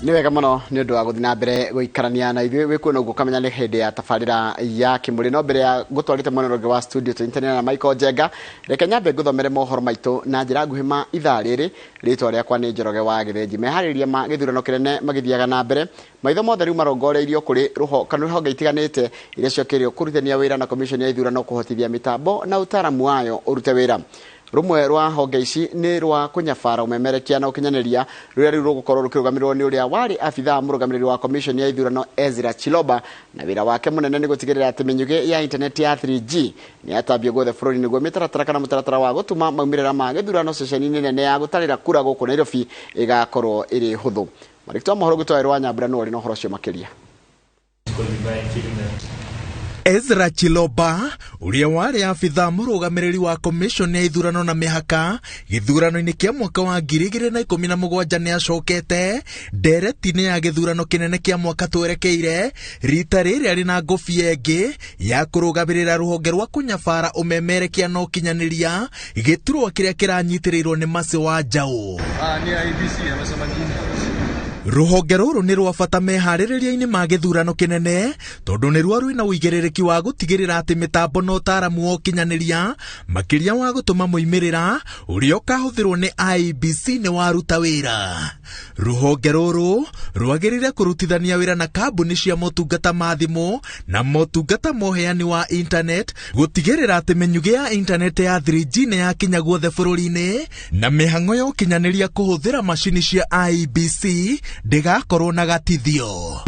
Nĩ wega mũno nĩ ũndũ wa gũthiĩ na mbere gũikarania na ithuĩ. Wĩ kuona ũguo ũkamenya nĩ hĩndĩ ya tabarĩra ya Kĩmũrĩ. No mbere ya gũtwarĩte mwena ũrĩa ũngĩ wa studio tũnyitanĩre na Michael Njenga, reke nyambe ngũthomere mohoro maitũ na njĩra nguhĩ ma ithaa rĩrĩ. Rĩtwa rĩakwa nĩ Njoroge wa Gĩthĩnji. Meharĩrĩria ma gĩthurano kĩnene magĩthiaga na mbere, maitho mothe rĩu marongoreirio kũrĩ rũho kana honge itiganĩte iria ciokĩrĩo kũrutithania wĩra na komishoni ya ithurano kũhotithia mĩtambo na ũtaaramu wayo ũrute wĩra. Rũmwe rwa honge ici nĩ rwa kũnyabara ũmemerekia na ũkinyanĩria, rũrĩa rĩu rũgũkorwo rũkĩrũgamĩrĩrwo nĩ ũrĩa warĩ abithaa mũrũgamĩrĩri wa komishoni ya ithurano Ezra Chiloba, na wĩra wake mũnene nĩ gũtigĩrĩra atĩ mĩnyugĩ ya intaneti ya 3G nĩ yatambio guothe bũrũri nĩguo mĩtaratara kana mũtaratara wa gũtuma maumĩrĩra ma gĩthurano ceceni-inĩ nene ya gũtarĩra kura gũkũ Nairobi ĩgakorwo ĩrĩ hũthũ. Mwandĩki wa mohoro gwitũ Waweru wa Nyambura nĩwe ũrĩ na ũhoro ũcio makĩria. Ezra Chiloba ũrĩa warĩ abithaa mũrũgamĩrĩri wa komishoni ya ithurano na mĩhaka gĩthurano-inĩ kĩa mwaka wa 2017 nĩ acokete ndereti-inĩ ya gĩthurano kĩnene kĩa mwaka twerekeire, rita rĩrĩ arĩ na ngũbia ĩngĩ ya kũrũgamĩrĩra rũhonge rwa kũnyabara ũmemerekia na ũkinyanĩria, gĩturwa kĩrĩa kĩranyitĩrĩirwo nĩ Mercy Wanjaũ. Rũhonge rũrũ nĩ rwa bata meharĩrĩria-inĩ ma gĩthurano kĩnene tondũ nĩruo rwĩna ũigĩrĩrĩki wa gũtigĩrĩra atĩ mĩtambo na ũtaaramu wa ũkinyanĩria makĩria wa gũtũma moimĩrĩra ũrĩa ũkahũthĩrwo nĩ IEBC nĩ waruta wĩra. Rũhonge rũrũ rwagĩrĩire kũrutithania wĩra na kambuni cia motungata ma thimũ na motungata ma ũheani wa internet gũtigĩrĩra atĩ mĩnyugĩ ya internet ya 3G nĩ yakinya guothe bũrũri-inĩ na mĩhang'o ya ũkinyanĩria kũhũthĩra macini cia IEBC ndĩgakorwo na gatithio.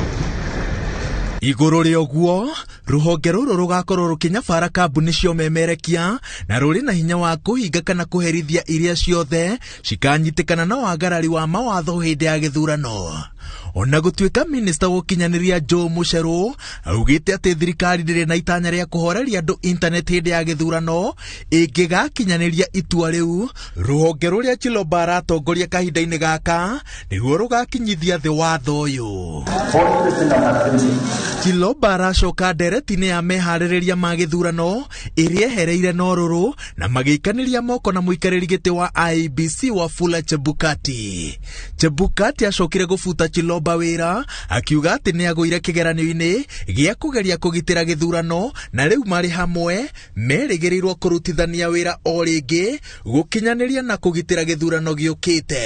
Igũrũ rĩa ũguo, rũhonge rũrũ rũgakorwo rũkĩnyabara kambuni cia ũmemerekia na rũrĩ na hinya wa kũhinga kana kũherithia iria ciothe cikanyitĩkana na wagarari wa mawatho hĩndĩ ya gĩthurano. Ona gũtuĩka minista wa ũkinyanĩria Joe Mucheru augĩte atĩ thirikari ndĩrĩ na itanya rĩa kũhoreria andũ internet hĩndĩ ya gĩthurano, ĩngĩgakinyanĩria itua rĩu, rũhonge rũrĩa Chiloba aratongoria kahinda-inĩ gaka nĩruo rũgakinyithia thĩ watho ũyũ. Chiloba aracoka ndereti-inĩ ya meharĩrĩria ma gĩthurano ĩrĩa ehereire na ũrũrũ na magĩikanĩria moko na mũikarĩri gĩtĩ wa IEBC Wafula Chebukati. Chebukati acokire gũbuta Chiloba wĩra akiuga atĩ nĩ agũire kĩgeranio-inĩ gĩa kũgeria kũgitĩra gĩthurano na rĩu marĩ hamwe merĩgĩrĩirwo kũrutithania wĩra o rĩngĩ gũkinyanĩria na kũgitĩra gĩthurano gĩũkĩte.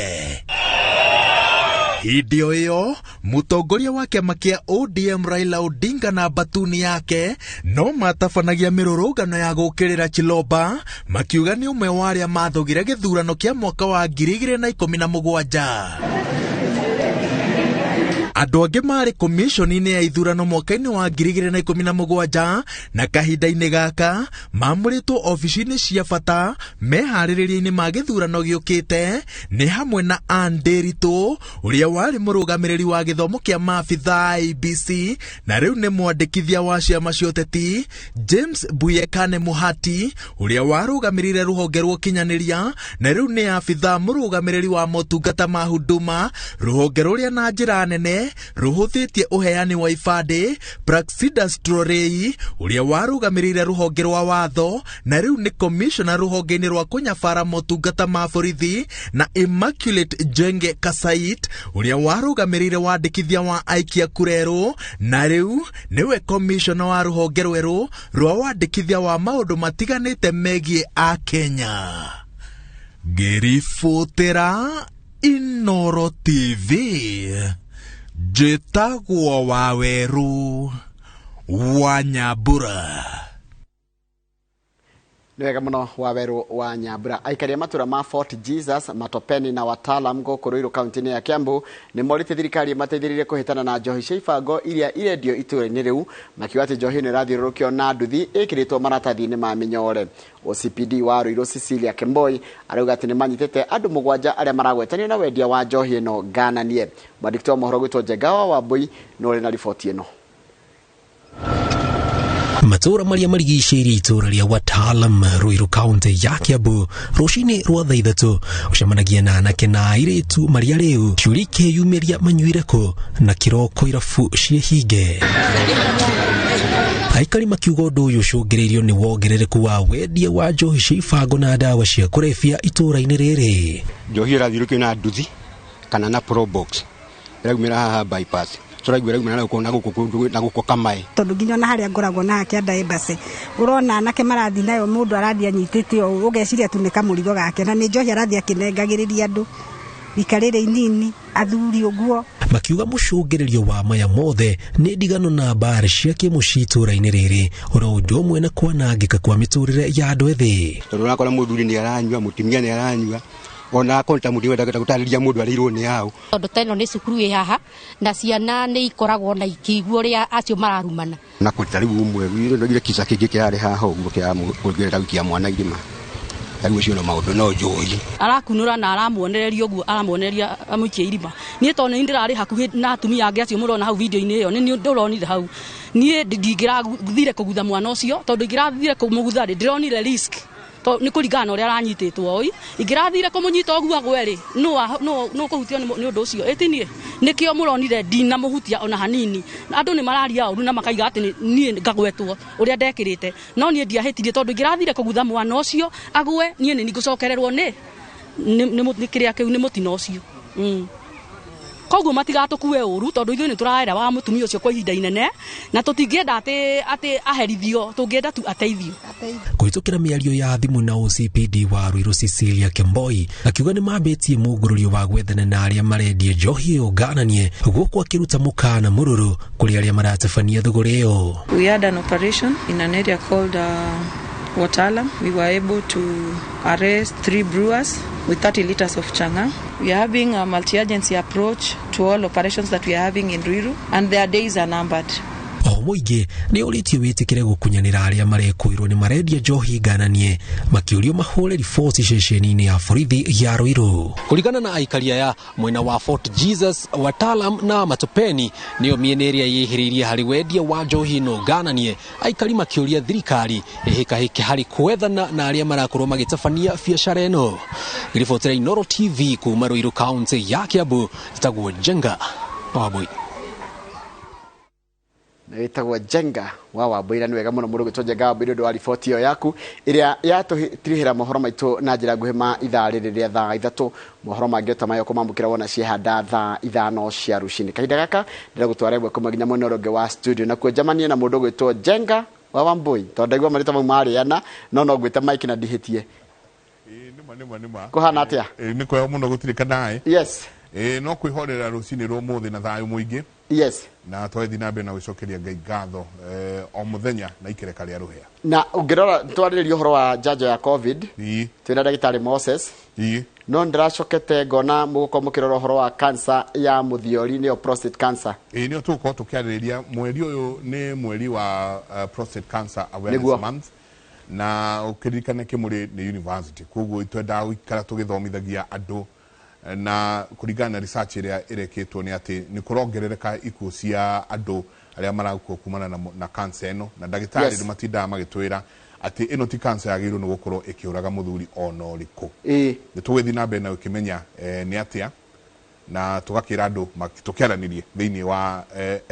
Hĩndĩ o ĩyo mũtongoria wa kĩama kĩa ODM Raila Odinga na mbatuni yake no matabanagia mĩrũrũngano ya gũũkĩrĩra Chiloba makiuga nĩ ũmwe wa arĩa mathogire gĩthurano kĩa mwaka wa 2017. Andũ angĩ marĩ komishoni-inĩ ya ithurano mwaka-inĩ wa 2017 na kahinda-inĩ gaka mamũrĩtwo obici-inĩ cia bata meharĩrĩria-inĩ ma gĩthurano gĩũkĩte nĩ hamwe na Ann Nderitu ũrĩa warĩ mũrũgamĩrĩri wa gĩthomo kĩa maabithaa IEBC na rĩu nĩ mwandĩkithia wa ciama cia ũteti, James Mbuyekane Muhati ũrĩa warũgamĩrĩire rũhonge rwa ũkinyanĩria na rĩu nĩ abithaa mũrũgamĩrĩri wa motungata ma Huduma, rũhonge rũrĩa na njĩra nene rũhũthĩtie ũheani wa ibandĩ, Praxidas Trorei ũrĩa warũgamĩrĩire rũhonge rwa watho na rĩu nĩ komishona rũhonge-inĩ rwa kũnyabara motungata ma borithi, na Immaculate Njenge Kasait ũrĩa warũgamĩrĩire wandĩkithia wa aikia kura erũ na rĩu nĩwe komishona wa rũhonge rwerũ rwa wandĩkithia wa maũndũ matiganĩte megiĩ a Kenya. Ngĩribotera Inooro TV, njĩtagwo Waweru wa Nyambura. Nĩ wega mũno Waweru wa Nyambura. Aikari a matũra ma Fort Jesus, Matopeni na Wataalam gũkũ Ruiru kaunti-inĩ ya Kiambu nĩ morĩtie thirikari ĩmateithĩrĩrie kũhĩtana na njohi cia ibango iria irendio itũra-inĩ rĩu, makiuga atĩ njohi ĩno ĩrathiũrũrũkio na nduthi ĩkĩrĩtwo maratathi-inĩ ma mĩnyore. OCPD wa Ruiru Cecilia Kemboi arauga atĩ nĩ manyitĩte andũ 7 arĩa maragwetanio na wendia wa njohi ĩno ngananie. Mwandĩki wa mohoro gwĩtwo Njenga wa Wambui nĩ ũrĩ na riboti ĩno. Matũra marĩa marigicĩirie itũra rĩa Wataalam Ruiru kaunti ya Kiambu rũcinĩ rwa thaa 3 ũcemanagia na anake na airĩtu marĩa rĩu ciũria ikĩyumĩria manyuire kũ na kĩroko irabu ciĩhinge. Aikari makiuga ũndũ ũyũ ũcũngĩrĩirio nĩ wongerereku wa wendia wa njohi cia ibango na ndawa cia kũrebia itũra-inĩ rĩrĩ. Njohi ĩrathiũrũkio na nduthi kana na probox. Ĩraumĩra haha bypass. Tũraigua ĩraumĩra na gũkũ na gũkũ Kamae. Tondũ nginya ona harĩa ngoragwo na kĩanda embassy ũrona anake marathiĩ nayo mũndũ arathiĩ anyitĩte ũũ ũgeciria tu nĩ kamũrigo gake na nĩ njohi arathiĩ akĩnengagĩrĩria andũ rika rĩrĩ inini athuri ũguo. Makiuga mũcũngĩrĩrio wa maya mothe nĩ ndigano na mbara cia kĩmũciĩ itũũra-inĩ rĩrĩ oro ũndũ ũmwe na kwanangĩka kwa mĩtũrĩre ya andũ ethĩ. Tondũ ũrakora mũthuri nĩ aranyua, mũtumia nĩ aranyua, ona akorwo ta mũndũ wenda gũtarĩria mũndũ arĩirwo nĩ hau. Tondũ ta ĩno nĩ cukuru ĩ haha na ciana nĩ ikoragwo na ikĩigua ũrĩa acio mararumana. Na kũrita rĩu ũmwe rĩu kisa kĩngĩ kĩrarĩ haha ũguo kĩa kũngĩrenda gũikia mwana irima. Rĩu ũcio no maũndũ no njohi. Arakunũra na aramuonereria ũguo aramuonereria amũikie irima. Niĩ tondũ nĩ ndĩrarĩ hakuhĩ na atumia angĩ acio mũrona hau video-inĩ ĩyo nĩ ndĩronire hau. Niĩ ndingĩrathire kũgutha mwana ũcio tondũ ingĩrathire kũmũgutha rĩ ndĩronire risk. To nĩ kũringana na ũrĩa aranyitĩtwo oi ingĩrathire kũmũnyita ũguo agwe rĩ no kũhutio nĩ ũndũ ũcio ĩti niĩ nĩkĩo mũronire ndinamũhutia ona hanini. Andũ nĩ mararia ũru na makaiga atĩ niĩ ngagwetwo ũrĩa ndekĩrĩte no niĩ ndiahĩtirie tondũ ingĩrathire kũgutha mwana ũcio agwe niĩ nĩ ngũcokererwo nĩ kĩrĩa kĩu nĩ mũtino ũcio. Koguo matigatũkue ũru tondũ ithuĩ nĩ tũraerewa mũtumia ũcio kwa ihinda inene na tũtingĩenda atĩ aherithio, tũngĩenda tu ateithio. Kũhĩtũkĩra mĩario ya thimũ na OCPD wa Ruiru Cecilia Kemboi akiuga nĩ mambĩtie mũngũrũrio wa gwethana na arĩa marendia njohi ĩyo ngananie gũkũ akĩruta mũkana mũrũrũ kũrĩ arĩa maratabania thũgũrĩ ĩyo. We had an operation in an area called Watala. We were able to arrest 3 brewers with 30 liters of changa. We are having a multi-agency approach to all operations that we are having in Ruiru, and their days are numbered. O mũingĩ nĩ ũrĩtie wĩtĩkĩre gũkunyanĩra arĩa marekũirwo nĩ marendia njohi ngananie makĩũrio mahũre riboti ceceni-inĩ ya borithi ya Ruiru. Kũringana na aikari aya mwena wa Fort Jesus, Watalam na Matopeni nĩyo mĩena ĩrĩa yĩhĩrĩirie harĩ wendia wa njohi ĩno ngananie, aikari makĩũria thirikari ĩhĩkahĩke harĩ kwethana na arĩa marakorwo magĩtabania biacara ĩno. Ribotera Inooro TV kuma Ruiru County ya Kiambu, njĩtagwo Njenga Wambui. Wĩtagwo Njenga wa Wambui na nĩ wega mũno mũndũ gwĩtwo Njenga wa Wambui nĩ ũndũ wa riboti ĩyo yaku ĩrĩa yatũtirihĩra mohoro maitũ na njĩra nguhĩ ma ithaa rĩrĩ rĩa thaa 3. Mohoro mangĩ ta maya ũkũmamũkĩra wona ciehanda thaa 5 cia rũcinĩ. Kahinda gaka ndĩragũtwara ĩmwe kuma nginya mwena ũrĩa ũngĩ wa studio nakuo njamanie na mũndũ gwĩtwo Njenga wa Wambui tondũ ndaigua marĩtwa mau marĩana no ngwĩte Mike na ndihĩtie. Nĩma. Kũhana atĩa? Nĩ kwega mũno gũtirĩ kanaĩ. Yes. No kwĩhorera rũcinĩ rwa ũmũthĩ na thayũ mũingĩ. Yes. Na twathiĩ na mbere na gũcokeria Ngai ngatho o mũthenya na ikereka rĩa rũhĩa. Na ũngĩrora twarĩrĩria ũhoro wa njanjo ya COVID twĩna ndagĩtarĩ Moses. No ndĩracokete ngona mũgũkorwo mũkĩrora ũhoro wa cancer ya mũthiori nĩyo prostate cancer. Nĩyo tũgũkorwo tũkĩarĩrĩria mweri ũyũ nĩ mweri wa prostate cancer awareness month na ũkĩririkane Kĩmũrĩ nĩ university koguo twendaga gũikara tũgĩthomithagia andũ na kũringana na research ĩrĩa ĩrekĩtwo nĩ atĩ nĩ kũrongerereka ikuũ cia andũ arĩa marakua kumana na cancer ĩno na ndagĩtarĩ nĩ matindaga magĩtwĩra atĩ ĩno ti cancer yagĩrĩirwo nĩ gũkorwo ĩkĩũraga mũthuri ona ũrĩkũ. Nĩ tũgũthiĩ na mbere na gũkĩmenya nĩ atĩa na tũgakĩra andũ tũkĩaranĩrie thĩinĩ wa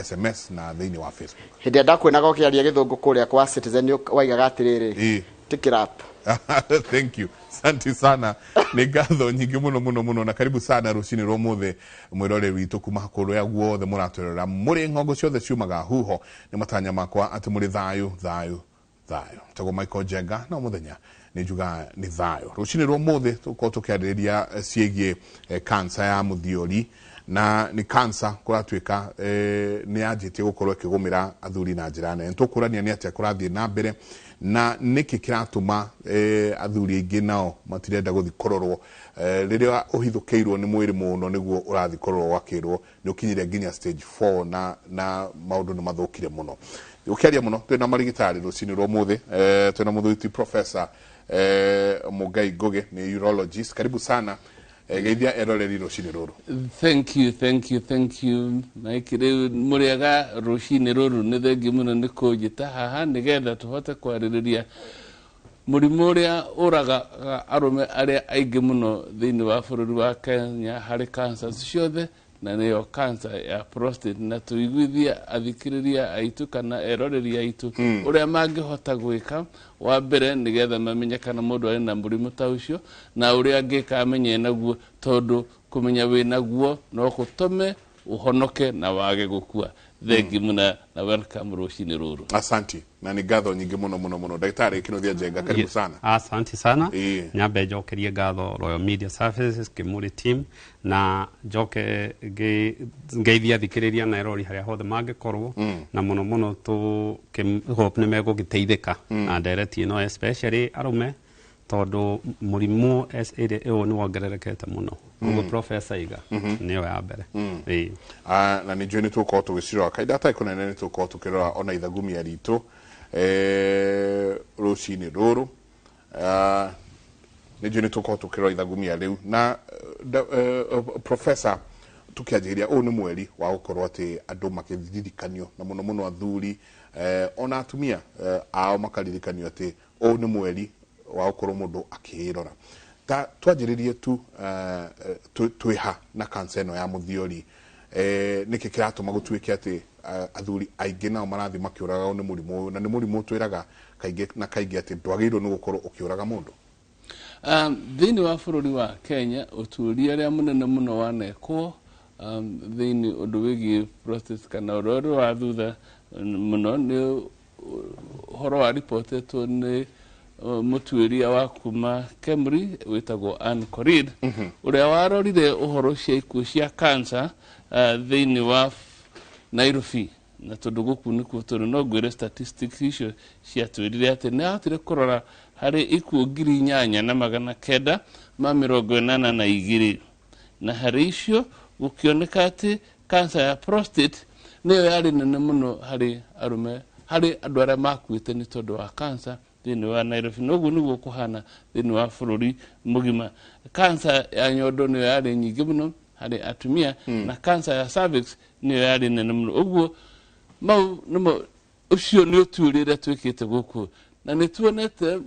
SMS na thĩinĩ wa Facebook. Hĩndĩ ĩrĩa ndakuonaga ũkĩaria gĩthũngũ kũrĩa kwa Citizen waigaga atĩrĩrĩ, take it up. Thank you. Asante sana. Nĩ ngatho nyingĩ mũno mũno mũno na karibu sana rũcinĩ rwa ũmũthĩ mwĩrore witũ kuma kũrĩa guothe mũratwĩrorera mũrĩ ng'ongo ciothe ciumaga huho nĩ matanya makwa atĩ mũrĩ thayũ thayũ thayũ. Njĩtagwo Michael Njenga na mũthenya nĩ njugaga nĩ thayũ. Rũcinĩ rwa ũmũthĩ tũgũkorwo tũkĩarĩrĩria ciĩgiĩ cancer ya mũthiori na nĩ cancer kũratuĩka nĩ yanjĩtie gũkorwo ĩkĩgũmĩra athuri na njĩra nene. Tũkũrania nĩ atĩa kũrathiĩ na mbere na nĩkĩ kĩratũma athuri aingĩ nao matirenda gũthiĩ kũrorwo rĩrĩa ũhithũkĩirwo nĩ mwĩrĩ mũno nĩguo ũrathiĩ kũrorwo ũgakĩrwo nĩ ũkinyire nginya stage 4 na maũndũ nĩ mathũkire mũno. Ũkĩaria mũno twĩna marigitari rũcinĩ rwa ũmũthĩ twĩna mũthuri Professor Mugai Ngugi nĩ urologist. Karibu sana geithia eroreri rũcinĩ rũrũ. Thank you, thank you, thank you Mike. Rĩu mũrĩega rũcinĩ rũrũ nĩ thengi mũno nĩ kũnjĩta haha nĩgetha tũhote kwarĩrĩria mũrimũ ũrĩa ũragaga arũme arĩa aingĩ mũno thĩinĩ wa bũrũri wa Kenya harĩ cancers ciothe na nĩyo cancer ya prostate, na tũiguithie athikĩrĩria aitũ kana eroreri aitũ ũrĩa mangĩhota gwĩka wa mbere nĩgetha mamenye kana mũndũ arĩ na mũrimũ ta ũcio na ũrĩa angĩka amenye naguo, tondũ kũmenya wĩ naguo no gũtũme Ũhonoke na wage gũkua. Thengi mũno na welcome rũcinĩ rũrũ. Asanti na nĩ ngatho nyingĩ mũno mũno mũno, ndagĩtarĩ Kĩnuthia Njenga, karibu sana. Asante sana. Nyambe njokerie ngatho Royal Media Services, Kimuri team, na njoke ngeithia athikĩrĩria na erori harĩa hothe mangĩkorwo, na mũno mũno tũ hope nĩ megũgĩteithĩka na ndereti ĩno, especially arũme, tondũ mũrimũ ĩrĩa ũyũ nĩ wongererekete mũno ũguo Professor iga nĩyo ya mbere. Ĩĩ. Ah, na nĩ njũĩ nĩ tũgũkorwo tũgĩcirora kahinda gatarĩ kũnene, nĩ tũgũkorwo tũkĩrora ona ithagumia ritũ rũcinĩ rũrũ. Ah, nĩ njũĩ nĩ tũgũkorwo tũkĩrora ithagumia rĩu na professor, tũkĩanjĩrĩria, ũyũ nĩ mweri wa gũkorwo atĩ andũ makĩririkanio, na mũno mũno athuri ona atumia ao makaririkanio atĩ ũyũ nĩ mweri wa gũkorwo mũndũ akĩĩrora. Ta twanjĩrĩrie tu twĩha na kansa ĩno ya mũthiori, nĩkĩ kĩratũma gũtuĩke atĩ athuri aingĩ nao marathiĩ makĩũragagwo nĩ mũrimũ ũyũ, na nĩ mũrimũ twĩraga kaingĩ na kaingĩ atĩ ndwagĩrĩirwo nĩ gũkorwo ũkĩũraga mũndũ? Thĩinĩ wa bũrũri wa Kenya, ũtuĩria ũrĩa mũnene mũno wanekwo thĩinĩ ũndũ wĩgiĩ prostate kana ũrĩa ũrĩ wa thutha mũno nĩ ũhoro wa ripotetwo nĩ mũtuĩria wa kuma Kemri wĩtagwo Ann Korir, ũrĩa warorire ũhoro cia ikuũ cia cancer thĩinĩ wa Nairobi, na tondũ gũkũ nĩkuo tũrĩ, no ngwĩre statistics icio ciatwĩrire atĩ nĩ ahotire kũrora harĩ ikuũ 8982, na harĩ icio gũkĩoneka atĩ cancer ya prostate nĩyo yarĩ nene mũno harĩ arũme, harĩ andũ arĩa makuĩte nĩ tondũ wa cancer thĩinĩ wa Nairobi. Na ũguo nĩguo kũhana thĩinĩ wa bũrũri mũgima. Cancer ya nyondo nĩyo yarĩ nyingĩ mũno harĩ atumia, na cancer ya cervix nĩyo yarĩ nene mũno. Ũguo mau nĩmo, ũcio nĩ ũtuĩria ũrĩa twĩkĩte gũkũ, na nĩ tuonete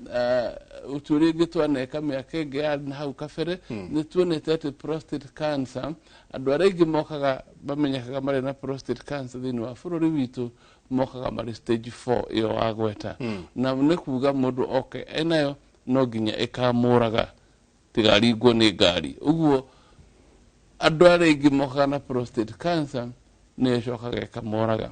ũtuĩria ũngĩ twaneka mĩaka ĩngĩ ya na hau kabere. Nĩ tuonete atĩ prostate cancer, andũ arĩa aingĩ mokaga mamenyekaga marĩ na prostate cancer thĩinĩ wa bũrũri witũ mokaga marĩ stage 4 ĩyo wagweta, na nĩ kuga mũndũ oke enayo no nginya ĩkamũraga tigaringwo nĩ ngari. Ũguo andũ arĩa aingĩ mokaga na prostate cancer nĩyo ĩcokaga ĩkamoraga.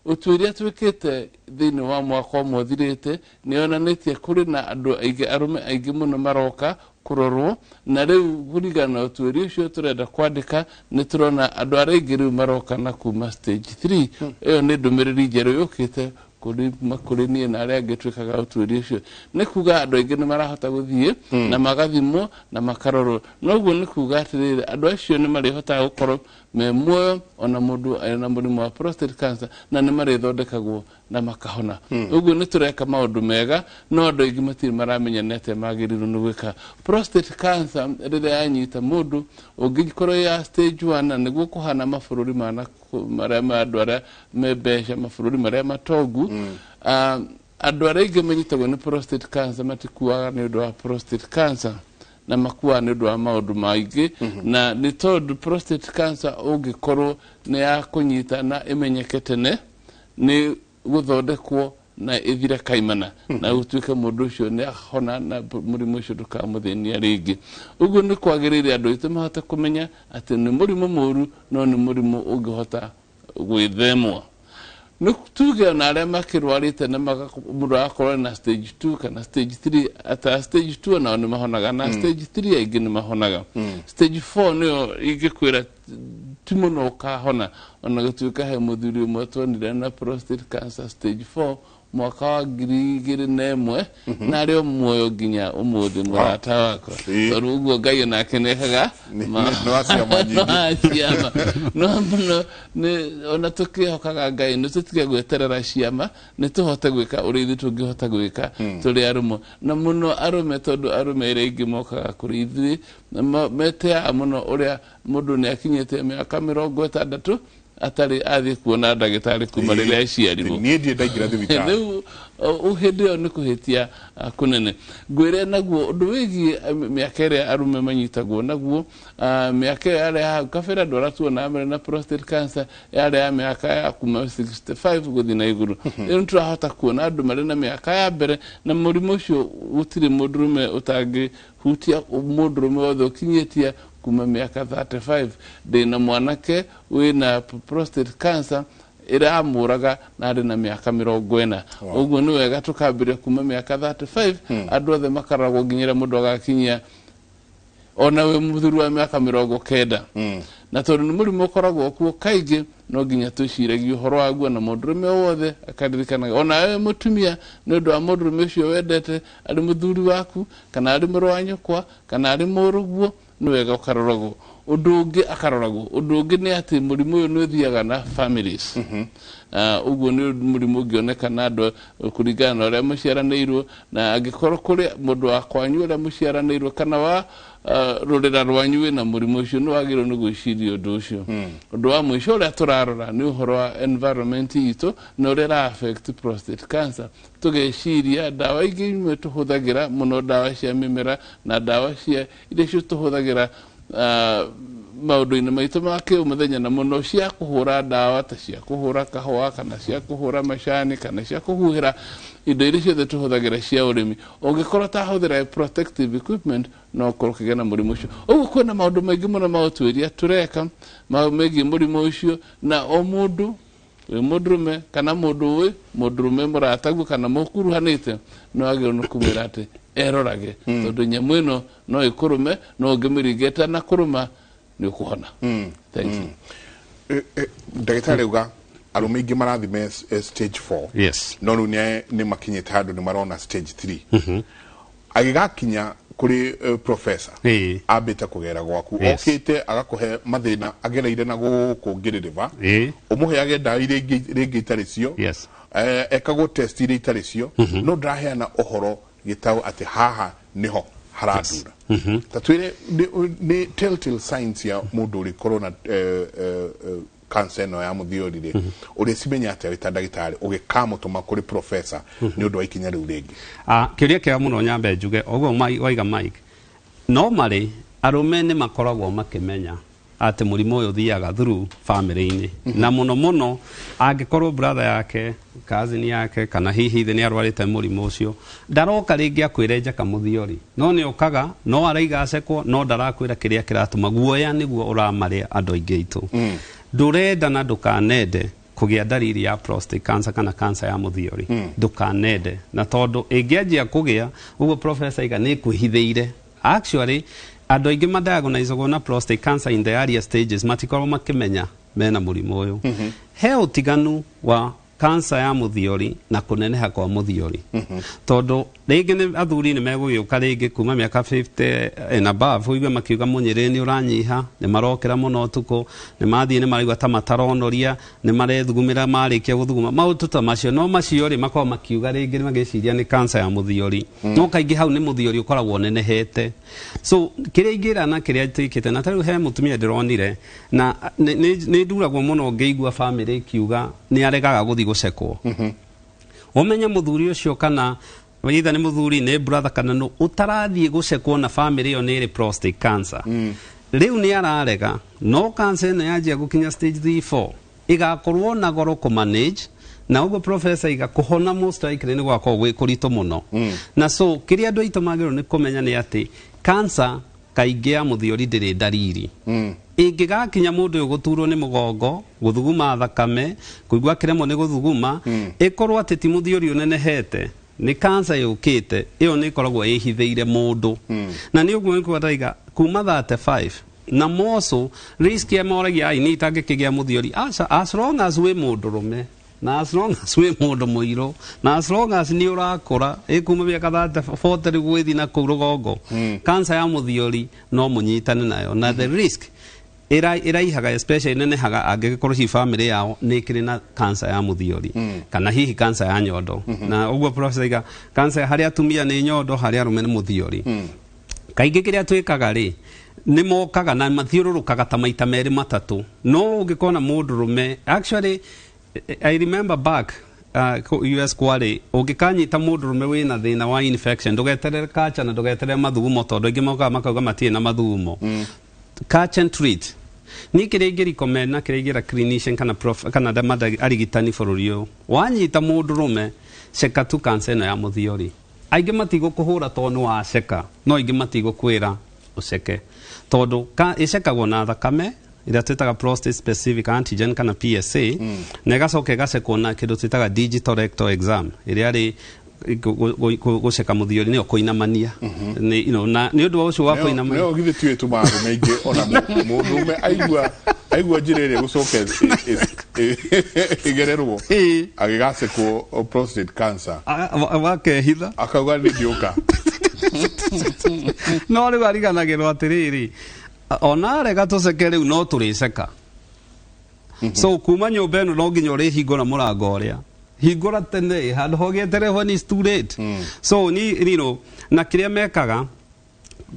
Ũtuĩria twĩkĩte thĩinĩ wa mwaka ũmwe ũthirĩte nĩ yonanĩtie kũrĩ na andũ aingĩ, arũme aingĩ mũno maroka kũrorwo, na rĩu kũringana na ũtuĩria ũcio tũrenda kwandĩka, nĩ tũrona andũ arĩa aingĩ rĩu maroka na kuma stage 3. Ĩyo nĩ ndũmĩrĩri njerũ yũkĩte kũrĩ kũrĩ niĩ na arĩa angĩ twĩkaga ũtuĩria ũcio. Nĩ kuga andũ aingĩ nĩ marahota gũthiĩ na magathimwo na makarorwo, noguo nĩ kuga atĩrĩrĩ, andũ acio nĩ marĩhotaga gũkorwo me muoyo ona mũndũ arĩ na mũrimũ wa prostate cancer, na nĩ marĩthondekagwo na makahona. Ũguo nĩ tũreka maũndũ mega, no andũ aingĩ matirĩ maramenya nĩ atĩa magĩrĩirwo nĩ gwĩka. Prostate cancer rĩrĩa yanyita mũndũ, ũngĩkorwo ya stage 1, na nĩguo kũhana mabũrũri ma marĩa ma andũ arĩa me mbeca, mabũrũri marĩa matongu, andũ arĩa aingĩ manyitagwo nĩ prostate cancer matikuaga nĩ ũndũ wa prostate cancer, na makuaga nĩ ũndũ wa maũndũ maingĩ. Na nĩ tondũ prostate cancer ũngĩkorwo nĩ ya kũnyita na ĩmenyeke tene, nĩ gũthondekwo na ĩthire kaimana, na gũtuĩke mũndũ ũcio nĩ ahona na mũrimũ ũcio ndũkamũthĩnia rĩngĩ. Ũguo nĩ kwagĩrĩire andũ aitũ mahote kũmenya atĩ nĩ mũrimũ mũru, no nĩ mũrimũ ũngĩhota gwĩthemwo. Nĩ tuge ona arĩa makĩrwarĩte na mũndũ agakorwo na stage 2 kana stage 3, ata stage 2 onao nĩ mahonaga, na stage 3 aingĩ nĩ mahonaga. Stage 4 nĩyo ingĩkwĩra ti mũno ũkahona, ona gũtuĩka he mũthuri ũmwe tuonire na prostate cancer stage 4 mwaka wa 2001, na arĩ o muoyo nginya ũmũthĩ, mũrata wakwa. Tondũ ũguo Ngai onake nĩekaga nĩ wa ciama nyingĩ. Nĩ wa ciama. No mũno nĩ ona tũkĩhokaga Ngai, nĩ tũtige gweterera ciama, nĩ tũhote gwĩka ũrĩa ithuĩ tũngĩhota gwĩka tũrĩ arũme, na mũno arũme, tondũ arũme arĩa aingĩ mokaga kũrĩ ithuĩ na meteaga mũno ũrĩa mũndũ nĩ akinyĩte mĩaka 60 atarĩ athiĩ kuona ndagĩtarĩ kuma rĩrĩa aciarirwo. Niĩ ndirĩ ndaingĩra thibitarĩ. Rĩu hĩndĩ ĩyo nĩ kũhĩtia kũnene. Ngwĩre naguo ũndũ wĩgiĩ mĩaka ĩrĩa arũme manyitagwo naguo, mĩaka ĩyo yarĩ hau kabere, andũ arĩa tuonaga marĩ na prostate cancer yarĩ ya mĩaka ya kuma 65 gũthiĩ na igũrũ. Rĩu nĩ tũrahota kuona andũ marĩ na mĩaka ya mbere, na mũrimũ ũcio gũtirĩ mũndũrũme ũtangĩhutia, mũndũrũme wothe ũkinyĩtie Kuma mĩaka 35 ndĩna mwanake wĩna prostate cancer ĩramũraga na arĩ na mĩaka 40. Ũguo nĩ wega tũkambĩrĩria kuma mĩaka 35, andũ othe makaroragwo nginyĩra mũndũ agakinyia ona wĩ mũthuri wa mĩaka 90. Na tondũ nĩ mũrimũ ũkoragwo kuo kaingĩ, no nginya twĩciragie ũhoro waguo, na mũndũrũme o wothe akaririkanaga, ona we mũtumia, nĩ ũndũ wa mũndũrũme ũcio wendete, arĩ mũthuri waku kana arĩ mũrũ wa nyũkwa kana arĩ mũrũguo, nĩ wega ũkaroragwo. Ũndũ ũngĩ akaroragwo, ũndũ ũngĩ nĩ atĩ mũrimũ ũyũ nĩ ũthiaga na families. Ũguo nĩ mũrimũ ũngĩoneka na andũ kũringana na ũrĩa mũciaranĩirwo, na angĩkorwo kũrĩ mũndũ wa kwanyu ũrĩa mũciaranĩirwo kana wa rũrĩra rwanyu wĩna mũrimũ ũcio, nĩ wagĩrĩirwo nĩ gwĩciria ũndũ ũcio. Ũndũ wa mũico ũrĩa tũrarora nĩ ũhoro wa environment itũ na ũrĩa ĩra affect prostate cancer. Tũgeciria ndawa ingĩ imwe tũhũthagĩra mũno, ndawa cia mĩmera na ndawa cia iria cio tũhũthagĩra maũndũ-inĩ maitũ ma kĩũmũthenya, na mũno cia kũhũra ndawa ta cia kũhũra kahũa kana cia kũhũra macani kana cia kũhuhĩra indo iria ciothe tũhũthagĩra cia ũrĩmi, ũngĩkorwo tahũthĩra protective equipment, no ũkorwo ũkĩgĩa na mũrimũ ũcio. Ũguo kwĩna maũndũ maingĩ mũno ma ũtuĩria tũreka megiĩ mũrimũ ũcio, na o mũndũ wĩ mũndũrũme kana mũndũ wĩ mũndũrũme mũrataguo kana mũkuruhanĩte, no agĩrĩirwo nĩ kũmwĩra atĩ erorage, tondũ nyamũ ĩno no ĩkũrũme, no ũngĩmĩringa ĩtanakũrũma nĩ ũkũhona. Thank you. Ndagĩtarĩ auga arũme aingĩ marathi me stage 4. No rĩu nĩ makinyĩte handũ nĩ marona stage 3. Agĩgakinya kũrĩ professor, ambĩte kũgera gwaku, okĩte agakũhe mathĩna agereire na gũkũ ngĩrĩrĩba, ũmũheage ndawa iria rĩngĩ itarĩ cio, ekagwo test iria itarĩ cio, no ndaraheana ũhoro gĩtaũ atĩ haha nĩho haradura. Ta twĩre nĩ telltale signs ya mũndũ ũrĩkorwo na cancer ĩno ya mũthiori rĩ, ũrĩcimenya atĩa wĩ ta ndagĩtarĩ ũgĩkamũtũma kũrĩ professor nĩ ũndũ wa ikinya rĩu rĩngĩ? Ah, kĩũria kĩega mũno. Nyambe njuge ũguo waiga Mike, no marĩ arũme nĩ makoragwo makĩmenya atĩ mũrimũ ũyũ ũthiaga through family-inĩ, na mũno mũno angĩkorwo brother yake, cousin yake, kana hihi ithe nĩ arwarĩte mũrimũ ũcio. Ndaroka rĩngĩ akwĩre njaka mũthiori, no nĩ okaga no araiga acekwo, no ndarakwĩra kĩrĩa kĩratũma. Guoya nĩguo ũramarĩa andũ aingĩ aitũ. Ndũrenda na ndũkanende kũgĩa ndariri ya prostate cancer kana cancer ya mũthiori, ndũkanende, na tondũ ĩngĩanjia kũgĩa ũguo professor iga nĩ ĩkwĩhithĩire. Actually, andũ aingĩ madiagnosagwo na prostate cancer in the earlier stages matikoragwo makĩmenya mena mũrimũ ũyũ. He ũtiganu wa cancer ya mũthiori na kũneneha kwa mũthiori, tondũ rĩngĩ nĩ athuri nĩ megũgĩũka rĩngĩ kuma mĩaka 50 and above, ũigue makiuga mũnyĩrĩ nĩ ũranyiha, nĩ marokĩra mũno ũtukũ, nĩ mathiĩ nĩ maraigua ta mataronoria, nĩ marethugumĩra marĩkia gũthuguma, maũndũ ta macio. No macio rĩ, makoragwo makiuga rĩngĩ magĩciria nĩ cancer ya mũthiori, no kaingĩ hau nĩ mũthiori ũkoragwo ũnenehete. So kĩrĩa ingĩra na kĩrĩa twĩkĩte na tarĩu he mũtumia ndĩronire na nĩ nduragwo mũno ngĩigua family ĩkiuga nĩ aregaga gũthiĩ gũcekwo. Ũmenye mũthuri ũcio, kana either nĩ mũthuri, nĩ brother, kana nũ ũtarathiĩ gũcekwo na family ĩyo nĩ ĩrĩ prostate cancer. Rĩu nĩ ararega, no cancer ĩno yanjia gũkinya stage 3 4 ĩgakorwo na goro kũ manage, na ũguo professor iga kũhona most likely nĩ gwakorwo gwĩ kũritũ mũno. Na so kĩrĩa andũ aitũ magĩrĩirwo nĩ kũmenya nĩ atĩ cancer kaingĩ ya mũthiori ndĩrĩ ndariri. Ĩngĩgakinya mũndũ ũyũ gũturwo nĩ mũgongo, gũthuguma thakame, kũigua kĩremwo nĩ gũthuguma, ĩkorwo atĩ ti mũthiori ũnenehete, nĩ cancer yũkĩte, ĩyo nĩ ĩkoragwo ĩhithĩire mũndũ. Na nĩ ũguo nĩkuo ndaiga kuma 35 na moco risk ya moragia ai nĩ itangĩkĩgĩa mũthiori. Aca, as long as wĩ mũndũrũme, na as long as wĩ mũndũ mũirũ, na as long as nĩ ũrakũra, ĩkuma mĩaka 30 40 rĩu gwĩthi na kũu rũgongo, cancer ya mũthiori no mũnyitane nayo, na the risk ĩraihaga, especially nenehaga angĩgĩkorwo hihi family yao nĩ ĩkĩrĩ na cancer ya mũthiori kana hihi cancer ya nyondo. Na ũguo professor iga cancer harĩ atumia nĩ nyondo, harĩ arũme nĩ mũthiori. Kaingĩ kĩrĩa twĩkaga rĩ, nĩ mokaga na mathiũrũrũkaga ta maita merĩ matatũ. No ũngĩkona mũndũrũme, actually I remember back US kwarĩ ũngĩkanyita mũndũrũme wĩna thĩna wa infection, ndũgeterere culture na ndũgeterere mathugumo, tondũ aingĩ mokaga makauga matirĩ na mathugumo. Catch and treat. Niĩ kĩrĩa ingĩ na kĩrĩa ingĩra clinician kana prof, kana arigitani bũrũri ũyũ, wanyita mũndũrũme, ceka tu cancer ĩno ya mũthiori. Aingĩ matigũkũhũra tondũ nĩ waceka, no aingĩ matigũkwĩra. Ũceke tondũ ĩcekagwo na thakame ĩrĩa twĩtaga prostate specific antigen kana PSA, na ĩgacoka ĩgacekwo na kĩndũ twĩtaga digital rectal exam ĩrĩa rĩ gũceka mũthiori, nĩyo kũinamania. Nĩ, na nĩ ũndũ wa ũcio wa kũinamania. Nĩyo githĩ tiyo ĩtũmaga arũme aingĩ ona mũndũrũme aigua njĩra ĩrĩa gũcoka ĩgererwo agĩgacekwo prostate cancer. Wakehitha. Akauga nĩ ndiũka. No rĩu ariganagĩrwo atĩrĩrĩ, ona arega tũceke rĩu no tũrĩceka. So kuma nyũmba ĩno no nginya ũrĩhingũra mũrango ũrĩa hingũra tene handũ hogĩeterere when it's too late. So ni na kĩrĩa mekaga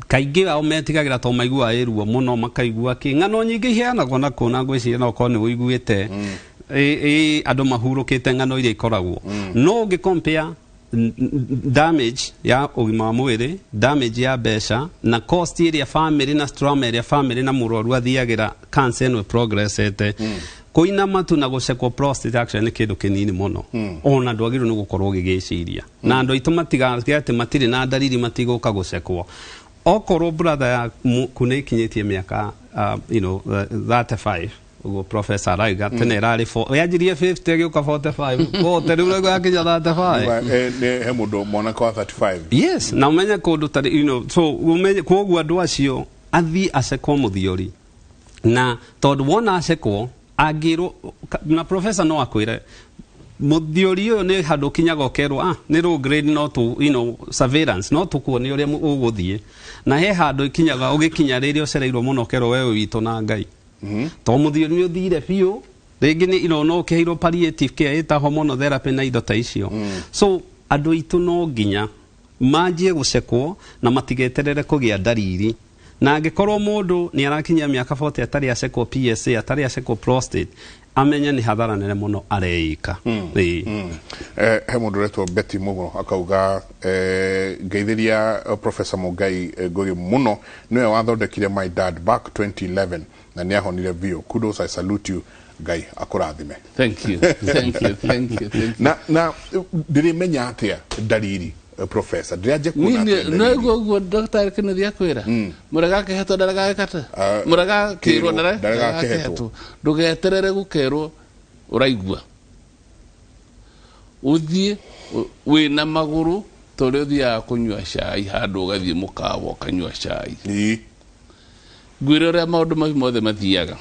kaingĩ ao metigagĩra tondũ maiguaga ĩ ruo mũno, makaigua kĩ ng'ano nyingĩ iheanagwo na kũu, na ngwĩciria no ũkorwo nĩ ũiguĩte ĩ andũ mahurũkĩte ng'ano iria ikoragwo. No ũngĩ compare damage ya ũgima wa mwĩrĩ, damage ya mbeca na cost ĩrĩa family na trauma ĩrĩa family na mũrwaru athiagĩra cancer ĩno progressete, kũinama tu na gũcekwo prostate actually nĩ kĩndũ kĩnini mũno, ona ndwagĩrĩirwo nĩ gũkorwo ũgĩgĩciria. Na andũ aitũ matigatige atĩ matirĩ na ndariri matigũka gũcekwo. Okorwo brother yaku nĩ ikinyĩtie mĩaka 35 ũguo professor arauga, tene ĩrarĩ yanjirie 50 ĩgĩũka 45, 40, rĩu ũraigua yakinya 35. He mũndũ mwanake wa 35. Yes, na umenye kũndũ tarĩ so umenye kwoguo andũ acio athiĩ acekwo mũthiori, na tondũ wona acekwo angĩrwo na professor no akwĩre mũthiori ũyũ nĩ handũ ũkinyaga ũkerwo nĩ low grade, no tu surveillance no tũkuonie ũrĩa ũgũthiĩ, na he handũ ikinyaga ũgĩkinya rĩrĩa ũcereirwo mũno ũkerwo wewe witũ na Ngai, to mũthiori nĩ ũthire biũ, rĩngĩ nĩ no ũkĩheirwo palliative care ĩta hormonal therapy na indo ta icio. So andũ aitũ no nginya manjie gũcekwo na matigeterere kũgĩa ndariri. Na angĩkorwo mũndũ nĩ arakinyia mĩaka 40 atarĩ acekwo PSA, atarĩ acekwo prostate, amenye nĩ hathara nene mũno areika. Ĩĩ. He mũndũ ũretwo Betty Mugo akauga, ngeithĩria Professor Mungai Ngugi mũno, nĩwe wathondekire my dad back 2011 na nĩ ahonire biũ. Kudos, I salute you, Ngai akũrathime. Thank you, thank you, thank you, thank you. Na ndĩrĩmenya atĩa ndariri, professor? Ndĩranjia kuona atĩa ndariri? Noiguo ũguo Dr. Kennedy akwĩra mũrega akĩhetwo ndarega mũrega kĩrwo. Kĩrwo, ndare ndarega akĩhetwo. akĩhetwo. Ndũgeterere gũkerwo ũraigua, ũthiĩ wĩna magũrũ ta ũrĩa ũthiaga kũnyua cai handũ, ũgathiĩ mũkawa ũkanyua cai. Ngwĩre ũrĩa maũndũ mau mothe mathiaga.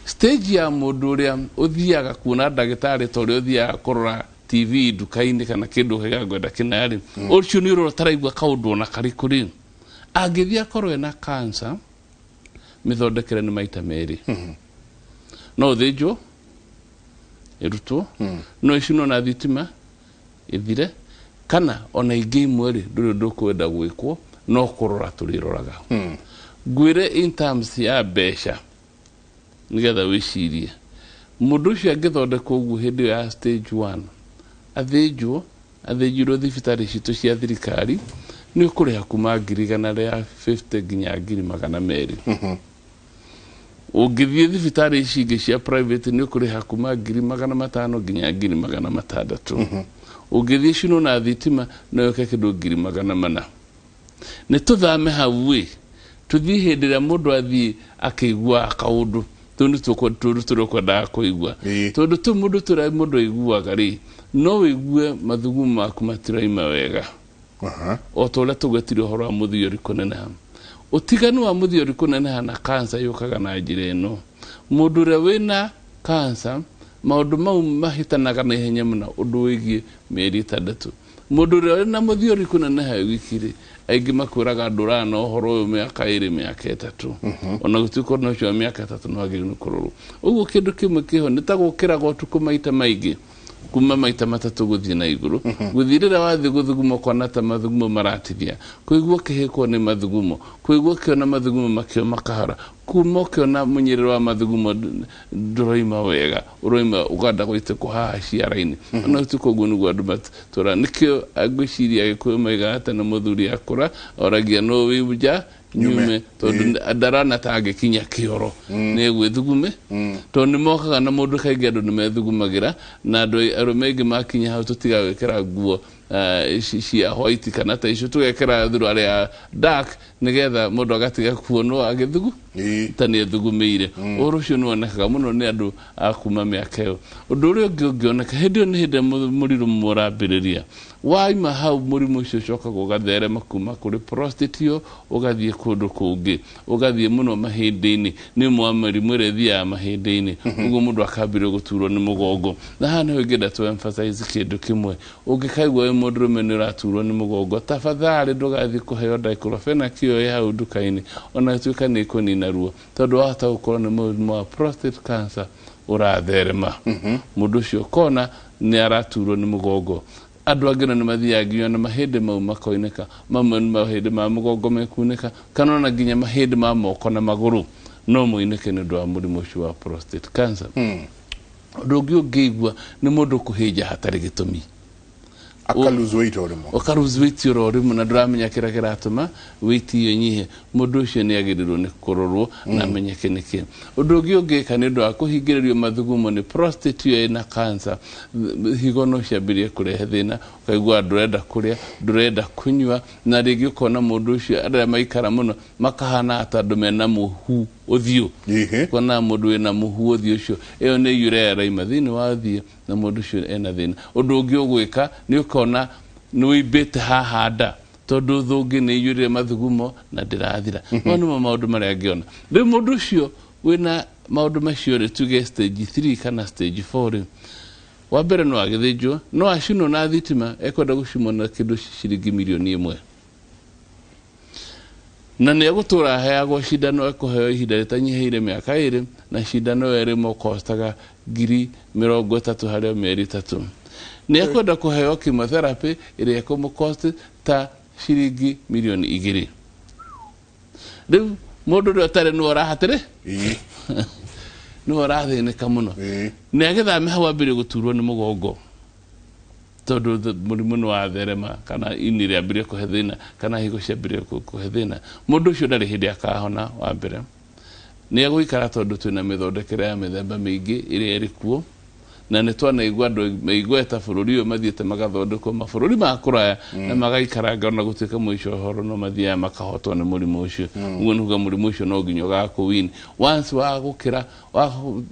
Stage ya mũndũ ũrĩa ũthiaga kuona ndagĩtarĩ ta ũrĩa ũthiaga kũrora TV nduka-inĩ kana kĩndũ kĩga ngwenda kĩnarĩ, ũcio nĩ ũrĩa ũtaraigua kaũndũ ona karĩkũ rĩ, angĩthiĩ akorwo ena cancer, mĩthondekere nĩ maita merĩ. No ũthĩnjwo ĩrutwo, no ĩcinwo na thitima ĩthire, kana ona ingĩ imwe rĩ ndũrĩ ũndũ ũkwenda gwĩkwo, no kũrora tũrĩroraga. Ngwĩre in terms ya mbeca nĩgetha wĩcirie, mũndũ ũcio angĩthondekwo ũguo hĩndĩ ĩyo ya stage 1, athĩnjwo, athĩnjirwo thibitarĩ citũ cia thirikari, nĩ ũkũrĩha kuma 150,000 nginya 200,000. Ũngĩthiĩ thibitarĩ ici ingĩ cia private nĩ ũkũrĩha kuma 500,000 nginya 600,000. Ũngĩthiĩ cinwo na thitima no yũke kĩndũ 400,000. Nĩ tũthame hau ĩ tũthiĩ hĩndĩ ĩrĩa mũndũ athiĩ akĩiguaga kaũndũ tũu, nĩ tũndũ tũrĩa ũkwendaga kũigua, tondũ tũ mũndũ tũrĩa mũndũ aiguaga rĩ, no wĩigue mathugumo maku matiraima wega, o ta ũrĩa tũgwetire ũhoro wa mũthiori kũneneha. Ũtiganu wa mũthiori kũneneha na cancer yũkaga na njĩra ĩno: mũndũ ũrĩa wĩna cancer maũndũ mau mahĩtanaga na ihenya mũno, ũndũ wĩgiĩ mĩeri 6. Mũndũ ũrĩa wĩna mũthiori kũneneha wiki rĩ, aingĩ makwĩraga ndũraga na ũhoro ũyũ mĩaka 2, mĩaka 3, ona gũtuĩka ona ũcio wa mĩaka 3 no wagĩrĩirwo nĩ kũrorwo. Ũguo kĩndũ kĩmwe kĩho nĩ ta gũkĩraga ũtukũ maita maingĩ, kuma maita 3 gũthiĩ na igũrũ, gũthiĩ rĩrĩa wathiĩ gũthuguma ũkona ta mathugumo maratithia, kũigua ũkĩhĩkwo nĩ mathugumo, kũigua ũkĩona mathugumo makĩoma kahora, kuma ũkĩona mũnyĩrĩro wa mathugumo ndũroima wega, ũroima ũkanda gũitĩkwo haha ciara-inĩ. Ona ũtukũ ũguo nĩguo andũ matũra. Nĩkĩo ngwĩciria Gĩkũyũ maigaga tene mũthuri akũra oragia no wĩ nja. Nyume tondũ ndarana ta angĩkinya kĩoro nĩ egwĩthugume, tondũ nĩ mokaga na mũndũ. Kaingĩ andũ nĩ methugumagĩra, na andũ arũme aingĩ makinya hau tũtiga gwĩkĩra nguo cia white kana ta icio, tũgekĩra thuruarĩ ya dark nĩgetha mũndũ agatiga kuonwo agĩthugu ta nĩ ethugumĩire. Ũhoro ũcio nĩ wonekaga mũno nĩ andũ a kuma mĩaka ĩyo. Ũndũ ũrĩa ũngĩ ũngĩoneka hĩndĩ ĩyo nĩ hĩndĩ ĩrĩa mũrimũ ũrambĩrĩria. Waima hau, mũrimũ ũcio ũcokaga ũgatherema kuma kũrĩ prostate ĩyo, ũgathiĩ kũndũ kũngĩ, ũgathiĩ mũno mahĩndĩ-inĩ. Nĩ ũmwe wa mĩrimũ ĩrĩa ĩthiaga mahĩndĩ-inĩ. Ũguo mũndũ akambĩrĩria gũturwo nĩ mũgongo. Na haha nĩho ingĩenda tũ emphasize kĩndũ kĩmwe. Ũngĩkaigua wĩ mũndũrũme nĩ ũraturwo nĩ mũgongo, tafadhali ndũgathiĩ kũheo diclofenac ĩyo ĩ hau nduka-inĩ, ona ĩtuĩka nĩ ĩkũnina ruo, tondũ wahota gũkorwo nĩ mũrimũ wa prostate cancer ũratherema. Mũndũ ũcio ũkona nĩ araturwo nĩ mũgongo. Andũ angĩ nĩ mathiaga nginya na mahĩndĩ mau makoinĩka. Mamwe nĩ mahĩndĩ ma mũgongo mekunĩka, kana ona nginya mahĩndĩ ma moko na magũrũ no moinĩke nĩ ũndũ wa mũrimũ ũcio wa prostate cancer. Ũndũ ũngĩ ũngĩigua nĩ mũndũ kũhĩnja hatarĩ gĩtũmi. Aka lose weight o rĩmwe. Ũka lose weight oro rĩmwe na ndũramenya kĩrĩa kĩratũma weight ĩyo ĩnyihe. Mũndũ ũcio nĩ agĩrĩirwo nĩ kũrorwo na amenyeke nĩkĩ. Ũndũ ũngĩ ũngĩka nĩ ũndũ wa kũhingĩrĩrio mathugumo nĩ prostate ĩyo ĩna cancer, higo no ciambĩrĩrie kũrehe thĩna. Ũkaigua ndũrenda kũrĩa, ndũrenda kũnyua, na rĩngĩ ũkona mũndũ ũcio arĩa maikara mũno makahana ta andũ mena mũhu ũthiũ. Ũkona mũndũ wĩna mũhu ũthiũ ũcio, ĩyo nĩ urea ĩraima thĩinĩ wa ũthiũ na mũndũ ũcio ena thĩna. Ũndũ ũngĩ ũgwĩka nĩ ũkona nĩ wĩimbĩte haha nda, tondũ thũngĩ nĩ iyũrire mathugumo na ndĩrathira. Mau nĩmo maũndũ marĩa ngĩona. Rĩu mũndũ ũcio wĩna maũndũ macio rĩ, tuge stage 3 kana stage 4 rĩ, wa mbere no agĩthĩnjwo, no acinwo na thitima. Ekwenda gũcinwo na kĩndũ ciringi 1 mirioni na nĩ egũtũra aheagwo cindano. Ekũheo ihinda rĩtanyihĩire mĩaka 2, na cindano ĩyo ĩrĩmũkostaga 30,000 harĩ o mĩeri 3. Nĩ ekwenda kũheo chemotherapy ĩrĩa ĩkũmũcost ta ciringi 2 mirioni. Rĩu mũndũ ũrĩa ũtarĩ nĩwe ũrahatĩrĩ, nĩwe ũrathĩnĩka mũno. Nĩ agĩthame hau ambĩrĩrie gũturwo nĩ mũgongo, tondũ mũrimũ nĩ watherema, kana ini rĩambĩrĩrie kũhe thĩna, kana higo ciambĩrĩrie kũhe thĩna. Mũndũ ũcio ndarĩ hĩndĩ akahona. Wa mbere nĩ egũikara, tondũ twĩna mĩthondekere ya mĩthemba mĩingĩ ĩrĩa ĩrĩ kuo, na nĩ twanaigua andũ meigweta bũrũri ũyũ mathiĩte magathondekwo mabũrũri ma kũraya na magaikaranga, ona gũtuĩka mũico ũhoro no mathiaga makahotwo nĩ mũrimũ ũcio. Ũguo nĩ kuga mũrimũ ũcio no nginya ũgakũwin once wa gũkĩra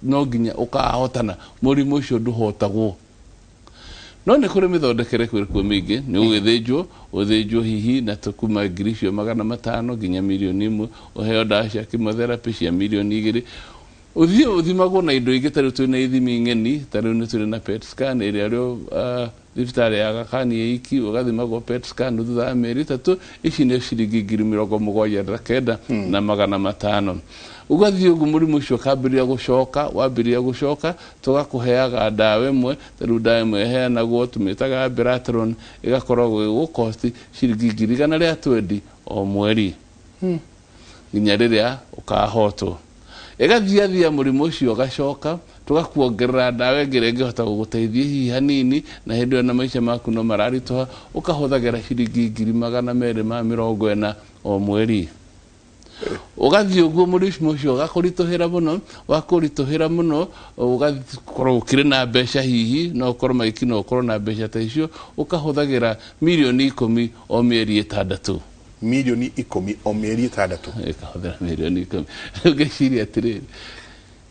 no nginya ũkahotana. Mũrimũ ũcio ndũhotagwo, no nĩ kũrĩ mĩthondekere kwĩ kuo mĩingĩ. Nĩ ũgĩthĩnjwo, ũthĩnjwo hihi na tũkuma 500,000 nginya 1 mirioni, ũheo ndawa cia chemotherapy cia 2 mirioni, ũthiĩ ũthimagwo na indo ingĩ. Ta rĩu twĩna ithimi ng'eni, ta rĩu nĩ tũrĩ na PET scan ĩrĩa rĩo thibitarĩ ya Aga Khan ĩiki. Ũgathimagwo PET scan thutha wa mĩeri 3. Ici nĩ ciringi 79,500. Ũgathiĩ ũguo, mũrimũ ũcio ũkambĩrĩria gũcoka. Wambĩrĩria gũcoka, tũgakũheaga ndawa ĩmwe. Ta rĩu ndawa ĩmwe ĩheanagwo tũmĩtaga Abiraterone, ĩgakoragwo ĩgũkosti ciringi 120,000 o mweri nginya rĩrĩa ũkahotwo. Ĩgathiathia, mũrimũ ũcio ũgacoka, tũgakuongerera ndawa ĩngĩ ĩrĩa ĩngĩhota gũgũteithia hihi hanini, na hĩndĩ ĩyo na maica maku no mararitũha, ũkahũthagĩra ciringi 240,000 o mweri. Ũgathiĩ ũguo, mũrimũ ũcio ũgakũritũhĩra mũno. Wakũritũhĩra mũno, ũgakorwo ũkĩrĩ na mbeca, hihi no ũkorwo maiki, no ũkorwo na mbeca ta icio, ũkahũthagĩra 10 mirioni o mĩeri 6. 10 mirioni o mĩeri 6. Ĩkahũthĩra 10 mirioni. Rĩu ngeciria atĩrĩrĩ,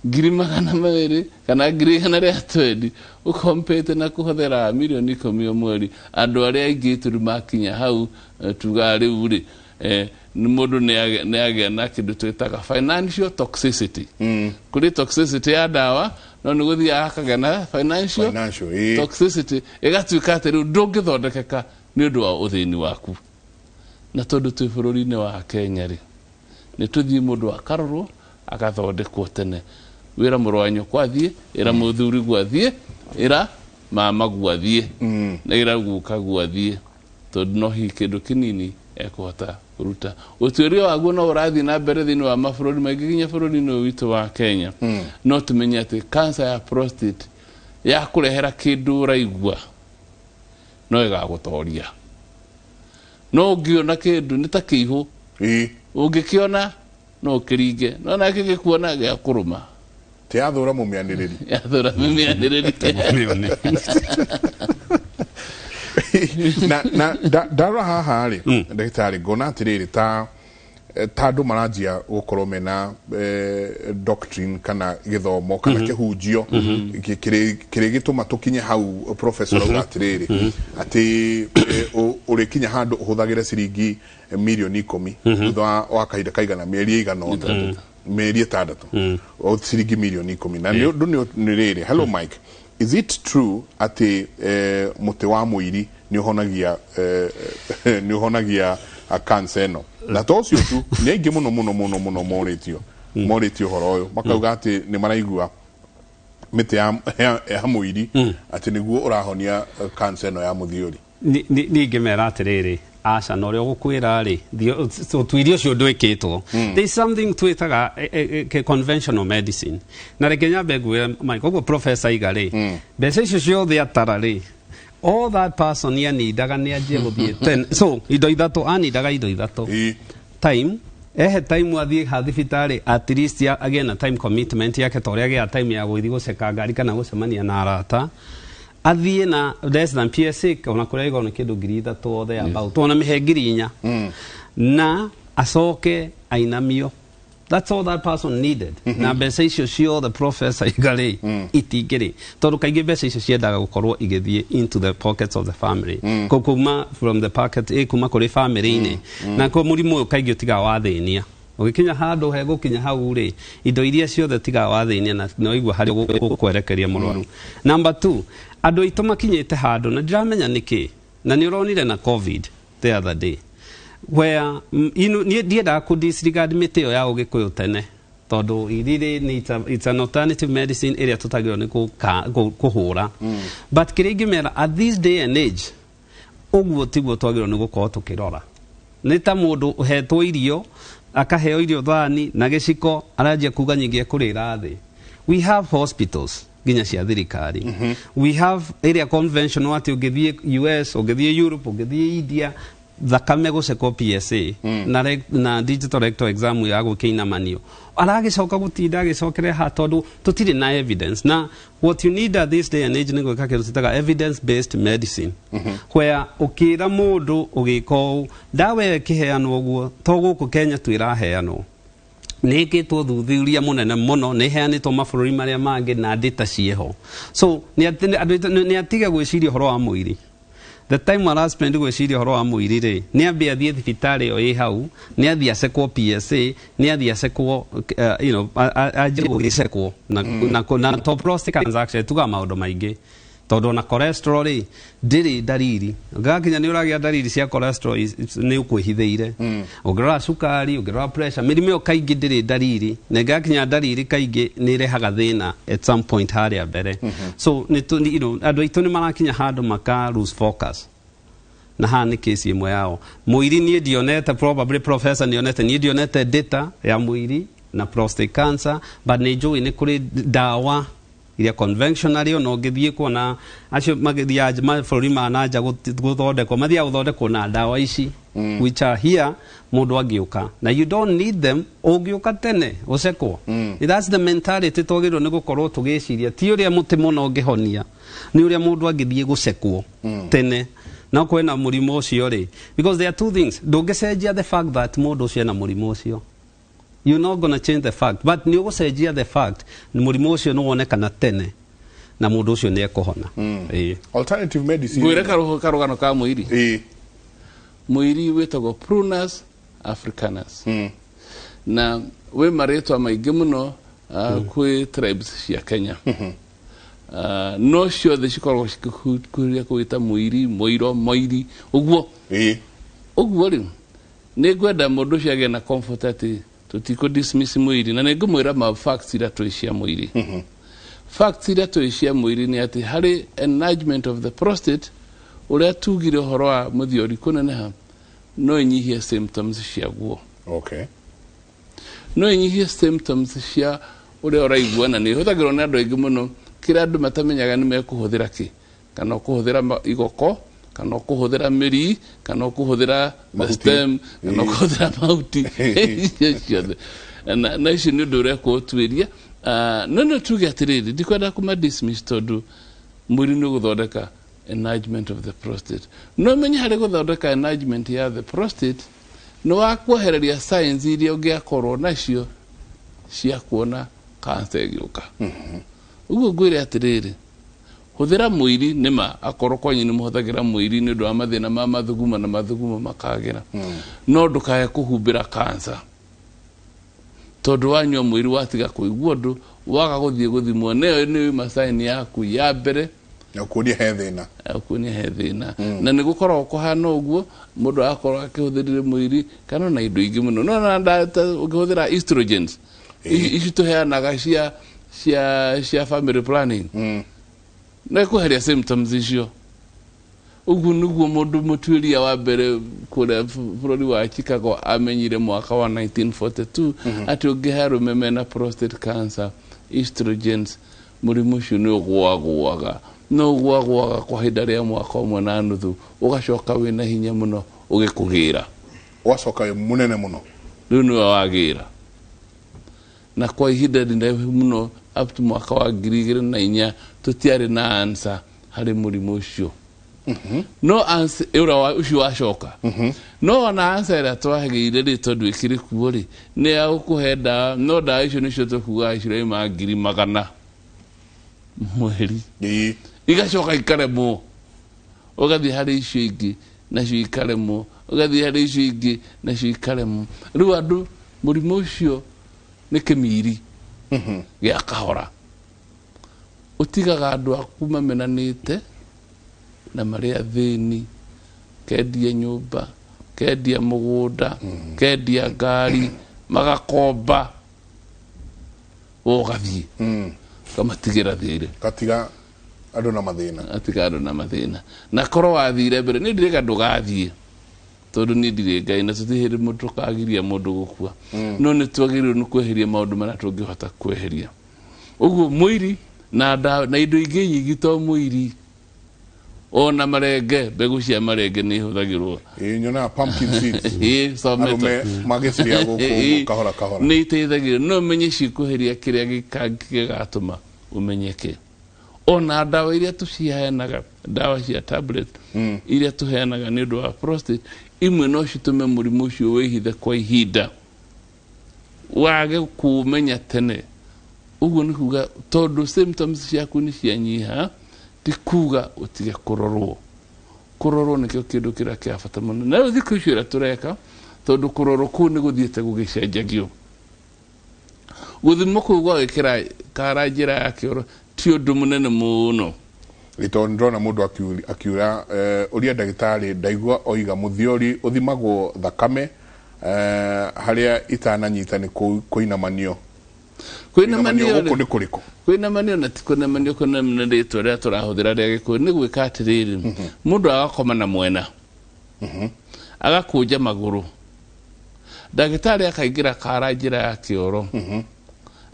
200,000 kana 120,000 ũkompete na kũhũthĩra 10 mirioni o mweri. Andũ arĩa aingĩ tũrĩ makinya hau, tugaga rĩu rĩ, nĩ mũndũ nĩ agĩa na kĩndũ twĩtaga financial toxicity. Kũrĩ toxicity ya ndawa, no nĩ gũthiaga akagĩa na financial Financial, toxicity, ĩgatuĩka atĩ rĩu ndũngĩthondekeka nĩ ũndũ wa ũthĩni waku. Na tondũ twĩ bũrũri-inĩ wa Kenya rĩ, nĩ tũthiĩ mũndũ akarorwo agathondekwo tene. Wĩra mũrũ wa nyũkwa athiĩ, ĩra mũthuri guathiĩ, ĩra mama guathiĩ, na ĩra guka guathiĩ, tondũ no hihi kĩndũ kĩnini ekũhota kũruta. Ũtuĩria waguo no ũrathiĩ na mbere thĩinĩ wa mabũrũri maingĩ, nginya bũrũri-inĩ ũyũ witũ wa Kenya. No tũmenye atĩ cancer ya prostate ya kũrehera kĩndũ ũraigua no ĩgagũtoria, no ũngĩona kĩndũ nĩ ta kĩihũ. Ũngĩkĩona no ũkĩringe, no nake gĩkuona gĩa kũrũma. Ti yathũra mũmĩanĩrĩri. Yathũra mũmĩanĩrĩri. Na ndarora haha rĩ, ndagĩtarĩ, ngona atĩrĩrĩ, ta ta andũ maranjia gũkorwo mena doctrine kana gĩthomo kana kĩhunjio kĩrĩ gĩtũma tũkinye hau. Professor auga atĩrĩrĩ, atĩ ũrĩkinya handũ ũhũthagĩre ciringi mirioni 10 thutha wa kahinda kaigana mĩeri ĩigana ũna, mĩeri 6, o ciringi mirioni 10. Na nĩ ũndũ nĩ rĩrĩ, hello Mike, is it true atĩ mũtĩ wa mũiri nĩ ũhonagia cancer ĩno? Na to ũcio tu, nĩ aingĩ mũno mũno mũno mũno morĩtio ũhoro ũyũ, makauga atĩ nĩ maraigua mĩtĩ ya mũiri atĩ nĩguo ũrahonia cancer ĩno ya mũthiũri. Niĩ ingĩmera atĩrĩrĩ, aca, na ũrĩa ũgũkwĩra rĩ, ũtuĩria ũcio ndwĩkĩtwo. There is something twĩtaga conventional medicine. Na reke nyambe ngwĩre, Mike, ũguo professor iga rĩ, mbeca icio ciothe atara rĩ, all that person anindaga nĩ anjie gũthiĩ ten. So indo ithatũ anindaga, indo ithatũ: time, ehe time athiĩ ha thibitarĩ, at least agĩe na time commitment yake, ta ũrĩa agĩaga time ya gũthiĩ gũceka ngari kana gũcemania na arata, athiĩ na less than PSA, ona kũrĩa igoro nĩ kĩndũ 3000 or there about, ona mĩhe 4000, na acoke ainamio. That's all that person needed. Na mbeca icio ciothe professor iga rĩ, itingĩrĩ, tondũ kaingĩ mbeca icio ciendaga gũkorwo igĩthiĩ into the pockets of the family. Kuma from the pocket, kuma kũrĩ family-inĩ. Na ko mũrimũ ũyũ kaingĩ ũtigaga wathĩnia, ũgĩkinya handũ hegũkinya hau rĩ, indo iria ciothe tigaga wathĩnia na no igua harĩa ũkwerekeria mũrwaru. Number two, andũ aitũ makinyĩte handũ na ndiramenya nĩkĩ, na nĩ ũronire na COVID the other day, where niĩ ndiendaga kũ disregard mĩtĩ ĩyo ya ũgĩkũyũ tene, tondũ iriri nĩ it's an alternative medicine ĩrĩa tũtagĩrĩirwo nĩ kũhũra. But kĩrĩa ingĩmera at this day and age, ũguo tiguo twagĩrĩirwo nĩ gũkorwo tũkĩrora. Nĩ ta mũndũ ũhetwo irio, akaheo irio thani na gĩciko, aranjia kuga nyingĩ ekũrĩra thĩ. We have hospitals nginya cia thirikari, we have ĩrĩa conventional, atĩ ũngĩthiĩ US, ũngĩthiĩ Europe, ũngĩthiĩ India, thakame gũcekwo PSA na digital rectal exam ya gwĩkĩinamanio, aragĩcoka gũtinda agĩcokere ha, tondũ tũtirĩ na evidence. Na what you need at this day and age nĩ gwĩka kĩndũ twĩtaga evidence based medicine, where ũkĩra mũndũ ũgĩka ũũ, ndawa ĩyo ĩkĩheanwo ũguo, to gũkũ Kenya tu ĩraheanwo, nä ĩkĩtwo thuthuria mũnene mũno, nĩ ĩheanĩtwo mabũrũri marĩa mangĩ na data ciĩho. So andũ aitũ nĩ atige gwĩciria ũhoro wa mũiri. The time araspend gwĩciria ũhoro wa mũiri rĩ, nĩ ambie athiĩ thibitarĩ ĩyo ĩ hau, nĩ athiĩ acekwo PSA, nĩ athiĩ acekwo, anjie gũgĩcekwo na to prostate cancer. Actually tugaga maũndũ maingĩ, tondũ ona cholesterol rĩ, ndĩrĩ ndariri. Gakinya nĩ ũragĩa ndariri cia cholesterol, nĩ ũkwĩhithĩire. Ũngĩrora cukari, ũngĩrora pressure, mĩrimũ ĩyo kaingĩ ndĩrĩ ndariri, na ĩgakinya ndariri kaingĩ nĩ ĩrehaga thĩna at some point harĩa mbere. So nĩ andũ aitũ nĩ marakinya handũ maka lose focus, na haha nĩ kesi ĩmwe yao. Mũiri niĩ ndionete, probably professor nĩonete, niĩ ndionete data ya mũiri na prostate cancer, but nĩ njũĩ nĩ kũrĩ ndawa iria conventionally ona ũngĩthiĩ kuona acio magĩthiaga mabũrũri ma na nja gũthondekwo, mathiaga gũthondekwo na ndawa ici which are here. Mũndũ angĩũka na you don't need them, ũngĩũka tene ũcekwo. That's the mentality twagĩrĩirwo nĩ gũkorwo tũgĩciria, ti ũrĩa mũtĩ mũno ũngĩhonia, nĩ ũrĩa mũndũ angĩthiĩ gũcekwo tene no kwĩna mũrimũ ũcio rĩ, because there are two things. Ndũngĩcenjia the fact that mũndũ ũcio ena mũrimũ ũcio, you're not gonna change the fact, but nĩ ũgũcenjia the fact mũrimũ ũcio nĩ wonekana tene na mũndũ ũcio nĩ ekũhona. Ĩĩ. Alternative medicine. Ngwĩre karũgano ka mũiri. Mũiri wĩtagwo Prunus africanus, na wĩ marĩtwa maingĩ mũno kwĩ tribes cia Kenya. No ciothe cikoragwo cikĩkuhĩrĩria kũwĩta mũiri, mũiro, moiri, ũguo ũguo. Rĩu nĩ ngwenda mũndũ ũcio agĩe na comfort atĩ tũtikũ dismiss mũiri, na nĩ ngũmwĩra ma facts iria tũĩ cia mũiri. Facts iria tũĩ cia mũiri nĩ atĩ harĩ enlargement of the prostate, ũrĩa tugire ũhoro wa mũthiori kũneneha, no ĩnyihie symptoms ciaguo. No ĩnyihie symptoms cia ũrĩa ũraigua, na nĩ ĩhũthagĩrwo nĩ andũ aingĩ mũno. Kĩrĩa andũ matamenyaga nĩ mekũhũthĩra kĩ, kana ũkũhũthĩra igoko, Kana ũkũhũthĩra mĩri, kana ũkũhũthĩra the Mahuti. stem, kana ũkũhũthĩra mahuti icio ciothe. Na icio nĩ ũndũ ũrekwo ũtuĩria. Ah, no no tuge atĩrĩrĩ, ndikwenda kũma dismiss tondũ mwĩrĩ nĩ ũgũthondeka enlargement of the prostate. No menye harĩ gũthondeka enlargement ya the prostate nĩ wa kwehereria signs iria ũngĩakorwo nacio cia kuona cancer ĩgĩũka. Ũguo ngwĩre atĩrĩrĩ, hũthĩra mũiri nĩma, akorwo kwanyu nĩ mũhũthagĩra mũiri nĩ ũndũ wa mathĩna ma mathuguma na mathuguma makagĩra, no ndũkae kũhumbĩra cancer tondũ wanyua mũiri watiga kũigua ũndũ, waga gũthiĩ gũthimwo, nĩyo nĩ yuma sign yaku ya mbere na kuonia he thĩna. Kuonia he thĩna. Na nĩ gũkoragwo kũhana ũguo, mũndũ agakorwo akĩhũthĩrire mũiri kana ona indo ingĩ mũno, no na ũngĩhũthĩra estrogens ici tũheanaga cia family planning, no ĩkweheria symptoms icio. Ũguo nĩguo mũndũ mũtuĩria wa mbere kũrĩa bũrũri wa Chicago amenyire mwaka wa 1942 atĩ ũngĩhe arũme mena prostate cancer estrogens, mũrimũ ũcio nĩ ũgũagũaga, no ũgũagũaga kwa ihinda rĩa mwaka ũmwe na nuthu, ũgacoka wĩna hinya mũno ũgĩkũgĩra. Ũgacoka wĩ mũnene mũno. Rĩu nĩwe wagĩra na kwa ihinda rĩraihu mũno, up to mwaka wa 2004 tũtiarĩ na answer harĩ mũrimũ ũcio. No answer ũrĩa ũcio wacoka, no ona answer ĩrĩa twagĩire rĩ, tondũ ĩkĩrĩ kuo rĩ, nĩ ya gũkũhe ndawa, no ndawa icio nĩcio tũkuaga ciraima 100,000 mweri, igacoka ikaremwo, ũgathiĩ harĩ icio ingĩ nacio ikaremwo, ũgathiĩ harĩ icio ingĩ nacio ikaremwo. Rĩu andũ mũrimũ ũcio nĩ kĩmiri gĩa kahora, ũtigaga andũ aku mamenanĩte na marĩ athĩni, kendia nyũmba, kendia mũgũnda, kendia ngari, magakomba, wo ũgathiĩ ũkamatigĩra thirĩ. Gatiga andũ na mathĩna. Atiga andũ na mathĩna. Na korwo wathire mbere, niĩ ndirĩga ndũgathiĩ tondũ niĩ ndirĩ Ngai na tũtirĩ hĩndĩ mũndũ tũkagiria mũndũ gũkua, no nĩ twagĩrĩirwo nĩ kweheria maũndũ marĩa tũngĩhota kweheria. Ũguo mũiri na ndawa na indo ingĩ nyingĩ to mũiri, ona marenge, mbegũ cia marenge nĩ ihũthagĩrwo. Ĩĩ, nyonaga pumpkin seeds. Ĩĩ, someta. Arũme magĩciria gũkũ ũguo kahora kahora. Nĩ iteithagĩrĩria, no menye cikũheria kĩrĩa gĩgatũma ũmenyeke. Ona ndawa iria tũciheanaga, ndawa cia tablet iria tũheanaga nĩ ũndũ wa prostate, imwe no citũme mũrimũ ũcio wĩhithe kwa ihinda, wage kũũmenya tene. Ũguo nĩ kuga tondũ symptoms ciaku nĩ cianyiha ti kuga ũtige kũrorwo. Kũrorwo nĩkĩo kĩndũ kĩrĩa kĩa bata mũno. Na rĩu thikũ ici ũrĩa tũreka, tondũ kũrorwo kũu nĩ gũthiĩte gũgĩcenjagio, gũthimwo kũu gwagĩkĩra kara njĩra ya kĩoro ti ũndũ mũnene mũno. Ĩ, tondũ ndĩrona mũndũ akiura ũria ndagĩtarĩ, ndaigua oiga mũthiori ũthimagwo thakame, harĩa itananyita nĩ kũinamanio. Kũinamanio gũkũ nĩ kũrĩkũ? Kũinamanio na ti kũinamanio. Kũinamanio rĩtwa rĩrĩa tũrahũthĩra rĩa Gĩkũyũ nĩ gwĩka atĩrĩrĩ, mũndũ agakoma na mwena, agakũnja magũrũ, ndagĩtarĩ akaingĩra kara njĩra ya kĩoro,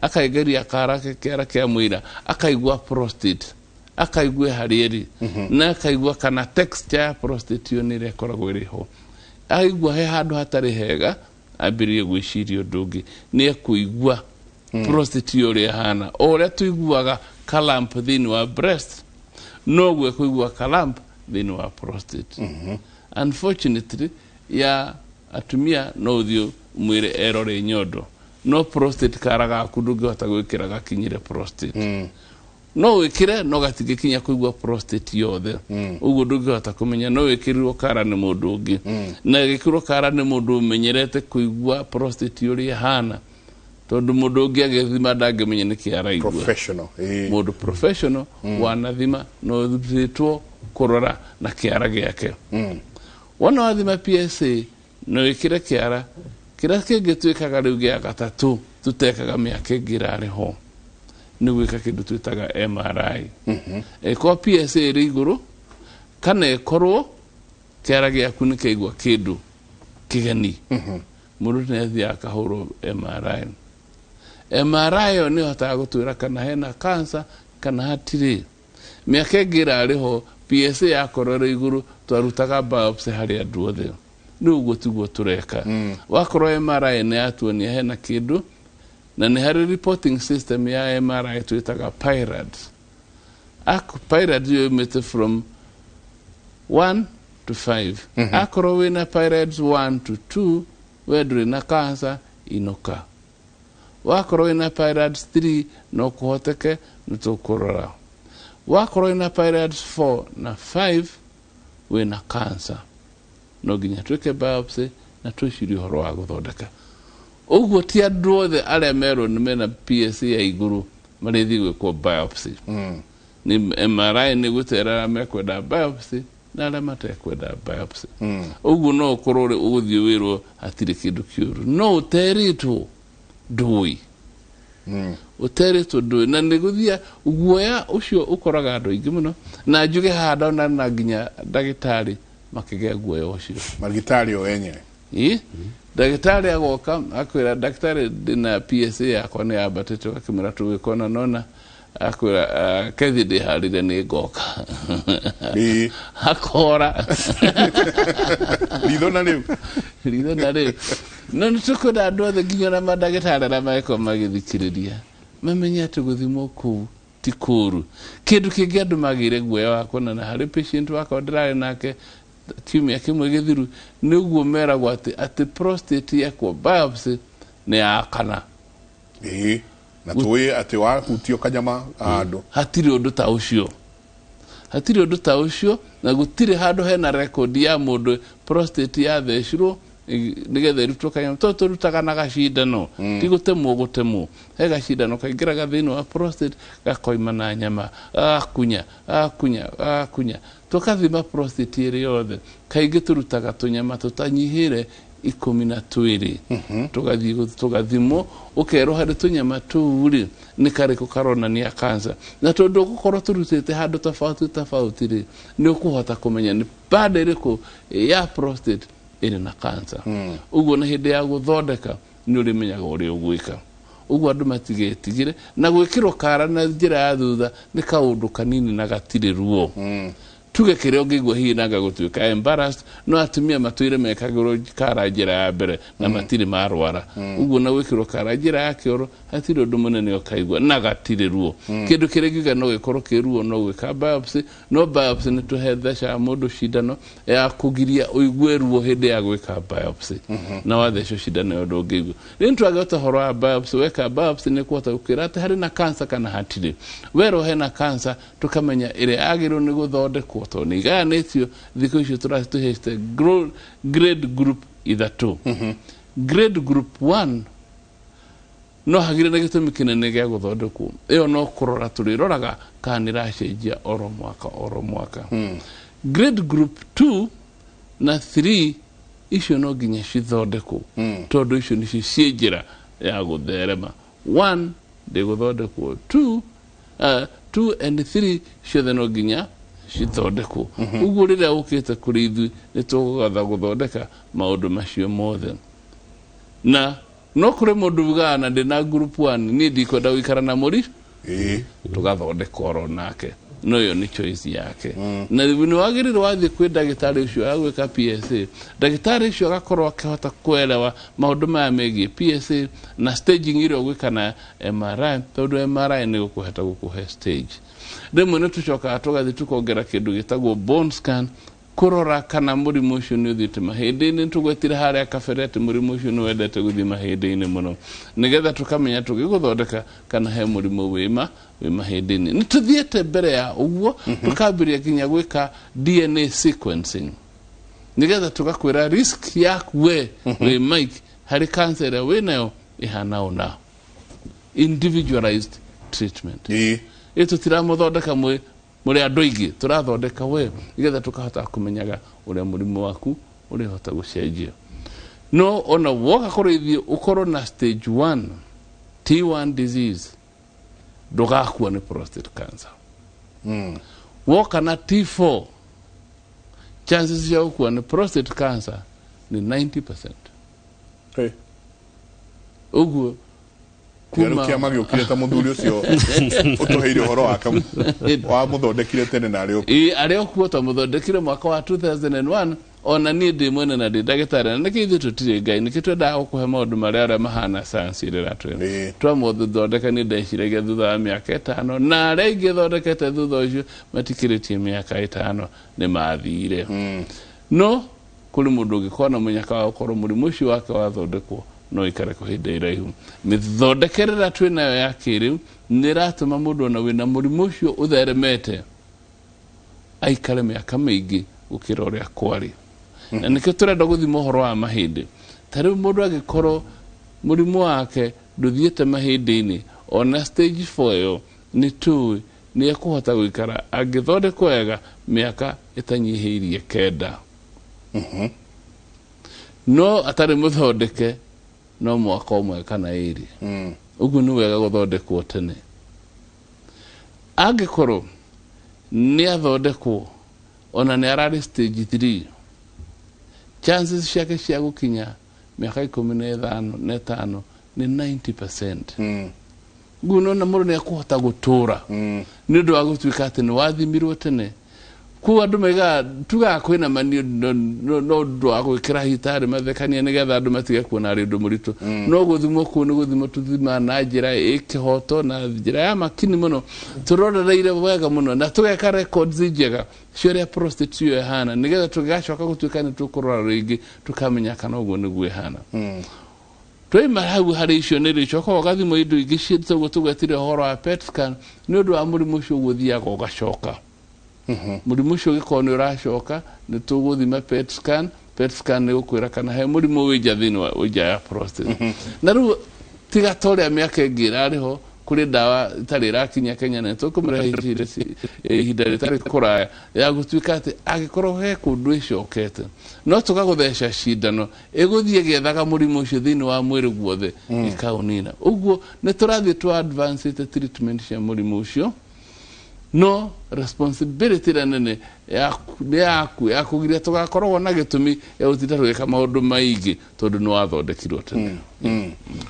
akaingĩria kara kĩara kĩa mũira, akaigua prostate, akaigua harĩa ĩrĩ, na akaigua kana texture ya prostate ĩyo nĩ ĩrĩa ĩkoragwo ĩrĩ ho. Aigua he handũ hatarĩ hega, ambĩrĩrie gwĩciria ũndũ ũngĩ. Nĩ ekũigua prostate ĩyo ũrĩa ĩhana, o ũrĩa tũiguaga kalump thĩinĩ wa breast, noguo ekũigua kalump thĩinĩ wa prostate. Unfortunately, ya atumia no ũthiĩ mwĩre erore nyondo, no prostate kara gaku ndũngĩhota gwĩkĩra gakinyĩre prostate. No wĩkĩre no gatingĩkinya kũigua prostate yothe, ũguo ndũngĩhota kũmenya. No wĩkĩrirwo kara nĩ mũndũ ũngĩ, na gĩkĩrwo kara nĩ mũndũ ũmenyerete kũigua prostate ũrĩa ĩhana, tondũ mũndũ ũngĩ agĩthima ndangĩmenya nĩkĩ araigua. Professional, ĩĩ. Mũndũ professional wanathima no ũthutĩtwo kũrora na kĩara gĩake. Wona wathima PSA no wĩkĩre kĩara. Kĩrĩa kĩngĩ twĩkaga rĩu gĩa gatatũ tũtekaga mĩaka ĩngĩ ĩrarĩ ho nĩ gwĩka kĩndũ twĩtaga MRI. Ĩkorwo PSA ĩrĩ igũrũ kana ĩkorwo kĩara gĩaku nĩ kĩaigua kĩndũ kĩgeni, mũndũ nĩ athiaga akahũrwo MRI. MRI ĩyo nĩ ĩhotaga gũtwĩra kana hena cancer kana hatirĩ. Mĩaka ĩngĩ ĩrarĩ ho PSA yakorwo ĩrĩ igũrũ twarutaga biopsy harĩ andũ othe. Rĩu ũguo tiguo tũreka. Wakorwo MRI nĩ yatuonia hena kĩndũ, na nĩ harĩ reporting system ya MRI twĩtaga PIRADS. PIRADS yumĩte from 1 to 5. Akorwo wĩna PIRADS 1 to 2, we ndũrĩ na cancer, inũka. Wakorwo wĩna PIRADS 3, no kũhoteke nĩ tũkũrora. Wakorwo wĩna PIRADS 4 na 5, wĩna cancer, no nginya twĩke biopsy na twĩcirie ũhoro wa gũthondeka. Ũguo ti andũ othe arĩa merwo nĩ mena PSA ya igũrũ marĩthiĩ gwĩkwo biopsy. Nĩ MRI nĩ gũtera arĩa mekwenda biopsy na arĩa matekwenda biopsy. Ũguo no ũkorwo ũgũthiĩ wĩrwo hatirĩ kĩndũ kĩũru, no ũterĩtwo ndũĩ. Ũterĩtwo ndũĩ, na nĩ gũthia guoya ũcio ũkoraga andũ aingĩ mũno. Na njuge haha ndona na nginya ndagĩtarĩ makĩgĩa guoya ũcio. Marigitari o enyewe. Ĩ ndagĩtarĩ agoka akwĩra, "Ndagĩtarĩ, ndĩna PSA yakwa nĩ yambatĩte." Ũgakĩmwĩra tũgĩkona nona akwĩra, "Ah, kethi ndĩharĩre nĩ ngoka." Akora. Ritho na rĩu. Ritho na rĩu. No nĩ tũkwenda andũ othe, nginya ona mandagĩtarĩ arĩa magĩkorwo magĩthikĩrĩria, mamenye atĩ gũthimwo kũu ti kũũru. Kĩndũ kĩngĩ andũ magĩire guoya wa kuonana harĩ patient wakwa ndĩrarĩ nake kiumia kĩmwe gĩthiru, nĩ ũguo meragwo atĩ prostate yekwo biopsy nĩ ya kana. Ĩĩ, na tũĩ atĩ wahutio kanyama handũ. Hatirĩ ũndũ ta ũcio, hatirĩ ũndũ ta ũcio, na gũtirĩ handũ hena rekondi ya mũndũ prostate yathecirwo nĩgetha ĩrutwo kanyamũ, tondũ tũrutaga na gacindano. Ti gũtemwo, gũtemwo he gacindano kaingĩraga thĩinĩ wa prostate, gakoima na nyama, gagakunya, gagakunya, gagakunya, tũkathima prostate ĩrĩ yothe. Kaingĩ tũrutaga tũnyama tũtanyihĩre 12, tũgathiĩ tũgathimwo, ũkerwo harĩ tũnyama tũu rĩ, nĩ karĩkũ karonania cancer. Na tondũ ũgũkorwo tũrutĩte handũ tofauti tofauti rĩ, nĩ ũkũhota kũmenya nĩ pande ĩrĩkũ ya prostate ĩrĩ na cancer. Ũguo na hĩndĩ ya gũthondeka nĩ ũrĩmenyaga ũrĩa ũgwĩka. Ũguo andũ matigetigĩre na gwĩkĩrwo kara na njĩra ya thutha nĩ kaũndũ kanini na gatirĩ ruo. Tuge kĩrĩa ũngĩigua hihi nanga gũtuĩka embarrassed, no atumia matũire mekagĩrwo kara njĩra ya mbere na matirĩ marwara. Ũguo na gwĩkĩrwo kara njĩra ya kĩoro hatirĩ ũndũ mũnene ũkaigua na gatirĩ ruo. Kĩndũ kĩrĩa ngiuga no gĩkorwo kĩ ruo no gwĩka biopsy, no biopsy nĩ tũhethecaga mũndũ cindano ya kũgiria ũigue ruo hĩndĩ ya gwĩka biopsy, na wathecwo cindano ĩyo ndũngĩigua. Rĩu nĩtwagĩota ũhoro wa biopsy. Weka biopsy nĩ kũhota gũkwĩra atĩ harĩ na cancer kana hatirĩ. Werwo hena cancer, tũkamenya ĩrĩa yagĩrĩirwo nĩ gũthondekwo, tondũ nĩ igayanĩtio. Thikũ icio tũratũhĩte grade group ithatũ. Grade group 1 no hagĩre na gĩtũmi kĩnene gĩa gũthondekwo, ĩyo no kũrora tũrĩroraga kana nĩ ĩracenjia oro mwaka oro mwaka. Grade group 2 na 3, icio no nginya cithondekwo, tondũ icio nĩcio ciĩ njĩra ya gũtherema. 1 ndĩgũthondekwo, 2 and 3 ciothe no nginya cithondekwo. Ũguo rĩrĩa ũkĩte kũrĩ ithuĩ nĩ tũgũgatha gũthondeka maũndũ macio mothe. Na no kũrĩ mũndũ ugaga, "Na ndĩna group 1, niĩ ndikwenda gũikara na mũri," tũgathondeka oro nake, no ĩyo nĩ choice yake. Na nĩ wagĩrĩirwo wathiĩ kwĩ ndagĩtarĩ ũcio agwĩka PSA, ndagĩtarĩ ũcio agakorwo akĩhota kuelewa maũndũ maya megiĩ PSA na staging ĩrĩa ũgwĩka na MRI, tondũ MRI nĩ gũkũheta gũkũhe stage. Rĩmwe nĩ tũcokaga tũgathiĩ tũkongera kĩndũ gĩtagwo bone scan, kũrora kana mũrimũ ũcio nĩ ũthiĩte mahĩndĩ-inĩ. Tũgwetire harĩa kabere atĩ mũrimũ ũcio nĩ wendete gũthiĩ mahĩndĩ-inĩ mũno, nĩgetha tũkamenya tũgĩgũthondeka kana he mũrimũ wĩ mahĩndĩ-inĩ. Nĩ tũthiĩte mbere ya ũguo, tũkambĩrĩria nginya gwĩka DNA sequencing, nĩgetha tũgakwĩra risk yaku we wĩ Mike harĩ cancer ĩrĩa wĩnayo ĩhana ũna, individualized treatment. Ĩ tũtiramũthondeka mwĩ mũrĩ andũ aingĩ, tũrathondeka we, nĩgetha tũkahota kũmenyaga ũrĩa mũrimũ waku ũrĩhota gũcenjia. No ona woka kũrĩ ithuĩ ũkorwo na stage 1 T1 disease, ndũgakua nĩ prostate cancer. Woka na T4, chances cia gũkua nĩ prostate cancer nĩ 90%. Hey. Ũguo Tiga rĩu kĩama gĩũkire ta mũthuri ũcio ũtũheire ũhoro wake wamũthondekire tene na arĩ o Ĩĩ, arĩ o kuo twamũthondekire mwaka wa 2001. Ona niĩ ndĩ mwene na ndĩ ndagĩtarĩ, na nĩkĩ ithuĩ tũtirĩ Ngai, nĩkĩ twendaga gũkũhe maũndũ marĩa ũrĩa mahana sayansi ĩrĩa ĩratwĩra. Twamũthondeka niĩ ndeciragia thutha wa mĩaka 5, na arĩa aingĩ thondekete thutha ũcio matikĩrĩtie mĩaka 5 nĩ mathire. No kũrĩ mũndũ ũngĩkorwo na mũnyaka wa gũkorwo mũrimũ ũcio wake wathondekwo no ikare kwa ihinda iraihu. Mĩthondekere ĩrĩa twĩ nayo ya kĩrĩu nĩ ĩratũma mũndũ ona wĩna mũrimũ ũcio ũtheremete aikare mĩaka mĩingĩ gũkĩra ũrĩa kwarĩ. Na nĩkĩo tũrenda gũthima ũhoro wa mahĩndĩ. Ta rĩu mũndũ angĩkorwo mũrimũ wake ndũthiĩte mahĩndĩ-inĩ, ona stage 4 ĩyo nĩ tũĩ nĩ ekũhota gũikara angĩthondekwo wega mĩaka ĩtanyihĩirie 9. No atarĩ mũthondeke no mwaka 1 kana 2. Ũguo nĩ wega gũthondekwo tene. Angĩkorwo nĩ athondekwo ona nĩ ararĩ stage 3, chances ciake cia gũkinya mĩaka 15 nĩ 90%. Ũguo nĩwona mũndũ nĩ ekũhota gũtũra nĩ ũndũ wa gũtuĩka atĩ nĩ wathimirwo tene. Koguo andũ maigaga tugaga kwĩna mani no ũndũ wa gwĩkĩra hitarĩ mathekania nĩgetha andũ matige kuona arĩ ũndũ mũritũ. No gũthimwo kũu nĩ gũthimwo tũthimaga na njĩra ĩ kĩhoto na njĩra ya makini mũno, tũrorereire wega mũno na tũgeka records njega cia ũrĩa prostate ĩyo ĩhana, nĩgetha tũgĩgacoka gũtuĩka nĩ tũkũrora rĩngĩ tũkamenya kana ũguo nĩguo ĩhana. Twaima hau harĩ icio nĩ rĩcoka ũgathimwo indo ingĩ ciĩ ũguo tũgwetire ũhoro wa PET scan nĩ ũndũ wa mũrimũ ũcio ũguo ũthiaga ũgacoka. Mũrimũ ũcio ũngĩkorwo nĩ ũracoka nĩ tũgũthima PET scan. PET scan nĩ gũkwĩra kana he mũrimũ wĩ nja thĩinĩ wa nja ya prostate. Na rĩu tiga ta ũrĩa mĩaka ĩngĩ ĩrarĩ ho, kũrĩ ndawa ĩtarĩ ĩrakinya Kenya na nĩtũkũmĩrehe ihinda rĩtarĩ kũraya ya gũtuĩka atĩ angĩkorwo he kũndũ ĩcokete no tũgagũtheca cindano ĩgũthiĩ ĩgĩethaga mũrimũ ũcio thĩinĩ wa mwĩrĩ guothe ĩkaũnina. Ũguo nĩ tũrathiĩ tũ advance treatment cia mũrimũ ũcio, no responsibility ĩrĩa nene nĩ yaku ya kũgiria tũgakoragwo na gĩtũmi ya gũtinda tũgĩka maũndũ maingĩ tondũ nĩ wathondekirwo tene.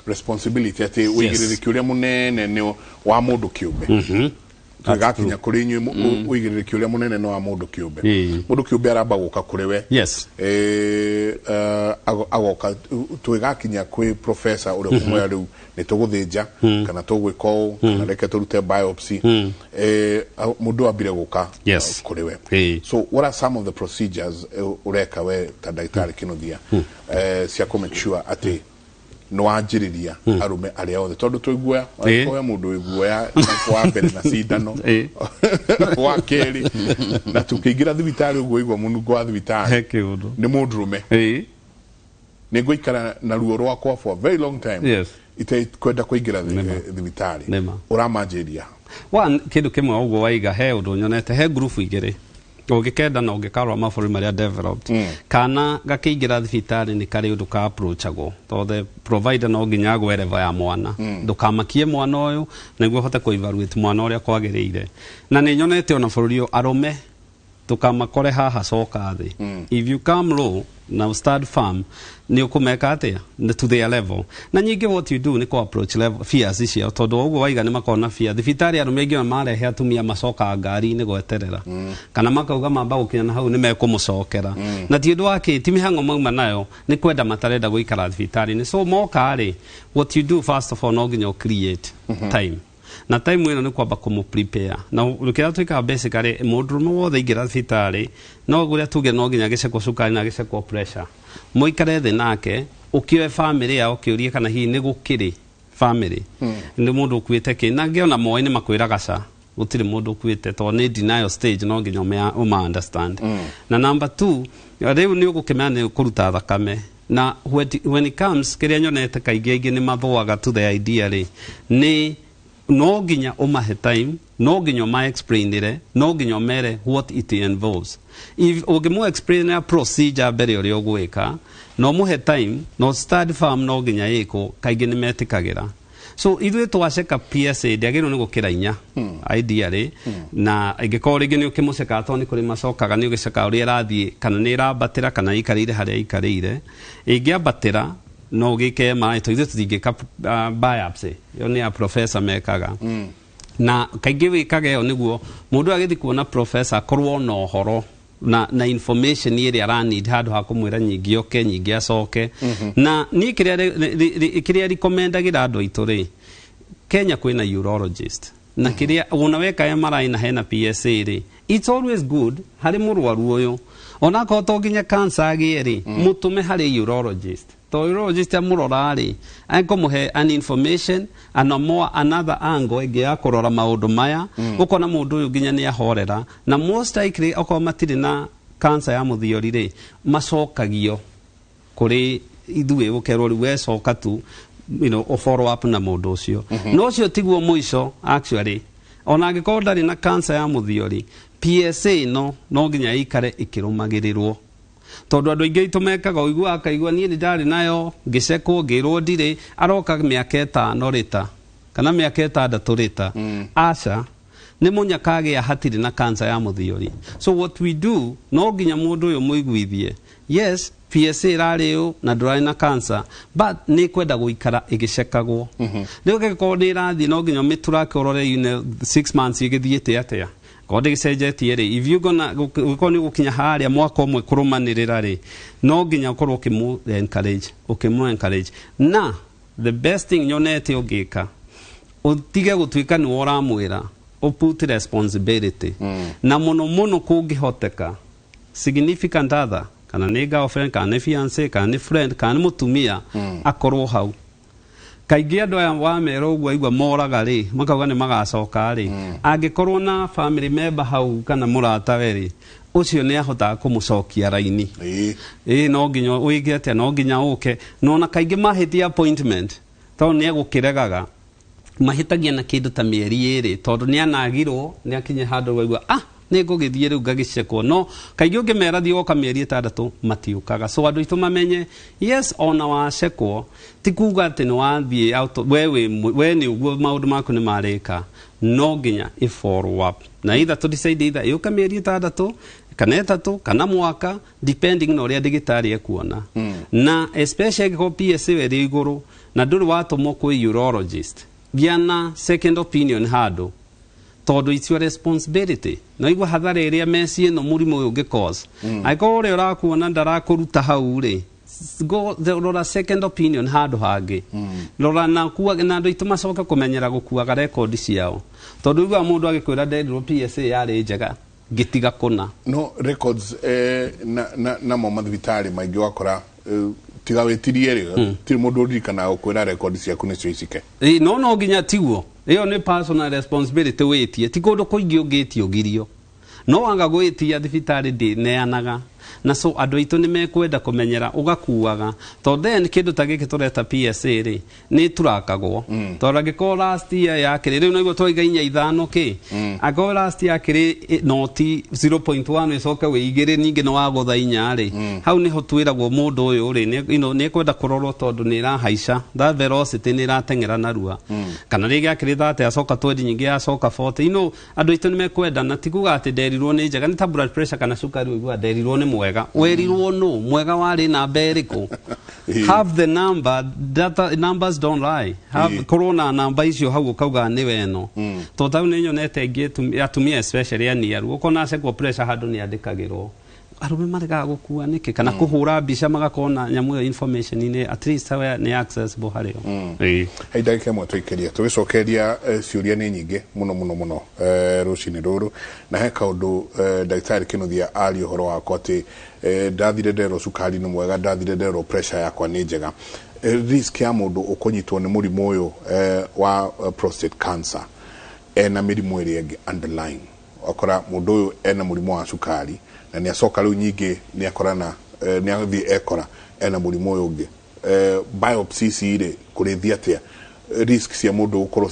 Responsibility atĩ ũigĩrĩrĩki ũrĩa mũnene nĩ wa mũndũ kĩũmbe. Tũgakinya kũrĩ inyuĩ, ũigĩrĩrĩki ũrĩa mũnene nĩ wa mũndũ kĩũmbe. Mũndũ kĩũmbe aramba gũka kũrĩ we. Agoka tũgĩgakinya kwĩ professor ũrĩa ũkũmwĩra rĩu nĩ tũgũthĩnja kana tũgwĩka ũũ kana reke tũrute biopsy. Mũndũ ambire gũka kũrĩ we. So what are some of the procedures ũreka we ta ndagĩtarĩ Kĩnuthia cia kũ make sure atĩ nĩ wanjĩrĩria arũme arĩa othe, tondũ twĩ guoya he mũndũ wĩ guoya wa mbere na cindano wa kerĩ na tũkĩingĩra thibitarĩ ũguo igua mũnungo wa thibitarĩ nĩ mũndũrũme nĩ ngũikara na ruo rwakwa for a very long time itekwenda kũingĩra thibitarĩ. Ũramanjĩria one kĩndũ kĩmwe ũguo waiga he ũndũ nyonete he ngurubu igĩrĩ ũngĩkenda na ũngĩkarora mabũrũri marĩa developed kana gakĩingĩra thibitarĩ nĩ karĩ ũndũ ka approachagwo tondũ the provider no nginya agwe level ya mwana, ndũkamakie mwana ũyũ nĩguo ũhote kũ evaluate mwana ũrĩa kwagĩrĩire. Na nĩ nyonete ona bũrũri ũyũ arũme tũkamakore haha coka thĩ, if you come low na stand firm nĩ ũkũmeka atĩa to their level. Na nyingĩ what you do nĩ kũ approach level fears ciao, tondũ ũguo waiga nĩ makoragwo na fear thibitarĩ. Arũme aingĩ ona marehe atumia macokaga ngari-inĩ gweterera kana makauga mamba gũkinya na hau nĩ mekũmũcokera, na ti ũndũ wa kĩ ti mĩhang'o mauma nayo nĩ kwenda matarenda gũikara thibitarĩ-inĩ. So moka rĩ, what you do first of all no nginya create time, na time ĩno nĩ kwamba kũmũ prepare na kĩrĩa twĩkaga basically mũndũrũme wothe aingĩra thibitarĩ no ũrĩa tuge no nginya gĩcekwo cukari na gĩcekwo pressure, mũikare thĩ nake ũkĩoe family yao ũkĩũrie kana hihi nĩ gũkĩrĩ family nĩ mũndũ ũkuĩte kĩ na ngĩona moĩ nĩ makwĩraga ca gũtirĩ mũndũ ũkuĩte tondũ nĩ denial stage, no nginya ũma understand. Na number 2 rĩu nĩ ũgũkĩmenya nĩ ũkũruta thakame, na when it comes kĩrĩa nyonete kaingĩ aingĩ nĩ mathũaga to the idea rĩ nĩ no nginya ũmahe time, no nginya ũma explainĩre, no nginya ũmere what it involves. If ũngĩmũ explainĩra procedure mbere ũrĩa ũgwĩka na ũmũhe time no stand firm no nginya ĩkwo, kaingĩ nĩ metĩkagĩra. So ithuĩ twaceka PSA ndĩagĩrĩirwo nĩ gũkĩra 4 ideally, na ĩngĩkorwo rĩngĩ nĩ ũkĩmũcekaga tondũ nĩ kũrĩ macokaga nĩ ũgĩcekaga ũrĩa ĩrathiĩ kana nĩ ĩrambatĩra kana ĩikarĩire harĩa ĩikarĩire, ĩngĩambatĩra No ũgĩke MRI to ithuĩ tũtingĩka biopsy ĩyo, nĩ ya professor mekaga. Na kaingĩ wĩkaga ĩyo nĩguo mũndũ agĩthiĩ kuona professor akorwo na ũhoro na information ĩrĩa araneed, handũ ha kũmwĩra nyingĩ oke, nyingĩ acoke. Na niĩ kĩrĩa recommendagĩra andũ aitũ rĩ, Kenya kwĩna urologist, na kĩrĩa ona weka MRI na hena PSA rĩ, it's always good harĩ mũrwaru ũyũ, onakorwo to nginya cancer agĩe rĩ, mũtũme harĩ urologist, to urologist amũrora rĩ, ekũmũhe an information and a more another angle ĩngĩ ya kũrora maũndũ maya. Ũkona mũndũ ũyũ nginya nĩ ahorera, na most likely okorwo matirĩ na cancer ya mũthiori rĩ, macokagio kũrĩ ithuĩ, gũkerwo rĩu wecoka tu follow up na mũndũ ũcio. No ũcio tiguo mũico. Actually, ona angĩkorwo ndarĩ na cancer ya mũthiori, PSA ĩno no nginya ĩikare ĩkĩrũmagĩrĩrwo, tondũ andũ aingĩ aitũ mekaga ũigua akaigua niĩ nĩ ndarĩ nayo, ngĩcekwo, ngĩrwo ndirĩ, aroka mĩaka 5 rĩta kana mĩaka 6 rĩta. Aca, nĩ mũnyaka agĩa hatirĩ na cancer ya mũthiori. So what we do, no nginya mũndũ ũyũ mũiguithie, yes, PSA ĩrarĩ ũ na ndũrarĩ na cancer, but nĩ kwenda gũikara ĩgĩcekagwo. Rĩu angĩkorwo nĩ ĩrathiĩ, no nginya ũmĩturake, ũrore 6 months ĩgĩthiĩte atĩa, korwo ndĩgĩcenjetie rĩ. If you gonna gũkorwo nĩ ũgũkinya harĩa mwaka ũmwe kũrũmanĩrĩra rĩ, no nginya ũkorwo ũkĩmũ encourage. Na the best thing nyonete ũngĩka, ũtige gũtuĩka nĩwe ũramwĩra, ũput responsibility, na mũno mũno kũngĩhoteka significant other, kana nĩ girlfriend, kana nĩ fiance, kana nĩ friend, kana nĩ mũtumia, akorwo hau. Kaingĩ andũ aya wamera ũguo aigua moraga rĩ, makauga nĩ magacoka rĩ. Angĩkorwo na family member hau kana mũratawe rĩ, ũcio nĩ ahotaga kũmũcokia raini. Ĩĩ, no nginya wĩke atĩa, no nginya ũke. Na ona kaingĩ mahĩtia appointment, tondũ nĩ egũkĩregaga, mahĩtagia na kĩndũ ta mĩeri 2, tondũ nĩ anagirwo nĩ akinye handũ waigua, ah, nĩ ngũgĩthiĩ rĩu ngagĩcekwo. No kaingĩ ũngĩmera thiĩ woka mĩeri 6, matiũkaga. So andũ aitũ mamenye, yes, ona wacekwo ti kuga atĩ nĩ wathiĩ we we nĩ ũguo maũndũ maku nĩ marĩka. No nginya ĩ follow up, na either to decide either ĩũke mĩeri 6 kana 3 kana mwaka, depending na ũrĩa ndagĩtarĩ ekuona. Na especially angĩkorwo PSA ĩrĩ igũrũ na ndũrĩ watũmwo kwĩ urologist, gĩa na second opinion handũ, tondũ it's your responsibility. Na igua hathara ĩrĩa meci ĩno mũrimũ ũyũ ũngĩ cause. Angĩkorwo ũrĩa ũrakuona ndarakũruta hau rĩ, go rora second opinion handũ hangĩ. Rora na kuwa, na andũ aitũ macoke kũmenyera gũkuaga rekondi ciao, tondũ iguaga mũndũ agĩkwĩra nderirwo PSA yarĩ njega, ngĩtiga kũna. No records namo mathibitarĩ maingĩ wakora tiga wĩtirie rĩ, tirĩ mũndũ ũririkanaga gũkwĩra record ciaku nĩcio icike. Ĩ, no nginya tiguo, ĩyo nĩ personal responsibility wĩtie. Ti kũndũ kũingĩ ũngĩtie ũgirio, no anga gwĩtia thibitarĩ ndĩneanaga. Na so andũ aitũ nĩ mekwenda kũmenyera ũgakuaga, tondũ then kĩndũ ta gĩkĩ tũreta PSA rĩ, nĩ turakagwo, tondũ angĩkorwo last year yakĩrĩ rĩu nĩguo twaiga inya ithano kĩ, angĩkorwo last year yakĩrĩ noti 0.1, ĩcoke wĩ igĩrĩ, ningĩ nĩ wagũtha inya rĩ, hau nĩho twĩragwo mũndũ ũyũ rĩ nĩ ekwenda kũrorwo, tondũ nĩ ĩrahaica, that velocity nĩ ĩrateng'era narua. Kana rĩngĩ akĩrĩ 30 acoka 20, nyingĩ yacoka 40. Andũ aitũ nĩ mekwenda, na ti kuga atĩ nderirwo nĩ njega. Nĩ ta blood pressure kana cukari, ũiguaga nderirwo nĩ mwega. Werirwo nũ mwega? Warĩ namba ĩrĩkũ? Have the number. Data, numbers don't lie. Have korwo na namba icio hau ũkauga nĩ weno, tondũ tau nĩ nyonete aingĩ atumia especially aniaru, ũkona acekwo pressure handũ nĩ andĩkagĩrwo. Arũme maregaga gũkua nĩkĩ? Kana kũhũra mbica magakorwo na nyamũ ĩyo information-inĩ, at least we nĩ accessible harĩ o. Ĩĩ. Hai ndagĩka 1 tũikĩrie tũgĩcokeria ciũria nĩ nyingĩ mũno mũno mũno rũcinĩ rũrũ. Na he kaũndũ ndagĩtarĩ Kĩnuthia aria ũhoro wakwa atĩ ndathire nderwo cukari nĩ mwega, ndathire nderwo pressure yakwa nĩ njega. Risk ya mũndũ ũkũnyitwo nĩ mũrimũ ũyũ wa prostate cancer ena mĩrimũ ĩrĩa ĩngĩ underlying, wakora mũndũ ũyũ ena mũrimũ wa cukari na nĩ acoka rĩu nyingĩ nĩ akorana nĩ athiĩ ekora ena mũrimũ ũyũ ũngĩ, biopsy ici rĩ, kũrĩthi atĩa? Risk cia mũndũ gũkorwo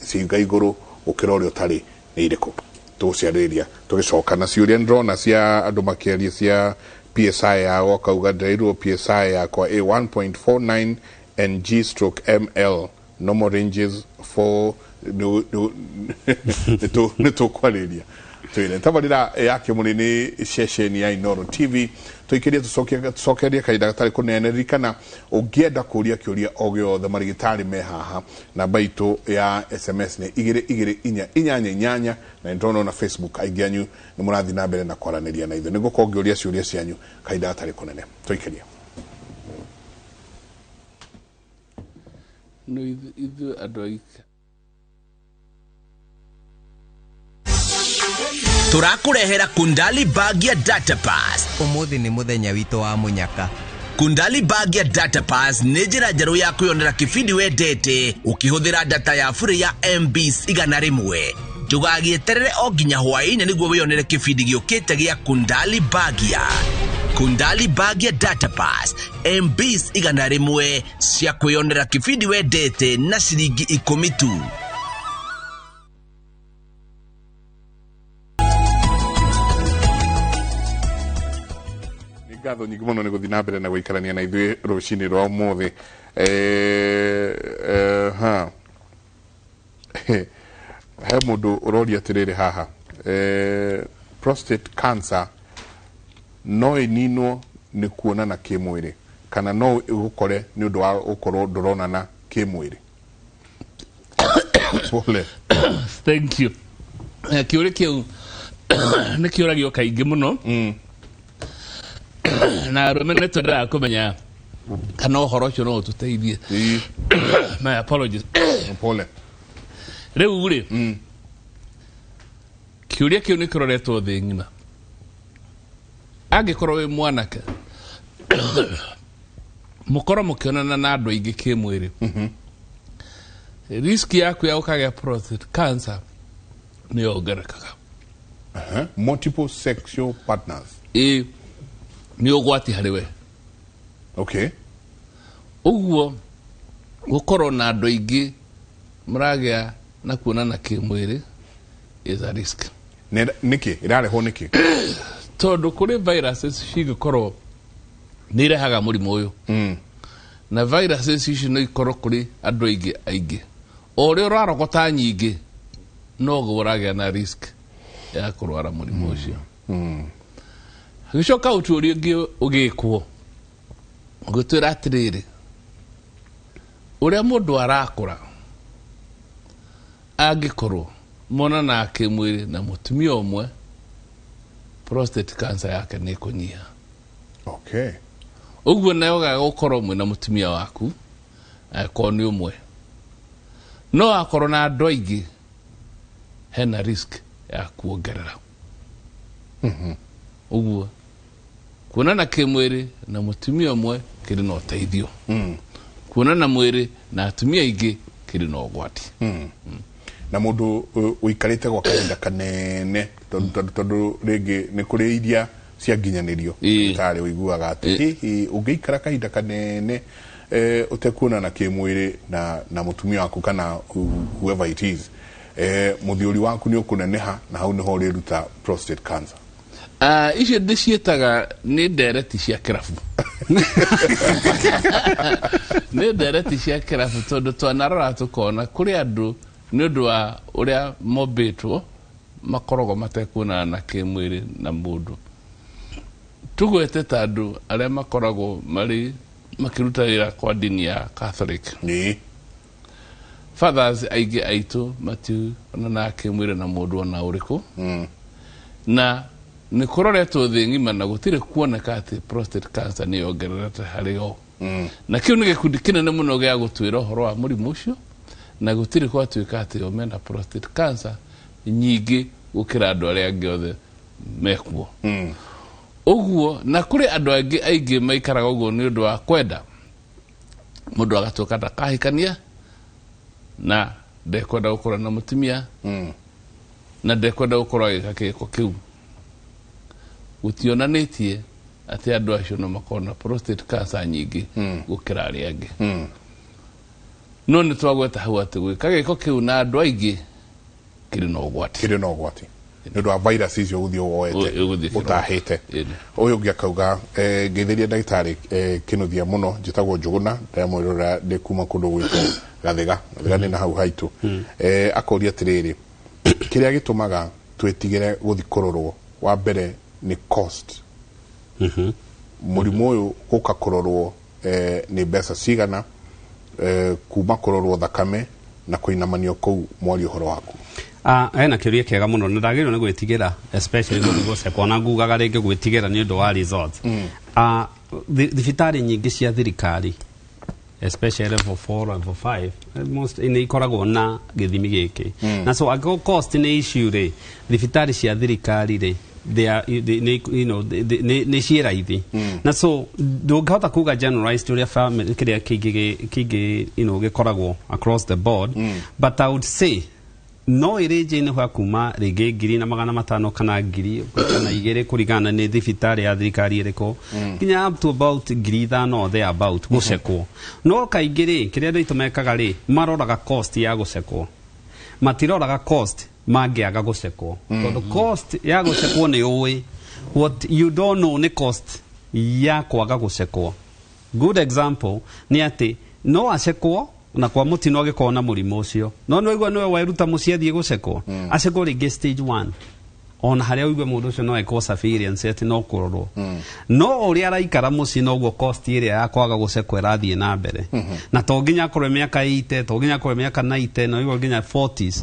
ciĩ igũrũ gũkĩra ũrĩa ũtarĩ nĩ irĩkũ? Tũgũciarĩrĩria tũgĩcoka. Na ciũria ndĩrona cia andũ makĩaria cia PSI yao, akauga ndĩrairwo PSI yakwa ĩ 1.49 ng stroke ml, normal ranges 4. Nĩ tũkwarĩria. Twĩre tabarĩra ya Kĩmũrĩ nĩ ceceni ya Inoro TV. Tũikĩrie tũcokerie kahinda gatarĩ kũnene. Ririkana ũngĩenda kũria kĩũria o gĩothe, marigĩtarĩ me haha. Namba itũ ya SMS nĩ 22488, na nĩtũrona na Facebook aingĩ anyu nĩ mũrathiĩ na mbere na kwaranĩria na ithuĩ. Nĩngũkorwo ngĩũria ciũria cianyu kahinda gatarĩ kũnene. Tũikĩrie. No ithuĩ andũ aingĩ. Tũrakũrehera Kundali Bag ya Data Pass. Ũmũthĩ nĩ mũthenya witũ wa mũnyaka. Kundali Bag ya Data Pass nĩ njĩra njerũ ya kwĩyonera kĩbindi wendete ũkĩhũthĩra data ya bure ya MBs 100. Ndũgagĩeterere o nginya hwaĩ-inĩ nĩguo wĩyonere kĩbindi gĩũkĩte gĩa Kundali Bagia. Kundali Bag ya Data Pass, MBs 100 cia kwĩyonera kĩbindi wendete na ciringi 10 tu. Nĩ ngatho nyingĩ mũno nĩ gũthiĩ na mbere na gũikarania na ithuĩ rũcinĩ rwa ũmũthĩ. Ha he mũndũ ũroria atĩrĩrĩ haha, prostate cancer no ĩninwo nĩ kuonana kĩmwĩrĩ kana no ĩgũkore nĩ ũndũ wa gũkorwo ndũronana kĩmwĩrĩ? Pole. Thank you. Kĩũria kĩu nĩ kĩũragio kaingĩ mũno, na arũme nĩ twendaga kũmenya kana ũhoro ũcio no ũtũteithie. My apologies. Pole. Rĩu rĩ, kĩũria kĩu nĩ kĩroretwo thĩ ng'ima. Angĩkorwo wĩ mwanake, mũkorwo mũkĩonana na andũ aingĩ kĩmwĩrĩ, risk yaku ya gũkagĩa prostate cancer nĩ yongerekaga. Multiple sexual partners. Ĩ, nĩ ũgwati harĩ we. Ũguo gũkorwo na andũ aingĩ mũragĩa na kuonana kĩmwĩrĩ is a risk. Nĩkĩ ĩrarehwo nĩkĩ? Tondũ kũrĩ viruses cingĩkorwo nĩ irehaga mũrimũ ũyũ, na viruses ici no ikorwo kũrĩ andũ aingĩ aingĩ. O ũrĩa ũrarogota nyingĩ, noguo ũragĩa na risk ya kũrwara mũrimũ ũcio. Gĩcoka ũtuũria ũngĩ ũgĩkwo ũgĩtwĩra atĩrĩrĩ, ũrĩa mũndũ arakũra, angĩkorwo monanaga kĩmwĩrĩ na mũtumia ũmwe, prostate cancer yake nĩ ĩkũnyiha. Ũguo nayo gũkorwo mwĩna mũtumia waku angĩkorwo nĩ ũmwe, no akorwo na andũ aingĩ, hena risk ya kuongerera. Ũguo kuonana kĩmwĩrĩ na mũtumia ũmwe kĩrĩ na ũteithio, kuonana mwĩrĩ na atumia aingĩ kĩrĩ na ũgwati. Na mũndũ ũikarĩte gwa kahinda kanene, tondũ rĩngĩ nĩ kũrĩ iria cianginyanĩrio tarĩ ũiguaga atĩ hihi ũngĩikara kahinda kanene ũtekuonana kĩmwĩrĩ na mũtumia waku kana whoever it is, mũthiũri waku nĩ ũkũneneha na hau nĩho ũrĩruta prostate cancer. Icio ndĩciĩtaga nĩ ndereti cia kĩrabu. Nĩ ndereti cia kĩrabu, tondũ twanarora tũkona kũrĩ andũ nĩ ũndũ wa ũrĩa mombĩtwo makoragwo matekuonana na kĩmwĩrĩ na mũndũ. Tũgwete ta andũ arĩa makoragwo marĩ makĩruta wĩra kwa ndini ya Catholic. Fathers aingĩ aitũ mationanaga kĩmwĩrĩ na mũndũ ona ũrĩkũ, na nĩ kũroretwo thĩ ng'ima na gũtirĩ kuoneka atĩ prostate cancer nĩ yongererete harĩ o. Na kĩu nĩ gĩkundi kĩnene mũno gĩa gũtwĩra ũhoro wa mũrimũ ũcio, na gũtirĩ gwatuĩka atĩ o mena prostate cancer nyingĩ gũkĩra andũ arĩa angĩ othe mekuo. Ũguo na kũrĩ andũ angĩ aingĩ maikaraga ũguo nĩ ũndũ wa kwenda, mũndũ agatuĩka ndakahikania na ndekwenda gũkorwo na mũtumia na ndekwenda gũkorwo agĩka gĩko kĩu. Gũtionanĩtie atĩ andũ acio no makorwo na prostate cancer nyingĩ gũkĩra arĩa angĩ. No nĩ twagweta hau atĩ gwĩka gĩko kĩu na andũ aingĩ kĩrĩ na ũgwati. Kĩrĩ na ũgwati nĩ ũndũ wa virus icio ũgũthiĩ woete Ũgũthiĩ kĩrore. ũtahĩte. Ũyũ ũngĩ akauga, ngeithĩria ndagĩtarĩ Kĩnuthia mũno, njĩtagwo Njũgũna, ndĩramwĩrora ndĩ kuma kũndũ gwĩtwo Gathega. Gathega nĩ na hau haitũ. Akoria atĩrĩrĩ, kĩrĩa gĩtũmaga Twĩtigĩre gũthi kũrorwo? Wa mbere nĩ cost. Mũrimũ ũyũ gũka kũrorwo nĩ mbeca cigana, kuma kũrorwo thakame na kũinamanio kũu, mwario ũhoro waku. Ah, ena kĩũria kĩega mũno, na ndagĩrĩirwo nĩ gwĩtigĩra, especially gũthiĩ gũcekwo, na ngugaga rĩngĩ gwĩtigĩra nĩ ũndũ wa results. Thibitarĩ nyingĩ cia thirikari, especially level 4, level 5, most nĩ ikoragwo na gĩthimi gĩkĩ. Na so angĩkorwo cost nĩ issue rĩ, thibitarĩ cia thirikari rĩ, they are, they, they, you know, they, they, nĩ ciĩ raithi. Na so ndũngĩhota kuga generalized ũrĩa family kĩrĩa kĩingĩ kĩingĩ gĩkoragwo across the board. But I would say no ĩrĩ njĩ-inĩ gwa kuma rĩngĩ 1500 kana 2000 kana 2,000, kũringana nĩ thibitarĩ ya thirikari ĩrĩkũ, nginya up to about 5000 or there about gũcekwo. No kaingĩ rĩ, kĩrĩa andũ aitũ mekaga rĩ, maroraga cost ya gũcekwo, matiroraga cost mangĩaga gũcekwo, tondũ cost ya gũcekwo nĩ ũĩ. What you don't know nĩ cost ya kwaga gũcekwo. Good example nĩ atĩ no acekwo na kwa mũtino agĩkorwo na mũrimũ ũcio, no nĩ waigua nĩwe weruta mũciĩ athiĩ gũcekwo, acekwo rĩngĩ stage 1, ona harĩa ũigue mũndũ ũcio no ekwo surveillance atĩ no kũrorwo, no ũrĩa araikara mũciĩ noguo cost ĩrĩa ya kwaga gũcekwo ĩrathiĩ na mbere. Na to nginya akorwo mĩaka 80, to nginya akorwo mĩaka 90, no igua nginya 40s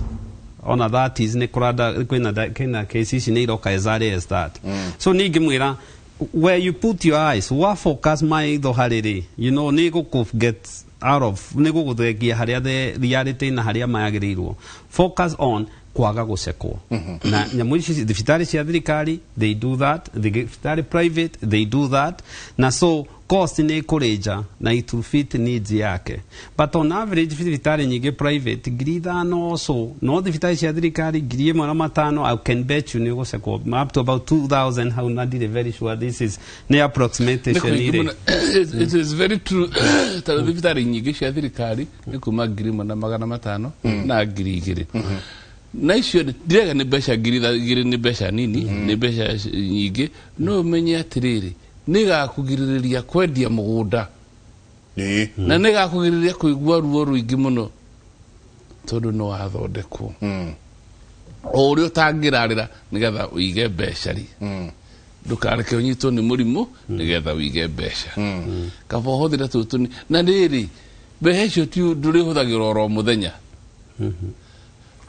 ona 30s nĩ kũranda kwĩna case ici nĩ iroka as early as that. So niĩ ingĩmwĩra, where you put your eyes, wa focus maitho harĩ rĩ, nĩ gũkũ get out of nĩ gũgũthengia harĩa the reality na harĩa mayagĩrĩirwo focus on kwaga gũcekwo. Na nyamũ ici, thibitarĩ cia thirikari, they do that, thibitarĩ private, they do that. Na so cost nĩ ĩkũrĩnja na it will fit needs yake, but on average thibitarĩ nyingĩ private 5000 or so, no thibitarĩ cia thirikari 1500. I can bet you nĩ ũgũcekwo up to about 2000 hau, na ndirĩ very sure, this is nĩ approximation irĩ. It is very true, tondũ thibitarĩ nyingĩ cia thirikari nĩ kuma 1500 na 2000, na icio ndirega nĩ mbeca 2000, nĩ mbeca nini, nĩ mbeca nyingĩ, no ũmenye atĩrĩrĩ, nĩ gakũgirĩrĩria kwendia mũgũnda na nĩ gakũgirĩrĩria kũigua ruo rũingĩ mũno, tondũ nĩ wathondekwo o ũrĩa ũtangĩrarĩra nĩgetha ũige mbeca rĩ, ndũkareke ũnyitwo nĩ mũrimũ nĩgetha ũige mbeca. Kaba ũhũthĩre tũtũ na rĩrĩ, mbeca icio ti ndũrĩhũthagĩra oro mũthenya.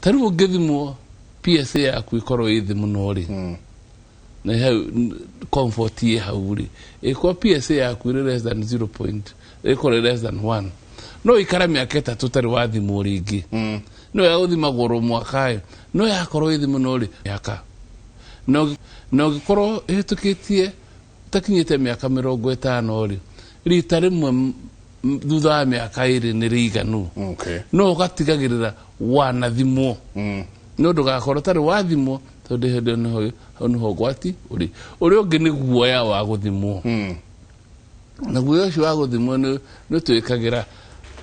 Ta rĩu ũngĩthimwo PSA yaku ĩkorwo ĩ thĩ mũno rĩ, na hau comfort ĩ hau rĩ, ĩkorwo PSA yaku ĩrĩ less than 0 point, ĩkorwo ĩ less than 1, no ũikare mĩaka 3 ũtarĩ wathimwo rĩngĩ. No ya gũthimagwo oro mwaka ĩ, no yakorwo ĩ thĩ mũno rĩ, mĩaka na ũngĩkorwo ĩhĩtũkĩtie ũtakinyĩte mĩaka 50 rĩ, rita rĩmwe thutha wa mĩaka 2 nĩ rĩiganu. No ũgatigagĩrĩra wanathimwo, no ndũgakorwo ũtarĩ wathimwo, tondũ hĩndĩ ĩyo nĩho hau nĩho ũgwati ũrĩ. Ũrĩa ũngĩ nĩ guoya wa gũthimwo, na guoya ũcio wa gũthimwo nĩ ũtwĩkagĩra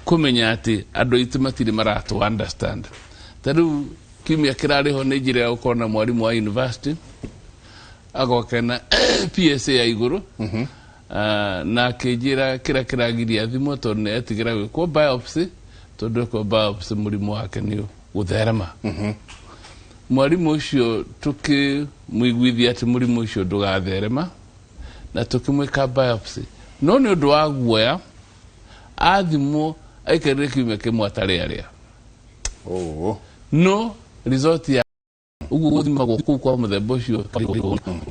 kũmenya atĩ andũ aitũ matirĩ maratũ understand. Ta rĩu kiumia kĩrarĩ ho nĩ njĩra ya gũkorwo na mwarimũ wa university agoka na PSA ya igũrũ. Na akĩnjĩra kĩrĩa kĩragiria thimũ tondũ nĩ etigĩra gwĩkwo biopsy, tondũ ekwo biopsy mũrimũ wake nĩ gũtherema. Mwarimũ ũcio tũkĩmũiguithia atĩ mũrimũ ũcio ndũgatherema na tũkĩmwĩka biopsy, no nĩ ũndũ wa guoya athimwo aikarire kiumia kĩmwe atarĩ arĩa. No result ya ũguo gũthimagwo kũu kwa mũthemba ũcio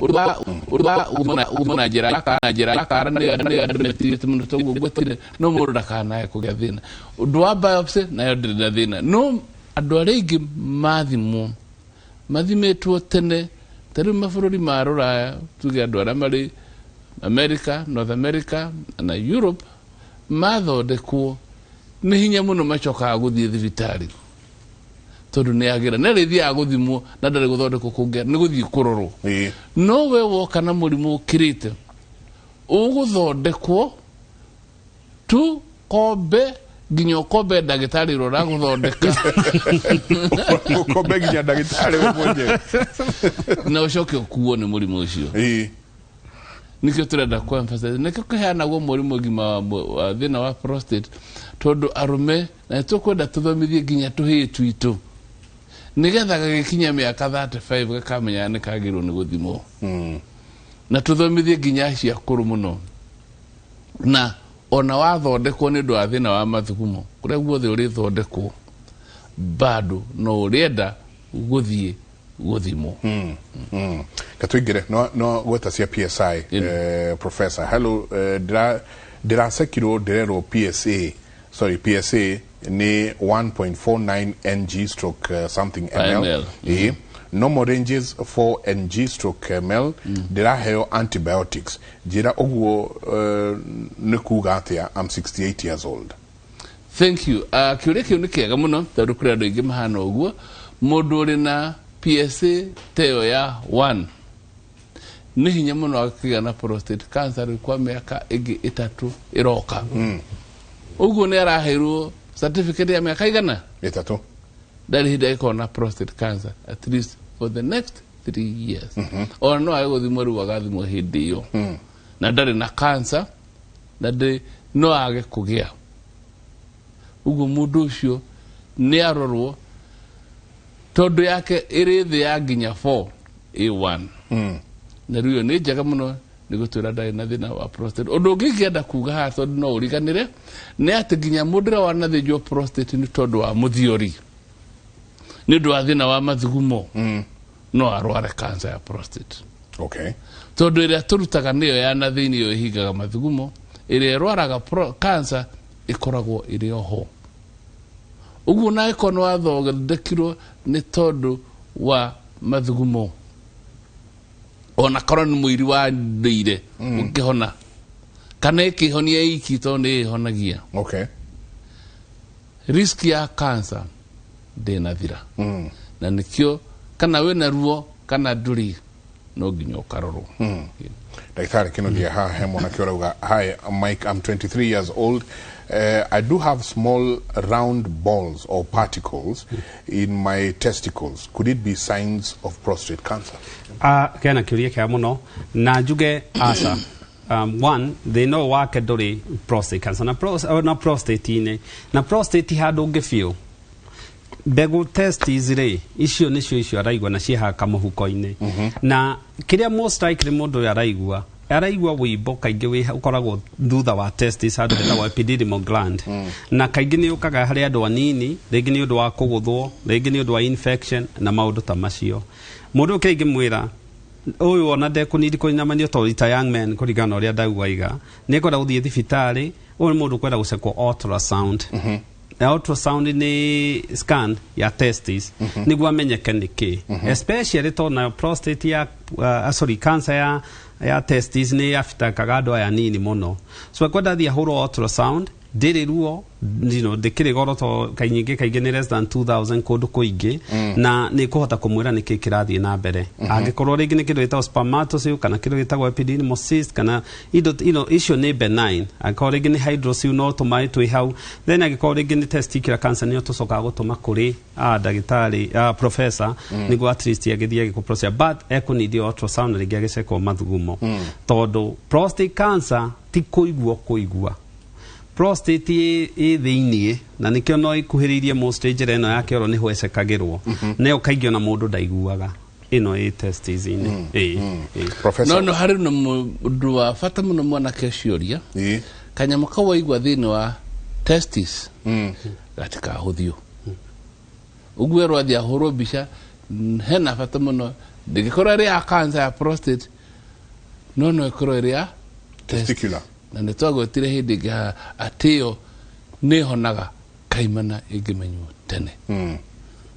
ũrĩ na njĩra ya kara nĩ andũ metigĩrĩte mũno, toguo ngwetire no mũndũ ndakanae kũgĩa thĩna. Ũndũ wa biopsy nayo ndĩrĩ na thĩna, no andũ arĩa aingĩ mathimwo mathimĩtwo tene, ta rĩu mabũrũri ma rũraya, tuge andũ arĩa marĩ America, North America na Europe, mathondekwo nĩ hinya mũno macokaga gũthiĩ thibitarĩ, tondũ nĩ agĩra nĩ arĩthiaga gũthimwo na ndarĩ gũthondekwo kũngĩ, nĩ gũthiĩ kũrorwo. No we woka na mũrimũ ũkĩrĩte, ũgũthondekwo tu kombe nginya ũkombe ndagĩtarĩ ũrĩa ũragũthondeka. Ũkombe nginya ndagĩtarĩ we mwenyewe. Na ũcoke ũkuo nĩ mũrimũ ũcio. Nĩkĩo tũrenda kũ emphasize, nĩkĩo kĩheanagwo mũrimũ ũgima wa thĩna wa prostate, tondũ arũme na nĩtũkwenda tũthomithie nginya tũhĩĩ twitũ. Nĩgetha gagĩkinya mĩaka 35 gakamenya nĩ kagĩrĩirwo nĩ gũthimwo. Na tũthomithie nginya acio akũrũ mũno. Na ona wathondekwo nĩ ũndũ wa thĩna wa mathugumo, kũrĩa guothe ũrĩthondekwo, bado no ũrĩenda gũthiĩ gũthimwo. Katũingĩre no no gweta cia PSI, professor, hello, ndĩracekirwo ndĩrerwo PSA, sorry, PSA nĩ 1.49 ng stroke something ml. ML. Ĩĩ. Normal ranges 4 ng stroke ml. Ndĩraheo antibiotics, njĩra ũguo nĩ kuga atĩa? I'm 68 years old. Thank you. Kĩũria kĩu nĩ kĩega mũno tondũ kũrĩ andũ aingĩ mahana ũguo. Mũndũ ũrĩ na PSA ta ĩyo ya 1 nĩ hinya mũno akĩgĩa na prostate cancer rĩu kwa mĩaka ĩngĩ 3 ĩroka. Ũguo nĩ araheirwo certificate ya mĩaka igana? 3. Ndarĩ hĩndĩ agĩkorwo na prostate cancer at least for the next 3 years. Ona no age gũthimwo rĩu, agathimwo hĩndĩ ĩyo na ndarĩ na cancer na ndĩ no age kũgĩa. Ũguo mũndũ ũcio nĩ arorwo tondũ yake ĩrĩ thĩ ya nginya 4 A1, na rĩu ĩyo nĩ njega mũno nĩ gũtwĩra ndarĩ na thĩna wa prostate. Ũndũ ũngĩ ingĩenda kuga haha tondũ no ũriganĩre nĩ atĩ nginya mũndũ ũrĩa wanathĩnjwo prostate nĩ tondũ wa mũthiori, nĩ ũndũ wa thĩna wa mathugumo, no arware cancer ya prostate. Tondũ ĩrĩa tũrutaga nĩyo ya na thĩinĩ, ĩyo ĩhingaga mathugumo. Ĩrĩa ĩrwaraga cancer ĩkoragwo ĩrĩ oho. Ũguo na ĩkorwo nĩ wathondekirwo nĩ tondũ wa mathugumo, ona korwo nĩ mũiri wa ndũire ũngĩhona kana ĩkĩhonia iki, tondũ nĩ ĩhonagia, risk ya cancer ndĩnathira. Na nĩkĩo kana wĩna ruo kana ndũrĩ, no nginya ũkarorwo. Ndagĩtarĩ Kĩnuthia, haha he mwanake ũrauga, "Hi Mike, I'm 23 years old. I do have small round balls or particles in my testicles. Could it be signs of prostate cancer?" Kena kĩũria kĩega mũno na njuge aca. One, thĩna ũyũ wake ndũrĩ prostate cancer na prostate-inĩ na prostate handũ ũngĩ biũ. Mbegũ testes rĩ, icio nĩcio icio araigua na ciĩ haha kamũhuko-inĩ, na kĩrĩa most likely mũndũ ũyũ araigua wĩimbo kaingĩ wĩ ũkoragwo thutha wa testes handũ hetagwo epididymal gland, na kaingĩ nĩ ũkaga harĩ andũ anini, rĩngĩ nĩ ũndũ wa kũgũthwo, rĩngĩ nĩ ũndũ wa infection na maũndũ ta macio. Mũndũ ũyũ kĩrĩa ingĩmwĩra ũyũ, ona ndekũnindi kũinamanio tondũ ita young man, kũringana na ũrĩa ndauga iga, nĩ ekwenda gũthiĩ thibitarĩ. Ũyũ nĩ mũndũ ũkwenda gũcekwo ultrasound, na ultrasound nĩ scan ya testis nĩguo amenyeke nĩkĩ, especially tondũ nayo prostate ya sorry, cancer ya testis nĩ affectaga andũ aya nini mũno. So ekwenda athiĩ ahũrwo ultrasound, ndĩrĩ ruo, ndĩkĩrĩ goro to kaingĩ kaingĩ nĩ less than 2000 kũndũ kũingĩ, na nĩ kũhota kũmwĩra nĩkĩ kĩrathiĩ na mbere, angĩkorwo rĩngĩ nĩ kĩndũ gĩtagwo spermatocele kana kĩndũ gĩtagwo epididymal cyst kana indo icio nĩ benign. Angĩkorwo rĩngĩ nĩ hydrocele, no tũmaĩ twĩ hau. Then angĩkorwo rĩngĩ nĩ testicular cancer, nĩyo tũcokaga gũtũma kũrĩ ndagĩtarĩ, professor, nĩguo at least agĩthiĩ agĩkũ process, but ekũnidi ultrasound na rĩngĩ agĩcekwo mathugumo, tondũ prostate cancer ti kũigua kũigua prostate ĩ thĩiniĩ, na nĩkĩo no ĩkuhĩrĩirie most njĩra ĩno ya kĩoro nĩho ĩcekagĩrwo, nayo kaingĩ ona mũndũ ndaiguaga ĩno ĩ testis-inĩ. Ĩ. No harĩ na ũndũ wa bata mũno mwanake ũcio ũria kanyamũ kau waigua thĩinĩ wa testis gatikahũthio. Ũguo erwo athiĩ ahũrwo mbica, hena bata mũno ndĩngĩkorwo ĩrĩ ya cancer ya prostate, no ĩkorwo ĩrĩ ya testicular. Na nĩ twagwetire hĩndĩ ĩngĩ haha atĩ ĩyo nĩ ĩhonaga kaimana ĩngĩmenywo tene.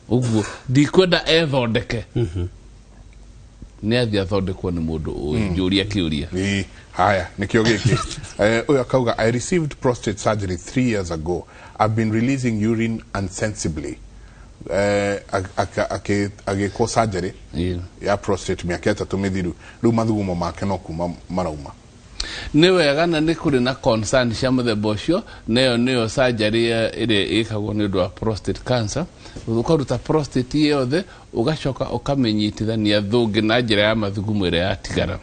Ũguo ndikwenda ethondeke, nĩ athiĩ athondekwo nĩ mũndũ ũĩ njũria kĩũria. Ĩĩ, haya nĩkĩo gĩkĩ. Ũyũ akauga, "I received prostate surgery 3 years ago. I've been releasing urine unsensibly." Agĩkwo surgery ya prostate mĩaka 3 mĩthiru, rĩu mathugumo make no kuma marauma. Nĩ wega na nĩ kũrĩ na concern cia mũthemba ũcio, nayo nĩyo surgery ĩrĩa ĩkagwo nĩ ũndũ wa prostate cancer. Ũkaruta prostate yothe, ũgacoka ũkamĩnyitithania thũngĩ na njĩra ya mathugumo ĩrĩa yatigara.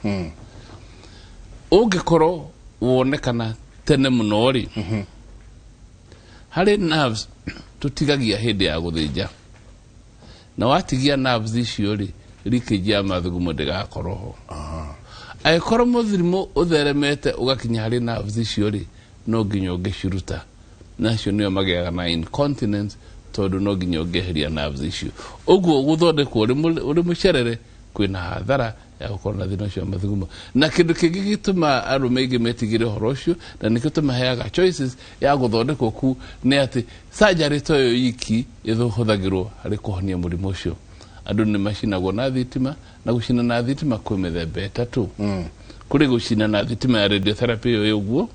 Ũngĩkorwo wonekana tene mũno rĩ, harĩ nerves tũtigagia hĩndĩ ya gũthĩnja. Na watigia nerves icio rĩ, leakage ya mathugumo ndĩgakorwo ho. Angĩkorwo mũthirimu ũtheremete ũgakinya harĩ nerves icio rĩ, no nginya ũngĩciruta, nacio nĩo magĩaga na incontinence, tondũ no nginya ũngĩeheria nerves icio. Ũguo gũthondekwo ũrĩ mũcerere kwĩna hathara ya gũkorwo na thĩna ũcio wa mathugumo. Na kĩndũ kĩngĩ gĩtũma arũme aingĩ metigĩre ũhoro ũcio, na nĩkĩo tũmaheaga choices ya gũthondekwo ku, nĩ atĩ surgery to ĩyo iki ĩhũthagĩrwo harĩ kũhonia mũrimũ ũcio. Andũ nĩ macinagwo na thitima, na gũcina na thitima kwĩ mĩthemba 3. Kũrĩ gũcina na thitima ya radiotherapy ĩyo ũguo,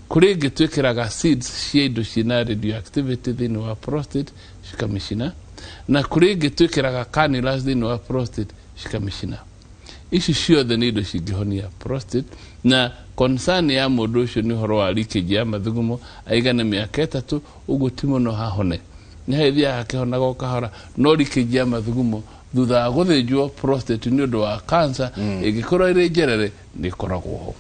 kũrĩ ĩngĩ twĩkĩraga seeds cia indo ciĩna radioactivity thĩinĩ wa prostate cikamĩcina, na kũrĩ ĩngĩ twĩkĩraga cannulas thĩinĩ wa prostate cikamĩcina. Ici ciothe nĩ indo cingĩhonia prostate. Na concern ya mũndũ ũcio nĩ ũhoro wa leakage ya mathugumo, aigane mĩaka 3 ũguo ti mũno hahone, nĩ hagĩthiaga hakĩhonaga o kahora, no leakage ya mathugumo thutha wa gũthĩnjwo prostate nĩ ũndũ wa cancer ĩngĩkorwo ĩrĩ njerere nĩ ĩkoragwo ho.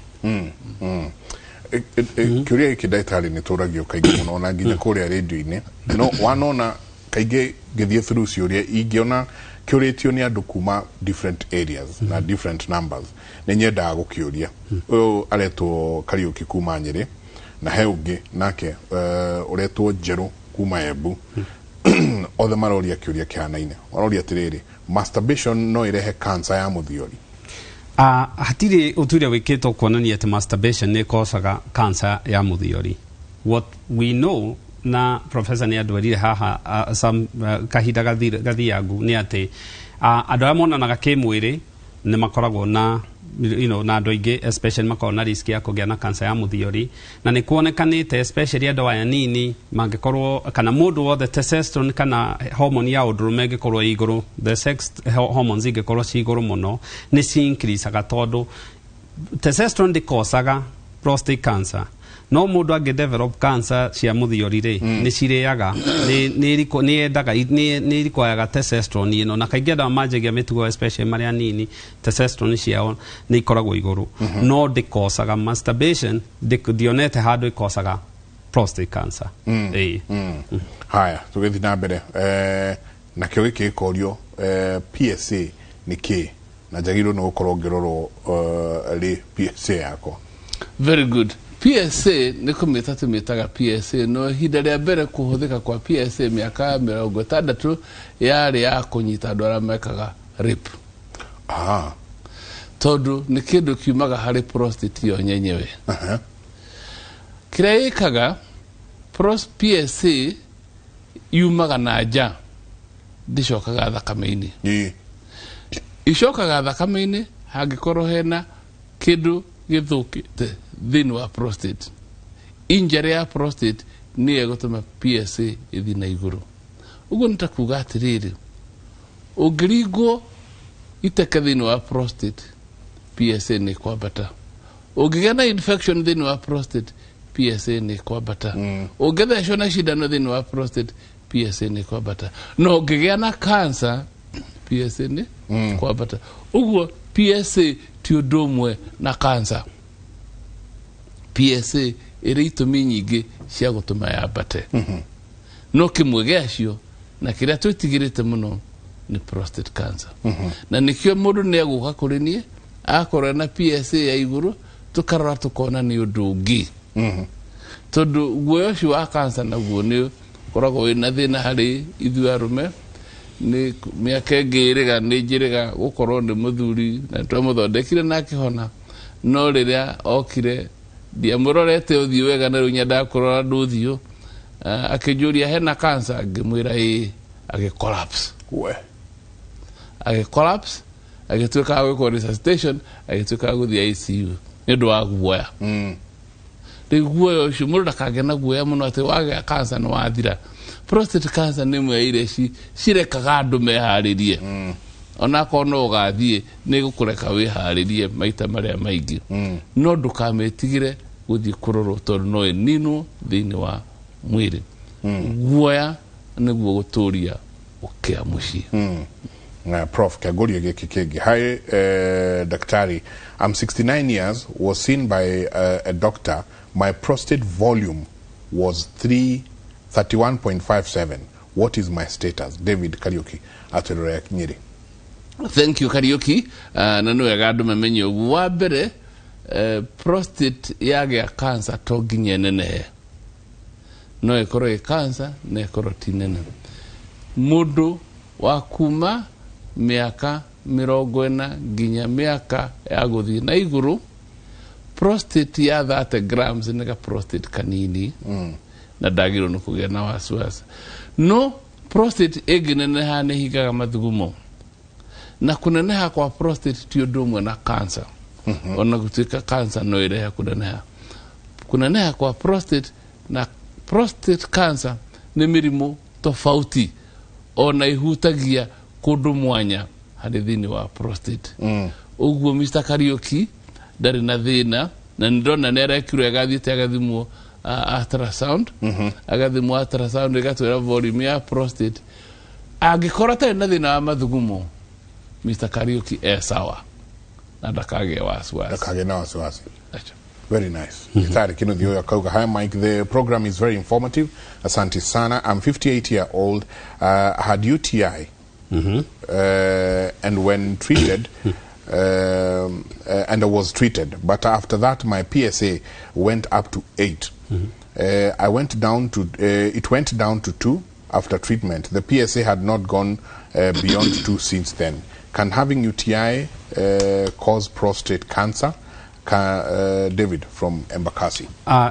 Kĩũria gĩkĩ, ndagĩtarĩ, nĩ tũragio kaingĩ mũno na nginya kũrĩa rĩndio-inĩ, no wanona kaingĩ ngĩthiĩ through ciũria ingĩona kĩũrĩtio nĩ andũ kuma different areas na different numbers, nĩ nyendaga gũkĩũria. Ũyũ aretwo Kariũki kuma Nyĩrĩ, na he ũngĩ nake ũretwo Njerũ kuma Embu. Othe maroria kĩũria kĩhanaine, maroria atĩrĩrĩ, masturbation no ĩrehe cancer ya mũthiori? Hatirĩ ũtuĩria wĩkĩtwo kuonania atĩ masturbation nĩ ĩkocaga cancer ya mũthiori. What we know, na professor nĩ andwarire haha some, kahinda gathiangu, nĩ atĩ andũ arĩa monanaga kĩmwĩrĩ nĩ makoragwo na na andũ aingĩ especially makoragwo na risk ya kũgĩa na cancer ya mũthiori. Na nĩ kuonekanĩte especially andũ aya nini mangĩkorwo, kana mũndũ wothe, testosterone kana hormone ya ũndũrũme ĩngĩkorwo ĩ igũrũ, the sex hormones ingĩkorwo ci igũrũ mũno, nĩ ci increaseaga, tondũ testosterone ndĩkocaga prostate cancer, no mũndũ angĩ develop cancer cia mũthiori rĩ, nĩ cirĩaga, nĩ yendaga, nĩ requiraga testosterone ĩno. Na kaingĩ andũ aya manjagia mĩtugo, especially marĩa nini, testosterone ciao nĩ ikoragwo igũrũ, no ndĩkocaga masturbation, ndionete handũ ĩkocaga prostate cancer. Ĩĩ. Haya, tũgĩthiĩ na mbere, nakĩo gĩkĩ gĩkorio, PSA nĩ kĩ, na njagĩrĩirwo nĩ gũkorwo ngĩrorwo rĩ PSA yakwa? Very good. PSA nĩ kũmĩta tũmĩtaga PSA, no ihinda rĩa mbere kũhũthĩka kwa PSA mĩaka 60 yarĩ ya kũnyita andũ arĩa mekaga rape. Tondũ nĩ kĩndũ kiumaga harĩ prostate yo nyenyewe. Kĩrĩa ĩkaga PSA yumaga na nja, ndĩcokaga thakame-inĩ. Icokaga thakame-inĩ hangĩkorwo hena kĩndũ gĩthũkĩte thĩinĩ wa prostate. Injury ya prostate nĩyo ĩgũtũma PSA ĩthiĩ na igũrũ. Ũguo nĩ ta kuga atĩrĩrĩ, ũngĩringwo iteke thĩinĩ wa prostate, PSA nĩ kwambata. Ũngĩgĩa na infection thĩinĩ wa prostate, PSA nĩ kwambata. Ũngĩthecwo na cindano thĩinĩ wa prostate, PSA nĩ kwambata. Na ũngĩgĩa na cancer, PSA nĩ kwambata. Ũguo PSA ti ũndũ ũmwe na cancer. PSA ĩrĩ itũmi nyingĩ cia gũtũma yambate, no kĩmwe gĩacio na kĩrĩa twĩtigĩrĩte mũno nĩ prostate cancer. Na nĩkĩo mũndũ nĩ egũka kũrĩ niĩ akorwo na PSA ya igũrũ, tũkarora tũkona nĩ ũndũ ũngĩ, tondũ guoya ũcio wa cancer naguo nĩ ũkoragwo wĩna thĩna harĩ ithuĩ arũme. Nĩ mĩaka ĩngĩ ĩrĩga nĩ njĩrĩga gũkorwo nĩ mũthuri na twamũthondekire na akĩhona, no rĩrĩa okire ndiamũrorete ũthiũ wega, na rĩu nyendaga kũrora andũ ũthiũ. Akĩnjũria hena cancer, ngĩmwĩra ĩĩ, agĩ collapse. We. Agĩ collapse, agĩtuĩka wa gwĩkwo resuscitation, agĩtuĩka wa gũthiĩ ICU nĩ ũndũ wa guoya. Rĩu guoya ũcio, mũndũ ndakagĩa na guoya mũno atĩ wagĩa cancer nĩ wathira. Prostate cancer nĩ ĩmwe ya iria cirekaga andũ meharĩrie. Onakorwo no ũgathiĩ, nĩ gũkũreka wĩharĩrie maita marĩa maingĩ, no ndũkamĩtigĩre gũthiĩ kũrorwo, tondũ no ĩninwo thĩinĩ wa mwĩrĩ. Guoya nĩguo gũtũria ũkĩa mũciĩ. Na prof, kĩangũria gĩkĩ kĩngĩ. Hi, daktari, I'm 69 years, was seen by a doctor. My prostate volume was 3 31.57. What is my status? David Kariuki atwĩrora Nyĩrĩ. Thank you, Kariuki. Na nĩ wega andũ mamenye ũguo. Wa mbere, prostate yagĩa cancer to nginya ĩnenehe, no ĩkorwo ĩ cancer na ĩkorwo ti nene. Mũndũ wa kuma mĩaka 40 nginya mĩaka ya gũthiĩ na igũrũ, prostate ya 30 grams nĩ ga prostate kanini na ndagĩrĩirwo nĩ kũgĩa na wasiwasi. No prostate ĩngĩneneha nĩ ĩhingaga mathugumo, na kũneneha kwa prostate ti ũndũ ũmwe na cancer, ona gũtuĩka cancer no ĩrehe kũneneha. Kũneneha kwa prostate na prostate cancer nĩ mĩrimũ tofauti, ona ihutagia kũndũ mwanya harĩ thĩinĩ wa prostate. Ũguo Mr. Kariuki ndarĩ na thĩna, na nĩ ndona nĩ arekirwo agathiĩte agathimwo ultrasound. Agathimwo ultrasound ĩgatwĩra volume ya prostate. Angĩkorwo atarĩ na thĩna wa mathugumo, Mr. Kariuki e sawa na ndakagĩe wasiwasi. Ndakagĩe na wasiwasi. Very nice. Daktari Kinuthia huyo akauga, "Hi Mike, the program is very informative. Asante sana. I'm 58 year old, had UTI and when treated and I was treated, but after that my PSA went up to 8. I went down to it went down to 2 after treatment. The PSA had not gone beyond 2 since then. Can having UTI cause prostate cancer?" David from Embakasi.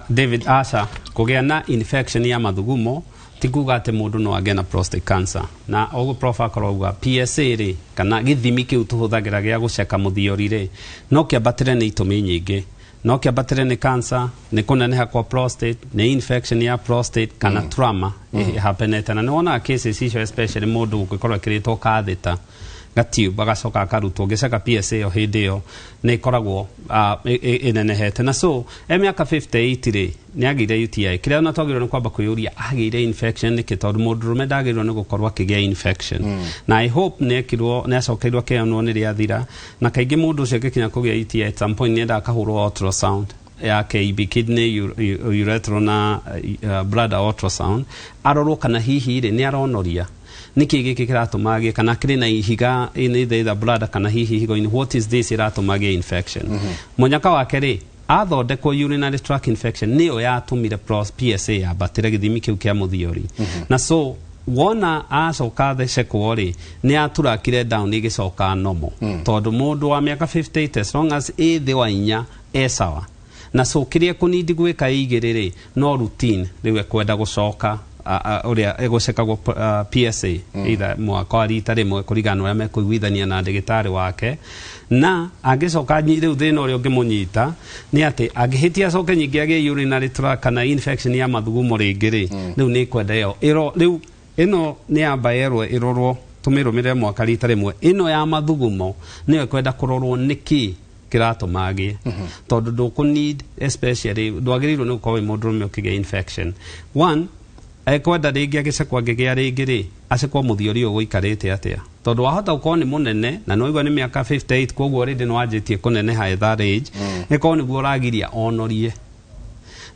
David, aca. Kũgĩa na infection ya mathugumo ti kuga atĩ mũndũ no agĩe na prostate cancer. Na ũguo prof akorwo auga, PSA rĩ, kana gĩthimi kĩu tũhũthagĩra gĩa gũceka mũthiori rĩ, no kĩambatĩre nĩ itũmi nyingĩ. No kĩambatĩre nĩ cancer, nĩ kũneneha kwa prostate, nĩ infection ya prostate kana trauma ĩhapenete. Na nĩ wonaga cases icio, especially mũndũ ũngĩkorwo ekĩrĩtwo catheter, gatube, agacoka akarutwo, ngĩceka PSA ĩyo hĩndĩ ĩyo nĩ ĩkoragwo ĩnenehete. Na so e mĩaka 58 rĩ, nĩ agĩire UTI. Kĩrĩa ona twagĩrĩirwo nĩ kwamba kwĩyũria, agĩire infection nĩkĩ? Tondũ mũndũrũme ndagĩrĩirwo nĩ gũkorwo akĩgĩa infection. Na I hope nĩ ekirwo, nĩ acokeirwo, akĩonwo nĩ rĩathira. Na kaingĩ mũndũ ũcio angĩkinya kũgĩa UTI, at some point nĩ endaga akahũrwo ultrasound ya KIB, kidney, urethral na bladder ultrasound, arorwo kana hihi rĩ nĩ aronoria, nĩkĩ gĩkĩ kĩratũma agĩe, kana kĩrĩ na ihiga in either bladder kana hihi higo-inĩ. What is this ĩratũma agĩe infection? Mũnyaka wake rĩ, athondekwo urinary tract infection nĩyo yatũmire PSA yambatĩre, gĩthimi kĩu kĩa mũthiori. Na so wona acoka thecekwo rĩ, nĩ aturakire down, ĩgĩcoka normal, tondũ mũndũ wa mĩaka 58, as long as ĩ thĩ wa 4, e sawa. Na so kĩrĩa ekũnindi gwĩka igĩrĩ rĩ, no routine rĩu ekwenda gũcoka ũrĩa ĩgũcekagwo PSA, either mwaka wa rita rĩmwe, kũringana na ũrĩa mekũiguithania na ndagĩtarĩ wake. Na angĩcoka rĩu thĩna ũrĩa ũngĩmũnyita nĩ atĩ angĩhĩtia acoke nyingĩ agĩe urinary tract kana infection ya mathugumo rĩngĩ rĩ, rĩu nĩ ĩkwenda ĩyo ĩro. Rĩu ĩno nĩ yamba yerwo ĩrorwo, tũmĩrũmĩrĩre mwaka rita rĩmwe. Ĩno ya mathugumo nĩyo ĩkwenda kũrorwo nĩkĩ kĩratũma agĩe, tondũ ndũkũ need, especially ndwagĩrĩirwo nĩ gũkorwo wĩ mũndũrũme ũkĩgĩa infection. One, ekwenda rĩngĩ agĩcekwo, angĩgĩa rĩngĩ rĩ, acekwo mũthiori ũyũ gũikarĩte atĩa, tondũ wahota gũkorwo nĩ mũnene na nĩwaigua nĩ mĩaka 58, koguo already nĩ wanjĩtie kũneneha at that age, ĩkorwo nĩguo ũragiria onorie.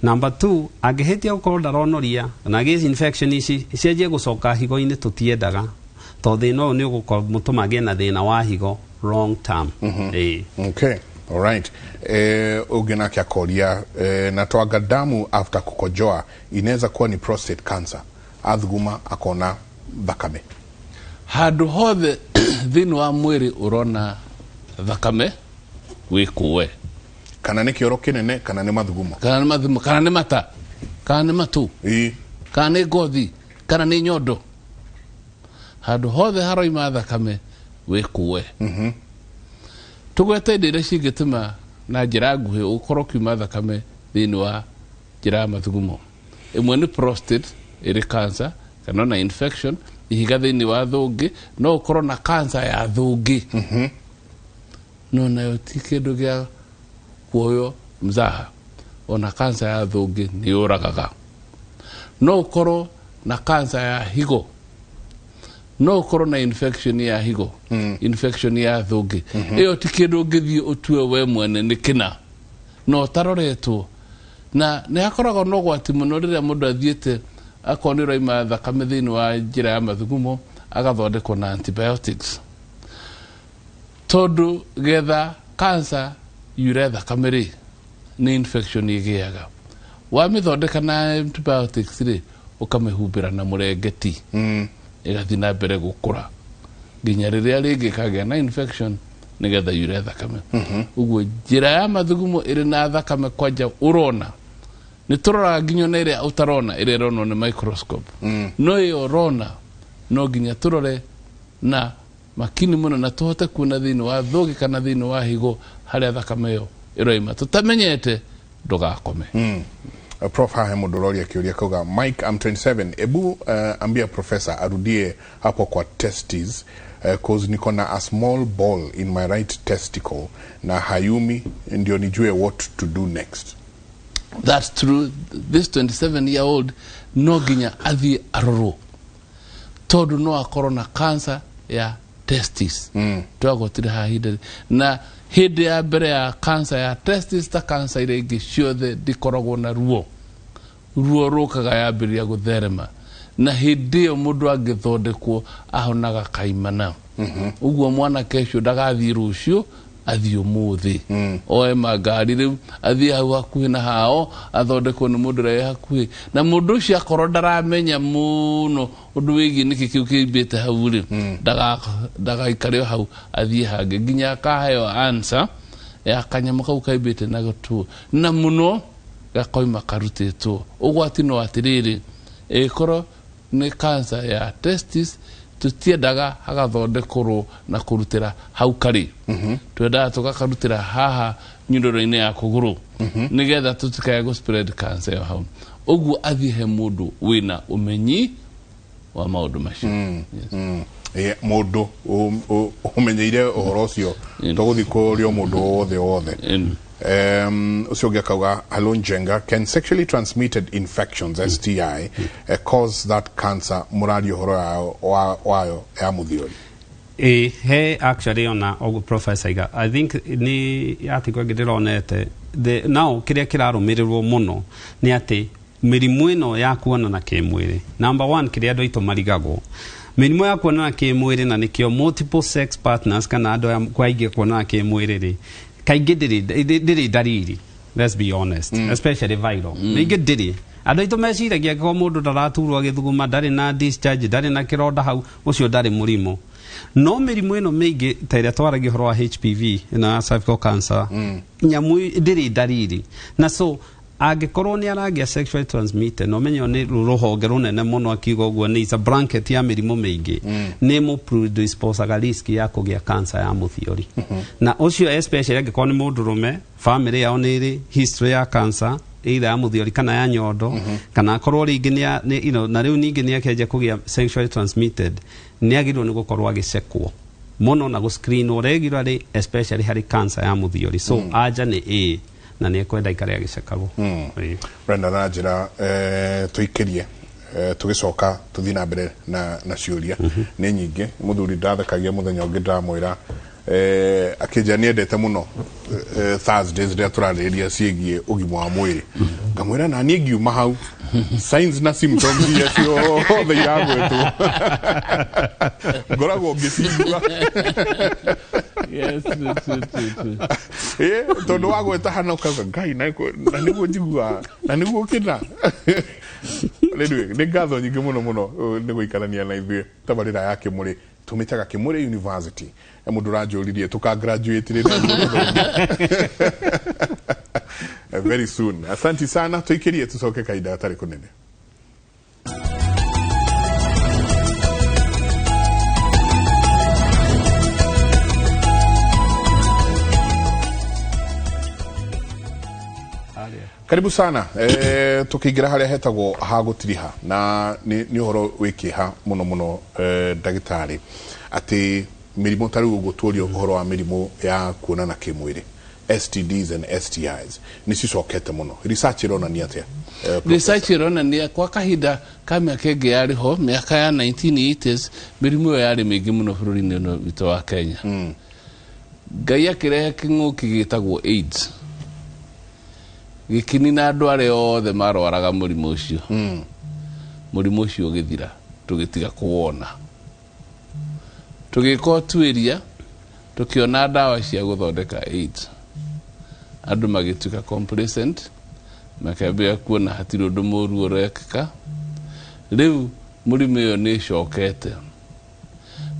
Number two, angĩhĩtia gũkorwo ndaronoria na agĩe infection ici cianjie gũcoka higo-inĩ, tũtiendaga, tondũ thĩna ũyũ nĩ ũgũtũma agĩe na thĩna wa higo long term. Ĩĩ. Okay. Alright. Ũngĩ nake akoria, natwanga damu after kukojoa, inaweza kuwa ni prostate cancer? Athuguma akona thakame. Handũ hothe thĩinĩ wa mwĩrĩ ũrona thakame, wĩkũe. Kana nĩ kĩoro kĩnene, kana nĩ mathugumo. Kana nĩ mathugumo, kana nĩ mata, kana nĩ matũ, kana nĩ ngothi, kana nĩ nyondo, handũ hothe haroima thakame, wĩkũe. Tũgwete indo iria cingĩtũma na njĩra nguhĩ ũkorwo ũkiuma thakame thĩinĩ wa njĩra ya mathugumo. Ĩmwe nĩ prostate ĩrĩ cancer, kana ona infection, ihiga thĩinĩ wa thũngĩ. No ũkorwo na cancer ya thũngĩ, no nayo ti kĩndũ gĩa kuoywo mzaha. Ona cancer ya thũngĩ nĩ yũragaga. No ũkorwo na cancer ya higo, no ũkorwo na infection ya higo, infection ya thũngĩ. Ĩyo ti kĩndũ ũngĩthiĩ ũtue we mwene nĩ kĩna na ũtaroretwo, na nĩ hakoragwo na ũgwati mũno rĩrĩa mũndũ athiĩte. Akorwo nĩ ũraima thakame thĩinĩ wa njĩra ya mathugumo, agathondekwo na antibiotics, tondũ getha cancer yure thakame rĩ, nĩ infection ĩgĩaga. Wamĩthondeka na antibiotics rĩ, ũkamĩhumbĩra na mũrengeti, ĩgathiĩ na mbere gũkũra nginya rĩrĩa rĩngĩ ĩkagĩa na infection nĩgetha yure thakame. Ũguo njĩra ya mathugumo ĩrĩ na thakame kwanja ũrona, nĩ tũroraga nginya ona ĩrĩa ũtarona, ĩrĩa ĩronwo nĩ microscope, no ĩyo ũrona no nginya tũrore na makini mũno na tũhote kuona thĩinĩ wa thũgĩ kana thĩinĩ wa higo harĩa thakame ĩyo ĩroima. Tũtamenyete, ndũgakome. Prof, haha mũndũ ũroria kĩũria kauga, "Mike, I'm 27. Ebu ambia professor arudie hapo kwa testes, cause niko na a small ball in my right testicle na hayumi, ndio nijue what to do next." That's true. This 27 year old no nginya athiĩ arorwo, tondũ no akorwo na cancer ya testis. Twagotire haha ihinda na hĩndĩ ya mbere ya cancer ya testis, ta cancer iria ingĩ ciothe, ndĩkoragwo na ruo. Ruo rũkaga yambĩrĩria gũtherema, na hĩndĩ ĩyo mũndũ angĩthondekwo ahonaga kaimana. Ũguo mwanake ũcio ndagathiĩ rũciũ, athiĩ ũmũthĩ, oe mangari rĩu, athiĩ hau hakuhĩ na hao, athondekwo nĩ mũndũ ũrĩa wĩ hakuhĩ. Na mũndũ ũcio akorwo ndaramenya mũno ũndũ wĩgiĩ nĩkĩ kĩu kĩimbĩte hau rĩ, ndagaikare o hau, athiĩ hangĩ nginya akaheo answer ya kanyamũ kau kaimbĩte na gũtuo na mũno gakoima karutĩtwo. Ũgwati no atĩrĩrĩ, ĩkorwo nĩ cancer ya testis, tũtiendaga hagathondekorwo na kũrutĩra hau karĩ, twendaga tũgakarutĩra haha nyuroro-inĩ ya kũgũrũ, nĩgetha tũtikae gũ spread cancer ĩyo hau. Ũguo athiĩ he mũndũ wĩna ũmenyi wa maũndũ macio. Yes. Mũndũ ũmenyeire ũhoro ũcio, tũgũthiĩ kũrio mũndũ wothe wothe. Ũcio ũngĩ akauga, "Hello Njenga, can sexually transmitted infections, STI, cause that cancer mũraria ũhoro wayo ya mũthiori?" Ĩ, he actually ona ũguo professor iga, I think nĩ article ĩngĩ ndĩronete. Now kĩrĩa kĩrarũmĩrĩrwo mũno nĩ atĩ mĩrimũ ĩno ya kuonana kĩmwĩrĩ, number one, kĩrĩa andũ aitũ marigagwo, mĩrimũ ya kuonana kĩmwĩrĩ, na nĩkĩo multiple sex partners, kana andũ aya kwa aingĩ kuonana kĩmwĩrĩ rĩ, kaingĩ ndĩrĩ ndariri, let's be honest, especially viral. Rĩngĩ ndĩrĩ. Andũ aitũ meciragia angĩkorwo mũndũ ndaraturwo agĩthuguma, ndarĩ na discharge, ndarĩ na kĩronda hau, ũcio ndarĩ mũrimũ. No mĩrimũ ĩno mĩingĩ ta ĩrĩa twaragia ũhoro wa HPV na cervical cancer, nyamũ ndĩrĩ ndariri. Na so angĩkorwo nĩ aragĩa sexually transmitted, no menye nĩ rũhonge rũnene mũno, akiuga ũguo nĩ is a blanket ya mĩrimũ mĩingĩ, nĩ mũ predisposaga risk ya kũgĩa cancer ya mũthiori. Na ũcio especially angĩkorwo nĩ mũndũrũme, family yao nĩ ĩrĩ history ya cancer either ya mũthiori kana ya nyondo, kana akorwo rĩngĩ nĩ na rĩu ningĩ nĩ akĩanjia kũgĩa sexually transmitted, nĩ agĩrĩirwo nĩ gũkorwo agĩcekwo mũno na gũscreenwo regularly, especially harĩ cancer ya mũthiori. So anja nĩ ĩ, na nĩ ekwenda ikare agĩcekagwo. Ĩĩ. Brenda, na njĩra tũikĩrie, tũgĩcoka tũthiĩ na mbere na ciũria nĩ nyingĩ. Mũthuri ndathekagia mũthenya ũngĩ, ndamwĩra, akĩnjĩra nĩ endete mũno Thursdays rĩrĩa tũrarĩrĩria ciĩgiĩ ũgima wa mwĩrĩ. Ngamwĩra na niĩ ngiuma hau signs na symptoms iria ciothe iragwetwo ngoragwo ngĩcigua. Yes, true, true, true, true. Tondũ wagweta hana ũkauga ngai na nĩguo njiguaga na nĩguo kĩna. Anyway, nĩ ngatho nyingĩ mũno mũno nĩ gũikarania na ithuĩ. Tabarĩra ya Kĩmũrĩ tũmĩtaga Kĩmũrĩ University. Mũndũ ũranjũririe tũka graduate rĩ very soon. Asanti sana, tũikĩrie tũcoke kahinda gatarĩ kũnene. Karibu sana. Tukiingira haria hetagwo ha gutiriha, na ni uhoro wĩ kĩeha mũno mũno, ndagĩtarĩ, atĩ mĩrimũ ta rĩu ũguo tuorio ũhoro wa mĩrimũ ya kuonana kĩmwĩrĩ, STDs and STIs, nĩ cicokete mũno. Research ĩronania atĩa, Professor? Research ĩronania kwa kahinda ka mĩaka ĩngĩ yarĩ ho, mĩaka ya 1980s, mĩrimũ ĩyo yarĩ mĩingĩ mũno bũrũri-inĩ ũyũ witũ wa Kenya. Ngai akĩrehe kĩng'ũki gĩtagwo AIDS, gĩkĩnina andũ arĩa othe marwaraga mũrimũ ũcio. Mũrimũ ũcio ũgĩthira, tũgĩtiga kũwona. Tũgĩka ũtuĩria, tũkĩona ndawa cia gũthondeka AIDS. Andũ magĩtuĩka complacent, makĩambĩrĩria kuona hatirĩ ũndũ mũru ũrekĩka. Rĩu mũrimũ ĩyo nĩ ĩcokete.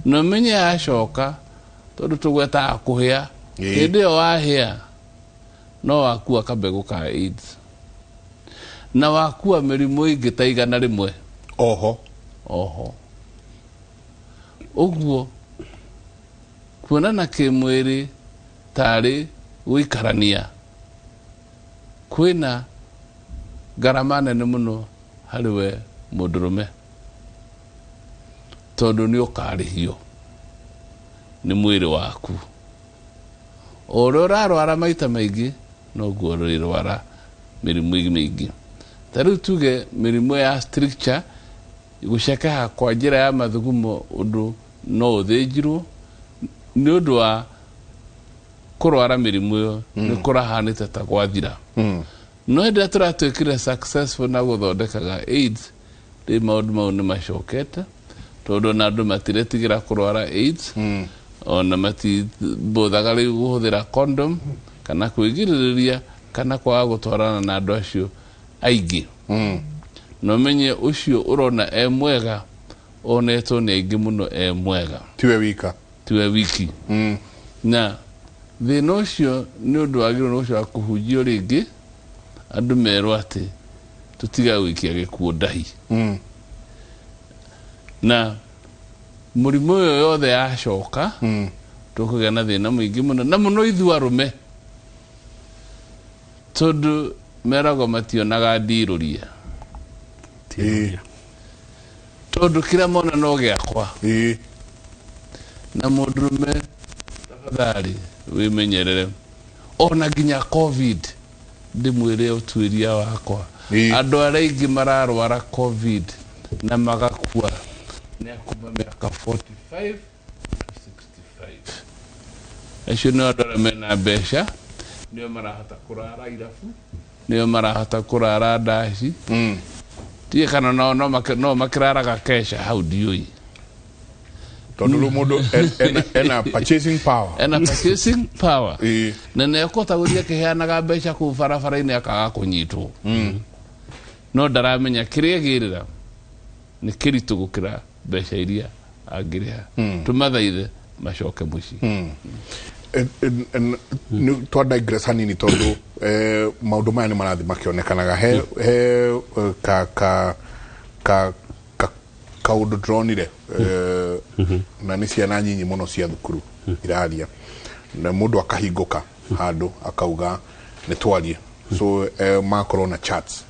Na ũmenye yacoka, tondũ tũgwetaga kũhĩa, hĩndĩ ĩyo wahĩa no wakua kabegũ ka AIDS na wakua mĩrimũ ĩngĩ ta 100. Oho. Oho. Ũguo kuonana kĩmwĩrĩ tarĩ gũikarania kwĩna ngarama nene mũno harĩ we mũndũrũme, tondũ nĩ ũkarĩhio nĩ mwĩrĩ waku. O ũrĩa ũrarwara maita maingĩ noguo ũrĩrwara mĩrimũ mĩingĩ. Ta rĩu tuge mĩrimũ ya stricture, gũcekeha kwa njĩra ya mathugumo, ũndũ no ũthĩnjirwo nĩ ũndũ wa kũrwara mĩrimũ ĩyo, nĩ kũrahanĩte ta gwathira. No hĩndĩ ĩrĩa tũratuĩkire successful na gũthondekaga AIDS, rĩu maũndũ mau nĩ macokete, tondũ ona andũ matiretigĩra kũrwara AIDS, ona matibũthaga rĩu kũhũthĩra condom kana kwĩgirĩrĩria kana kwaga gũtwarana na andũ acio aingĩ. Na ũmenye ũcio ũrona e mwega onetwo nĩ aingĩ mũno e mwega, tiwe wika, tiwe wiki. Na thĩna ũcio nĩ ũndũ wagĩrĩirwo nĩ gũcoka kũhunjio rĩngĩ, andũ merwo atĩ tũtiga gũikia gĩkuũ ndahi. Na mũrimũ ũyũ yothe yacoka, tũkũgĩa na thĩna mũingĩ mũno, na mũno ithuĩ arũme, tondũ meragwo mationaga ndirũria, tondũ kĩrĩa mona no gĩakwa. Na mũndũrũme tafadhali wĩmenyerere. Ona nginya COVID, ndĩmwĩre ũtuĩria wakwa, andũ arĩa aingĩ mararwara COVID na magakua nĩ akuma mĩaka 45 to 65. Acio nĩ andũ arĩa mena mbeca, nĩo marahota kũrara irabu, nĩo marahota kũrara ndaci. Tiĩ kana no makĩraraga kesha hau, ndiũĩ. Tondũ rĩu mũndũ ena purchasing power. Ena purchasing power. Na nĩ ekũhota gũthiĩ akĩheanaga mbeca kũu barabara-inĩ akaga kũnyitwo. No ndaramenya kĩrĩa ĩgĩrĩra nĩ kĩritũ gũkĩra mbeca iria angĩrĩha. Tũmathaithe macoke mũciĩ. Twa digress hanini, tondũ maũndũ maya nĩ marathiĩ makĩonekanaga. He ka ka ka kaũndũ ndĩronire, na nĩ ciana nyinyi mũno cia thukuru iraria, na mũndũ akahingũka handũ akauga nĩ twarie. So makorwo na chats,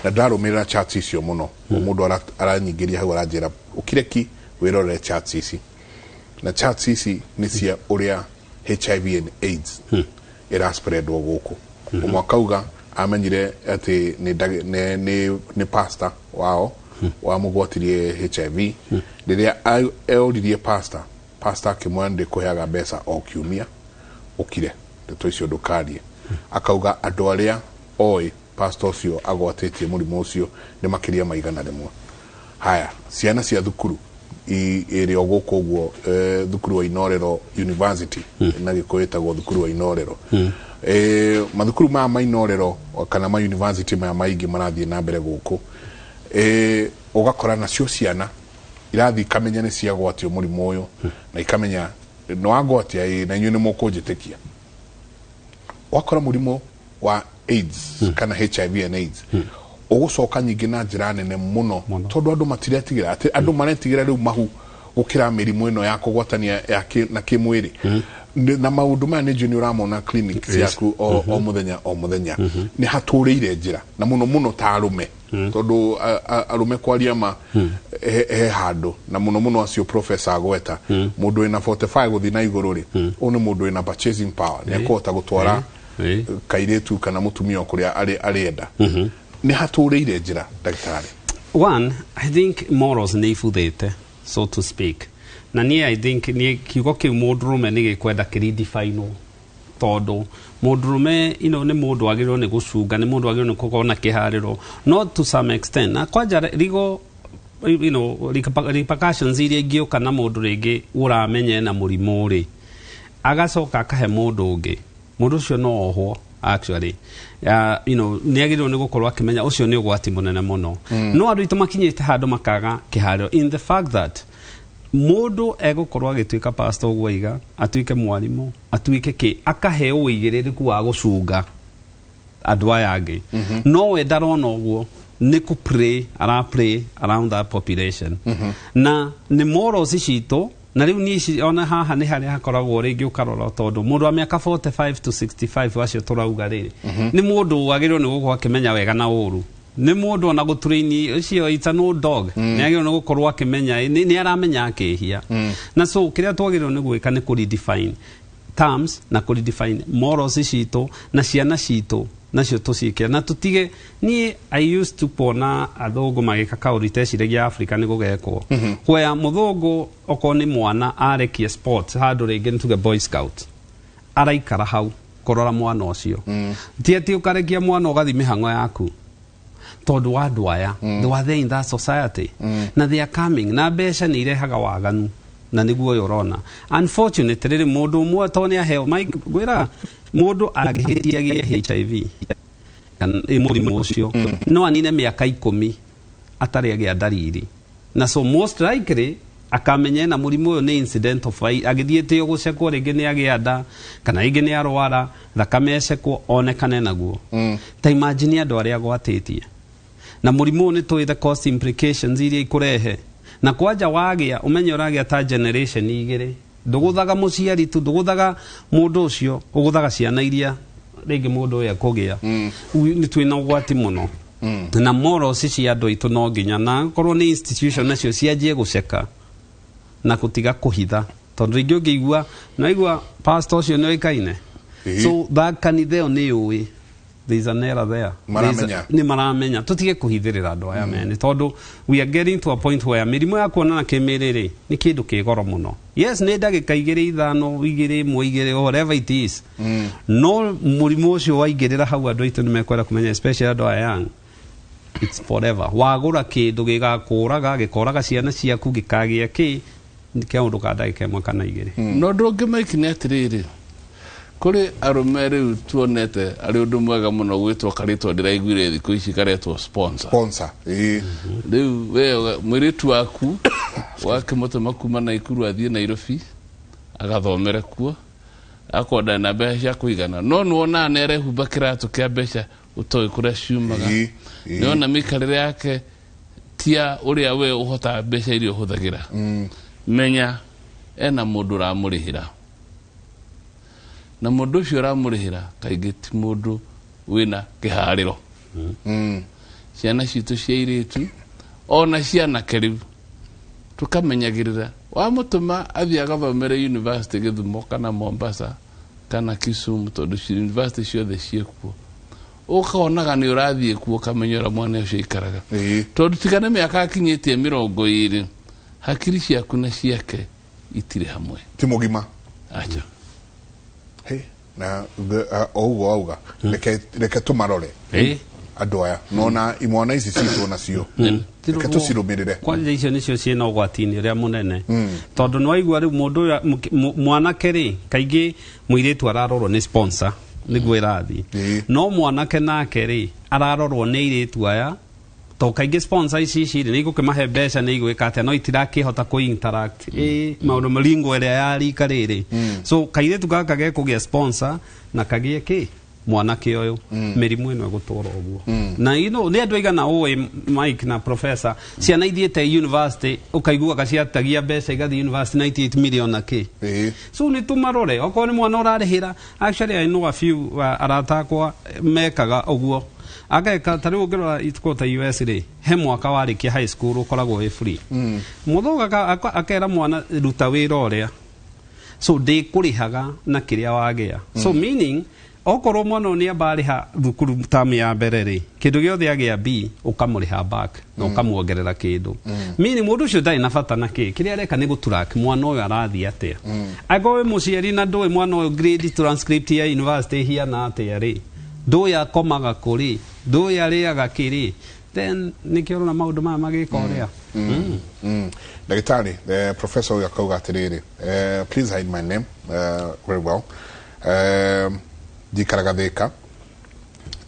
na ndarũmĩrĩra chats icio mũno. Mũndũ aranyingĩria hau aranjĩra ũkire ki wĩrorere chats ici, na chats ici nĩ cia ũrĩa HIV and AIDS ĩraspreadwo gũkũ. Ũmwe akauga amenyire atĩ nĩ pastor wao wamũgwatirie HIV. Rĩrĩa oririe pastor, pastor akĩmwĩra ndĩkũheaga mbeca o kiumia ũkire ndeto icio ndũkarie. Akauga andũ arĩa oĩ pastor ũcio agwatĩtie mũrimũ ũcio nĩ makĩria ma 100. Haya, ciana cia thukuru ĩrĩ o gũkũ ũguo, thukuru wa Inorero University, na Gĩkũyũ ĩtagwo thukuru wa Inorero. Mathukuru maya ma Inorero kana ma university maya maingĩ marathiĩ na mbere gũkũ, ũgakora nacio ciana irathiĩ ikamenya nĩ ciagwatio mũrimũ ũyũ, na ikamenya nĩ wangwatia na inyuĩ nĩ mũkũnjĩtĩkia. Wakora mũrimũ wa AIDS kana HIV and AIDS ũgũcoka nyingĩ na njĩra nene mũno, tondũ andũ matiretigĩra, atĩ andũ maretigĩra rĩu mahu gũkĩra mĩrimũ ĩno ya kũgwatania na kĩmwĩrĩ. Na maũndũ maya nĩ njũĩ nĩ ũramona clinic ciaku o mũthenya o mũthenya. Nĩ hatũrĩire njĩra, na mũno mũno ta arũme, tondũ arũme kwaria ma he handũ, na mũno mũno acio professor agweta, mũndũ wĩna 45 gũthiĩ na igũrũ rĩ, ũyũ nĩ mũndũ wĩna purchasing power, nĩ ekũhota gũtwara kairĩtu kana mũtumia o kũrĩa arĩenda. Nĩ hatũrĩire njĩra, ndagĩtarĩ? One, I think morals nĩ ibuthĩte, so to speak. Na niĩ I think niĩ kiugo kĩu mũndũrũme nĩ gĩkwenda kĩredefinwo, tondũ mũndũrũme nĩ mũndũ wagĩrĩirwo nĩ gũcunga, nĩ mũndũ wagĩrĩirwo nĩ gũkorwo na kĩharĩro, not to some extent. Na kwanja rigo repercussions iria ingĩũka na mũndũ rĩngĩ ũramenya ena mũrimũ rĩ, agacoka akahe mũndũ ũngĩ, mũndũ ũcio no ohwo. Actually, nĩ agĩrĩirwo nĩ gũkorwo akĩmenya ũcio nĩ ũgwati mũnene mũno. No andũ aitũ makinyĩte handũ makaga kĩharĩro, in the fact that mũndũ egũkorwo agĩtuĩka pastor ũguo aiga, atuĩke mwarimũ, atuĩke kĩ, akaheo ũigĩrĩrĩku wa gũcunga andũ aya angĩ. No we ndarona ũguo nĩ kũ prey, ara prey around that population. Na nĩ morals citũ. Na rĩu niĩ ici ona haha nĩ harĩa hakoragwo rĩngĩ ũkarora, tondũ mũndũ wa mĩaka 45 to 65 acio tũrauga rĩrĩ, nĩ mũndũ wagĩrĩirwo nĩ gũkorwo akĩmenya wega na ũru. Nĩ mũndũ ona gũturaini ũcio, it's an old dog. Nĩ agĩrĩirwo nĩ gũkorwo akĩmenya nĩ aramenya akĩhia. Na so kĩrĩa twagĩrĩirwo nĩ gwĩka nĩ kũ redefine terms na kũ redefine morals citũ na ciana citũ nacio tũciĩkĩra na tũtige. Niĩ I used to kuona athũngũ magĩka kaũndũ iteciragia Africa nĩ gũgekwo, where mũthũngũ okorwo nĩ mwana arekia sports handũ rĩngĩ nĩ tuge Boy Scout, araikara hau kũrora mwana ũcio. Ti atĩ ũkarekia mwana ũgathiĩ mĩhang'o yaku, tondũ wa andũ aya, they were there in that society na they are coming na mbeca nĩ irehaga waganu. Na nĩguo ũyũ ũrona, unfortunately, rĩrĩ mũndũ ũmwe to nĩ aheo Mike, ngwĩra mũndũ angĩhĩtia agĩe HIV kana mũrimũ ũcio, no anine mĩaka 10 atarĩ agĩa ndariri. Na so most likely akamenya ena mũrimũ ũyũ nĩ incident of agĩthiĩte gũcekwo, rĩngĩ nĩ agĩa nda kana rĩngĩ nĩ arwara thakame ecekwo onekane naguo. Ta imagine andũ arĩa agwatĩtie na mũrimũ ũyũ. Nĩ tũĩ the cost implications iria ikũrehe. Na kwanja wagĩa ũmenye ũragĩa ta generation igĩrĩ. Ndũgũthaga mũciari tu, ndũgũthaga mũndũ ũcio, ũgũthaga ciana iria rĩngĩ mũndũ ũyũ ekũgĩa. Nĩ twĩna ũgwati mũno na morals cia andũ aitũ. No nginya na korwo nĩ institution nacio cianjie gũceka na gũtiga kũhitha, tondũ rĩngĩ ũngĩigua naigua pastor ũcio nĩ oĩkaine, so that kanitha ĩyo nĩ yũĩ there is an error there. Maramenya. Nĩ maramenya. Tũtige kũhithĩrĩra andũ aya mene, tondũ we are getting to a point where mĩrimũ ya kuonana kĩmĩrĩ rĩ nĩ kĩndũ kĩ goro mũno. Yes, nĩ ndagĩka 2, 5, 2, 1, 2, whatever it is, no mũrimũ ũcio waingĩrĩra hau, andũ aitũ nĩ mekwenda kũmenya, especially andũ aya young, it's forever. Wagũra kĩndũ gĩgakũraga, gĩkoraga ciana ciaku, gĩkagĩa kĩ kĩaũndũ ka ndagĩka 1 kana 2. No ũndũ ũngĩ, Mike, nĩ atĩrĩrĩ, kũrĩ arũme rĩu tuonete arĩ ũndũ mwega mũno gwĩtwo karĩtwa ndĩraiguire thikũ ici karetwo sponsor. Sponsor, ĩĩ. Rĩu we mũirĩtu waku wakĩmũtũma kuma Naikuru athiĩ Nairobi agathomere kuo, akorwo ndarĩ na mbeca cia kũigana, no nĩwonaga nĩ arehumba kĩratũ kĩa mbeca ũtoĩ kũrĩa ciumaga. Nĩwona mĩikarĩre yake tia ũrĩa we ũhotaga mbeca iria ũhũthagĩra. Menya ena mũndũ ũramũrĩhĩra, na mũndũ ũcio ũramũrĩhĩra kaingĩ ti mũndũ wĩna kĩharĩro. Ciana citũ cia airĩtu ona cianake rĩu tũkamenyagĩrĩra, wamũtũma athiĩ agathomere university Gĩthumo kana Mombasa kana Kisumu, tondũ university ciothe ciĩkuo, ũkonaga nĩ ũrathiĩ kuo ũkamenya ũrĩa mwana ũcio aikaraga, tondũ tiga nĩ mĩaka akinyĩtie 20, hakiri ciaku na ciake itirĩ hamwe. Ti mũgima. Acha. Hey, na o ũguo wauga, reke tũmarore andũ aya nona imwana ici citũ nacio, reke tũcirũmĩrĩre. Kwanja icio nĩcio ciĩna ũgwati-inĩ ũrĩa mũnene, tondũ nĩ waigua rĩu mũndũ ũyũ mwanake rĩ, kaingĩ mũirĩtu ararorwo nĩ sponsor nĩguo ĩrathiĩ, no mwanake nake rĩ ararorwo nĩ airĩtu aya, to kaingĩ sponsor ici ici rĩ nĩ igũkĩmahe mbeca, nĩ igwĩka atĩa, no itirakĩhota kũ interact maũndũ maringo ĩrĩa ya rika rĩrĩ. So kairĩtu gaka gekũgĩa sponsor na kagĩe kĩ mwanake ũyũ, mĩrimũ ĩno ĩgũtũra ũguo. Na nĩ andũ aigana ũĩ, Mike na professor, ciana ithiĩte university ũkaiguaga ciatagia mbeca igathiĩ university 98 million na kĩ. So nĩ tũmarore okorwo nĩ mwana ũrarĩhĩra. Actually, I know a few arata akwa mekaga ũguo, ageka ta rĩu ũngĩrora itukũ ta US rĩ, he mwaka warĩkia high school ũkoragwo wĩ free. Mũthũngũ akera mwana, "Ruta wĩra ũrĩa so ndĩkũrĩhaga na kĩrĩa wagĩa." So meaning okorwo mwana ũyũ nĩ amba arĩha thukuru tamu ya mbere rĩ, kĩndũ gĩothe agĩa B ũkamũrĩha back na ũkamuongerera kĩndũ. Meaning mũndũ ũcio ndarĩ na bata na kĩ kĩrĩa areka nĩ gũtrack mwana ũyũ arathiĩ atĩa. Angĩkorwo wĩ mũciari na ndũĩ mwana ũyũ grade transcript ya university ĩhiana atĩa rĩ, ndũĩ akomaga kũ rĩ, ndũĩ arĩaga kĩ rĩ, Then nĩkĩo ũrona maũndũ maya magĩka ũrĩa. Ndagĩtarĩ, professor ũyũ akauga atĩrĩrĩ, please hide my name, very well. Njikaraga Thika,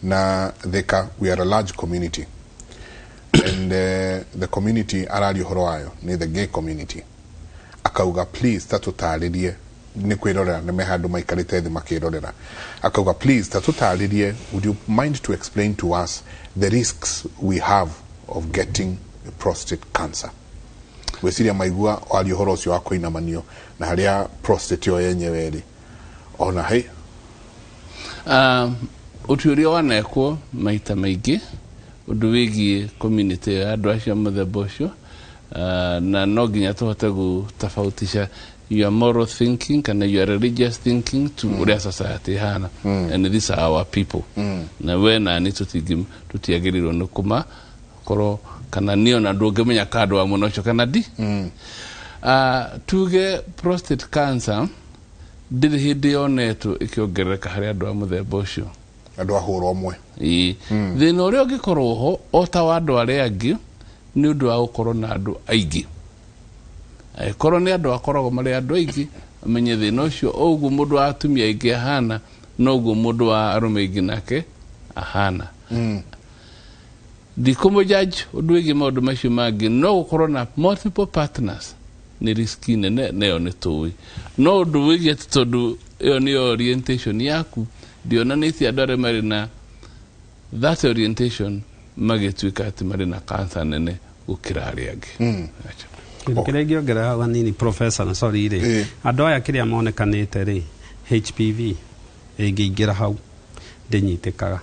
na Thika we are a large community, and the community araria ũhoro wayo nĩ the gay community. Akauga please tatũtarĩrie, nĩ kwĩrorera nĩ me handũ maikarĩte thĩ makĩrorera. Akauga please tatũtarĩrie, would you mind to explain to us the risks we have of getting prostate cancer? Gwĩciria maigua waria ũhoro ũcio wa kũinamanio na harĩa prostate ĩyo yenyewe ĩrĩ ona hĩ. Ũtuĩria wanekwo maita maingĩ ũndũ wĩgiĩ community ya andũ acio a mũthemba ũcio, na no nginya tũhote gũtofautisha your moral thinking kana your religious thinking to ũrĩa society ĩhana, and these are our people, na we na ni tũtiagĩrĩirwo nĩ kũma korwo kana niĩ ona ndũngĩmenya ka andũ a mwena ũcio kana ndi. Tuge prostate cancer ndĩrĩ hĩndĩ yonetwo ĩkĩongerereka harĩ andũ a mũthemba ũcio. Andũ a hũra ũmwe. Ĩĩ. Thĩna ũrĩa ũngĩkorwo ho o ta wa andũ arĩa angĩ nĩ ũndũ wa gũkorwo na andũ aingĩ. Angĩkorwo nĩ andũ akoragwo marĩ andũ aingĩ, amenye thĩna ũcio o ũguo mũndũ wa atumia aingĩ ahana, noguo mũndũ wa arũme aingĩ nake ahana. Ndikũmũjudge ũndũ wĩgiĩ maũndũ macio mangĩ, no gũkorwo na multiple partners nĩ risk nene, nayo nĩ tũĩ. No ũndũ wĩgiĩ atĩ tondũ ĩyo nĩyo orientation yaku, ndionanĩtie andũ arĩa marĩ na that orientation magĩtuĩka atĩ marĩ na cancer nene gũkĩra arĩa angĩ. Kĩndũ kĩrĩa ingĩongerera hau hanini, professor, na sorry rĩ, andũ aya kĩrĩa monekanĩte rĩ, HPV ĩngĩingĩra hau ndĩnyitĩkaga,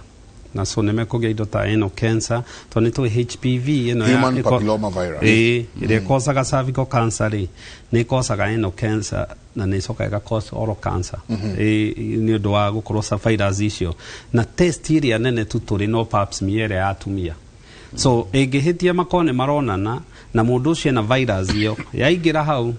na so nĩ mekũgĩa indo ta ĩno cancer, tondũ nĩ tũĩ HPV ĩno Human papilloma virus. Ĩĩ, ĩrĩa ĩkocaga cervical cancer rĩ, nĩ ĩkocaga ĩno cancer na nĩ ĩcokaga ĩga oral cancer. Ĩĩ, nĩ ũndũ wa gũkorwo sa virus icio na test ĩrĩa nene tu tũrĩ no pap smear ĩrĩa ya atumia, so ĩngĩhĩtia makorwo nĩ maronana na mũndũ ũcio ena virus ĩyo, yaingĩra hau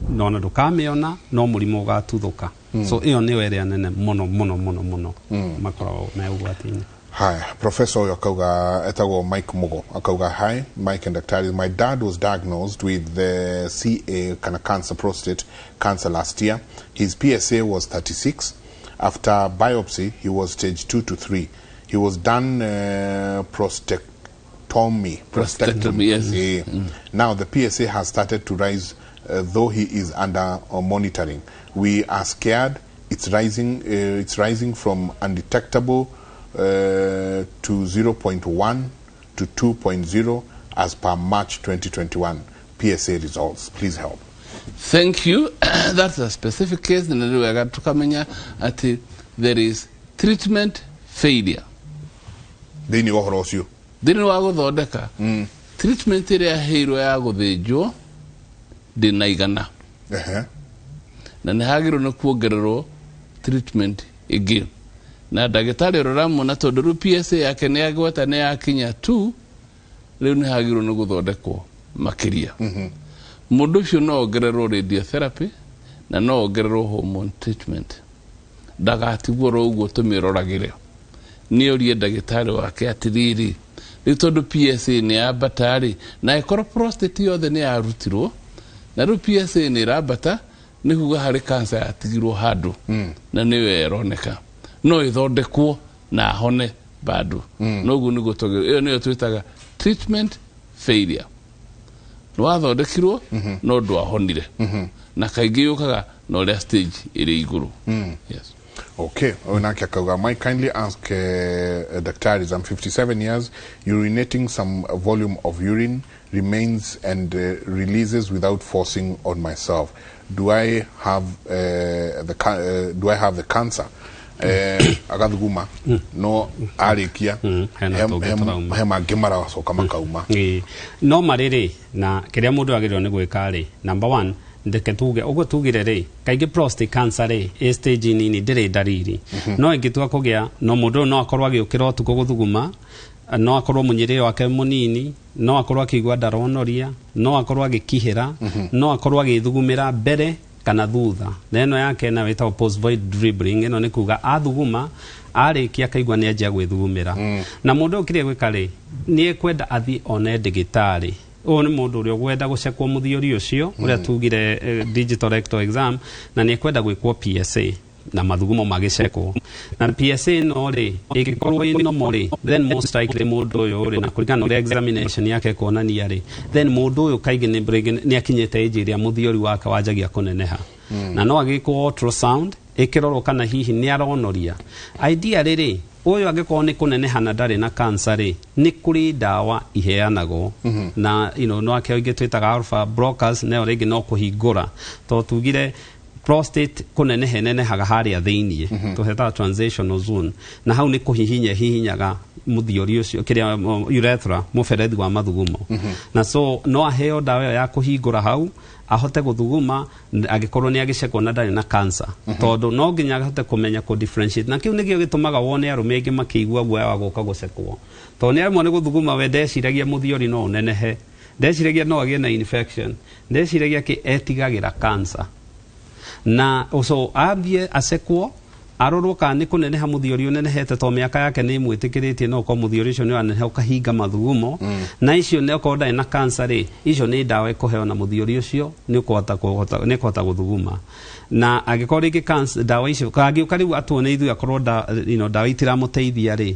nona ndũkamĩona, no mũrimũ ũgatuthũka. So ĩyo nĩyo ĩrĩa nene mũno mũno mũno mũno makoragwo me ũgwati-inĩ. Haya, professor ũyũ akauga, etagwo Mike Mugo, akauga, "Hi Mike and Daktari, my dad was diagnosed with the CA kana cancer, prostate cancer last year. His PSA was 36. After biopsy he was stage 2 to 3. He was done prostatectomy." Prostatectomy, yes. "Now the PSA has started to rise, though he is under monitoring. We are scared. It's rising from undetectable to 0.1 to 2.0 as per March 2021 PSA results. Please help." Thank you. That's a specific case, na nĩ wega tukamenya atĩ there is treatment failure thĩinĩ wa ũhoro ũcio. Thĩinĩ wa gũthondeka treatment ĩrĩa yaheirwo ya gũthĩnjwo ndĩnaigana, na nĩ hagĩrĩirwo nĩ kuongererwo treatment ĩngĩ, na ndagĩtarĩ ũrĩa ũramuona, tondũ rĩu PSA yake nĩ yagweta nĩ yakinya 2, rĩu nĩ hagĩrĩirwo nĩ gũthondekwo makĩria. Mũndũ ũcio no ongererwo radiotherapy na no ongererwo hormone treatment. Ndagatigwo ro ũguo tũmĩroragĩre. Nĩ orie ndagĩtarĩ wake atĩrĩrĩ, rĩu tondũ PSA nĩ yambata rĩ, na ĩkorwo prostate yothe nĩ yarutirwo na rĩu PSA nĩ ĩrambata, nĩ kuga harĩ cancer yatigirwo handũ na nĩyo ĩroneka no ĩthondekwo na ahone bado. Noguo nĩguo twagĩrĩirwo. Ĩyo nĩyo twĩtaga treatment failure, nĩ wathondekirwo no ndwahonire, na kaingĩ yũkaga na ũrĩa stage ĩrĩ igũrũ. Yes. Okay, ũyũ nake akauga, "Mike, kindly ask Daktari, I'm 57 years, urinating some volume of urine remains and releases without forcing on myself. Do I have the cancer?" Agathuguma no arĩkia Hena tũngĩ tũrauma. He mangĩ maracoka makauma. Ĩĩ. No marĩ rĩ, na kĩrĩa mũndũ agĩrĩirwo nĩ gwĩka rĩ, number one, ndeke tuge ũguo tugire rĩ, kaingĩ prostate cancer rĩ, ĩ stage nini, ndĩrĩ ndariri. No ĩngĩtua kũgĩa, no mũndũ ũyũ no akorwo agĩũkĩra ũtukũ gũthuguma, no akorwo mũnyĩrĩ wake mũnini, no akorwo akĩigua ndaronoria, no akorwo agĩkihĩra, no akorwo agĩthugumĩra mbere kana thutha, na ĩno yake nayo ĩtagwo post void dribbling. Ĩno nĩ kuga athuguma Arĩkia akaigua nĩ anjia gwĩthugumĩra. Na mũndũ ũyũ kĩrĩa gwĩka rĩ, nĩ ekwenda athiĩ one ndĩgĩtarĩ. Ũyũ nĩ mũndũ ũrĩa ũgwenda gũcekwo mũthiori ũcio ũrĩa tugire digital rectal exam, na nĩ ekwenda gwĩkwo PSA na mathugumo magĩcekwo. Na PSA no rĩ, ĩngĩkorwo ĩ normal rĩ, then most likely mũndũ ũyũ rĩ, na kũringana na ũrĩa examination yake ĩkuonania rĩ, then mũndũ ũyũ kaingĩ nĩ rĩngĩ nĩ akinyĩte age ĩrĩa mũthiori wake wanjagia kũneneha. Na no agĩkwo ultrasound ĩkĩrorwo kana hihi nĩ aronoria. Ideally rĩ, ũyũ angĩkorwo nĩ kũneneha na ndarĩ na cancer rĩ, nĩ kũrĩ ndawa iheanagwo. Na no akĩo ingĩ twĩtaga alpha blockers, nayo rĩngĩ no kũhingũra, tondũ tugire prostate kũneneha ĩnenehaga harĩa thĩiniĩ, tũhetaga transitional zone, na hau nĩ kũhihinya hihinyaga mũthiori ũcio, kĩrĩa urethra, mũberethi wa mathugumo. Na so no aheo ndawa ĩyo ya kũhingũra hau ahote gũthuguma angĩkorwo nĩ agĩcekwo na ndarĩ na cancer, tondũ no nginya ahote kũmenya kũ differentiate. Na kĩu nĩkĩo gĩtũmaga wone arũme aingĩ makĩigua guoya wa gũka gũcekwo, tondũ nĩ aremwo nĩ gũthuguma. We ndeciragia mũthiori no ũnenehe, ndeciragia no agĩe na infection, ndeciragia kĩ, etigagĩra cancer. Na so athiĩ acekwo, arorwo kana nĩ kũneneha mũthiori ũnenehete, to mĩaka yake nĩ ĩmwĩtĩkĩrĩtie, no ũkorwo mũthiori ũcio nĩ waneneha ũkahinga mathugumo. Na icio nĩ okorwo ndarĩ na cancer rĩ, icio nĩ ndawa ĩkũheo na mũthiori ũcio nĩ ũkũhota nĩ ũkũhota gũthuguma. Na angĩkorwo rĩngĩ cancer, ndawa icio angĩũka rĩu atuone ithuĩ akorwo nda, ndawa itiramũteithia rĩ,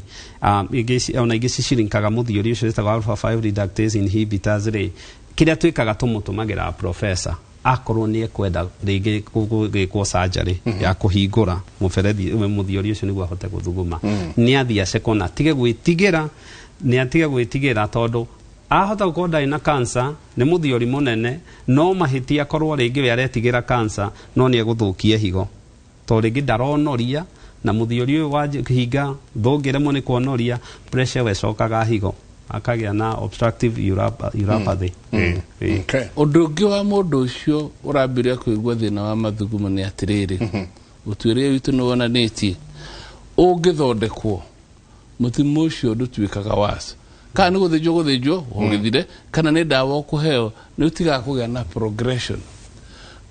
ingĩ ona ingĩ cicirinkaga mũthiori ũcio wĩtagwo alpha 5 reductase inhibitors rĩ, kĩrĩa twĩkaga tũmũtũmagĩra professor akorwo nĩ ekwenda rĩngĩ gwĩkwo surgery ya kũhingũra mũberethi mũthiori ũcio nĩguo ahote gũthuguma. Nĩ athiĩ acekwo na atige gwĩtigĩra, nĩ atige gwĩtigĩra, tondũ ahota gũkorwo ndarĩ na cancer, nĩ mũthiori mũnene, no mahĩtia akorwo rĩngĩ we aretigĩra cancer, no nĩ egũthũkia higo, tondũ rĩngĩ ndaronoria na mũthiori ũyũ wa hinga ndũngĩremwo nĩ kuonoria, pressure ĩyo ĩcokaga higo, akagĩa na obstructive uropathy. Ũndũ ũngĩ wa mũndũ ũcio ũrambĩrĩria kũigua thĩna wa mathugumo nĩ atĩrĩrĩ, ũtuĩria witũ nĩ wonanĩtie ũngĩthondekwo mũtimũ ũcio ndũtuĩkaga worse. Kana nĩ gũthĩnjwo gũthĩnjwo ũgĩthire, kana nĩ ndawa ũkũheo, nĩ ũtigaga kũgĩa na progression.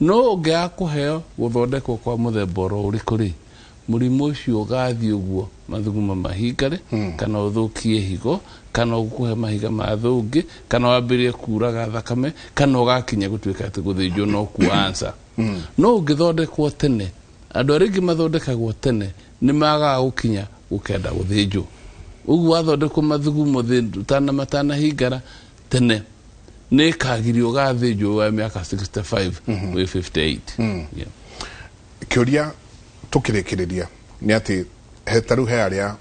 No ũngĩaga kũheo gũthondekwo kwa mũthemba oro ũrĩkũ rĩ, mũrimũ ũcio ũgathiĩ ũguo mathugumo mahingare, kana ũthũkie higo, kana ũkũhe mahiga ma thũngĩ, kana wambĩrĩrie kuraga thakame, kana ũgakinya gũtuĩka atĩ gũthĩnjwo no kuo answer. No ũngĩthondekwo tene, andũ arĩa aingĩ mathondekagwo tene nĩ magaga gũkinya gũkenda gũthĩnjwo. Ũguo wathondekwo mathugumo tana matanahingara tene, nĩ ĩkagirio ũgathĩnjwo wa mĩaka 65 wĩ 58. Yeah. Kĩũria tũkĩrĩkĩrĩria nĩ atĩ he ta rĩu he arĩa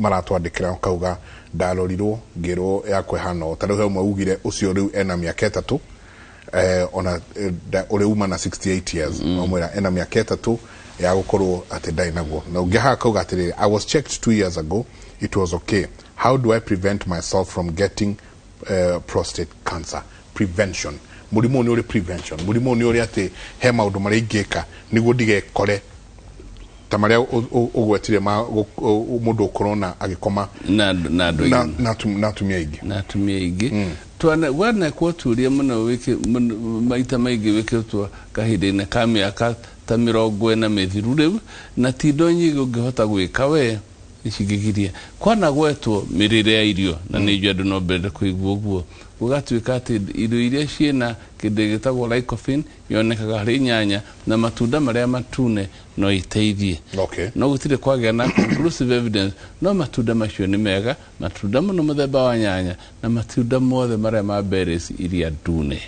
maratwandĩkĩra kauga ndarorirwo ngĩrwo yakwa ĩhana ũũ. Ta rĩu he ũmwe ugire ũcio rĩu ena mĩaka 3, ona ũrĩa uma na 68 years, wamwĩra ena mĩaka 3 ya gũkorwo atĩ ndarĩ naguo. Na ũngĩ haha kauga atĩrĩrĩ, "I was checked 2 years ago, it was okay. How do I prevent myself from getting prostate cancer?" Prevention, mũrimũ ũyũ nĩ ũrĩ prevention? Mũrimũ ũyũ nĩ ũrĩ atĩ he maũndũ marĩa ingĩka nĩguo ndigekore ta marĩa ũgwetire ma mũndũ ũkorwo na agĩkoma na andũ na, aingĩ. na atumia aingĩ. Na atumia aingĩ. Wanekwo turia mũno maita maingĩ wĩkĩtwo kahinda-inĩ ka mĩaka ta 40 mĩthiru rĩu, na ti indo nyingĩ ũngĩhota gwĩka we icingĩgiria. Kwanagwetwo mĩrĩre ya irio, na nĩ njũĩ andũ no mbere kũigua ũguo, gũgatuĩka atĩ irio iria ciĩna kĩndũ gĩtagwo lycopene yonekaga harĩ nyanya na matunda marĩa matune no iteithie. No gũtirĩ kwagĩa na conclusive evidence, no matunda macio nĩ mega, matunda mũno mũthemba wa nyanya na matunda mothe marĩa ma berries iria ndune.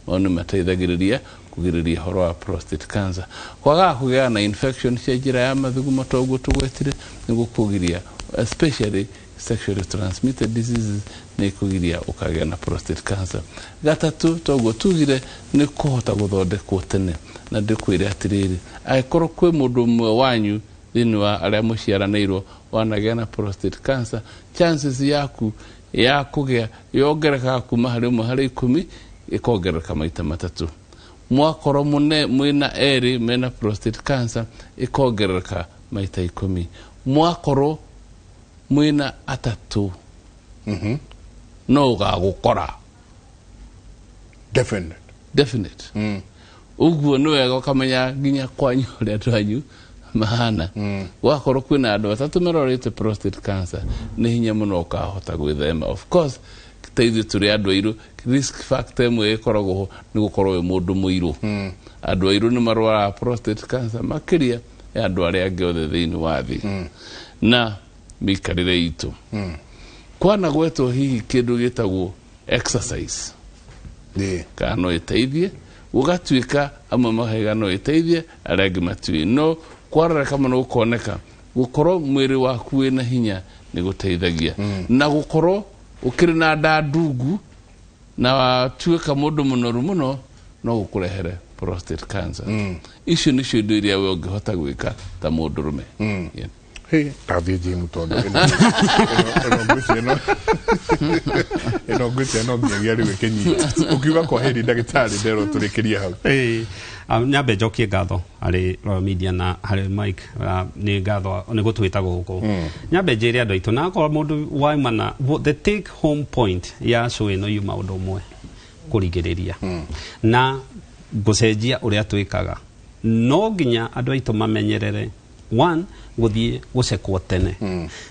Mao nĩ mateithagĩrĩria kũgirĩrĩria ũhoro wa prostate cancer. Kwagaga kũgĩa na infection cia njĩra ya mathugumo, toguo tũgwetire, nĩ gũkũgiria, especially sexually transmitted diseases, nĩ kũgiria ũkagĩa na prostate cancer. Gatatũ, toguo tugire, nĩ kũhota gũthondekwo tene. Na ndĩkwĩre atĩrĩrĩ, angĩkorwo kwĩ mũndũ ũmwe wanyu thĩinĩ wa arĩa mũciaranĩirwo wanagĩa na prostate cancer, chances yaku ya kũgĩa yongerekaga kuma harĩ 1 harĩ 10 ĩkongerereka maita 3. Mwakorwo mũne mwĩna erĩ mena prostate cancer, ĩkongerereka maita 10. Mwakorwo mwĩna atatũ, no ũgagũkora. Definite. Definite. Ũguo nĩ wega ũkamenya nginya kwanyu ũrĩa andũ anyu Mahana gwakorwo kwĩna andũ atatũ merorĩte prostate cancer, nĩ hinya mũno ũkahota gwĩthema. Of course, ta ithuĩ tũrĩ andũ airũ, risk factor ĩmwe ĩkoragwo ho nĩ gũkorwo wĩ mũndũ mũirũ. Andũ airũ nĩ marwaraga prostate cancer makĩria ya andũ arĩa angĩ othe thĩinĩ wa thĩ. Na mĩikarĩre itũ, kwana gwetwo hihi kĩndũ gĩtagwo exercise kana no ĩteithie, gũgatuĩka amwe mahaiga no ĩteithie, arĩa angĩ matiũĩ, no kwaroreka mũno gũkoneka gũkorwo mwĩrĩ waku wĩna hinya nĩ gũteithagia, na gũkorwo ũkĩrĩ na nda ndungu na watuĩka mũndũ mũnoru mũno no gũkũrehere prostate cancer. Icio nĩcio indo iria we ũngĩhota gwĩka ta mũndũrũme. Yeah. Hey, ndathiĩ gym tondũ ĩno ngwĩciria ĩno ngwĩciria no nginyagia rĩu ĩkĩnyita. Ũkiuga kwa heri, ndagĩtarĩ nderwo tũrĩkĩrie hau. Ĩĩ, nyambe njokie ngatho harĩ Royal Media na harĩ Mike, nĩ ngatho nĩ gũtwĩta gũkũ. Nyambe njĩre andũ aitũ, na akorwo mũndũ wauma na the take home point ya show ĩno yuma ũndũ ũmwe, kũrigĩrĩria na gũcenjia ũrĩa twĩkaga. No nginya andũ aitũ mamenyerere one, gũthiĩ gũcekwo tene,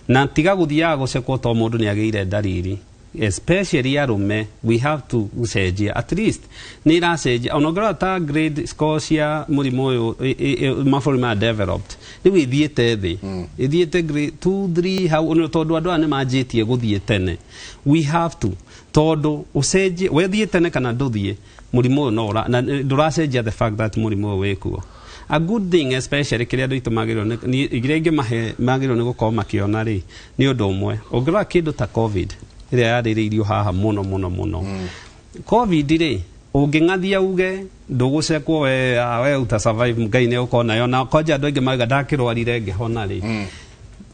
na tiga gũthiaga gũcekwo to mũndũ nĩ agĩire ndariri, especially arũme. We have to gũcenjia, at least nĩ ĩracenjia. Ona ũngĩrora ta grade score cia mũrimũ ũyũ mabũrũri maya developed, rĩu ĩthiĩte thĩ, ĩthiĩte grade 2 3 hau, nĩ tondũ andũ aya nĩ manjĩtie gũthiĩ tene. We have to, tondũ ũcenjie, wethiĩ tene kana ndũthiĩ, mũrimũ ũyũ no na ndũracenjia the fact that mũrimũ ũyũ wĩkuo. A good thing, especially kĩrĩa andũ aitũ magĩrĩirwo iria ingĩ mahe magĩrĩirwo nĩ gũkorwo makĩona rĩ, nĩ ũndũ ũmwe. Ũngĩrora kĩndũ ta COVID ĩrĩa yarĩrĩirio haha mũno mũno mũno, COVID rĩ, ũngĩng'athia uge ndũgũcekwo, we we uta survive, Ngai nĩ ũkorwo nayo, na kwanja andũ aingĩ mauga ndakĩrwarire ngĩhona rĩ,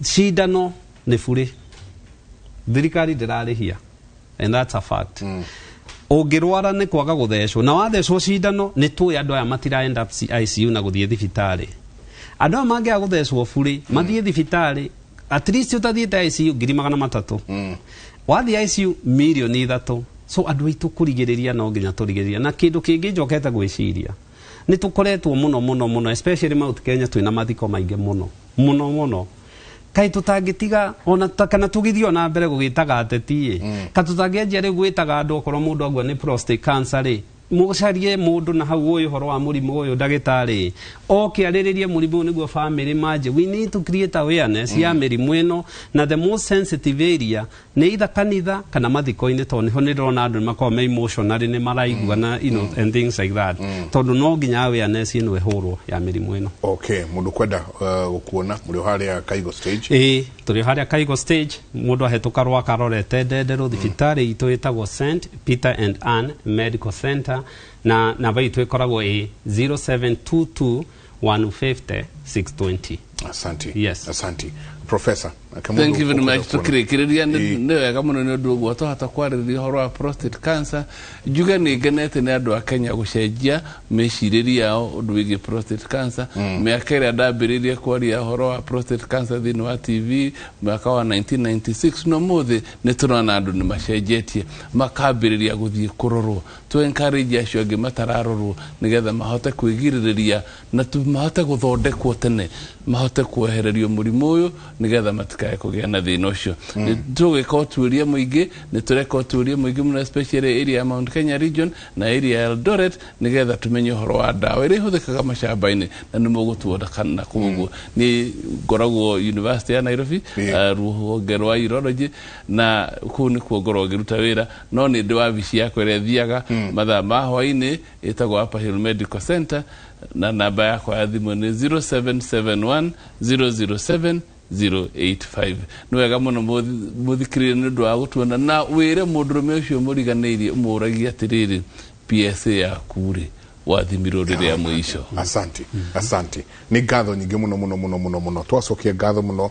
cindano nĩ burĩ, thirikari ndĩrarĩhia, and that's a fact. Ũngĩrwara nĩ kwaga gũthecwo, na wathecwo cindano, nĩ tũĩ andũ aya matira end up ICU na gũthiĩ thibitarĩ. Andũ aya mangĩaga gũthecwo burĩ mathiĩ thibitarĩ, at least ũtathiĩte ICU 300,000, wathiĩ ICU 3 mirioni. So andũ aitũ, kũrigĩrĩria no nginya tũrigĩrĩria. Na kĩndũ kĩngĩ njokete gwĩciria, nĩ tũkoretwo mũno mũno mũno, especially Mount Kenya, twĩna mathiko maingĩ mũno mũno mũno. Kaĩ tũtangĩtiga ona kana tũgĩthiĩ ona mbere gũgĩtaga ateti ĩ, ka tũtangĩanjia rĩu gwĩtaga andũ, okorwo mũndũ agua nĩ prostate cancer rĩ, mũcarie mũndũ na hau ũyũ ũhoro wa mũrimũ ũyũ, ndagĩtarĩ oke arĩrĩrie mũrimũ ũyũ nĩguo family manjie. We need to create awareness ya mĩrimũ ĩno, na the most sensitive area nĩ either kanitha kana mathiko-inĩ, tondũ nĩho nĩ ndĩrona andũ nĩ makoragwo me emotionally, nĩ maraigua na and things like that, tondũ no nginya awareness ĩno ĩhũrwo ya mĩrimũ ĩno. Okay, mũndũ kwenda gũkuona, mũrĩ o harĩa Kaigo Stage? Ĩĩ, tũrĩ harĩa Kaigo Stage, mũndũ ahĩtũka rwaka arorete Ndenderũ, thibitarĩ itũ ĩtagwo St Peter and Ann Medical Center, na namba itũ ĩkoragwo ĩ 0722 150 620. Asante. Yes. Asante, Professor. Thank you very much. Tukĩrĩkĩrĩria, nĩ wega mũno nĩ ũndũ ũguo twahota kwarĩrĩria ũhoro wa prostate cancer. Njuge nĩ ngenete nĩ andũ a Kenya gũcenjia mĩcirĩrie yao ũndũ wĩgiĩ prostate cancer. Mĩaka ĩrĩa ndambĩrĩirie kwaria ũhoro wa prostate cancer thĩinĩ wa TV mwaka wa 1996, no mũthĩ nĩ tũrona andũ nĩ macenjetie, makambĩrĩria gũthiĩ kũrorwo. Tu encourage acio angĩ matararorwo nĩgetha mahote kwĩgirĩrĩria na mahote gũthondekwo tene, mahote kwehererio mũrimũ ũyũ nĩgetha matikae kũgĩa na thĩna ũcio. Nĩ tũgwĩka ũtuĩria mũingĩ, nĩ tũreka ũtuĩria mũingĩ mũno, especially area ya Mount Kenya region na area ya Eldoret, nĩgetha tũmenye ũhoro wa ndawa ĩrĩa ĩhũthĩkaga macamba-inĩ, na nĩ mũgũtuona kana kũu. Nĩ ngoragwo University ya Nairobi, rũhonge rwa urology, na kũu nĩkuo ngoragwo ngĩruta wĩra, no nĩ ndĩ wabici yakwa ĩrĩa thiaga mathaa ma hwaĩ-inĩ, ĩtagwo Upper Hill Medical Center, na namba yakwa ya thimũ nĩ 0771 007 085. Nĩ wega mũno mũthikĩrĩrie nĩ ũndũ wa gũtuona, na wĩre mũndũrũme ũcio mũriganĩirie, ũmũragie atĩrĩrĩ, PSA yaku rĩ, wathimirwo rĩrĩa mũico? Asante, asante. Nĩ ngatho nyingĩ mũno mũno mũno mũno mũno. Twacokia ngatho mũno,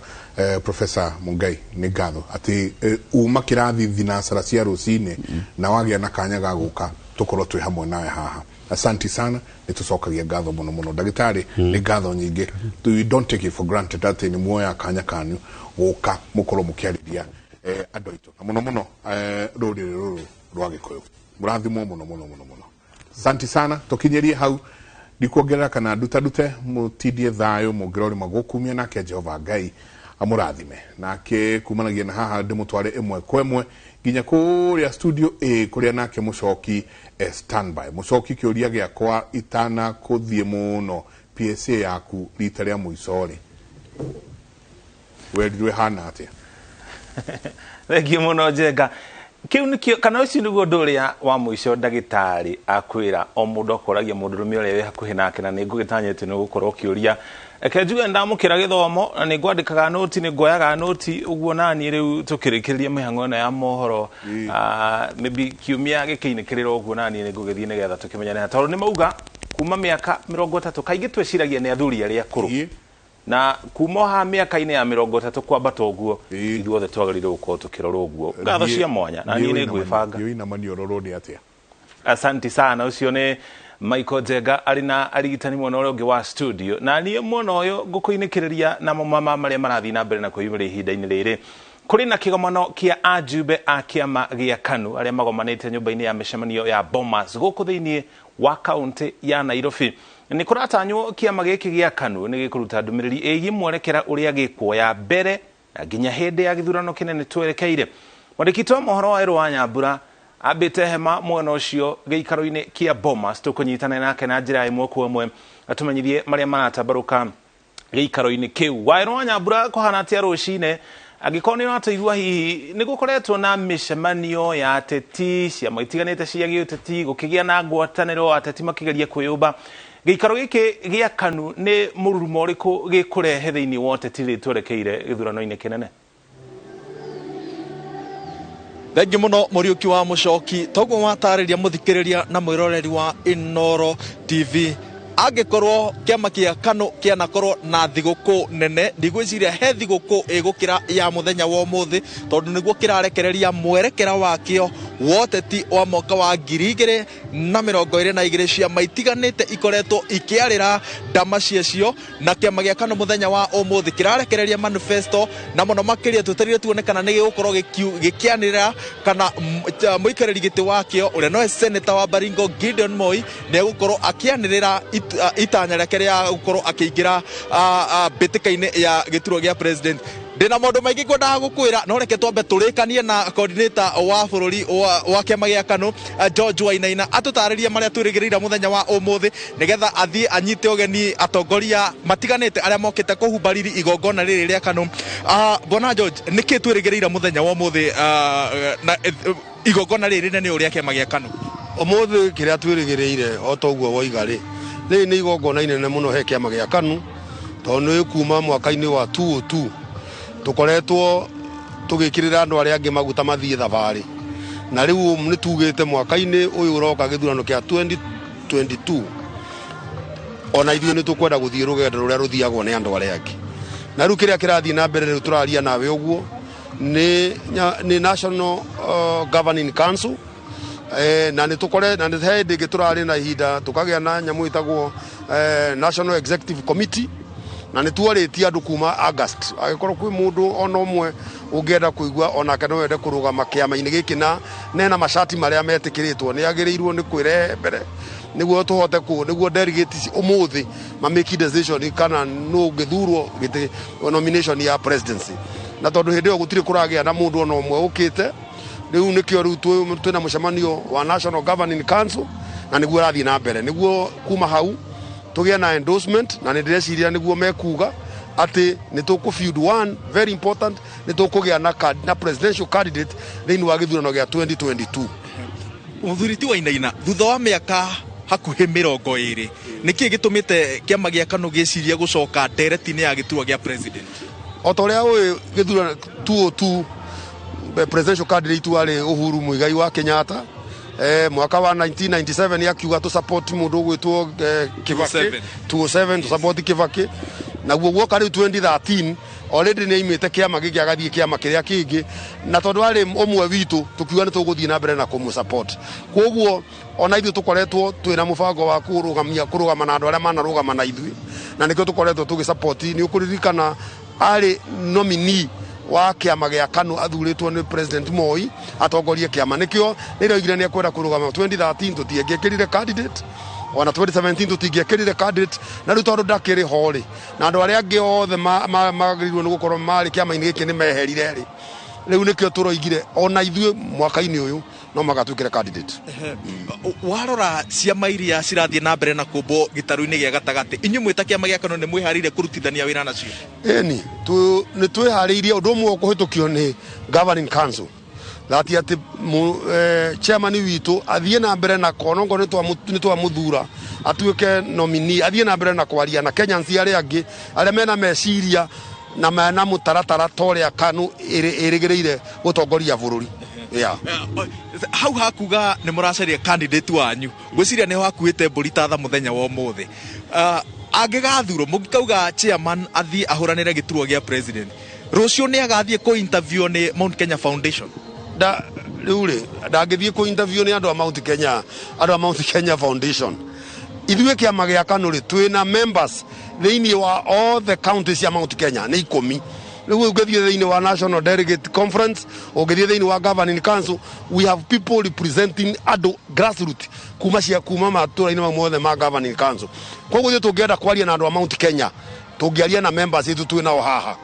Professor Mungai, nĩ ngatho atĩ uma kĩrathi thinacara cia rũcinĩ na wagĩa na kanya ga gũka tũkorwo twĩ hamwe nawe haha. Asante sana, nĩ tũcokagia ngatho mũno mũno. Ndagĩtarĩ, nĩ ngatho nyingĩ. We don't take it for granted atĩ nĩ muoya kanya kanyu gũka mũkorwo mũkĩarĩria andũ aitũ, na mũno mũno rũrĩrĩ rũrũ rwa Gĩkũyũ. Mũrathimwo mũno mũno mũno mũno. Asante sana. Tũkinyĩrie hau. Ndikuongerera kana ndutadute mutindie thayo mungirori magukumia nake Jehova Ngai amurathime nake kumanagia na haha ndimutware imwe kwa imwe nginya kuria studio A kuria nake Mucoki standby. Mucoki kiuria giakwa itana kuthie muno PSA yaku rita ria muico ri werirwe hana atia? Thank you muno Njenga. Kiu nikio kana ucio niguo undu uria wa muico ndagitari akwira o mundu akoragia mundu rume uria wi hakuhi nake na ningugitanyite ni gukorwo ukiuria eke njuge ndamukira githomo na ningwandikaga noti ninguoyaga noti uguo nani riu tukirikiria mihango ino ya mohoro maybe kiumia gikiinikirira uguo nani ningugithie nigetha tukimenyane tondu ni mauga kuma miaka 30 kaingi twiciragia ni athuri aria akuru na kuma ha miaka-inĩ ya 30 kwambata ũguo ithuothe twagĩrĩirwo gũkorwo tũkĩrora ũguo. Ngatho cia mwanya na niĩ nĩ ngwĩbanga. Maniororo nĩ atĩa? Asanti sana. Ũcio nĩ Michael Njenga arĩ na arigitani mwena ũrĩa ũngĩ wa studio na niĩ mwena ũyũ ngũkũinĩkĩrĩria na mama marĩa marathiĩ na mbere na kwĩyumĩria ihinda-inĩ rĩrĩ. Kũrĩ na kĩgomano kĩa ajumbe a kĩama gĩa KANU arĩa magomanĩte nyũmba-inĩ ya mĩcemanio ya Bomas gũkũ thĩinĩ wa kaunti ya Nairobi. Nĩ kũratanywo kĩama gĩkĩ gĩa KANU nĩ gĩkũruta ndũmĩrĩri ĩgiĩ mwerekera ũrĩa gĩkuoya mbere na nginya hĩndĩ ya gĩthurano kĩnene twerekeire. Mwandĩki wa mohoro wa Erũ wa Nyambura ambĩte hema mwena ũcio gĩikaro-inĩ kĩa Bomas tũkũnyitana nake na njĩra ĩmwe kwa ĩmwe atũmenyithie marĩa maratambarũka gĩikaro-inĩ kĩu. Wa Erũ wa Nyambura kũhana atĩa rũcinĩ? Angĩkorwo nĩ ũratũigua hihi nĩ gũkoretwo na mĩcemanio ya ateti ciama itiganĩte cia gĩũteti gũkĩgĩa na ngwatanĩro ateti makĩgeria kwĩyũmba gĩikaro gĩkĩ gĩa KANU nĩ mũrurumo ũrĩkũ gĩkũrehe thĩinĩ wa ũteti rĩ twerekeire gĩthurano-inĩ kĩnene? Thengi muno Muriuki wa Mucoki toguo watarĩria mũthikĩrĩria na mwĩroreri wa Inooro TV. Angĩkorwo kĩama kĩa KANU kĩanakorwo na thigũkũ nene ndigwĩciria he thigũkũ ĩgũkĩra ya mũthenya wa ũmũthĩ tondũ nĩguo kĩrarekereria mwerekera wakĩo wa ũteti wa mwaka wa 2022 ciama itiganĩte ikoretwo ikĩarĩra ndama ciacio na kĩama gĩa KANU mũthenya wa ũmũthĩ kĩrarekereria manifesto na mũno makĩria twetereire tuone kana nĩ gĩgũkorwo gĩkĩanĩrĩra kana mũikarĩri gĩtĩ wakĩo ũrĩa nowe seneta wa Baringo Gideon Moi nĩ egũkorwo akĩanĩrĩra itanya rĩake rĩa gũkorwo akĩingĩra mbĩtĩka-inĩ ya gĩturwa gĩa president. Ndĩna maũndũ maingĩ ngwendaga gũkwĩra no reke twambe tũrĩkanie na coordinator wa bũrũri wa kĩama gĩa KANU George Wainaina atũtarĩrie marĩa twĩrĩgĩrĩire mũthenya wa ũmũthĩ nĩgetha athiĩ anyite ũgeni atongoria matiganĩte arĩa mokĩte kũhumba riri igongona rĩrĩ rĩa KANU. Bwana George, nĩkĩ twĩrĩgĩrĩire mũthenya wa ũmũthĩ na igongona rĩrĩ nene ũrĩa kĩama gĩa KANU? Ũmũthĩ kĩrĩa twĩrĩgĩrĩire o ta ũguo woiga rĩ rĩrĩ nĩ igongona inene mũno he kĩama gĩa KANU tondũ nĩ kuma mwaka-inĩ wa 2002 tukoretwo tugikirira andu aria angi maguta mathie thabari na riu ni tugite mwaka-ini uyu uroka githurano kia 2022 ona ithuĩ ni tukwenda guthie rugendo ruria ruthiagwo ni andu aria angi na riu kiria kirathie na mbere riu turaria nawe uguo ni National Governing Council na ni tukore na ni he ndingi turari na ihinda tukagia na nyamu itagwo National Executive Committee na nä tuarä andå kuma August agäkorwo kwä må ndå ona å mwe å kuigua onake no wende kå rå gama kä ama-inä gä kä na nena macati marä a metä kä rä two nä agä rä irwo nä kwä rehe mbere nä guo tå hote kå nä guo delegates å må thä mamake decision kana nå ngä thurwo gä nomination ya presidency na tondå hä ndä ä yo gå tirä kå ragä a na må ndå ona å mwe å kä te rä u nä kä o rä u twä na må cemanio wa National Governing Council na nä guo rathiä na mbere nä guo kuma hau tugia na endorsement na ndireciria niguo mekuga ati ni tuku field one very important ni tukugia na presidential candidate thiini wa githurano gia 2022. Muthuri ti Wainaina thutha wa miaka hakuhi 20 niki gitumite kiama gia KANU giciria gucoka ndereti-inĩ ya giturwa gia president? O ta ũrĩa ũĩ githurano 2002 presidential candidate warĩ Uhuru Muigai wa Kenyatta. Mwaka wa 1997 akiuga tu support mundu ugwitwo Kibaki 207 tu support Kibaki naguo guoka riu 2013 already ni aimite kiama giki agathie kiama kiria kingi na tondu ari umwe witu tukiuga ni tuguthie na mbere na kumu support koguo ona ithuĩ tukoretwo twina mubango wa kurugamia kurugama na andu aria manarugama na ithuĩ na nikio tukoretwo tugi support ni ukuririkana ari nominee wa kiama gia KANU athuritwo ni President Moi atongorie kiama nikio niroigire ni ekwenda kurugama 2013 tutiengekirire candidate Ona 2017 tũtingĩekĩrire candidate, na rĩu tondũ ndakĩrĩ ho rĩ, na andũ arĩa angĩ othe magĩrĩirwo nĩ gũkorwo marĩ kĩama-inĩ gĩkĩ nĩ meherire rĩ, rĩu nĩkĩo tũroigire ona ithuĩ mwaka-inĩ ũyũ no magatwĩkĩre candidate. Warora ciama iria cirathiĩ na mbere na kũmbwo gĩtarũ-inĩ gĩa gatagatĩ, inyuĩ mwĩ ta kĩama gĩa KANU nĩ mwĩharĩirie kũrutithania wĩra nacio? Ĩni, nĩ twĩharĩirie. Ũndũ ũmwe ũkũhĩtũkio nĩ governing council that atĩ chairman witũ athiĩ na mbere na konongo nĩ twamũthura atuĩke nominee, athiĩ na mbere na kwaria na Kenyans arĩa angĩ arĩa mena meciria na mena mũtaratara ta ũrĩa KANU ĩrĩgĩrĩire gũtongoria bũrũri. Yeah. Hau hakuga nĩ mũracaria candidate wanyu, ngwĩciria nĩho hakuĩte mbũri ta tha mũthenya wa ũmũthĩ. Angĩgathurwo, mũngĩkauga chairman athiĩ ahũranĩre gĩturwa gĩa president, rũciũ nĩ agathiĩ kũ interview nĩ Mount Kenya Foundation? Da rĩu rĩ, ndangĩthiĩ kũ interview nĩ andũ a Mount Kenya, andũ a Mount Kenya Foundation. Ithuĩ kĩama gĩa KANU rĩ, twĩna members thĩinĩ wa all the counties cia Mount Kenya nĩ 10. Rĩu ũngĩthiĩ thĩinĩ wa National Delegate Conference, ũngĩthiĩ thĩinĩ wa Governing Council, we have people representing andũ grassroots kuma cia kuma matũra-inĩ mau mothe ma Governing Council. Koguo ithuĩ tũngĩenda kwaria na andũ a Mount Kenya, tũngĩaria na members itũ twĩ nao haha.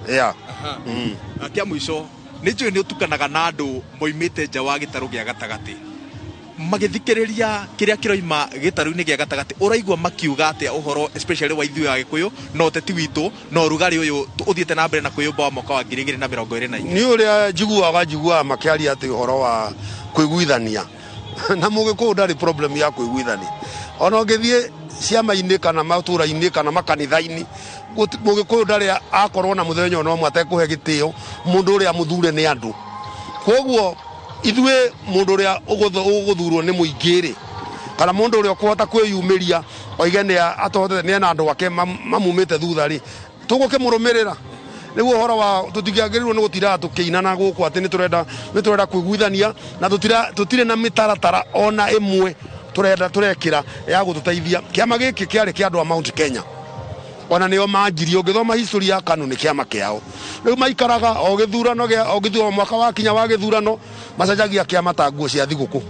Yeah. Kĩa mũico, nĩ njũĩ nĩ ũtukanaga na andũ moimĩte nja wa gĩtarũ gĩa gatagatĩ, magĩthikĩrĩria kĩrĩa kĩroima gĩtarũ-inĩ gĩa gatagatĩ, ũraigua makiuga atĩa ũhoro especially wa ithuĩ Agĩkũyũ na ũteti witũ na ũrugarĩ ũyũ ũthiĩte na mbere na kwĩyũmba wa mwaka wa 2024? Nĩ ũrĩa njiguaga makĩaria atĩ ũhoro wa kũiguithania na mũgĩkũyũ ndarĩ problem ya kũiguithania. Ona ũngĩthiĩ ciama-inĩ kana matũra-inĩ kana makanitha-inĩ, mũgĩkũyũ ndarĩ akorwo na mũthenya ona ũmwe atekũhe gĩtĩo mũndũ ũrĩa mũthure nĩ andũ. Koguo ithuĩ mũndũ ũrĩa ũgũthurwo nĩ mũingĩ rĩ, kana mũndũ ũrĩa ũkũhota kwĩyumĩria oige nĩ atohotete, nĩ ena andũ ake mamumĩte thutha rĩ, tũgũkĩmũrũmĩrĩra. Rĩu ũhoro wa tũtingĩagĩrĩirwo nĩ gũtindaga tũkĩinana gũkũ atĩ nĩ tũrenda kũiguithania, na tũtirĩ na mĩtaratara ona ĩmwe tũrenda tũrekĩra ya gũtũteithia. Kĩama gĩkĩ kĩarĩ kĩa andũ a Mount Kenya, ona nĩo manjirie. Ũngĩthoma history ya KANU nĩ kĩama kĩao. Rĩu maikaraga o gĩthurano gĩa o gĩthurano, mwaka wakinya wa gĩthurano macenjagia kĩama ta nguo cia thigũkũ.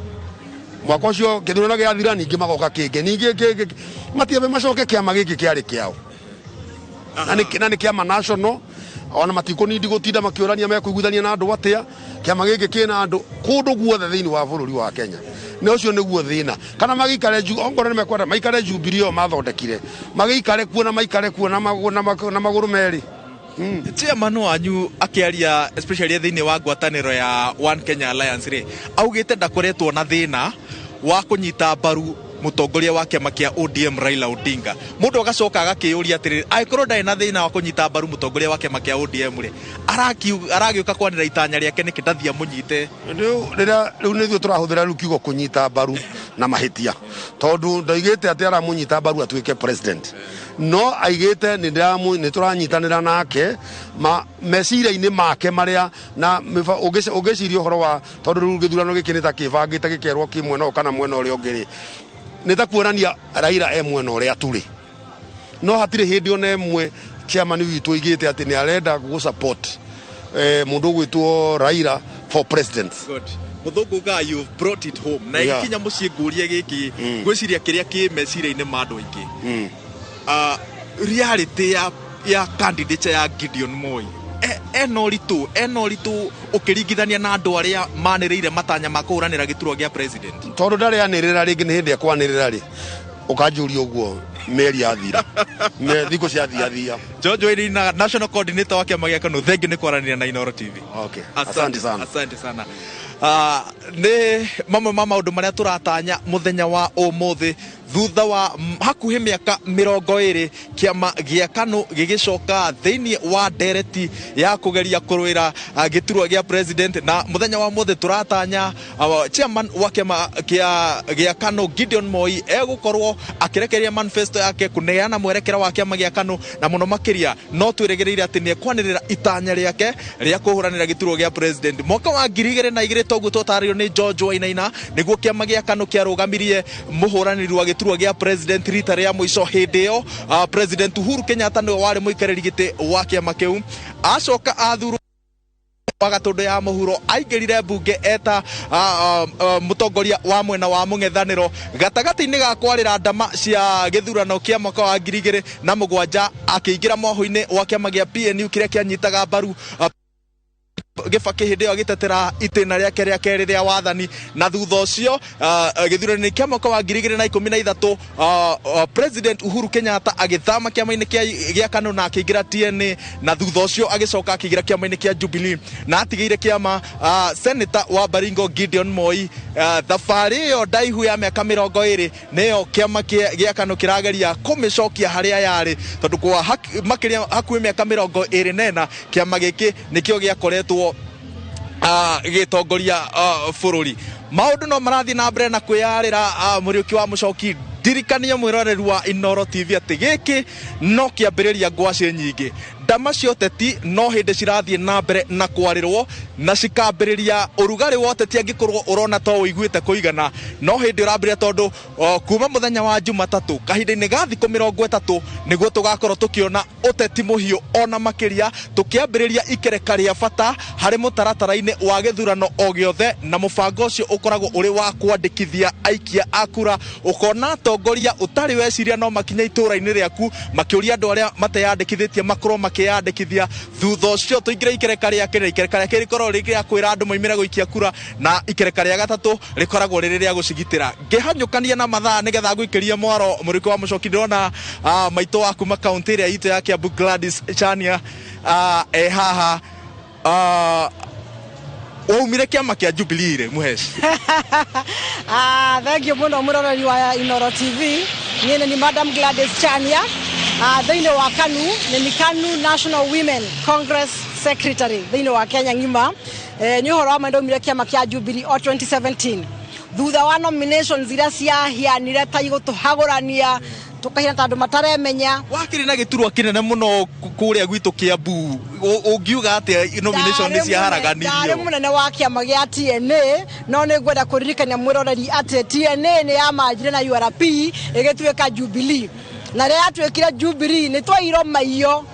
Mwaka ũcio gĩthurano gĩathira, ningĩ magoka kĩngĩ, ningĩ kĩngĩ, matiambe macoke kĩama gĩkĩ kĩarĩ kĩao. Na nĩ kĩama national, ona matikũnindi gũtinda makĩũrania mekũiguithania na andũ atĩa. Kĩama gĩkĩ kĩna andũ kũndũ guothe thĩinĩ wa bũrũri wa Kenya. Nĩ ũcio nĩguo thĩna. Kana magĩikare ongorwo nĩ mekwenda maikare Jubilee ĩyo mathondekire, magĩikare kuo na maikare kuo na magũrũ merĩ. Chairman wanyu akĩaria especially thĩinĩ wa ngwatanĩro ya One Kenya Alliance rĩ, augĩte ndakoretwo na thĩna wa kũnyita mbaru mũtongoria wa kĩama kĩa ODM Raila Odinga. Mũndũ agacoka agakĩyũria atĩrĩrĩ, angĩkorwo ndarĩ na thĩna wa kũnyita mbaru mũtongoria wa kĩama kĩa ODM rĩ, aragĩũka kwanĩra itanya rĩake nĩkĩ ndathiĩ amũnyite? Rĩu rĩrĩa rĩu nĩ ithuĩ tũrahũthĩra rĩu kiugo kũnyita mbaru na mahĩtia, tondũ ndoigĩte atĩ aramũnyita mbaru atuĩke president, no aigĩte nĩ tũranyitanĩra nake meciria-inĩ make marĩa na ũngĩciria ũhoro wa, tondũ rĩu gĩthurano gĩkĩ nĩ ta kĩbangĩte gĩkerwo kĩ mwena ũyũ kana mwena ũrĩa ũngĩ rĩ, nĩ ta kuonania Raila e mwena ũrĩa tũrĩ. No hatirĩ hĩndĩ ona ĩmwe chairman witũ oigĩte atĩ nĩ arenda gũ support mũndũ ũgwĩtwo Raila for president. Good. Mũthũngũ ugaga you've brought it home. Na ĩgĩkinya mũciĩ ngũrie gĩkĩ, ngwĩciria kĩrĩa kĩ meciria-inĩ ma andũ aingĩ. Reality ya candidature ya Gideon Moi ena ũritũ ũkĩringithania na andũ arĩa manĩrĩire matanya ma kũhũranĩra gĩturwa gĩa president. Tondũ ndarĩ anĩrĩra rĩngĩ, nĩ hĩndĩ ekwanĩrĩra rĩ, ũkanjũria ũguo mĩeri yathira, thikũ ciathiathia. George Wainaina, national coordinator wa kĩama gĩa KANU, thengiũ nĩ kwaranĩria na Inooro TV. Okay. Asante sana. Asante sana. Nĩ mamwe ma maũndũ marĩa tũratanya mũthenya wa ũmũthĩ thutha wa hakuhĩ mĩaka 20 kĩama gĩa KANU gĩgĩcoka thĩinĩ wa ndereti ya kũgeria kũrũĩra gĩturwa gĩa president. Na mũthenya wa ũmũthĩ tũratanya chairman wa kĩama gĩa KANU Gideon Moi egũkorwo akĩrekereria manifesto yake kũneana mwerekera wa kĩama gĩa KANU, na mũno makĩria no twĩrĩgĩrĩire atĩ nĩ ekwanĩrĩra itanya rĩake rĩa kũhũranĩra gĩturwa gĩa president mwaka wa 2002. Toguo twatarĩrio nĩ George Wainaina, nĩguo kĩama gĩa KANU kĩarũgamirie mũhũranĩri wa gĩturwa gĩa president rita rĩa mũico. Hĩndĩ ĩyo President Uhuru Kenyatta nĩwe warĩ mũikarĩri gĩtĩ wa kĩama kĩu, acoka athurwo Wa Gatũndũ ya Mũhuro. Aingĩrire mbunge eta mũtongoria wa mwena wa mũng'ethanĩro. Gatagatĩ-inĩ ga kwarĩra ndama cia gĩthurano kĩa mwaka wa 2007, akĩingĩra mohũ-inĩ wa kĩama gĩa PNU kĩrĩa kĩanyitaga mbaru Gĩbakĩ hĩndĩ ĩyo agĩtetera itĩna rĩake rĩa kerĩ rĩa wathani. Na thutha ũcio, gĩthurano-inĩ kĩa mwaka wa 2013, President Uhuru Kenyatta agĩthama kĩama-inĩ gĩa KANU na akĩingĩra TNA, na thutha ũcio agĩcoka akĩingĩra kĩama-inĩ kĩa Jubilee na atigĩire kĩama Senator wa Baringo Gideon Moi. Thabarĩ ĩyo ndaihu ya mĩaka 20 nĩyo kĩama gĩa KANU kĩrageria kũmĩcokia harĩa yarĩ, tondũ kwa makĩria hakuhĩ mĩaka 24 kĩama gĩkĩ nĩkĩo gĩakoretwo gĩtongoria bũrũri. Maũndũ no marathiĩ na mbere na kwĩyarĩra. Mũriũki wa Mũcoki, ndirikanie mwĩroreri wa Inoro TV atĩ gĩkĩ no kĩambĩrĩria ngwacĩ nyingĩ. Ndama cia ũteti no hĩndĩ cirathiĩ na mbere na kwarĩrwo na cikambĩrĩria ũrugarĩ wa ũteti. Angĩkorwo ũrona to ũiguĩte kũigana, no hĩndĩ ũrambĩrĩria, tondũ kuma mũthenya wa Jumatatũ, kahinda-inĩ ga thikũ 30, nĩguo tũgakorwo tũkĩona ũteti mũhiũ ona makĩria, tũkĩambĩrĩria ikereka rĩa bata harĩ mũtaratara-inĩ wa gĩthurano o gĩothe, na mũbango ũcio ũkoragwo ũrĩ wa kwandĩkithia aikia a kura. Ũkona atongoria ũtarĩ weciria no makinye itũũra-inĩ rĩaku makĩũria andũ arĩa mateyandĩkithĩtie makorwo makĩyandĩkithia. Thutha ũcio tũingĩre ikereka rĩa kerĩ. Ikereka rĩa kerĩ rĩkoragwo rĩ rĩa kwĩra andũ maumĩre gũikia kura, na ikereka rĩa gatatũ rĩkoragwo rĩrĩ rĩa gũcigitĩra. Ngĩhanyũkania na mathaa nĩgetha ngũikĩrie mwaro, mũrĩko wa Mũcoki, ndĩrona maitũ wa kuma kaunti ĩrĩa itũ ya Kiambu, Gladys Chania, e haha. Waumire kĩama kĩa Jubilee rĩ, Mũhesh? Ah, thank you muno, mũroreri wa Inoro TV. Niĩ nĩ Madam Gladys Chania, thĩinĩ wa KANU, nĩ ni KANU National Women Congress Secretary thĩinĩ wa Kenya ng'ima. Nĩ ũhoro wa ma ndaumire kĩama kĩa Jubilee o 2017 thutha wa nominations iria ciahianire ta igũtũhagũrania tũkahiana ta andũ mataremenya. Wakĩrĩ na gĩturwa kĩnene mũno kũrĩa gwitũ Kiambu. Ũngiuga atĩa, nomination nĩ Ndarĩ ciaharaganirio? Mũnene wa kĩama gĩa TNA, no nĩ ngwenda kũririkania mwĩroreri atĩ TNA nĩ yamanjire na URP ĩgĩtuĩka Jubilee, na rĩrĩa yatuĩkire Jubilee nĩ twairwo maiyo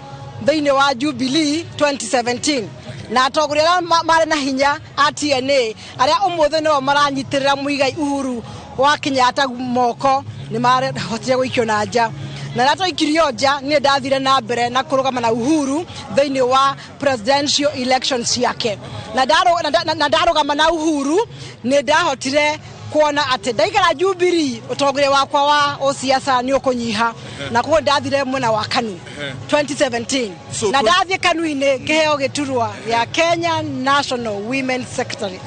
thĩinĩ wa Jubilee 2017, na atongoria arĩa marĩ na hinya a TNA, arĩa ũmũthĩ nĩo maranyitĩrĩra Muigai Uhuru wa Kenyatta moko, nĩ marahotire gũikio na nja. Na rĩrĩa twaikirio nja, niĩ ndathire na mbere na kũrũgama na Uhuru thĩinĩ wa presidential elections ciake, na ndarũgama na Uhuru nĩ ndahotire kuona atĩ ndaigara Jubilee ũtongoria wakwa wa ũsiasa nĩ ũkũnyiha, na koguo ndathire mwena wa KANU 2017. Na ndathiĩ KANU-inĩ ngĩheo gĩturwa gĩa Kenya National Women Secretary.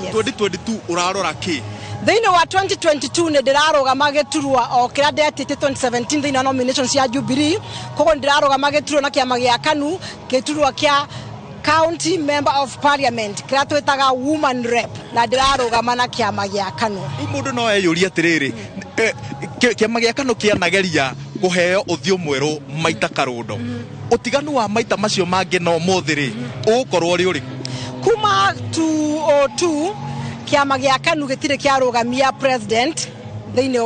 Yes. 2022 ũrarora kĩ? Thĩinĩ wa 2022 nĩ ndĩrarũgama gĩturwa o kĩrĩa ndetĩtie 2017 thĩinĩ wa nomination cia Jubilee. Koguo nĩ ndĩrarũgama gĩturwa na kĩama gĩa KANU, gĩturwa kĩa county member of parliament kĩrĩa twĩtaga woman rep, na ndĩrarũgama na kĩama gĩa KANU. Rĩu mũndũ no eyũrie atĩrĩrĩ, kĩama gĩa KANU kĩanageria kũheo ũthiũ mwerũ maita karũndo, ũtiganu wa maita macio mangĩ na ũmũthĩ rĩ, ũgũkorwo ũrĩ ũrĩkũ? Kuma 2002 kĩama gĩa KANU gĩtirĩ kĩarũgamia president thĩinĩ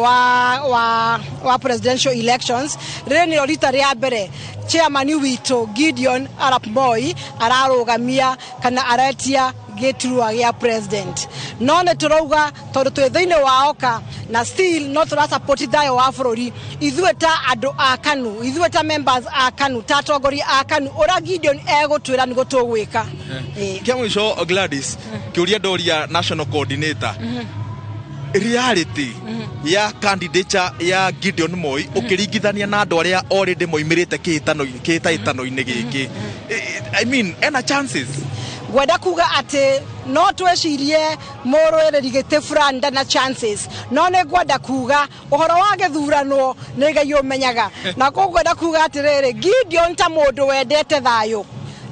wa presidential elections. Rĩrĩ nĩrĩo rita rĩa mbere chairman witũ Gideon Arap Moi ararũgamia kana aretia gĩturwa gĩa president. No nĩ tũrauga tondũ twĩ thĩinĩ wa oka na still no tũra support thayũ wa bũrũri, ithuĩ ta andũ a KANU, ithuĩ ta members a KANU, ta atongoria a KANU, ũrĩa Gideon egũtwĩra nĩguo tũgwĩka. Ĩĩ. Kĩa mũico, Gladys, kĩũria ndoria national coordinator, reality ya candidature ya Gideon Moi ũkĩringithania na andũ arĩa already moimĩrĩte kĩhĩtahĩtano-inĩ gĩkĩ, I mean, ena chances? Ngwenda kuga atĩ no twĩcirie mũrũĩrĩri gĩtĩ fulani ndana chances, no nĩ ngwenda kuga ũhoro wa gĩthurano nĩ Ngai ũmenyaga, na koguo ngwenda kuga atĩrĩrĩ, Gideon ta mũndũ wendete thayũ,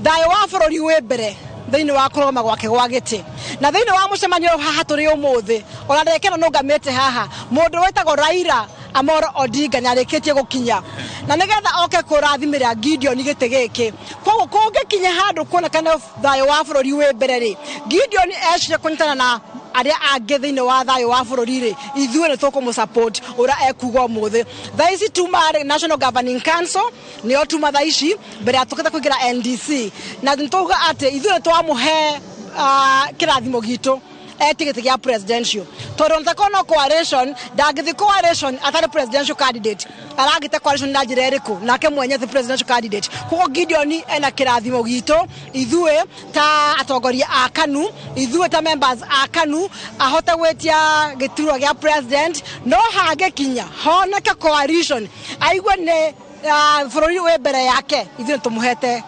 thayũ wa bũrũri wĩ mbere thĩinĩ wa kũrũgama gwake gwa gĩtĩ. Na thĩinĩ wa mũcemanio ũyũ haha tũrĩ ũmũthĩ, ona ndagĩka ĩno nũngamĩte haha, mũndũ wĩtagwo Raila Amolo Odinga nĩarĩkĩtie gũkinya na nĩgetha oke kũrathimĩra Gideon gĩtĩ gĩkĩ. Koguo kũngĩkinya handũ kuonekane thayũ wa bũrũri wĩ mbere rĩ, Gideon ecire kũnyitana na arĩa angĩ thĩinĩ wa thayũ wa bũrũri rĩ, ithuĩ nĩ tũkũmũ support ũrĩa ekuga ũmũthĩ. Thaa ici tuma National Governing Council nĩyo tuma thaa ici mbere ya tũkĩte kũingĩra NDC, na nĩ tũkuga atĩ ithuĩ nĩ twamũhe kĩrathimo gitũ etie gĩtĩ gĩa presidential, tondũ nĩtakorwo no coalition, ndangĩthiĩ coalition atarĩ presidential candidate. Aragĩte coalition na njĩra ĩrĩkũ nake mwenye ti presidential candidate? Koguo Gideon ena kĩrathimo gitũ ithuĩ ta atongoria a KANU, ithuĩ ta members a KANU, ahote gwĩtia gĩturwa gĩa president. No hangĩkinya honeke coalition aigue nĩ bũrũri wĩ mbere yake, ithuĩ nĩtũmũhete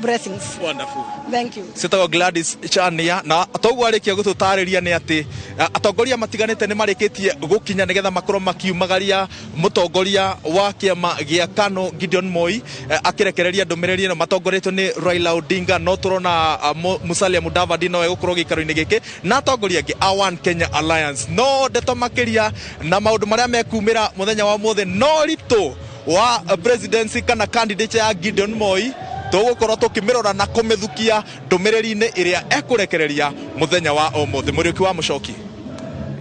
blessings. Wonderful. Thank you. Ciĩtagwo Gladys Chania, na toguo arĩkia gũtũtarĩria nĩ atĩ atongoria matiganĩte nĩ marĩkĩtie gũkinya nĩgetha makorwo makiumagaria mũtongoria wa kĩama gĩa KANU Gideon Moi, akĩrekereria ndũmĩrĩri ĩno matongoretio nĩ Raila Odinga. No tũrona Musalia Mudavadi no egũkorwo gĩikaro-inĩ gĩkĩ na atongoria angĩ a One Kenya Alliance. No ndeto makĩria na maũndũ marĩa mekumĩra mũthenya wa ũmũthĩ no ritũ wa presidency kana candidate ya Gideon Moi tũgũkorwo tũkĩmĩrora na kũmĩthukia ndũmĩrĩri-inĩ ĩrĩa ekũrekereria mũthenya wa ũmũthĩ. Mũriũki wa Mũcoki.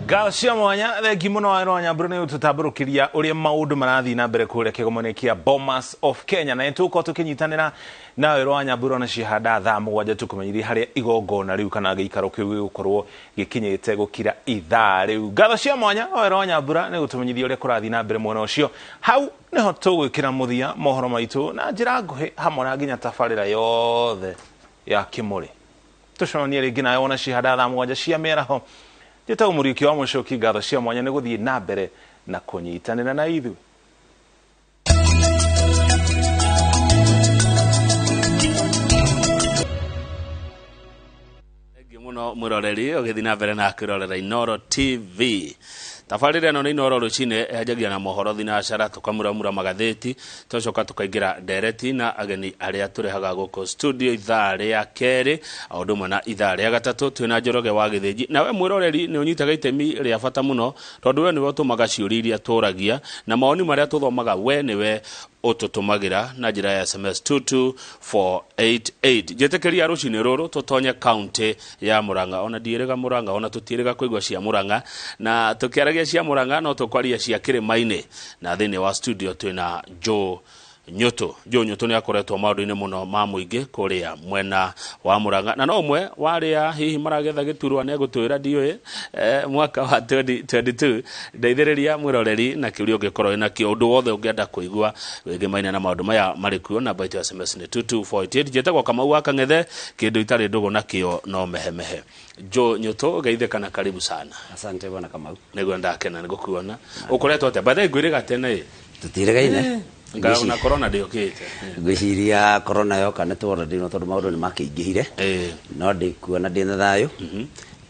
Ngatho cia mwanya, thengi mũno wa Rwanyamburu nĩ gũtũtambũrũkĩria ũrĩa maũndũ marathiĩ na mbere kũrĩa kĩgomano kĩa Bomas of Kenya, na nĩtũgũkorwo tũkĩnyitanĩra nawe Rwanyamburu ona cihanda thaa 7 tũkũmenyithie harĩa igongona rĩu kana gĩikaro kĩu gĩgũkorwo gĩkinyĩte gũkira ithaa rĩu. Ngatho cia mwanya wa Rwanyambura nĩ gũtũmenyithia ũrĩa kũrathiĩ na mbere mwena ũcio. Hau nĩho tũgwĩkĩra mũthia mohoro maitũ na njĩra nguhĩ hamwe na nginya tabarĩra yothe ya Kĩmũrĩ. Tũcemanie rĩngĩ nawe wona cihanda thaa 7 cia mĩaraho. Njĩtagwo Mũriũki wa Mũcoki. Ngatho cia mwanya nĩ gũthiĩ na mbere na kũnyitanĩra na ithuĩ. Thengiũ mũno mwĩroreri ũgĩthiĩ na mbere na kwĩrorera Inooro TV. Tabarĩra ĩno nĩ Inooro rũcinĩ, ĩhanjagia na mohoro thinacara, tũkamuramura magathĩti, tũgacoka tũkaingĩra ndereti na ageni arĩa tũrehaga gũkũ studio ithaa rĩa kerĩ, o ũndũ ũmwe na ithaa rĩa gatatũ twĩna Njoroge wa Gĩthĩnji. Nawe mwĩroreri nĩ ũnyitaga itemi rĩa bata mũno, tondũ we nĩwe ũtũmaga ciũria iria tũragia na mawoni marĩa tũthomaga, we nĩwe ũtũtũmagĩra na njĩra ya SMS 22488. Njĩtĩkĩria rũcinĩ rũrũ tũtonye kaunti ya Murang'a. Ona ndiĩrĩga Murang'a, ona tũtiĩrĩga kũigua cia Murang'a, na tũkĩaragia cia Murang'a no tũkwaria cia kĩrĩma-inĩ. Na thĩinĩ wa studio twĩna Joe Nyũtũ. Joe Nyũtũ nĩ akoretwo maũndũ-inĩ mũno ma mũingĩ kũrĩa mwena wa Murang'a, na no ũmwe wa arĩa hihi maragetha gĩturwa nĩ egũtwĩra ndiũĩ, mwaka wa 2022. Ndeithĩrĩria mwĩroreri na kĩũria ũngĩkorwo wĩna kĩo, ũndũ wothe ũngĩenda kũigua wĩgĩmaine na maũndũ maya marĩ kuo. Namba itũ ya SMS nĩ 22488. Njĩtagwo Kamau wa Kang'ethe, kĩndũ itarĩ ndũgũ nakĩo no mehemehe. Joe Nyũtũ, geithĩka na karibu sana. Asante bwana Kamau. Nĩguo ndakena nĩ gũkuona. Ũkoretwo atĩa? By the way, ngwĩrĩga tene ĩ. Tũtirĩgaine. Nga ona corona ndĩũkĩte. Ngwĩciria corona yoka nĩ tworandirwo tondũ maũndũ nĩ makĩingĩhire. No ndĩkuona ndĩna thayũ.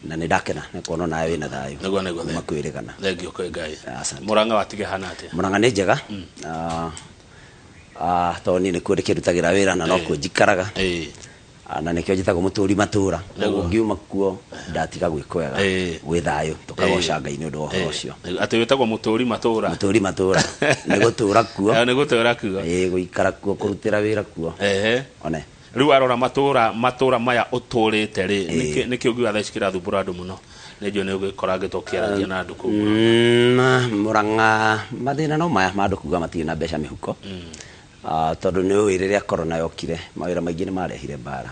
Na nĩ ndakena nĩ kuona nawe wĩna thayũ. Nĩguo, nĩguo. Kuma kwĩrĩgana. Thengiũ kwĩ Ngai. Asante. Murang'a watige hana atĩa? Murang'a nĩ njega. Tondũ niĩ nĩkuo ndĩkĩrutagĩra wĩra na nokuo njikaraga. Na nĩkĩo njĩtagwo mũtũri matũra. Koguo ngiuma kuo ndatiga gwĩka wega. Gwĩ thayũ, tũkagoca Ngai nĩ ũndũ wa ũhoro ũcio. Atĩ wĩtagwo mũtũri matũra. Mũtũri matũra. Nĩ gũtũra kuo. Nĩ gũtũra kuo. Gũikara kuo, kũrutĩra wĩra kuo. One. Rĩu warora matũra maya ũtũrĩte rĩ, nĩkĩ ũngiuga thaa ici kĩrathumbũra andũ mũno? Nĩ njũĩ nĩ ũgĩkora angĩ tũkĩaragia na andũ kũu. Murang'a mathĩna no maya ma andũ kuga matirĩ na mbeca mĩhuko. Tondũ nĩ ũĩ rĩrĩa corona yokire mawĩra maingĩ nĩ marehire mbara.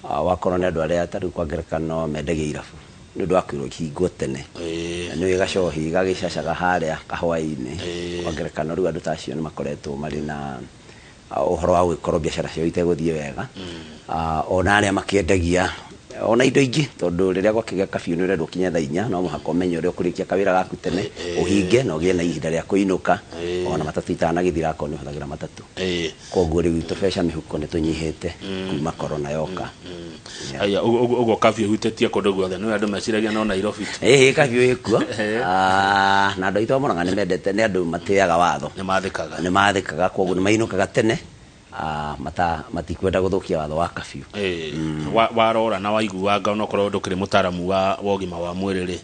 Wakorwo nĩ andũ arĩa ta rĩu kwa ngerekano mendagia irabu nĩ ũndũ wa kwĩrwo ihingwo tene. Na nĩ ũĩ gacohi gagĩcacaga harĩa kahwaĩ-inĩ. Kwa ngerekano rĩu andũ ta acio nĩ makoretwo marĩ na ũhoro wa gũgĩkorwo biacara ciao itegũthiĩ wega. Ona arĩa makĩendagia ona indo ingĩ, tondũ rĩrĩa gwakĩgĩa kabiũ nĩ ũrendwo ũkinye thaa 4, no mũhaka ũmenye ũrĩa ũkũrĩkia kawĩra gaku tene, ũhinge na ũgĩe na ihinda rĩa kũinũka, ona matatũ itanagĩthira akorwo nĩ ũhũthagĩra matatũ. Koguo rĩu tũbeca mĩhuko nĩ tũnyihĩte kuma corona yoka. Aya, ũguo kabiũ ĩhutĩtie kũndũ guothe, nĩ andũ meciragia no Nairobi tu. Kabiũ ĩkuo. Na andũ aitũ a Murang'a nĩ mendete, nĩ andũ matĩaga watho. Nĩ mathĩkaga. Nĩ mathĩkaga, koguo nĩ mainũkaga tene. Matikwenda gũthũkia watho wa kabiũ. Warora na waiguanga onokorwo ndũkĩrĩ mũtaaramu wa ũgima wa mwĩrĩ rĩ,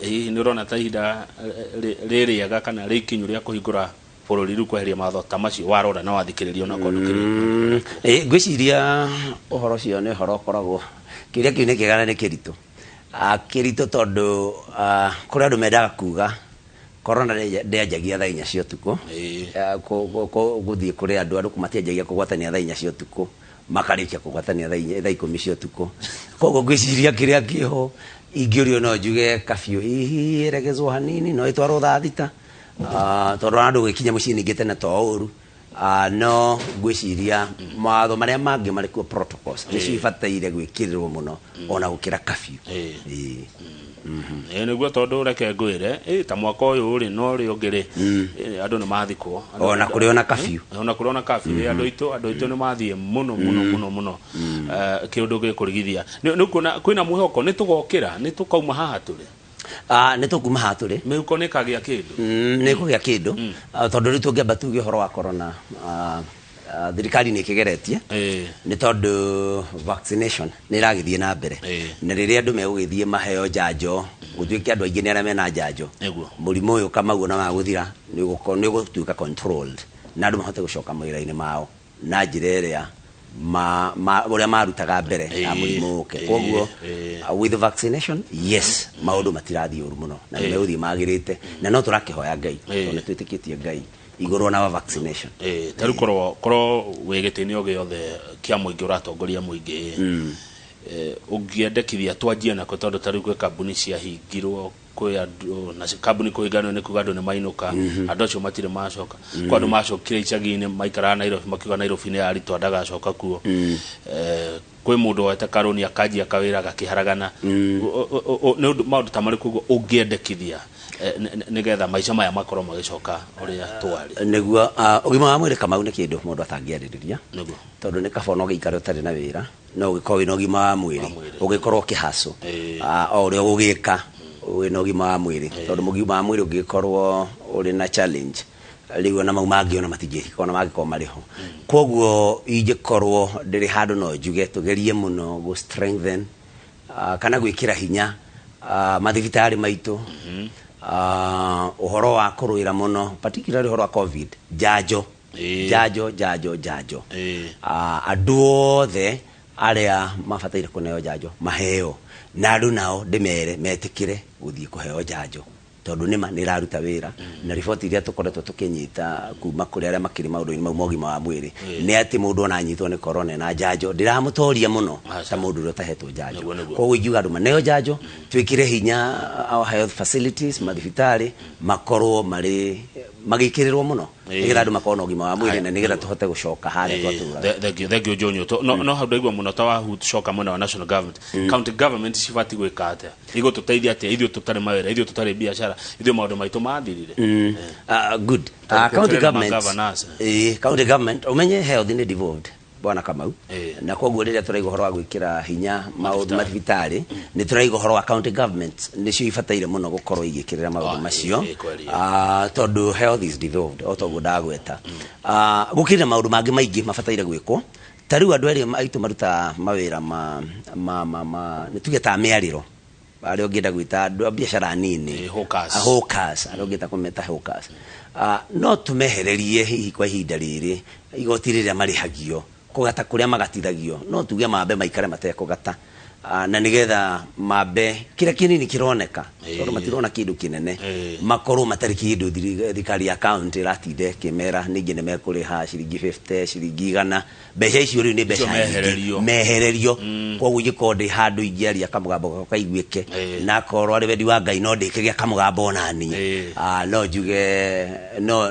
hihi nĩ ũrona ta ihinda rĩrĩega kana rĩikinyu rĩa kũhingũra bũrũri rĩu kweheria mawatho ta macio warora na wathikĩrĩria onokorwo ndũkĩrĩ? Ngwĩciria ũhoro ũcio nĩ ũhoro ũkoragwo, kĩũria kĩu nĩ kĩega na nĩ kĩritũ. Kĩritũ tondũ kũrĩ andũ mendaga kuga corona ndĩanjagia thaa 4 cia ũtukũ. Gũthiĩ kũrĩ andũ matianjagia kũgwatania thaa 4 cia ũtukũ, makarĩkia kũgwatania thaa 10 cia ũtukũ. Koguo ngwĩciria kĩrĩa kĩho ingĩũrio no njuge kabiũ hihi ĩregezwo hanini no ĩtwarwo thaa 6, tondũ ona andũ gũgĩkinya mũciĩ ningĩ tene to ũru. No ngwĩciria mawatho marĩa mangĩ marĩ kuo protocols nĩcio ibataire gwĩkĩrĩrwo mũno ona gũkĩra kabiũ. Nĩguo tondũ reke ngwĩre ta mwaka ũyũ rĩ no ũrĩa ũngĩ rĩ andũ nĩ mathikwo. Ona kũrĩ ona kabiũ. Ona kũrĩ ona kabiũ. Andũ aitũ nĩ mathiĩ mũno mũno mũno mũno. Kĩũndũ gĩkũrigithia. Nĩ ũkuona kwĩna mwĩhoko nĩ tũgokĩra nĩ tũkauma haha tũrĩ. Nĩ tũkuma haha tũrĩ. Mĩhuko nĩ ĩkagĩa kĩndũ. Nĩ ĩkũgĩa kĩndũ. Tondũ rĩu tũngĩamba tuge ũhoro wa corona, thirikari nĩ ĩkĩgeretie. Nĩ tondũ vaccination nĩ ĩragĩthiĩ na mbere. Na rĩrĩa andũ megũgĩthiĩ maheo njanjo, gũtuĩke andũ aingĩ nĩ arĩa mena njanjo. Mũrimũ ũyũ Kamau ona wagũthira nĩ ũgũtuĩka controlled na andũ mahote gũcoka mawĩra-inĩ mao na njĩra ĩrĩa ũrĩa marutaga mbere ya mũrimũ ũke. Koguo with the vaccination, yes, maũndũ matirathiĩ ũru mũno na nĩ megũthiĩ magĩrĩte, na no tũrakĩhoya Ngai tondũ nĩ twĩtĩkĩtie Ngai igũrũ ona wa vaccination. Ta rĩu korwo wĩ gĩtĩ-inĩ o gĩothe kĩa mũingĩ ũratongoria mũingĩ, ũngĩendekithia twanjie nako tondũ ta rĩu kwĩ kambuni ciahingirwo, kwĩ andũ na kambuni kũhinganwo nĩ kuga andũ nĩ mainũka, andũ acio matirĩ macoka. Kwa andũ macokire icagi-inĩ maikaraga Nairobi makiuga Nairobi nĩ yaritũ ndagacoka kuo. Kwĩ mũndũ woete karũni akanjia kawĩra gakĩharagana. Nĩ ũndũ maũndũ ta marĩkũ ũguo ũngĩendekithia nĩgetha maica maya makorwo magĩcoka ũrĩa twarĩ? Nĩguo, ũgima wa mwĩrĩ Kamau nĩ kĩndũ mũndũ atangĩarĩrĩria. Tondũ nĩ kaba ona ũgĩikara ũtarĩ na wĩra, no ũgĩkorwo wĩna ũgima wa mwĩrĩ, ũgĩkorwo ũkĩhacũ, o ũrĩa ũgũgĩka wĩna ũgima wa mwĩrĩ. Tondũ ũgima wa mwĩrĩ ũngĩkorwo ũrĩ na challenge, rĩu ona mau mangĩ ona matingĩhika ona mangĩkorwo marĩ ho. Koguo ingĩkorwo ndĩrĩ handũ no njuge tũgerie mũno gũ strengthen, kana gwĩkĩra hinya mathibitarĩ maitũ, ũhoro wa kũrũĩra mũno particularly ũhoro wa COVID, njanjo, njanjo, njanjo, njanjo. Andũ othe arĩa mabataire kũneo njanjo maheo, na andũ nao ndĩmere metĩkĩre gũthiĩ kũheo njanjo tondũ nĩma nĩ ĩraruta wĩra. Na riboti iria tũkoretwo tũkĩnyita kuma kũrĩ arĩa makĩrĩ maũndũ-inĩ mau ma ũgima wa mwĩrĩ nĩ atĩ mũndũ ona anyitwo nĩ corona na njanjo ndĩramũtoria mũno ta mũndũ ũrĩa ũtahetwo njanjo. Koguo ingiuga andũ maneo njanjo, twĩkĩre hinya our health facilities, mathibitarĩ makorwo marĩ magĩkĩrĩrwo mũno nĩgetha andũ makorwo na ũgima wa mwĩrĩ na nĩgetha tũhote gũcoka harĩa twatũraga. Thank you Jonyo. No hau ndaigua mũno ta wacoka mwena wa national government. County government cibatiĩ gwĩka atĩa? Igũtũteithia atĩa ithuĩ tũtarĩ mawĩra, ithuĩ tũtarĩ biacara, ithuĩ maũndũ maitũ mathirire? Good. County government, county government ũmenye health nĩ devolved bwana Kamau. Na koguo rĩrĩa tũraiga ũhoro wa gwĩkĩra hinya maũndũ mathibitarĩ, nĩ tũraiga ũhoro wa county government nĩcio ibataire mũno gũkorwo igĩkĩrĩra maũndũ macio, tondũ health is devolved o toguo ndagweta. Gũkĩrĩ na maũndũ mangĩ maingĩ mabataire gwĩkwo. Ta rĩu andũ erĩ aitũ marutaga mawĩra ma nĩ tuge ta mĩarĩro arĩa ũngĩenda gwĩta andũ a biacara nini, hawkers. Hawkers, arĩa ũngĩenda kũmeta hawkers. No tũmehererie hihi kwa ihinda rĩrĩ igoti rĩrĩa marĩhagio kũgata kũrĩa magatithagio, no tuge mambe maikare matekũgata, na nĩgetha mambe kĩrĩa kĩnini kĩroneka, tondũ matirona kĩndũ kĩnene, makorwo matarĩ kĩndũ thirikari ya county ĩratinda ĩkĩmera ningĩ nĩ mekũrĩha ciringi 50, ciringi 100. Mbeca icio rĩu nĩ mbeca nyingĩ. Mehererio. Koguo ingĩkorwo ndĩ handũ ingĩaria kamũgambo gakwa kaiguĩke, na akorwo arĩ wendi wa Ngai no ndĩkĩgĩa kamũgambo ona niĩ.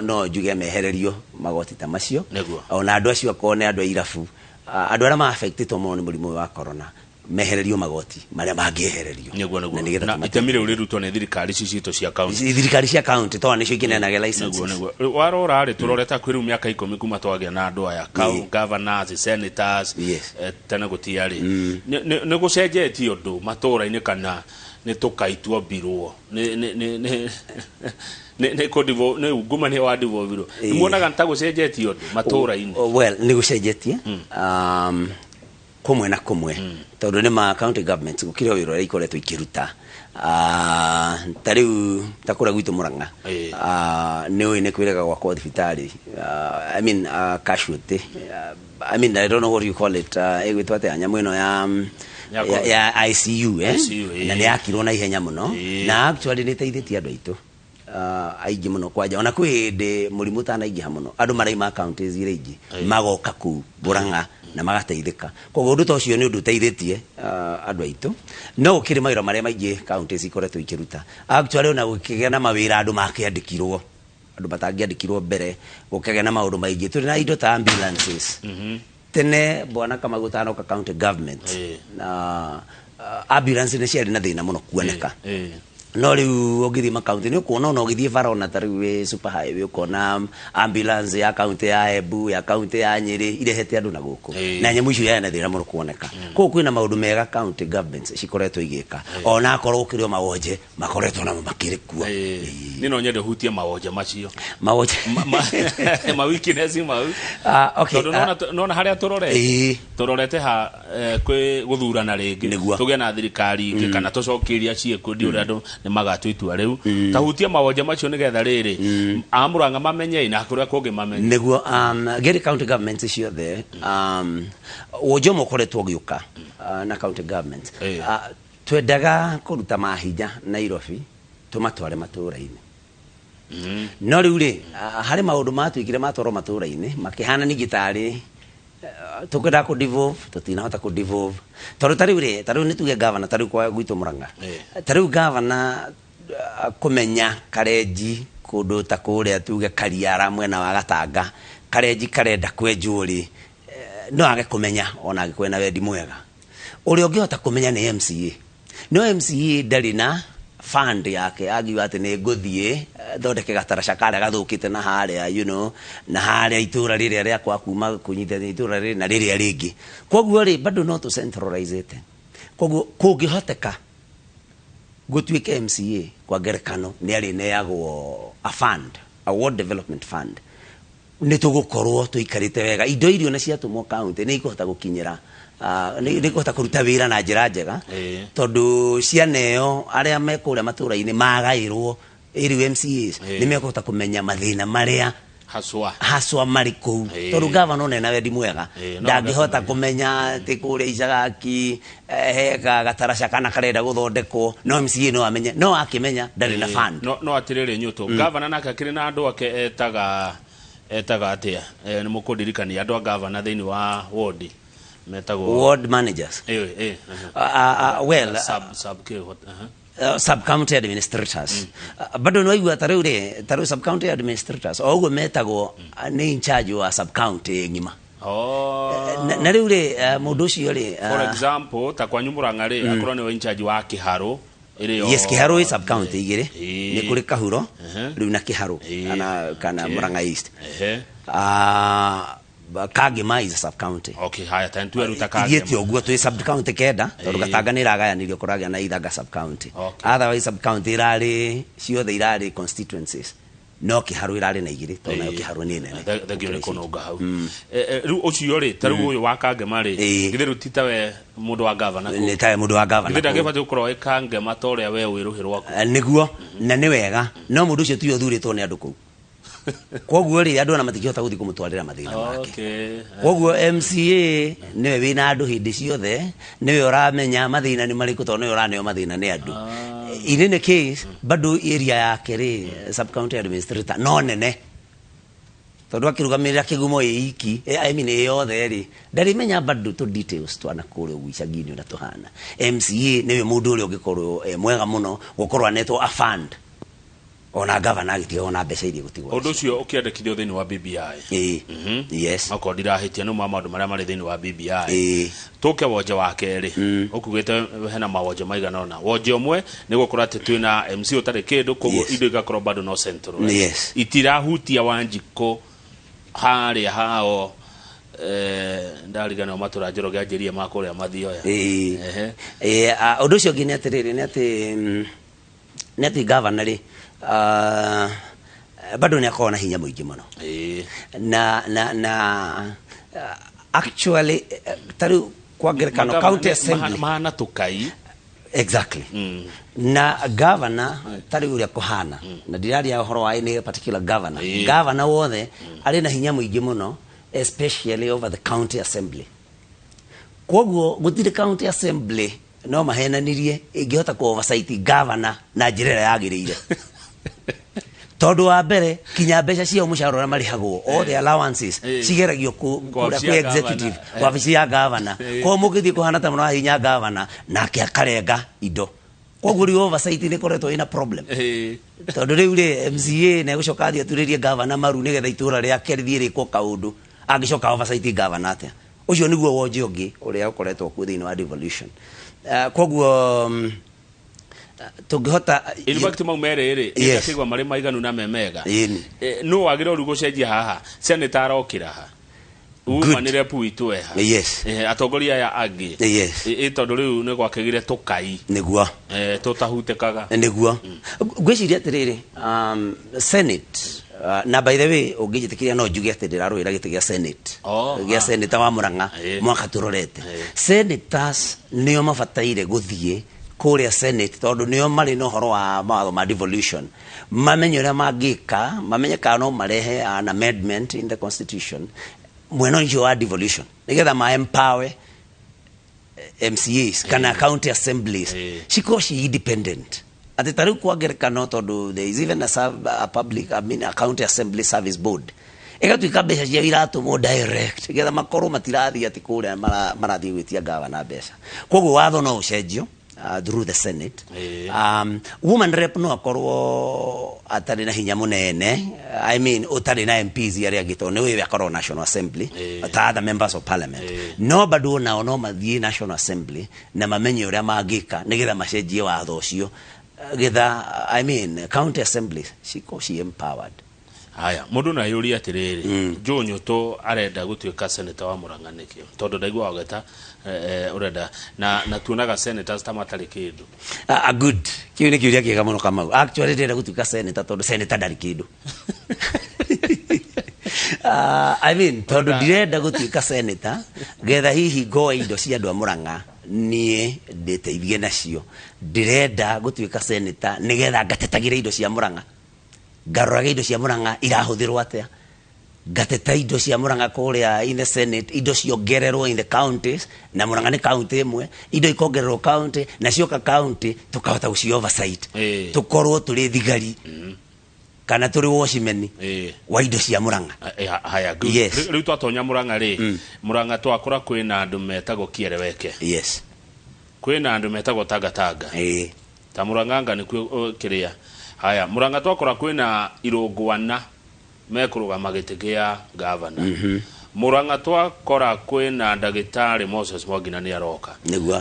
No njuge mehererio magoti ta macio. Ona andũ acio akorwo nĩ andũ a irabu, andũ arĩa ma-affectĩtwo mũno nĩ mũrimũ ũyũ wa corona, mehererio magoti marĩa mangĩehererio. Nĩguo. Na nĩgetha Na itemi rĩu rĩrutwo nĩ thirikari ici citũ cia county. Thirikari cia county tondũ nĩcio ikĩneanaga licenses. Nĩguo. Warora rĩ, tũrorete kwĩ rĩu mĩaka 10 kuma twagĩa na andũ aya, governors, senators, tene gũtiarĩ. Nĩ gũcenjetie ũndũ matũũra-inĩ kana nĩ tũkaitwo mbirwo? Nĩ ungumania wa devolve-irwo. Nĩ muonaga ta gũcenjetie ũndũ matũũra-inĩ? Well, nĩ gũcenjetie. Kũmwe na kũmwe. Tondũ nĩ ma county government gũkĩrĩ o wĩra ũrĩa ikoretwo ikĩruta. Ta rĩu ta kũrĩa gwitũ Murang'a, nĩ ũĩ nĩ kwĩrĩga gwakwo thibitarĩ, I mean, casualty, I mean, I don't know what you call it, ĩgwĩtwo atĩa nyamũ ĩno ya Ya COVID. Ya ICU, eh? ICU, Na nĩ yakirwo na ihenya mũno. Na actually nĩ ĩteithĩtie andũ aitũ aingĩ mũno, kwanja ona kwĩ hĩndĩ mũrimũ ũtanaingĩha mũno, andũ maraima counties iria ingĩ magoka kũu Murang'a na magateithĩka. Koguo ũndũ ta ũcio nĩ ũndũ ũteithĩtie andũ aitũ. No gũkĩrĩ mawĩra marĩa maingĩ counties ikoretwo ikĩruta. Actually ona gũkĩgĩa na mawĩra andũ makĩandĩkirwo, andũ matangĩandĩkirwo mbere, gũkĩgĩa na maũndũ maingĩ. Tũrĩ na indo ta ambulances. Tene bwana Kamau ũtanoka county government, na ambulance nĩ ciarĩ na thĩna mũno kuoneka. No rĩu ũngĩthiĩ makaunti nĩ ũkuona, ona ũgĩthiĩ bara, ona ta rĩu wĩ super highway, ũkona ambulance ya kaunti ya Embu, ya kaunti ya Nyĩrĩ, irehete andũ na gũkũ. Na nyamũ icio yarĩ na thĩna mũno kuoneka. Koguo kwĩna maũndũ mega county governments cikoretwo igĩka, ona akorwo gũkĩrĩ o mawonje makoretwo namo makĩrĩ kuo. Niĩ no nyende hutie mawonje macio. Mawonje. Ma weakness mau. Ah, okay. Tondũ nona harĩa tũrorete, tũrorete ha kwĩ gũthurana rĩngĩ. Tũgĩe na thirikari ingĩ kana tũcokie iria ciĩkuo, ndiũ ũrĩa andũ nĩ magatua itua rĩu. Ta hutia mawonje macio nĩgetha rĩrĩ a Murang'a mamenye na kũrĩa kũngĩ mamenye. Nĩguo, ngĩrĩ county governments ciothe, wonje ũmwe ũkoretwo ũgĩũka na county government, twendaga kũruta mahinya Nairobi tũmatware matũũra-inĩ. No rĩu rĩ, harĩ maũndũ matuĩkire matwarwo matũũra-inĩ makĩhana ningĩ tarĩ tũkwendaga kũ devolve, tũtinahota kũ devolve, tondũ ta rĩu rĩ, ta rĩu nĩ tuge governor, ta rĩu kwa gwitũ Murang'a, ta rĩu governor kũmenya karenji kũndũ ta kũrĩa tuge Kariara mwena wa Gatanga, karenji karenda kwenjwo rĩ, no age kũmenya ona angĩkorwo ena wendi mwega. Ũrĩa ũngĩhota kũmenya nĩ MCA. No MCA ndarĩ na fund yake angiuga atĩ nĩ ngũthiĩ thondeke gataraca karĩa gathũkĩte na harĩa na harĩa itũra rĩrĩa rĩakwa kuma kũnyitithania itũra rĩrĩ na rĩrĩa rĩngĩ. Koguo rĩ, bado no tũ centralizate. Koguo kũngĩhoteka gũtuĩke MCA kwa ngerekano nĩ arĩneagwo a fund, a ward development fund, nĩ tũgũkorwo tũikarĩte wega. Indo irio na ciatũmwo county nĩ ikũhota gũkinyĩra, nĩ ikũhota kũruta wĩra na njĩra njega, tondũ cianeo arĩa me kũrĩa matũra-inĩ magaĩrwo ĩrĩu MCAs nĩ mekũhota kũmenya mathĩna marĩa haswa haswa marĩ kũu, tondũ gavana ona ena wendi mwega no ndangĩhota kũmenya atĩ kũrĩa Icagaki he gataraca kana karenda gũthondekwo. No MCA no amenye, no akĩmenya ndarĩ na fund. No atĩrĩrĩ Nyũtũ, gavana nake akĩrĩ na andũ ake etaga atĩa? Nĩ mũkũndirikania andũ a gavana thĩinĩ wa ward metagwo? Ward managers. Well, sub kĩ, what, sub county administrators. Bado nĩwaigua ta rĩu rĩ, ta rĩu sub county administrators o ũguo metagwo, nĩ in charge wa sub county ng'ima. Na rĩu rĩ, mũndũ ũcio rĩ, For example, ta kwanyu Murang'a rĩ, akorwo nĩwe in charge wa Kĩharũ ĩrĩ Yes, Kĩharũ ĩ sub county igĩrĩ. Nĩ kũrĩ Kahuro rĩu na Kĩharũ kana Murang'a East. Kangema is a sub county. Okay, haya, ta nitue ruta Ithiĩte Kangema. ũguo twĩ sub county 9, tondũ Gatanga nĩ ĩragayanirio kũragĩa na Ithanga sub county. Otherwise sub county irarĩ ciothe irarĩ constituencies, no Kĩharũ irarĩ na igĩrĩ, tondũ nayo Kĩharũ nĩ nene. Thengio nĩ kũnũnga hau. Rĩu ũcio rĩ, ta rĩu ũyũ wa Kangema rĩ, githĩ rĩu ti tawe mũndũ wa gavana kũu? Nĩ tawe mũndũ wa gavana Githĩ kũu. ndangĩbatiĩ gũkorwo ĩ Kangema ta ũrĩa we wĩ rũhĩ rwaku? Nĩguo, na nĩ wega, no mũndũ ũcio tiwe ũthurĩtwo nĩ andũ kũu. Koguo rĩ, andũ ona matingĩhota gũthiĩ kũmũtwarĩra mathĩna make. Koguo MCA nĩwe wĩna andũ hĩndĩ ciothe, nĩwe ũramenya mathĩna nĩ marĩkũ, tondũ nĩwe ũraneo mathĩna nĩ andũ. In any case, bado area yake rĩ, sub county administrator no nene, tondũ akĩrũgamĩrĩra Kĩgumo ĩ iki, I mean ĩ yothe rĩ, ndarĩmenya bado tũ details twana kũrĩa ũguo icagi-inĩ ũrĩa tũhana. MCA nĩwe mũndũ ũrĩa ũngĩkorwo mwega mũno gũkorwo anetwo a fund, ona gavana agĩtiga ona mbeca iria gũtigwo. Ũndũ ũcio ũkĩandĩkithio thĩinĩ wa BBI. Yes. Okorwo ndirahĩtia nĩ ma maũndũ marĩa marĩ thĩinĩ wa BBI. Tũke wonje wa kerĩ. Ũkugĩte hena mawonje maigana ũna. Wonje ũmwe nĩ gũkorwo atĩ twĩna MC ũtarĩ kĩndũ, koguo indo igakorwo bado no central. Itirahutia Wanjikũ harĩa hao, ndariganĩrwo matũra Njoroge anjĩrie ma kũrĩa Mathioya. Ũndũ ũcio ũngĩ nĩ atĩrĩrĩ, nĩ atĩ gavana rĩ, bado nĩ akoragwo na hinya mũingĩ mũno. Na actually, ta rĩu kwa ngerekano Magavana county assembly mahana tũkai. Exactly. Na governor ta rĩu ũrĩa kũhana, na ndiraria ũhoro wa any particular governor, governor wothe arĩ na hinya mũingĩ mũno, especially over the county assembly. Koguo gũtirĩ county assembly no mahenanirie ĩngĩhota kũ oversight governor na njĩra ĩrĩa yagĩrĩire, tondũ wa mbere kinya mbeca ciao, mũcara ũrĩa marĩhagwo, all the allowances cigeragio Kwa kũrĩa wabici kwĩ ya executive, governor. Wabici ya governor. Koguo mũngĩthiĩ kũhana ta mũrahinya governor nake akarenga indo. Koguo rĩu oversight nĩ ĩkoretwo ĩna problem, tondũ rĩu rĩ MCA nĩ egũcoka athiĩ aturĩrie governor maru nĩgetha itũra rĩake rĩthiĩ rĩkwo kaũndũ. Angĩcoka oversight governor atĩa? Ũcio nĩguo wonje ũngĩ ũrĩa ũkoretwo kuo thĩinĩ wa devolution. Koguo tũngĩhota In fact, mau merĩ rĩ, ndakĩigua marĩ maiganu na me mega. Ĩni. No wagĩrĩirwo rĩu gũcenjia haha, senator arokĩra ha, woman rep witũ eha? Atongoria aya angĩ? Tondũ rĩu nĩ gwakĩgire tũkai Nĩguo. Tũtahutĩkaga. Nĩguo ngwĩciria atĩrĩrĩ, senate, na by the way, ũngĩnjĩtĩkĩria no njuge atĩ ndĩrarũĩra gĩtĩ gĩa senate, gĩa senator wa Murang'a. Mwaka tũrorete, senators nĩo mabataire gũthiĩ kũrĩa senate, tondũ nĩo marĩ na ũhoro wa mawatho ma devolution, mamenye ũrĩa mangĩka, mamenye kana no marehe an amendment in the constitution mwena ũcio wa devolution, nĩgetha ma empower MCAs kana county assemblies cikorwo ci independent. Atĩ ta rĩu kwa ngerekano, tondũ there is even a public, I mean, a county assembly service board, ĩgatuĩka mbeca ciao iratũmwo direct, nĩgetha makorwo matirathiĩ atĩ kũrĩa marathiĩ gwĩtia gavana mbeca. Koguo watho no ũcenjio through the senate. Woman rep no akorwo atarĩ na hinya mũnene, I mean, ũtarĩ na MPs arĩa angĩ, tondũ nĩ wewe akorwo National Assembly ta other members of parliament. No bado nao no mathiĩ National Assembly na mamenye ũrĩa mangĩka nĩgetha macenjie watho ũcio, getha, I mean, county assemblies cikorwo ci empowered. Haya, mũndũ no ayũrie atĩrĩrĩ, Joe Nyũtũ arenda gũtuĩka senator wa Murang'a nĩkĩ? Tondũ ndaigua wageta ũrenda na tuonaga senators ta matarĩ kĩndũ. Ah, good, kĩu nĩ kĩũria kĩega mũno, Kamau. Actually, ndĩrenda gũtuĩka senator tondũ senator ndarĩ kĩndũ. I mean, tondũ ndirenda gũtuĩka senator getha hihi ngoe indo cia andũ a Murang'a niĩ ndĩteithie nacio. Ndĩrenda gũtuĩka senator nĩgetha ngatetagĩra indo cia Murang'a, ngaroraga indo cia Murang'a irahũthĩrwo atĩa, ngateta indo cia Murang'a kũrĩa in the senate, indo ciongererwo in the counties, na Murang'a nĩ county ĩmwe, indo ikongererwo county, na cioka county tukahota gũci oversight, tukorwo tũrĩ thigari kana tũrĩ watchman wa indo cia Murang'a. Haya, good. Yes. Rĩu twatonya Murang'a rĩ, Murang'a twakora kwĩna andũ metagwo Kiereweke, kwĩna andũ metagwo Tangatanga, ta Murang'anga nĩkuo kĩrĩa. Haya, Murang'a twakora kwĩna irũngwana mekũrũgama gĩtĩ kĩa gavana. Murang'a twakora kwĩna ndagĩtarĩ Moses Mwangina nĩ aroka,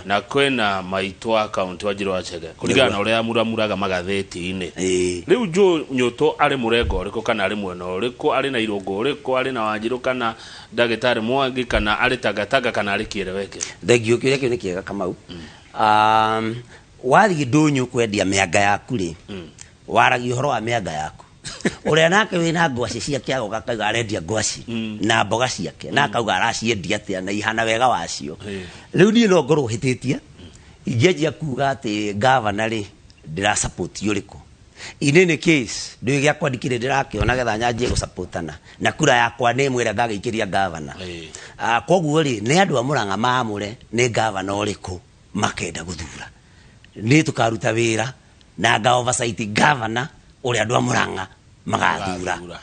na kwĩna maitũ wa kaunti wa Njirũ wa Chege, kũringana na ũrĩa muramuraga magathĩti-inĩ. Rĩu Joe Nyũtũ arĩ mũrengo ũrĩkũ, kana arĩ mwena ũrĩkũ? Arĩ na irũngũ ũrĩkũ? Arĩ na Wanjirũ kana ndagĩtarĩ Mwangi, kana arĩ Tangatanga, kana arĩ Kiereweke? Thengiũ, kĩũria kĩu nĩ kĩega, Kamau. Wathiĩ ndũnyũ kwendia mĩanga yaku rĩ, waragia ũhoro wa mĩanga yaku. Ũrĩa nake wĩna ngwaci ciake agoka akauga arendia ngwaci na mboga ciake, na akauga araciendia atĩa na ihana wega wacio. Rĩu niĩ no ngorwo hĩtĩtie ingĩanjia kuga atĩ gavana rĩ ndĩra support ũrĩkũ. In any case, ndũĩ gĩakwa ndikĩrĩ ndĩrakĩona getha nyanjie gũsupportana na kura yakwa nĩ ĩmwe ĩrĩa ngagĩikĩria gavana. Koguo rĩ, nĩ andũ a Murang'a maamũre nĩ gavana ũrĩkũ makenda gũthura. Nĩ tũkaruta wĩra na nga oversight gavana ũrĩa andũ a Murang'a magathura.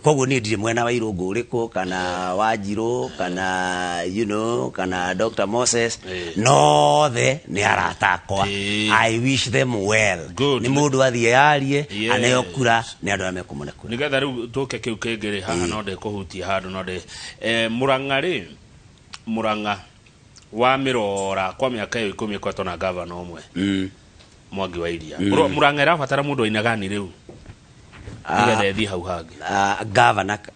Koguo niĩ ndirĩ mwena wa irũngũ ũrĩkũ, kana Wanjirũ, kana kana Dr. Moses. Nothe nĩ arata akwa. I wish them well. Nĩ mũndũ athiĩ yarie, aneo kura nĩ andũ arĩa mekũmũne kura. Nĩgetha rĩu tũke kĩu kĩngĩ rĩ, haha no ndĩkũhutia handũ, no ndĩ Murang'a rĩ, Murang'a wa mĩrora kwa mĩaka ĩyo 10 ĩkoretwo na gavana ũmwe, Mwangi wa Iria. Murang'a ĩrabatara mũndũ ainagani rĩu nĩgetha ĩthiĩ hau hangĩ?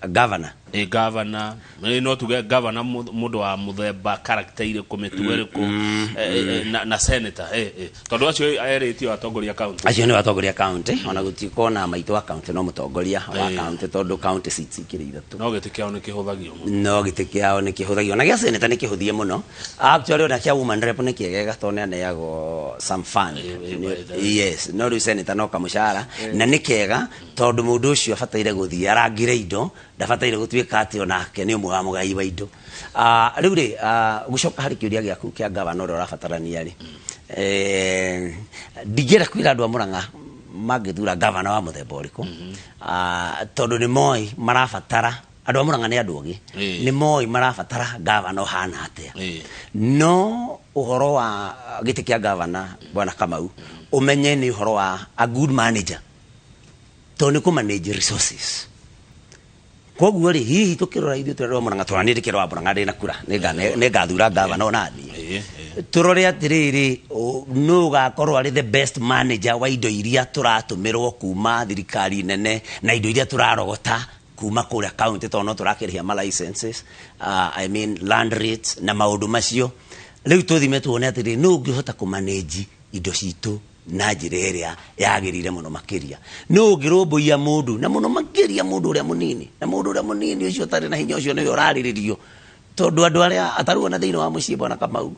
Governor? Ĩ, gavana. No tuge gavana mũndũ wa mũthemba, character irĩkũ, mĩtugo ĩrĩkũ, na senator, tondũ acio erĩtio atongoria county. Acio nĩ atongoria county, ona gũtuĩka ona maitũ wa county no mũtongoria wa county, tondũ county seats ikĩrĩ ithatũ. No gĩtĩ kĩao nĩ kĩhũthagio mũno. No gĩtĩ kĩao nĩ kĩhũthagio, na gĩa senator nĩ kĩhũthie mũno actually, ona kĩa woman rep nĩ kĩegega tondũ nĩ aneagwo some fund. Yes, no rĩu senator no kamũcara, na nĩ kega tondũ mũndũ ũcio abataire gũthiĩ arangĩre indo, ndabataire gũtuĩka Agĩtuĩka atĩ onake nĩ ũmwe wa mũgai wa indo. Rĩu rĩ, gũcoka harĩ kĩũria gĩaku kĩa gavana ũrĩa ũrabatarania rĩ, ndingĩenda kwĩra andũ a Murang'a mangĩthura gavana wa mũthemba ũrĩkũ, tondũ nĩ moĩ marabatara andũ a Murang'a nĩ andũ ogĩ, nĩ moĩ marabatara gavana ũhana atĩa. No ũhoro wa gĩtĩ kĩa gavana, bwana Kamau, ũmenye nĩ ũhoro wa a good manager, tondũ nĩ kũ manage resources. Koguo rĩ, hihi tũkĩrora ithuĩ tũrĩa Murang'a, tondũ niĩ ndĩkĩrora Murang'a ndĩna kura, nĩngathura gavana onaniĩ. Tũrore atĩrĩrĩ, nũ ũgakorwo arĩ the best manager wa indo iria tũratũmĩrwo kuma thirikari nene na indo iria tũrarogota kuma kũrĩa county, tondũ no tũrakĩrĩhia ma licenses, I mean land rates na maũndũ macio. Rĩu tũthime tuone atĩrĩrĩ, nũ ũngĩhota kũmanage indo citũ na njĩra ĩrĩa yagĩrĩire mũno makĩria, nũ ũngĩrũmbũiya mũndũ na mũno makĩria mũndũ ũrĩa mũnini, na mũndũ ũrĩa mũnini ũcio ũtarĩ na hinya ũcio nĩwe ũrarĩrĩrio, tondũ andũ arĩa atarĩ ona thĩinĩ wa mũciĩ, bwana Kamau,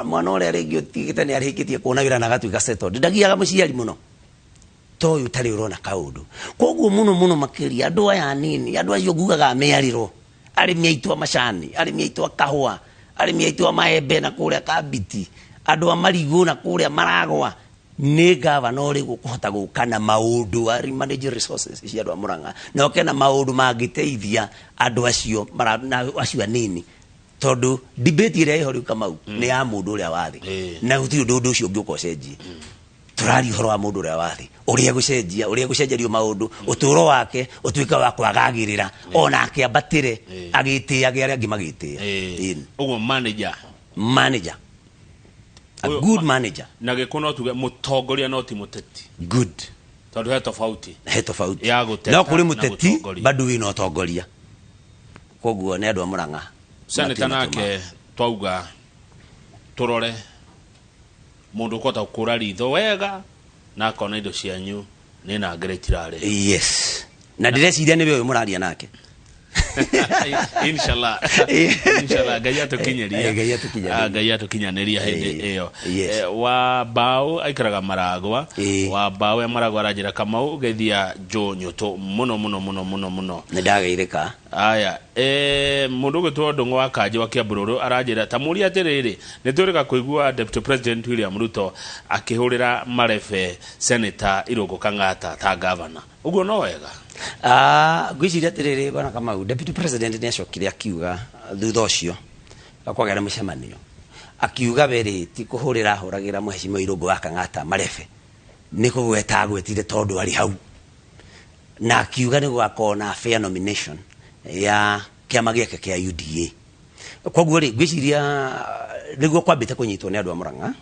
mwana ũrĩa rĩngĩ ũtigĩte nĩ arĩkĩtie kuona wĩra na agatuĩka settled, ndagiaga mũciari mũno ta ũyũ ũtarĩ ũrona kaũndũ. Koguo mũno mũno makĩria andũ aya anini, andũ acio ngugaga mĩarĩro, arĩmi aitũ a macani, arĩmi aitũ a kahũa, arĩmi aitũ a maembe na kũrĩa Kambiti, andũ a marigũ na kũrĩa Maragwa, nĩ gavana ũrĩ gũkũhota gũka na maũndũ a manage resources cia andũ a Murang'a, na oke na maũndũ mangĩteithia andũ acio na acio anini, tondũ debate ĩrĩa ĩho rĩu Kamau nĩ ya mũndũ ũrĩa wa thĩ, na gũtirĩ ũndũ ũcio ũngĩũka ũcenjie. Tũraria ũhoro wa mũndũ ũrĩa wa thĩ, ũrĩa gũcenjia, ũrĩa gũcenjerio maũndũ, ũtũũro wake ũtuĩke wa kwagagĩrĩra, ona akĩambatĩre, agĩtĩage arĩa angĩ magĩtĩa. Ũguo manager. Manager. A good manager. Na gĩkũ no tuge mũtongoria no ti mũteti. Good. Tondũ he tofauti. He tofauti. Ya gũteta No kũrĩ na mũteti, gũtongoria. bado wĩna ũtongoria. Koguo nĩ andũ a Murang'a. Senator Matue nake twauga tũrore mũndũ ũkũhota gũkũra ritho wega na akona indo cianyu nĩ nangĩra itirarĩ. Yes. Na ndĩreciria nĩwe ũyũ mũraria nake. Inshallah. Inshallah Ngai atũkinyĩria. Ngai atũkinyanĩrie. Ngai atũkinyanĩria hĩndĩ ĩyo. Yes. Wa mbaũ aikaraga Maragwa. Wa mbaũ ya Maragwa aranjĩra Kamau geithia Joe Nyũtũ mũno mũno mũno mũno mũno. Nĩ ndageithĩka. Aya, mũndũ ũgwĩtwo Ndũng'ũ wa Kanjũ wa Kiamburũrũ aranjĩra ta mũũria atĩrĩrĩ, nĩ twĩrĩga kũigua Deputy President William Ruto akĩhũrĩra marebe Senator Irũngũ Kang'ata ta gavana. Ũguo no wega? Ngwĩciria atĩrĩrĩ bwana Kamau, Deputy President nĩ acokire akiuga thutha ũcio kwagĩa na mũcemanio, akiuga we rĩ ti kũhũrĩra ahũragĩra mũhecimiwa Irũngũ wa Kang'ata marebe, nĩ kũgweta agwetire tondũ arĩ hau, na akiuga nĩ gũgakorwo na fair nomination ya kĩama gĩake kĩa UDA. Koguo rĩ, ngwĩciria nĩguo kwambĩte kũnyitwo nĩ andũ a Murang'a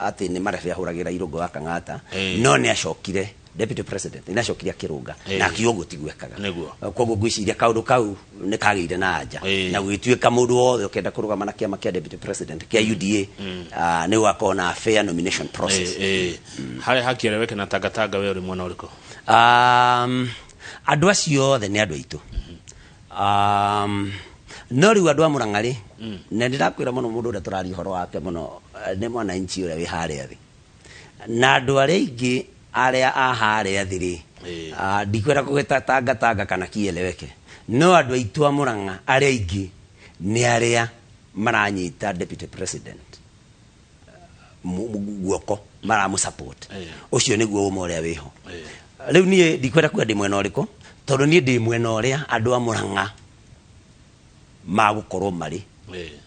atĩ nĩ marebe ahũragĩra Irũngũ wa Kang'ata, no nĩ acokire Deputy President nĩ acokire akĩrũnga na akiuga ũguo tiguo ekaga. Koguo ngwĩciria kaũndũ kau nĩ kagĩire na anja, na gũgĩtuĩka mũndũ wothe ũkenda kũrũgama na kĩama kĩa Deputy President kĩa UDA, nĩ gũgakorwo na fair nomination process. Harĩa hakĩeleweke na tangatanga we ũrĩ mwena ũrĩkũ? Andũ acio othe nĩ andũ aitũ. No rĩu andũ a Murang'a rĩ, na ndĩrakwĩra mũno mũndũ ũrĩa tũraria ũhoro wake mũno, nĩ mwananchi ũrĩa wĩ harĩa thĩ, na andũ arĩa aingĩ arĩa a harĩa thĩ rĩ, ndikwenda kũgweta tangatanga kana kieleweke, no andũ aitũ a Murang'a arĩa aingĩ nĩ arĩa maranyita Deputy President guoko, maramũ support. Ũcio nĩguo ũma ũrĩa wĩho. Rĩu niĩ ndikwenda kuga ndĩ mwena ũrĩkũ, tondũ niĩ ndĩ mwena ũrĩa andũ a Murang'a magũkorwo marĩ,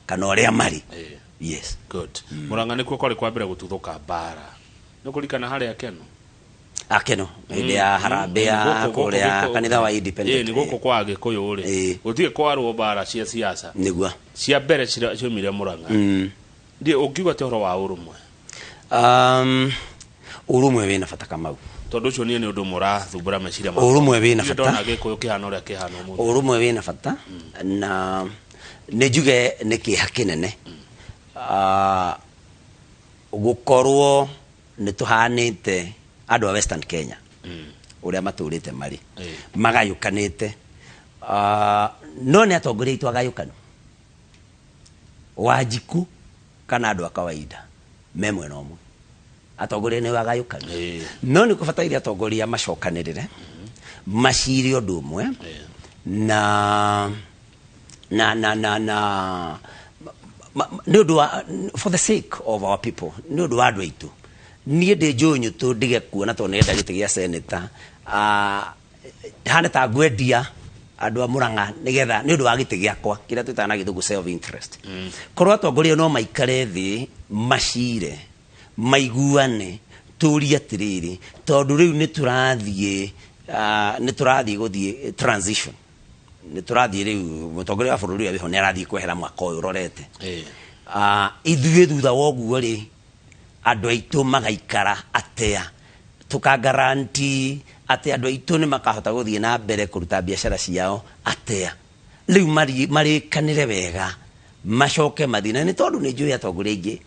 kana ũrĩa marĩ. Yes. Good. Murang'a nĩkuo kwarĩ kwa mbere gũtuthũka mbara. Nĩ ũkũririkana harĩa Keno? Akeno hĩndĩ ya harambee ya kũrĩa kanitha wa Independent. Nĩ gũkũ kwa Gĩkũyũ rĩ, gũtirĩ kwarwo mbara cia siasa. Nĩguo. Cia mbere ciaumire Murang'a. Ndiĩ ũngiuga atĩ ũhoro wa ũrũmwe? Ũrũmwe wĩna bata Kamau. Tondũ ũcio niĩ nĩ ũndũ ũmwe ũrathumbũra meciria makwa. Ũrũmwe wĩna Ndirĩ bata. ndona Gĩkũyũ kĩhana ũrĩa kĩhana ũmũthĩ. Ũrũmwe wĩna bata, na nĩ njuge nĩ kĩeha kĩnene. Gũkorwo nĩ tũhanĩte andũ a Western Kenya ũrĩa matũrĩte marĩ magayũkanĩte, no nĩ atongoria aitũ agayũkanu, Wanjiku kana andũ a kawaida me mwena ũmwe, atongoria nĩ agayũkanu, no nĩ kũbataire atongoria macokanĩrĩre macire ũndũ ũmwe. Na na na na na nĩ ũndũ wa, for the sake of our people, nĩ ũndũ wa andũ aitũ, niĩ ndĩ njũnyũ tũ ndige kuona tondũ nĩrenda gĩtĩ gĩa seneta, hane ta ngwendia andũ a Murang'a nĩgetha nĩ ũndũ wa gĩtĩ gĩakwa, kĩrĩa twĩtaga na gĩthũngũ self interest. Korwo atongoria no maikare thĩ, macire, maiguane, tũrie atĩrĩrĩ, tondũ rĩu nĩ tũrathiĩ, nĩ tũrathiĩ gũthiĩ transition, nĩ tũrathiĩ rĩu mũtongoria wa bũrũri ũrĩa wĩho nĩ arathiĩ kwehera mwaka ũyũ ũrorete. Ithuĩ thutha wa ũguo rĩ, andũ aitũ magaikara atĩa? Tũkagaranti atĩ andũ aitũ nĩ makahota gũthiĩ na mbere kũruta biacara ciao atĩa? Rĩu marĩkanĩre wega, macoke mathiĩ na nĩ tondũ nĩ njũĩ atongoria aingĩ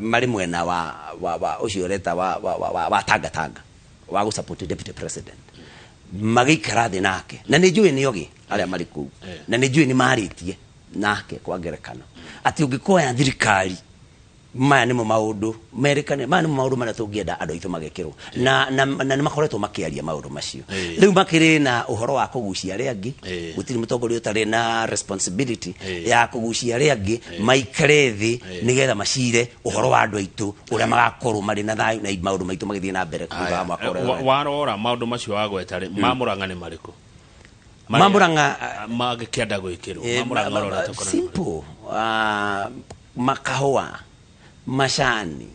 marĩ mwena wa ũcio ũreta wa Tanga Tanga wa gũ support deputy president, magĩikara thĩ nake, na nĩ njũĩ nĩ ogĩ arĩa marĩ kũu, na nĩ njũĩ nĩ marĩtie nake. Kwa ngerekano, atĩ ũngĩkoya thirikari, maya nĩmo maũndũ merĩkane, maya nĩmo maũndũ marĩa tũngĩenda andũ aitũ magekĩrwo, na nĩ makoretwo makĩaria maũndũ macio. Rĩu makĩrĩ na ũhoro wa kũgucia arĩa angĩ. Gũtirĩ mũtongoria ũtarĩ na responsibility ya kũgucia arĩa angĩ maikare thĩ nĩgetha macire ũhoro wa andũ aitũ, ũrĩa magakorwo marĩ na thayũ na maũndũ maitũ magĩthiĩ na mbere thutha wa mwaka ũrĩa ũroka. Warora maũndũ macio wagweta rĩ, ma Murang'a nĩ marĩkũ? Ma Murang'a, mangĩkĩenda gwĩkĩrwo ma Murang'a ũrorete ũkona nĩ marĩkũ? Simple, makahũa, macani,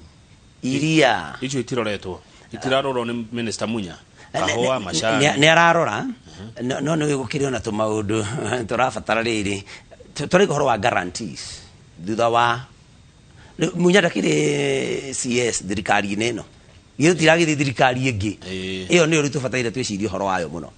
iria. Icio itiroretwo, itirarorwo nĩ Minister Munya? Kahũa, macani. Nĩ ararora, no nĩ gũkĩrĩ ona tũmaũndũ tũrabatara rĩrĩ, tũrĩ ũhoro wa guarantees thutha wa rĩu. Munya ndakĩrĩ CS thirikari-inĩ ĩno, githĩ tiragĩthiĩ thirikari ĩngĩ? Ĩyo nĩyo rĩu tũbataire twĩcirie ũhoro wayo mũno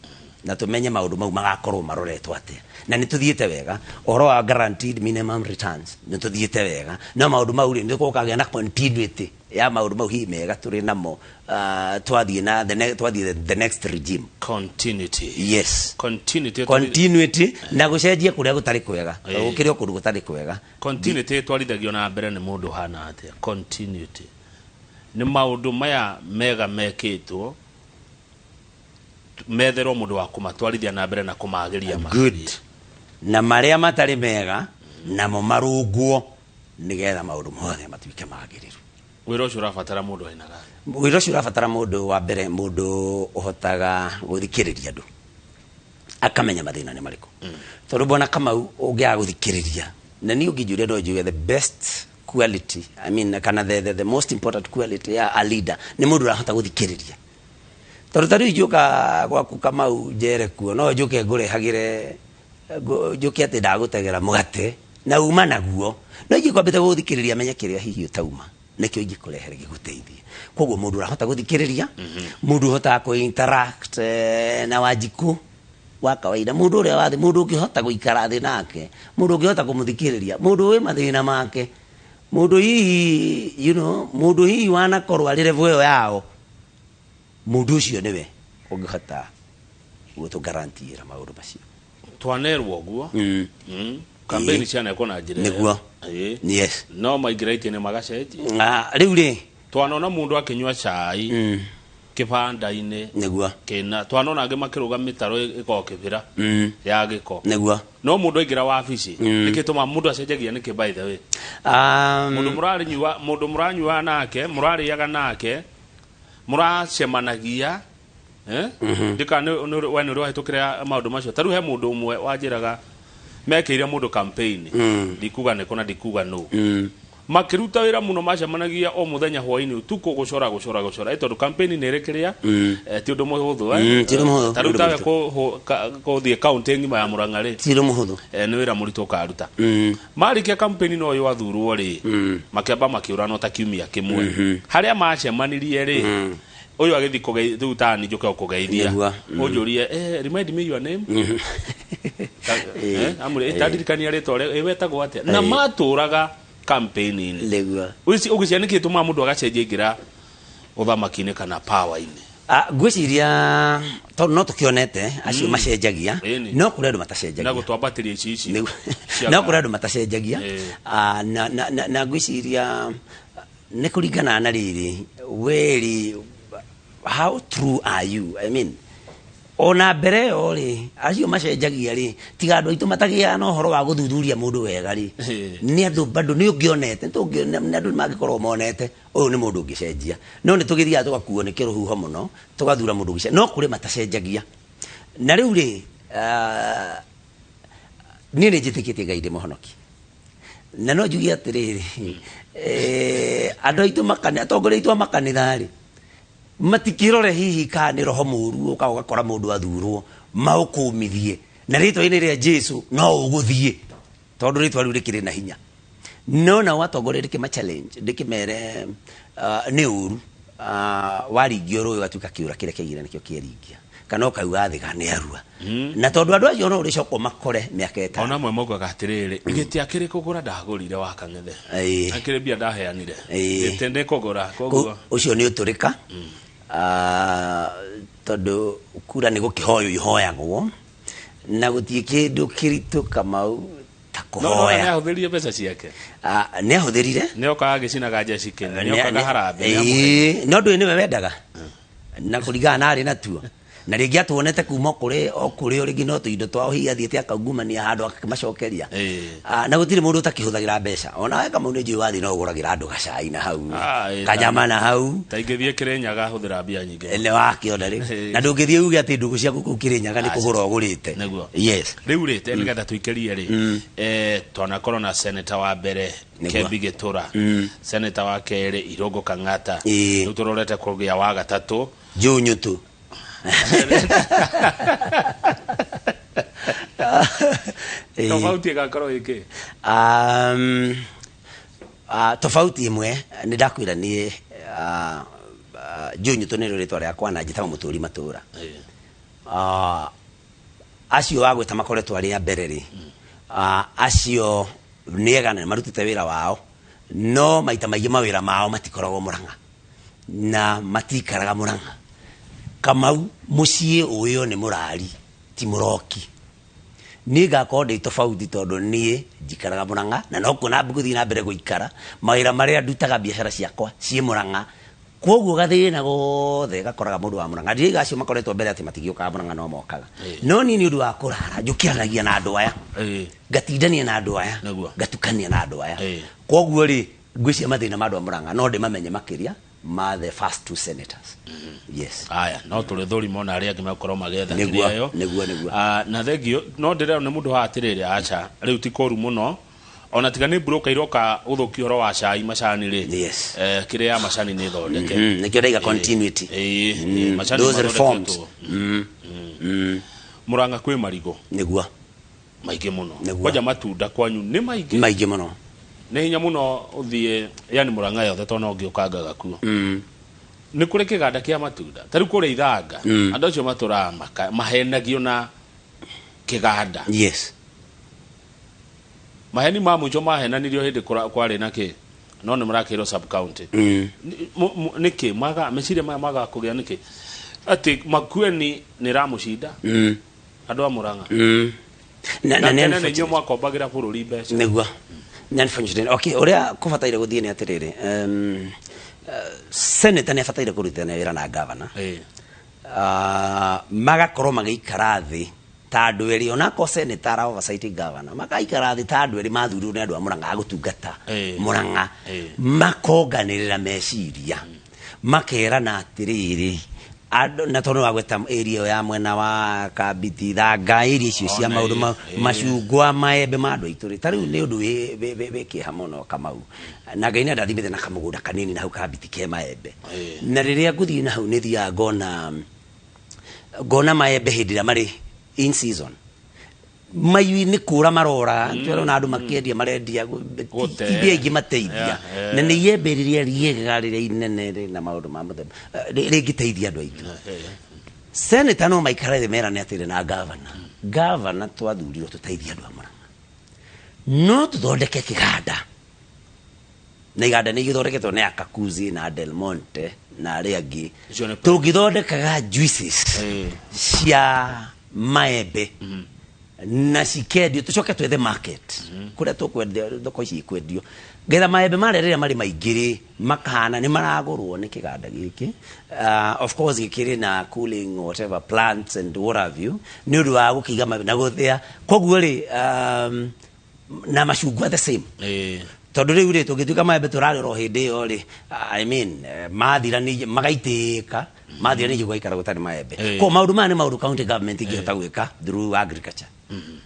na tũmenye maũndũ mau magakorwo maroretwo atĩa. Na nĩ tũthiĩte wega ũhoro wa guaranteed minimum returns, nĩ tũthiĩte wega, no maũndũ mau rĩ, nĩ gũkagĩa na continuity ya maũndũ mau hihi mega tũrĩ namo, twathiĩ na twathiĩ the next regime. Continuity. Yes. Continuity. Continuity na gũcenjia kũrĩa gũtarĩ kwega. Gũkĩrĩ o kũndũ gũtarĩ kwega. Continuity ĩtwarithagio na mbere nĩ mũndũ hana atĩa? Continuity nĩ maũndũ maya mega mekĩtwo metherwo mũndũ wa kũmatwarithia na mbere na kũmagĩria Good. makĩria. Na marĩa matarĩ mega namo marũngwo nĩgetha maũndũ mothe matuĩke magĩrĩru. Wĩra ũcio ũrabatara mũndũ ainaga? Wĩra ũcio ũrabatara mũndũ wa mbere, mũndũ ũhotaga gũthikĩrĩria andũ, akamenya mathĩna nĩ marĩkũ, tondũ bwana Kamau, ũngĩaga gũthikĩrĩria, na niĩ ũngĩnjũria no njuge the best quality, I mean, kana the most important quality ya a leader nĩ mũndũ ũrahota gũthikĩrĩria, tondũ ta rĩu njũka gwaku Kamau njere kuo, no njũke ngũrehagĩre, njũke atĩ ndagũtegera mũgate na uma naguo, no ingĩkwambĩte gũgũthikĩrĩria menye kĩrĩa hihi ũtauma nĩkĩo ingĩkũrehere gĩgũteithie. Koguo mũndũ ũrahota gũthikĩrĩria, mũndũ ũhotaga kũ interact na Wanjikũ wa kawaida, mũndũ ũrĩa wa thĩ, mũndũ ũngĩhota gũikara thĩ nake, mũndũ ũngĩhota kũmũthikĩrĩria, mũndũ wĩ mathĩna make, mũndũ hihi mũndũ hihi wanakorwo arĩ level ĩyo yao, mũndũ ũcio nĩwe ũngĩhota gũtũgarantiĩra maũndũ macio. Twanerwo ũguo. Campaign cianekwo na njĩra ĩyo. Nĩguo. Yes. No maingĩra itĩ-inĩ magacenjia. Ah, rĩu rĩ, twanona mũndũ akĩnyua cai kĩbanda-inĩ. Kĩna twanona angĩ makĩrũga mĩtaro ĩkoragwo kĩbĩra ya gĩko. No mũndũ aingĩra wabici, nĩkĩ tũmaga mũndũ acenjagia nĩkĩ, by the way? Mũndũ mũrarĩnyua, mũndũ mũranyua nake, mũrarĩaga nake, mũracemanagia, eh? Ndika we nĩ ũrĩ wahĩtũkĩra maũndũ macio? Ta rĩu he mũndũ ũmwe wanjĩraga mekĩire mũndũ campaign, ndikuga nĩkũ na ndikuga nũ, makĩruta wĩra mũno, macemanagia o mũthenya hwainĩ, ũtukũ, gũcora gũcora gũcora, tondũ campaign nĩ ĩrĩ kĩrĩa, ti ũndũ mũhũthũ, eh. Ti ũndũ mũhũthũ, Ta rĩu nĩ ũndũ tawe mũritũ. Kũthiĩ kaunti ng'ima ya Murang'a rĩ, Ti ũndũ mũhũthũ. Nĩ wĩra mũritũ ũkaruta. Marĩkia campaign no ũyũ athurwo rĩ, makĩamba makĩũranwo ta kiumia kĩmwe, harĩa macemanirie rĩ, ũyũ agĩthiĩ rĩu tani njũke gũkũgeithia. Nĩguo. Ũnjũrie, "Remind me your name." Amũrĩ tandirikania rĩtwa rĩa wetagwo atĩa, na matũraga campaign-inĩ. Ũgĩcia nĩkĩ tũmaga mũndũ agacenjia ingĩra ũthamaki-inĩ kana power-inĩ? Ah, ngwĩciria tondũ no tũkĩonete acio macenjagia. No kũrĩ andũ matacenjagia. Na gũtwambatĩria ici ici cia No kũrĩ andũ matacenjagia. Ah, na ngwĩciria nĩ kũringana na rĩrĩ weri, how true are you? I mean, Ona mbere ĩyo rĩ, acio macenjagia rĩ, tiga andũ aitũ matagĩaga na ũhoro wa gũthuthuria mũndũ wega rĩ, nĩ andũ bado nĩ ũngĩonete, nĩ andũ mangĩkorwo monete ũyũ nĩ mũndũ ũngĩcenjia. No nĩ tũgĩthiaga tũgakuo nĩ kĩrũhuho mũno, tũgathura mũndũ ũngĩcenjia, no kũrĩ matacenjagia. Na rĩu rĩ, niĩ nĩ njĩtĩkĩtie Ngai ndĩ mũhonoki. Na no njuge atĩrĩrĩ, andũ aitũ makanitha, atongoria aitũ a makanitha rĩ, matikĩrore hihi kana nĩ roho mũru ũkaga ũgakora mũndũ athurwo maũkũmithie na rĩtwa-inĩ rĩa Jesu no ũgũthiĩ, tondũ rĩtwa rĩu rĩkĩrĩ na hinya. No nao atongoria ndĩkĩma challenge, ndĩkĩmere nĩ ũru, waringio rũĩ ũgatuĩka kĩũra kĩrĩa kĩaigĩra nĩkĩo kĩeringia, kana ũkauga thĩ kana nĩ arua. Na tondũ andũ acio no ũrĩcoka ũmakore mĩaka ĩtano. Ona amwe maugaga atĩrĩrĩ, gĩtĩ akĩrĩ kũgũra ndagũrire wa Kang'ethe. Akĩrĩ mbia ndaheanire. Gĩtĩ nĩ kũgũra, koguo. Ũcio nĩ ũtũrĩka. Tondũ kura nĩ gũkĩhoywo ihoyagwo, na gũtirĩ kĩndũ kĩritũ Kamau ta No, no, kũhoya. nĩ ahũthĩrire mbeca ciake. Nĩ ahũthĩrire. Nĩ okaga agĩcinaga njeci kĩnya, nĩ okaga harambee, nĩ amũhe. No ndũĩ nĩwe wendaga. Na kũringana na arĩ natuo. Na rĩngĩ atuonete kuma kũrĩ o kũrĩ o rĩngĩ no tũindo twao hihi athiĩte akaungumania handũ akĩmacokeria. Na gũtirĩ mũndũ ũtakĩhũthagĩra mbeca. Ona we Kamau nĩ njũĩ wathiĩ no ũgũragĩra andũ gacai na hau, kanyama na hau. Ta ingĩthiĩ Kĩrĩnyaga hũthĩra mbia nyingĩ. Nĩ wakĩona rĩu. Na ndũngĩthiĩ uge atĩ ndũgũ ciaku kũu Kĩrĩnyaga nĩ kũgũra ũgũrĩte. Nĩguo. Yes. Rĩu rĩ, nĩgetha tũikĩrie rĩ, twanakorwo na senator wa mbere Kembi Gĩtũra, senator wa kerĩ Irũngũ Kang'ata, rĩu tũrorete kũgĩa wa gatatũ Junyutu. Tofauti ĩgakorwo ĩkĩ? Tofauti ĩmwe nĩ ndakwĩra niĩ, Junyutu nĩrĩo rĩtwa rĩakwa na njĩtagwo Mũtũri Matũra. Acio wagwĩta makoretwo arĩ a mbere rĩ, acio nĩ ega na marutĩte wĩra wao, no maita maingĩ mawĩra mao matikoragwo Mũrang'a na matikaraga Mũrang'a. Kamau mũciĩ ũyũ nĩ mũrari ti mũroki. Niĩ ngakorwo ndĩ tofauti tondũ niĩ njikaraga Mũrang'a na no kuo na ngũthiĩ na mbere gũikara. Mawĩra marĩa ndutaga biacara ciakwa ciĩ Mũrang'a, koguo gathĩna gothe gakoraga mũndũ wa Mũrang'a. Ndirauga acio makoretwo mbere atĩ matigĩũkaga Mũrang'a, no mokaga. No niĩ nĩ ũndũ wa kũrara njũkĩranagia na andũ aya, ngatindania na andũ aya, ngatukania na andũ aya. Koguo rĩ, ngwĩciria mathĩna ma andũ a Mũrang'a no ndĩmamenye makĩria ma the first two senators. Yes. Aya, no tũrĩ thũrima ona arĩa angĩ megũkorwo magĩetha kĩrĩa ĩyo. Nĩguo. Na thengio, no ndĩrerwo nĩ mũndũ haha atĩrĩrĩ, aca, rĩu ti kũru mũno. Ona tiga nĩ broker iroka gũthũkia ũhoro wa cai macani rĩ. Yes. Kĩrĩa ya macani nĩ thondeke. Nĩkĩo ndaiga continuity. Macani Those reforms. mathondeketwo. Mũrang'a kwĩ marigũ. Nĩguo. Maingĩ mũno. Nĩguo. Kwanja matunda kwanyu nĩ maingĩ. Maingĩ mũno. Nĩ hinya mũno ũthiĩ, yani Mũrang'a yothe tondũ no ngĩũkangaga kuo. Nĩ kũrĩ kĩganda kĩa matunda. Ta rĩu kũrĩa Ithanga, andũ acio matũraga mahenagio na kĩganda. Yes. Maheni ma mũico mahenanirio hĩndĩ kwarĩ na kĩ? No nĩ marakĩrwo sub county. Nĩkĩ maga meciria maya maga kũgĩa nĩkĩ? Atĩ Makueni nĩ ramũcinda. Andũ a Mũrang'a. Na, Na na, tene nĩ inyuĩ mwakombagĩra bũrũri mbeca. Nĩguo. Nĩ unfortunate. Okay, ũrĩa kũbataire gũthiĩ nĩ atĩrĩrĩ, senator nĩ abataire kũrutithania wĩra na governor. Magakorwo magĩikara thĩ ta andũ erĩ, onakorwo senator ara oversight governor, magaikara thĩ ta andũ erĩ mathurirwo nĩ andũ a Mũrang'a a gũtungata Mũrang'a. Makonganĩrĩra meciria, makerana atĩrĩrĩ, andũ, na tondũ wagweta area ĩyo ya mwena wa Kambiti, Ithanga, area icio cia maũndũ macungwa, maembe ma andũ aitũ rĩ, ta rĩu nĩ ũndũ wĩ kĩeha mũno Kamau. Na Ngai nĩ andathimĩte na kamũgũnda kanini na hau Kambiti ke maembe. Na rĩrĩa ngũthiĩ na hau nĩ thiaga ngona maembe hĩndĩ ĩrĩa marĩ in season. Maiyũ-inĩ kũra marora, tũrona andũ makĩendia, marendia, Gũte. ti mbia ingĩ mateithia. Na nĩ iembe rĩrĩa rĩega, rĩrĩa inene, rĩna maũndũ ma mũthemba, rĩngĩteithia andũ aitũ. Senator no maikare thĩ merane atĩrĩ na governor. Governor twathurirwo tũteithie andũ a Mũrang'a. No tũthondeke kĩganda. Na iganda nĩ igĩthondeketwo nĩ Akakuzi na Del Monte na arĩa angĩ. Icio nĩ Tũngĩthondekaga juices cia maembe. Na cikendio tucoke twethe market kuria tukwendia thoko ici ikwendio getha maembe marĩa rĩrĩa marĩ maingĩ rĩ makahana nĩ maragũrwo nĩ kĩganda gĩkĩ. Of course gĩkĩrĩ na cooling whatever plants and what have you nĩ ũndũ wa gũkĩiga maembe na gũthĩa koguo rĩ na macungwa the same. Tondũ rĩu rĩ tũngĩtuĩka maembe tũrarĩra o hĩndĩ ĩyo rĩ, I mean, mathira nĩ magaitĩka mathira nĩ gũgaikara gũtarĩ maembe. Koguo maũndũ maya nĩ maũndũ county government ingĩhota gwĩka through agriculture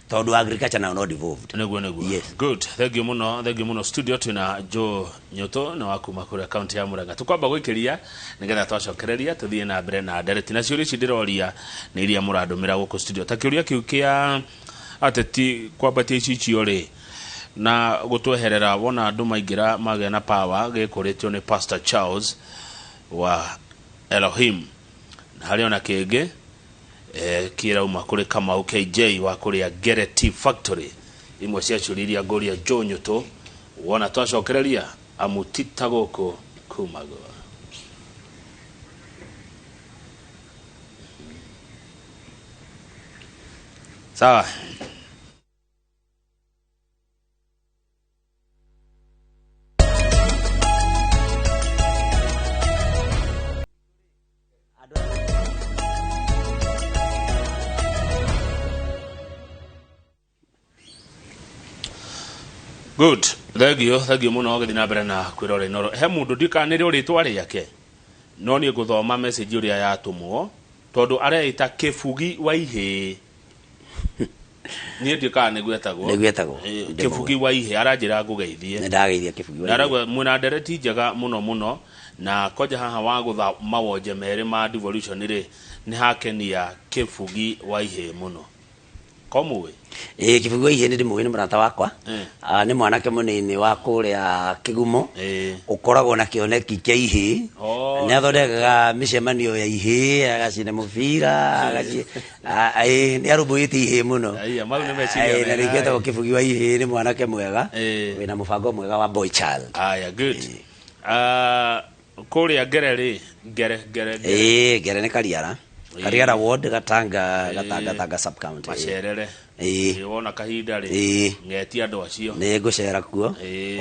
tondũ agriculture nayo no devolved. Niguo. Yes. Good, thank you muno, thank you muno. Studio twina Joe Nyoto na wa kuma kuria county ya Murang'a. Tukwamba gwikiria nigetha twacokereria tuthie na mbere na ndereti na ciũria ici ndĩroria nĩ iria mũrandũmĩra gũkũ studio ta kĩũria kĩu kĩa ateti kwambatia icicio rĩ na gũtweherera wona andũ maingĩra magĩa na power gĩkũrĩtio nĩ Pastor Charles wa Elohim na harĩ ona kĩngĩ kĩrauma kũrĩ Kamau KJ wa kũrĩa Ngere Tea Factory. Imwe cia ciũria iria ngũria Joe Nyoto wona twacokereria amu ti ta gũkũ kumagwo. Sawa. Good. Thank you, thank you muno gũthiĩ na mbere na kwĩrora Inooro. He mũndũ ndikanĩrĩo rĩtwa rĩake no niĩ ngũthoma message ũrĩa yatũmwo tondũ areita Kĩbugi wa Ihĩĩ. Niĩ ndiũĩ kana nĩguo etagwo. Nĩguo etagwo. Kĩbugi wa Ihĩĩ aranjĩra ngũgeithie. Nĩ ndageithia Kĩbugi wa Na Ihĩĩ. arauga mwĩna ndereti njega mũno mũno na kwanja haha wa gũtha mawonje merĩ ma devolution rĩ nĩ hakenia Kĩbugi wa Ihĩĩ mũno. Ko mũĩ? Ĩĩ, Kĩbugi wa Ihĩĩ nĩ ndĩmũĩ, nĩ mũrata wakwa. Ah, nĩ mwanake mũnini wa kũrĩa Kĩgumo ũkoragwo na kĩoneki kĩa ihĩĩ. Nĩ athondekaga mĩcemanio ya ihĩĩ agacina mũbira ĩĩ, nĩ arũmbũyĩtie ihĩĩ mũno. Aiya, mau nĩ meciria Ĩĩ, na mega. nĩkĩo etagwo Kĩbugi wa Ihĩĩ. Nĩ mwanake mwega wĩna mũbango mwega wa boy child. Aya, good. Ah, kũrĩa Ngere rĩ, Ngere Ngere Ngere. Ĩĩ, Ngere nĩ Kariara. Kariara ward, Gatanga Gatanga Gatanga sub county. Macerere. Ĩĩ. Ĩ, wona kahinda rĩ ngetia andũ acio. Nĩ ngũcera kuo.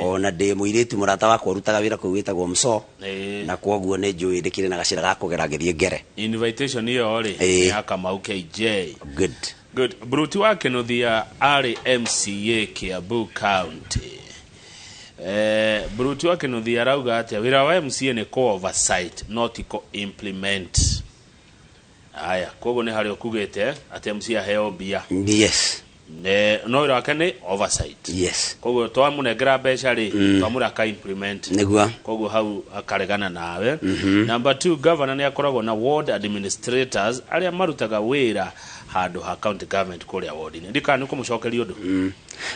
Ona ndĩ mũirĩtu mũrata wakwa ũrutaga wĩra kũu wĩtagwo Mso na kwoguo nĩ njũĩ ndĩkĩrĩ na gacĩra ga kũgera ngĩthiĩ Ngere. Invitation ĩyo rĩ nĩ ya Kamau KJ. Good. Good. Bruti wa Kinuthia arĩ MCA Kiambu County. Bruti wa Kinuthia arauga atĩa wĩra wa MCA nĩ kũ oversight not kũ implement. Aya, koguo nĩ harĩa ũkugĩte atĩ MCA aheo mbia. Yes. No wĩra wake nĩ oversight. Yes. Koguo twamũnengera mbeca rĩ twamũra aka implement. Nĩguo. Koguo hau akaregana nawe. Number 2, governor nĩ akoragwo na ward administrators arĩa marutaga wĩra handũ ha county government kũrĩa ward-inĩ. Ndikana nĩ kũmũcokeria ũndũ.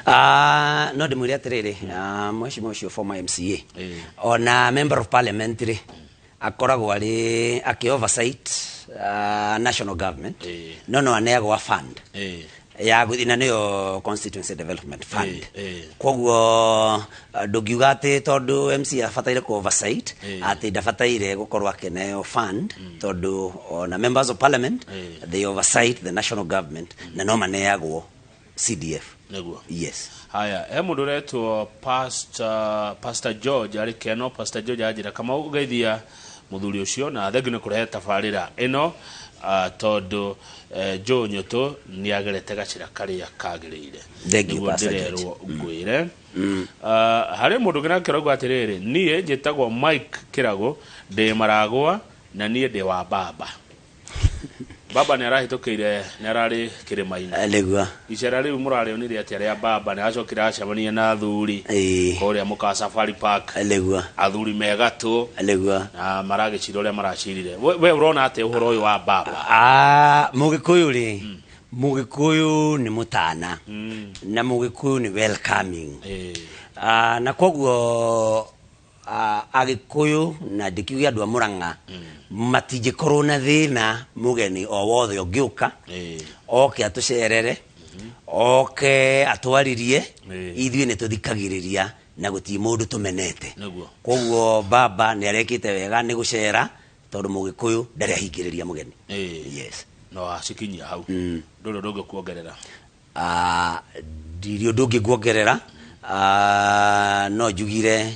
Ah, no ndĩmwĩre atĩrĩrĩ, mheshimiwa ũcio former MCA ona member of parliament rĩ akoragwo arĩ akĩ oversight national government no aneagwo a fund ya gũthiĩ na nĩyo constituency development fund. Koguo ndũngiuga atĩ tondũ MC abataire kũ oversight atĩ ndabataire gũkorwo akĩneo fund tondũ ona members of parliament they oversight the national government na no maneagwo CDF. Nĩguo. Yes. Haya, he mũndũ ũretwo Pastor George arĩ Keno. Pastor George anjĩra kama ũgeithia mũthuri ũcio na thengiũ nĩ kũrehe tabarĩra ĩno tondũ Joe Nyoto nĩ agerete gacĩra karĩa kagĩrĩire. Thank you, Nĩguo Pastor George. ndĩrerwo ngwĩre. Harĩ mũndũ ũngĩ nake ũrauga atĩrĩrĩ, niĩ njĩtagwo Mike Kĩrago, ndĩ Maragwa na niĩ ndĩ wa baba. Baba nĩ arahĩtũkĩire, nĩ ararĩ kĩrĩma-inĩ. Nĩguo. Icera rĩu mũrarĩonire atĩa rĩa baba? Nĩ acokire acemania na athuri kũrĩa mũka Safari Park. Nĩguo. Athuri megatũ Nĩguo. na maragĩcira ũrĩa maracirire. We ũrona atĩa ũhoro ũyũ wa baba? Ah, mũgĩkũyũ rĩ, mũgĩkũyũ nĩ mũtana na mũgĩkũyũ nĩ welcoming. Na koguo agĩkũyũ na ndĩkiuge andũ a Mũrang'a matingĩkorwo na thĩna mũgeni o wothe ũngĩũka oke atũcerere oke atwaririe ithuĩ nĩ tũthikagĩrĩria na gũtirĩ mũndũ tũmenete. Nĩguo. Koguo baba nĩ arekĩte wega nĩ gũcera tondũ mũgĩkũyũ ndarĩ ahingĩrĩria mũgeni. Yes. No acikinyia hau. Ndũrĩ ũndũ ũngĩ kuongerera? Ndirĩ ũndũ ũngĩ nguongerera. No njugire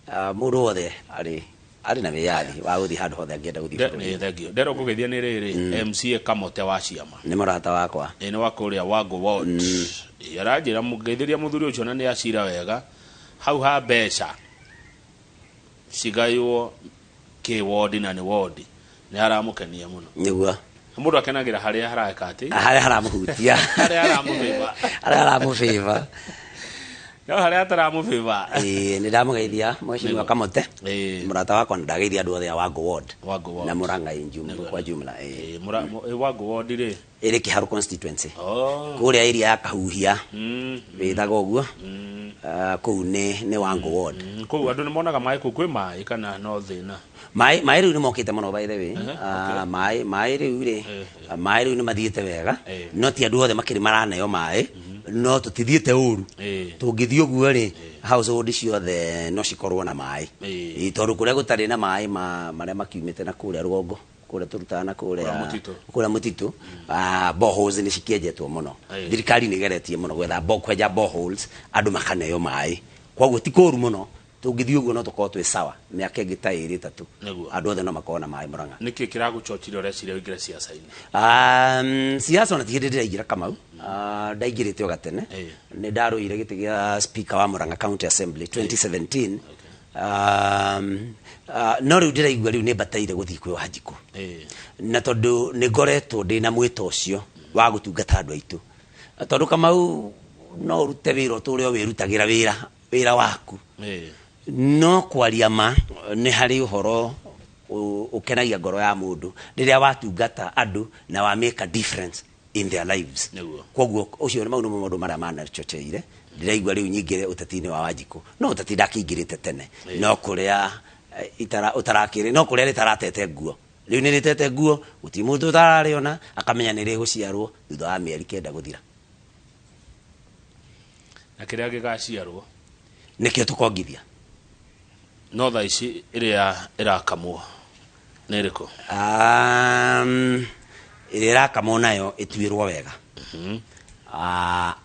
mũndũ wothe arĩ na wĩyathi wa gũthiĩ handũ hothe angĩenda gũthiĩ bũrũri. Nĩ thank you. Ndero ngũgeithia nĩ rĩrĩ MCA Kamote wa Ciama. Nĩ mũrata wakwa. Ĩ nĩ wa kũrĩa Wango Ward. Ĩ, aranjĩra mũgeithĩria mũthuri ũcio na nĩ acira wega hau ha mbeca cigaywo kĩ wodi na nĩ wodi nĩ haramũkenia mũno. Nĩguo. Mũndũ akenagĩra harĩa hareka atĩ harĩa haramũhutia. Harĩa haramũbĩba. Harĩa haramũbĩba. No harĩa ataramũbĩba. Ĩĩ, nĩ ndamũgeithia mheshimiwa Kamote, mũrata wakwa, na ndageithia andũ othe a Wango Ward. Wango Ward. Na Murang'a kwa jumla. Ĩĩ. Wango Ward rĩ ĩrĩ Kiharu constituency. Oh. Kũrĩa area ya Kahuhia wĩtaga ũguo. Kũu nĩ Wango Ward. Kũu andũ nĩ monaga maĩ kũu kwĩ maĩ kana no thĩna? Maĩ rĩu nĩ mokĩte mũno by the way. Maĩ rĩu rĩ, maĩ rĩu nĩ mathiĩte wega, no ti andũ othe makĩrĩ maraneo maĩ, no tũtithiĩte ũru. Tũngĩthiĩ ũguo rĩ, household ciothe no cikorwo na maĩ. Tondũ kũrĩa gũtarĩ na maĩ marĩa makiumĩte na kũrĩa rũgongo, kũrĩa tũrutaga na kũrĩa Kũrĩa mũtitũ. Kũrĩa mũtitũ, boreholes nĩ cikĩenjetwo mũno. Thirikari nĩ ĩgeretie mũno gwetha kwenja boreholes, andũ makaneo maĩ. Koguo ti kũru mũno, tũngĩthiĩ ũguo no tũkorwo twĩ sawa mĩaka ĩngĩ ta 2 3. Nĩguo. Andũ othe no makorwo na maĩ Murang'a. Nĩkĩ kĩragũchochire ũreciria ũingĩre siasa-inĩ? Siasa ona ti hĩndĩ ndĩraingĩra Kamau. Ndaingĩrĩte o gatene. Nĩ ndarũire gĩtĩ gĩa speaker wa Murang'a County Assembly 2017. No rĩu ndĩraigua rĩu nĩ mbataire gũthiĩ kwĩ Wanjikũ. Na tondũ nĩ ngoretwo ndĩna mwĩto ũcio wa gũtungata andũ aitũ. Tondũ Kamau no ũrute wĩra ũtũre o wĩrutagĩra wĩra waku. No kwaria ma nĩ harĩ ũhoro ũkenagia ngoro ya mũndũ rĩrĩa watungata andũ na wa make a difference in their lives. Nĩguo. Koguo ũcio nĩ maũndũ maũndũ marĩa manachocheire. Ndĩraigua rĩu nyingĩre ũteti-inĩ wa Wanjikũ. No ũteti ndakĩingĩrĩte tene. No kũrĩa ũtarakĩrĩ, no kũrĩa rĩtaratete nguo. Rĩu nĩ rĩtete nguo, gũtirĩ mũndũ ũtararĩona, akamenya nĩ rĩgũciarwo thutha wa mĩeri 9 gũthira. Na kĩrĩa gĩgaciarwo? Nĩkĩo tũkongithia. No thaa ici ĩrĩa ĩrakamwo nĩ ĩrĩkũ? Ĩrĩa ĩrakamwo nayo ĩtuĩrwo wega.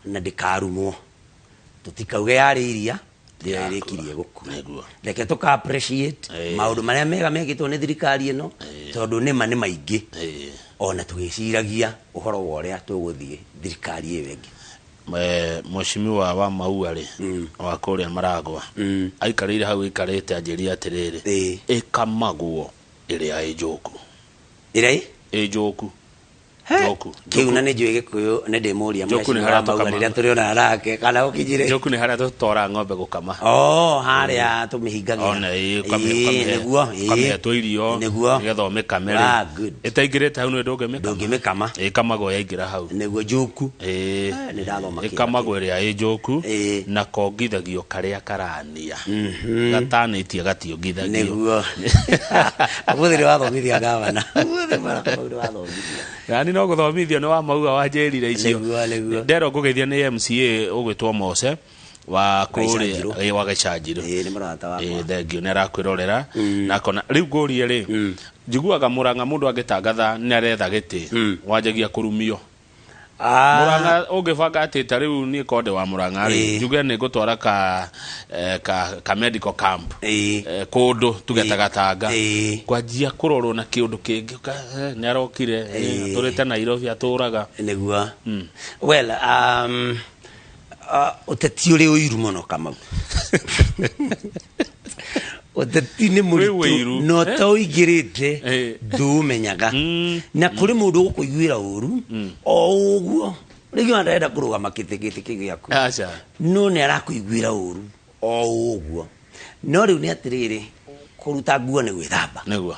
Na ndĩkarumwo. Tũtikauge yarĩ iria, rĩrĩa rĩrĩkirie gũkua. Nĩguo. Reke tũka appreciate maũndũ marĩa mega mekĩtwo nĩ thirikari ĩno, tondũ nĩma nĩ maingĩ. Ona tũgĩciragia ũhoro wa ũrĩa tũgũthiĩ thirikari ĩyo ĩngĩ. Mheshimiwa wa Maua rĩ, wa kũrĩa Maragwa, aikarĩire hau aikarĩte anjĩrire atĩrĩrĩ, ĩkamagwo ĩrĩa ĩ njũku. Ĩrĩa ĩ? Ĩ njũku. Njoku. Kĩu na nĩ njũĩ Gĩkũyũ, nĩ ndĩmũria Njoku nĩ mheshimiwa harĩa wa Maua tũkama. rĩrĩa tũrĩonana nake, kana ũkĩnjĩre. Njoku nĩ harĩa tũtwaraga ng'ombe gũkama. Oh, harĩa tũmĩhingagĩra. Ona ĩĩ, Ĩĩ, nĩguo, ĩĩ. ũkamĩhe tũirio, Nĩguo. nĩgetha ũmĩkame rĩ. Ah, good. Ĩtaingĩrĩte hau nĩ ndũngĩmĩkama. Ndũngĩmĩkama. Ĩkamagwo yaingĩra hau. Nĩguo njoku. Ĩĩ. Nĩ ndathoma kĩndũ Ĩkamagwo ĩrĩa ĩ njoku, na kongithagio karĩa karania. Gatanĩtie gationgithagio. Nĩguo. Ũmũthĩ nĩ wathomithia gavana. Ũmũthĩ bwana Kamau nĩ wathomithia. Nani no gũthomithio nĩ wa Maua wanjĩrire icio. Nĩguo, nĩguo. Ndero ngũgeithia nĩ MCA ũgwĩtwo Mose wa kũrĩa Gaicanjirũ. wa Gaicanjirũ. Ĩĩ, nĩ mũrata wakwa. Ĩĩ, thank you, nĩ arakwĩrorera. Na akona rĩu ngũrie rĩ, njiguaga Murang'a mũndũ angĩtangatha nĩ aretha gĩtĩ, wanjagia kũrumio. Murang'a ũngĩbanga atĩ ta rĩu niĩ konde wa Murang'a rĩ, njuge nĩ ngũtwara ka medical camp kũndũ tuge ta Gatanga, kwanjia kũrorwo na kĩũndũ kĩngĩ, nĩ arokire, atũrĩte Nairobi atũraga. Nĩguo. Well, ũteti ũrĩ ũiru mũno Kamau. Ũteti nĩ mũritũ ũiru. na ũtaũingĩrĩte ndũũmenyaga. Na kũrĩ mũndũ ũgũkũiguĩra ũru o ũguo, rĩngĩ ona ndarenda kũrũgama gĩtĩ kĩu gĩaku. Aca. No nĩ arakũiguĩra ũru o ũguo. No rĩu nĩ atĩrĩrĩ, kũruta nguo nĩ gwĩthamba. Nĩguo.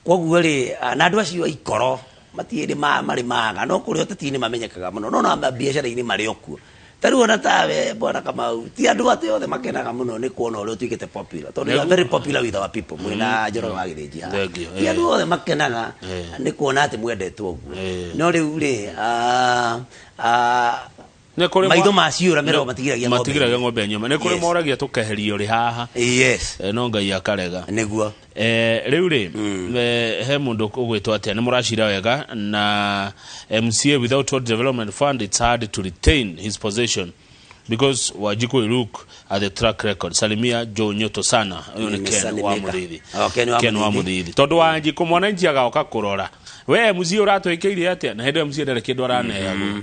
Koguo rĩ, na andũ acio aikoro matirĩ marĩ maga, no kũrĩa ũteti-inĩ mamenyekaga mũno, no na biacara-inĩ marĩ o kuo. Ta rĩu ona tawe bwana Kamau, ti andũ atĩ othe makenaga mũno nĩ kuona ũrĩa ũtuĩkĩte popular, tondũ you are very popular with our people, mwĩna Njoroge wa Gĩthĩnji haha. Thank you. Ti andũ othe makenaga nĩ kuona atĩ mwendetwo ũguo. No rĩu rĩ, Nĩ kũrĩ Maitho maciũra mĩromo matigiragia ng'ombe. Matigiragia ng'ombe nyũme. Nĩ kũrĩ moragia tũkeherio rĩ haha. Yes. No Ngai akarega. Nĩguo. Rĩu rĩ, he mũndũ ũgwĩtwo atĩa, nĩ mũracira wega na MCA without Ward Development Fund, it's hard to retain his position because Wanjiku will look at the track record. Salimia Joe Nyoto sana. Ũyũ nĩ Ken wa Nimesalimika. Mũrĩithi. Oh, Ken wa Ken wa Mũrĩithi. Mũrĩithi. Tondũ Wanjiku mwananchi agoka kũrora, we MCA ũratwĩkĩire atĩa, na hĩndĩ ĩyo MCA ndarĩ kĩndũ araneagwo.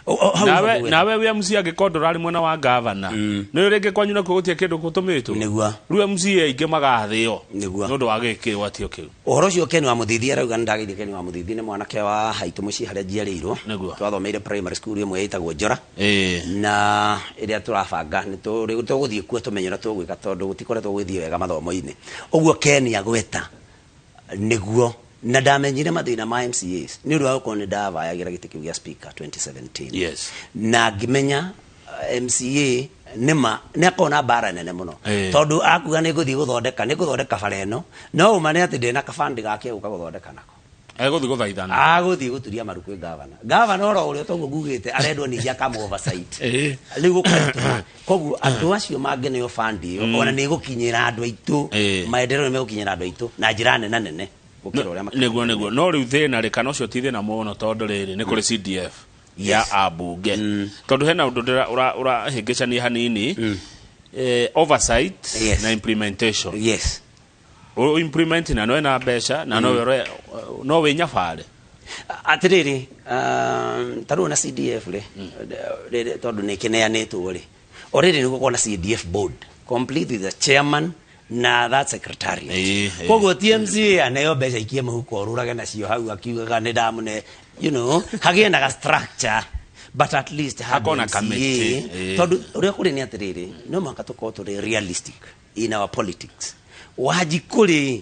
Hau Nawe nĩguo. nawe wĩ MCA angĩkorwo ndũrarĩ mwena wa gavana, nĩ rĩngĩ kwanyu nakuo gũtirĩ kĩndũ gũtũmĩtwo. Nĩguo. Rĩu MCA aingĩ magathĩo Nĩguo. nĩ ũndũ wa gĩkĩgwatio kĩu. Ũhoro ũcio Ken wa Mũthithi arauga, nĩ ndageithia Ken wa Mũthithi, nĩ mwanake wa haitũ mũciĩ harĩa njiarĩirwo. Nĩguo. Twathomeire primary school ĩmwe ĩtagwo Njora, Ĩĩ. na ĩrĩa tũrabanga nĩ tũgũthiĩ kuo tũmenye ũrĩa tũgwĩka, tondũ gũtikoretwo gũgĩthiĩ wega mathomo-inĩ. Ũguo Ken agweta nĩguo, na ndamenyire mathĩna ma MCAs nĩ ũndũ wa gũkorwo nĩ ndavayagĩra gĩtĩ kĩu gĩa speaker 2017. Na ngĩmenya MCA nĩma nĩ akoragwo na mbara nene mũno, tondũ akuga nĩ ngũthiĩ gũthondeka, nĩ ngũthondeka bara ĩno, no ũma nĩ atĩ ndĩna kabandi gake gũka gũthondeka nako. Egũthiĩ gũthaithana. Agũthiĩ gũturia maru kwĩ gavana. Gavana oro ũrĩa toguo ngugĩte arendwo ningĩ akam oversight rĩu gũkaritũha. Koguo andũ acio mangĩneo fund ĩyo, ona nĩ ĩgũkinyĩra andũ aitũ. Maendeleo nĩ megũkinyĩra andũ aitũ na njĩra nene nene gũkĩra ũrĩa Nĩguo, no rĩu thĩna rĩ, kana ũcio ti thĩna mũno, tondũ rĩrĩ nĩ kũrĩ CDF ya ambunge, tondũ hena ũndũ ũrahĩngĩcania hanini, oversight na implementation. O implement na no ena mbeca na no no wĩ nyabarĩ. Atĩrĩrĩ, ta rĩu ona CDF rĩ, rĩrĩ tondũ nĩ kĩneanĩtwo rĩ, already nĩ gũkorwo na CDF board complete with the chairman na that secretariat. Koguo TMCA aneo mbeca ikie mũhuko orũrage nacio hau akiugaga nĩ ndamũne, hagĩe na ga structure, but at least handũ Hakorwo na MCA, committee, tondũ ũrĩa kũrĩ nĩ atĩrĩrĩ, no mũhaka tũkorwo tũrĩ realistic in our politics. Wanjikũ rĩ,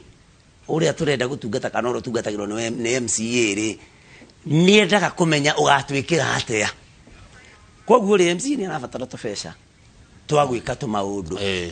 ũrĩa tũrenda gũtungata kana ũrĩa ũtungatagĩrwo nĩ MCA rĩ, nĩendaga kũmenya ũgatwĩkĩra atĩa. Koguo rĩ, MCA nĩ arabatara tũbeca twa gwĩka tũmaũndũ,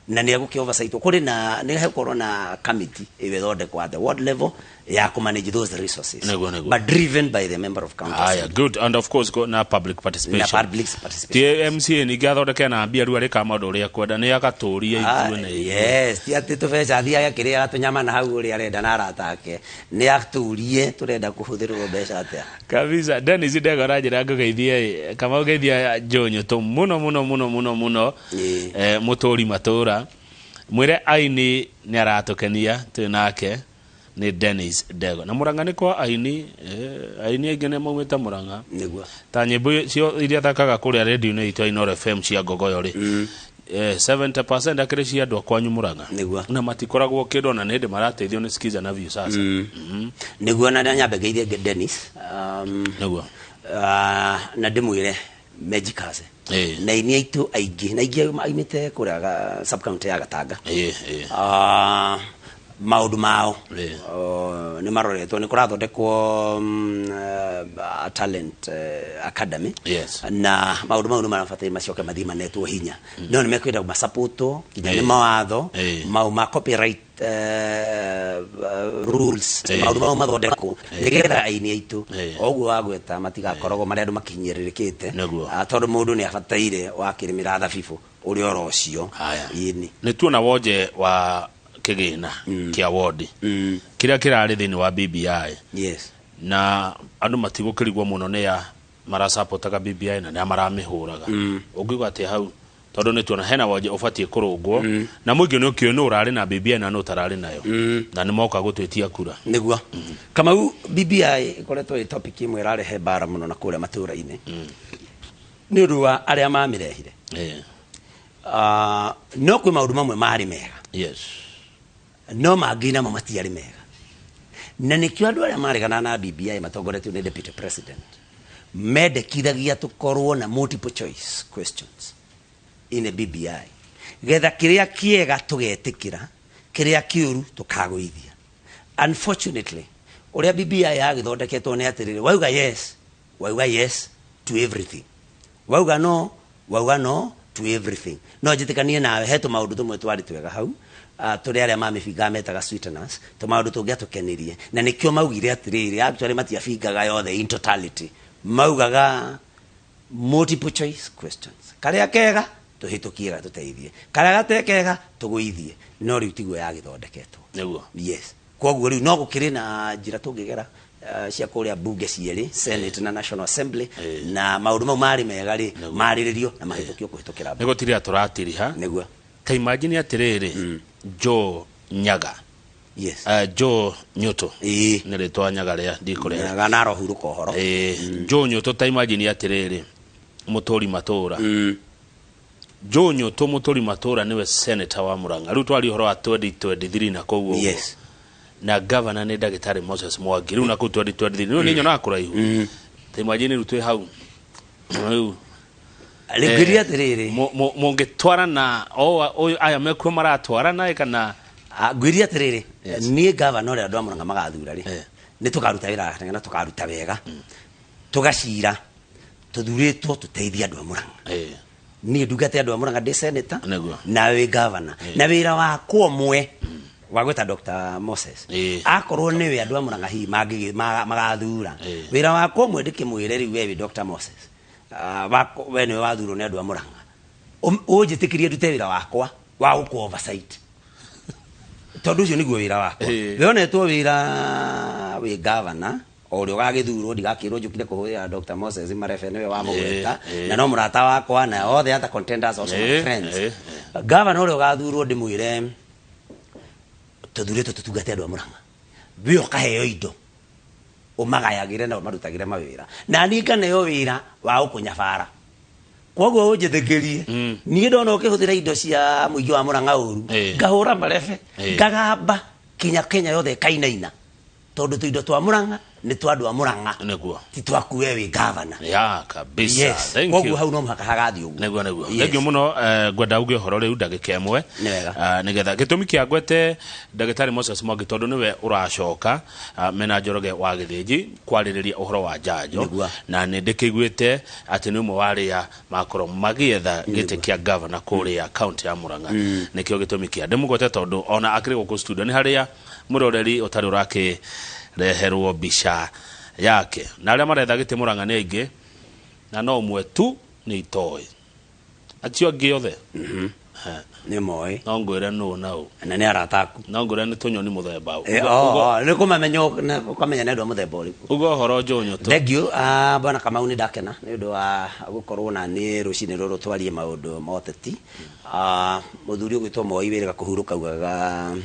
na nĩ egũkĩ oversight. Kũrĩ na nĩ hegũkorwo na committee ĩyo ĩthondekwo at the ward level ya kũ manage those resources, Nĩguo. but driven by the member of county Aya, assembly. good, and of course na public participation. Na public participation. Ti MCA ningĩ athondeke na mbia rĩu arĩka maũndũ ũrĩa kwenda, nĩ agatũria ithuĩ na ithuĩ. Yes, ti atĩ tũbeca athiage akĩrĩaga tũnyama na hau ũrĩa arenda na arata ake, nĩ atũrie tũrenda kũhũthĩrwo mbeca atĩa. Kabisa. Dennis Ndego aranjĩra ngũgeithie, kama ũgeithia Njũnyũtũ mũno mũno mũno mũno mũno, mũtũri matũra, mwĩre aini nĩ aratũkenia twĩ nake nĩ Dennis Ndego na Mũrang'a nĩ kwa aini, aini aingĩ nĩ maumĩte Mũrang'a. Nĩguo. Ta nyĩmbo cio iria thakaga kũrĩa radio-inĩ itũ ya Inooro FM cia Ngogoyo rĩ, 70% akĩrĩ cia andũ a kwanyu Mũrang'a. Nĩguo. Na matikoragwo kĩndũ, ona nĩ hĩndĩ marateithio nĩ Skiza na Viusasa. Nĩguo, na nyambe ngeithie Dennis, Nĩguo. Na ndĩmwĩre mejikaze na aini aitũ aingĩ na aingĩ aimĩte kũrĩa sub county ya Gatanga. Ĩĩ, ĩĩ. Maũndũ mao nĩ maroretwo, nĩ kũrathondekwo talent academy. Na maũndũ mau nĩ marabataire macoke mathiĩ manetwo hinya, no nĩ mekwenda masapotwo nginya nĩ mawatho mau ma copyright rules. Maũndũ mau mathondekwo nĩgetha aini aitũ o ũguo wagweta matigakoragwo marĩa andũ makinyĩrĩrĩkĩte. Nĩguo. Tondũ mũndũ nĩ abataire wakĩrĩmĩra thabibũ ũrĩa oro ũcio. Ĩni. Nĩ tuona wonje wa kĩgĩna kĩa wondi kĩrĩa kĩrarĩ thĩinĩ wa BBI. Na andũ matigũkĩrigwo mũno nĩ ya marasapotaga BBI na nĩ a maramĩhũraga. Ũngiuga atĩa hau, tondũ nĩ tuona hena wonje ũbatiĩ kũrũngwo na mũingĩ nĩ ũkĩũĩ nũ ũrarĩ na BBI na nũ ũtararĩ nayo, na nĩ moka gũtwĩtia kura? Nĩguo, Kamau, BBI ĩkoretwo ĩ topic ĩmwe ĩrarehe mbara mũno na kũrĩa matũũra-inĩ nĩ ũndũ wa arĩa mamĩrehire. No kwĩ maũndũ mamwe marĩ mega, no mangĩ namo matiarĩ mega, na nĩkĩo andũ arĩa maregana na BBI matongoretio nĩ deputy president mendekithagia tũkorwo na multiple choice questions in the BBI, getha kĩrĩa kĩega tũgetĩkĩra, kĩrĩa kĩũru tũkagũithia. Unfortunately, ũrĩa BBI yagĩthondeketwo nĩ atĩrĩrĩ, wauga yes, wauga yes to everything, wauga no, wauga no to everything. No njĩtĩkanie nawe he tũmaũndũ tũmwe twarĩ twega hau, tũrĩa arĩa mamĩbingaga metaga sweeteners, tũmaũndũ tũngĩatũkenirie, na nĩkĩo maugire atĩrĩrĩ, actually matiabingaga yothe in totality, maugaga Multiple choice questions, karĩa kega tũhĩtũkie gatũteithie, karĩa gate kega tũgũithie, no rĩu tiguo yagĩthondeketwo. Yes, koguo rĩu no gũkĩrĩ na njĩra tũngĩgera cia kũrĩa bunge cierĩ, Senate na National Assembly, na maũndũ mau marĩ mega rĩ marĩrĩrio na mahĩtũkio kũhĩtũkĩra. Nĩ gũtirĩa tũratiriha. Ta imagine atĩrĩrĩ, Joe Nyaga, Joe Nyuto, nĩ rĩtwa Nyaga rĩa ndikũrĩa. Nyaga na arohurũka ũhoro. Joe Nyuto, ta imagine atĩrĩrĩ, mũtũri matũra Joe Nyuto, mũtũri matũra, nĩwe senator wa Murang'a rĩu, twari ũhoro wa 2023 na kũu ũguo. Na governor nĩ ndagĩtarĩ Moses Mwangi rĩu na kũu 2023 rĩu nĩ nyonaga kũraihu. Ta imagine rĩu twĩ hau rĩu. Rĩngĩria atĩrĩrĩ, Mũngĩtwarana o ũyũ aya mekuo maratwarana ĩ kana? Ngwĩria atĩrĩrĩ, niĩ gavana ũrĩa andũ a Murang'a magathura rĩ, nĩ tũkaruta wĩra na tũkaruta wega, tũgacira tũthurĩtwo tũteithie andũ a Murang'a. Niĩ ndungate andũ a Murang'a ndĩ senator na wĩ gavana, na wĩra wakwa ũmwe wa gwĩta Dr. Moses, akorwo nĩwe andũ a Murang'a hihi magathura, wĩra wakwa ũmwe ndĩkĩmwĩre rĩu, we wĩ Dr. Moses, we nĩwe wathurwo nĩ andũ a Murang'a, ũnjĩtĩkĩrie ndute wĩra wakwa wa gũkũ oversight, tondũ ũcio nĩguo wĩra wakwa. We onetwo wĩra wĩ gavana o ũrĩa ũgagĩthurwo, ndigakĩrwo njũkire kũhũrĩra Dr. Moses marebe, nĩwe wamũgweta, na no mũrata wakwa, na all the other contenders also my friends. Gavana ũrĩa ũgathurwo ndĩmwĩre tũthurĩtwo tũtungate andũ a Murang'a, we ũkaheo indo ũmagayagĩre na ũmarutagĩre mawĩra, na niĩ nganeo wĩra wa gũkũnyabara. Koguo ũnjĩtĩkĩrie, niĩ ndona ũkĩhũthĩra indo cia mũingĩ wa Murang'a ũru, ngahũra marebe, ngagamba kinya Kenya yothe ĩkainaina, tondũ tũindo twa Murang'a nĩ twa andũ a Murang'a, ti twaku we wĩ gavana. Ya kabisa. Yes. Thank Koguo you. hau no mũhaka hagathiĩ ũguo. Nĩguo. Thank you mũno. Ngwenda uge ũhoro rĩu ndagĩka ĩmwe. Nĩ wega. Nĩgetha gĩtũmi kĩa ngwete ndagĩtarĩ Moses Mwangi, tondũ nĩwe ũracoka mena Njoroge wa Gĩthĩnji kwarĩrĩria ũhoro wa njanjo, na nĩ ndĩkĩiguĩte atĩ nĩ ũmwe wa arĩa makorwo magĩetha gĩtĩ kĩa gavana kũrĩa kaunti ya Murang'a. Nĩkĩo gĩtũmi kĩa ndĩmũgwete, tondũ ona akĩrĩ gũkũ studio nĩ harĩa mũroreri ũtarĩ ũrakĩreherwo mbica yake, na arĩa maretha gĩtĩ Murang'a nĩ aingĩ, na no ũmwe tu nĩ itoĩ, acio angĩ othe Nĩ moĩ. No ngwĩre nũ na ũ. Na nĩ arata aku. No ngwĩre nĩ tũnyoni mũthemba ũ. Nĩ kũmamenya ũkamenya nĩ andũ a mũthemba ũrĩkũ. Uga ũhoro Njũnyũ tu. Thank you, bwana Kamau, nĩ ndakena nĩ ũndũ wa gũkorwo na niĩ rũcinĩ rũrũ twarie maũndũ ma ũteti. Mũthuri ũgwĩtwo Moi wĩrĩga kũhurũka augaga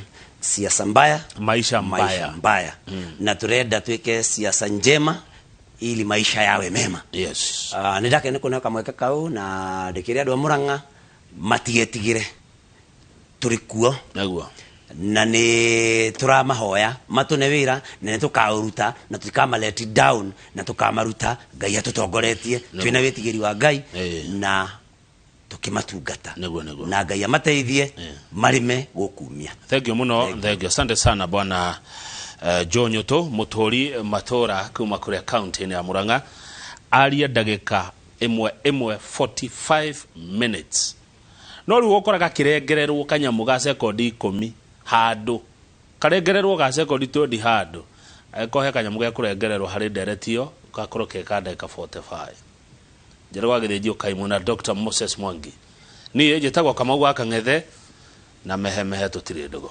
siasa mbaya maisha mbaya. Maisha mbaya. Na turenda twĩke siasa njema ili maisha yawe mema. Nĩ ndakena nĩ kũneo kamweke kau, na ndĩkĩre andũ a Murang'a matigetigĩre, tũrĩ kuo na nĩ tũramahoya matũne wĩra, na nĩ tũkaũruta na tũtikama let down, na tũkamaruta Ngai atũtongoretie, twĩna wĩtigĩri wa Ngai na tũkĩmatungata, nĩguo nĩguo na Ngai amateithie marĩme gũkumia. Thank you muno, thank you, asante sana bwana John Nyuto, mũtũri matũra kuma kũrĩa kaunti-inĩ ya Murang'a, aria ndagĩka ĩmwe ĩmwe 45 minutes, no rĩu ũkoraga kĩrengererwo kanyamũ ga sekondi 10 handũ, karengererwo ga sekondi 20 handũ, angĩkorwo he kanyamũ gekũrengererwo harĩ ndereti ĩyo gakorwo ke ka ndagĩka 45. Njĩra gwa Gĩthĩnji ũkaimwo na Dr. Moses Mwangi. Niĩ njĩtagwo Kamau wa Kang'ethe, na mehemehe tũtirĩ ndũgũ.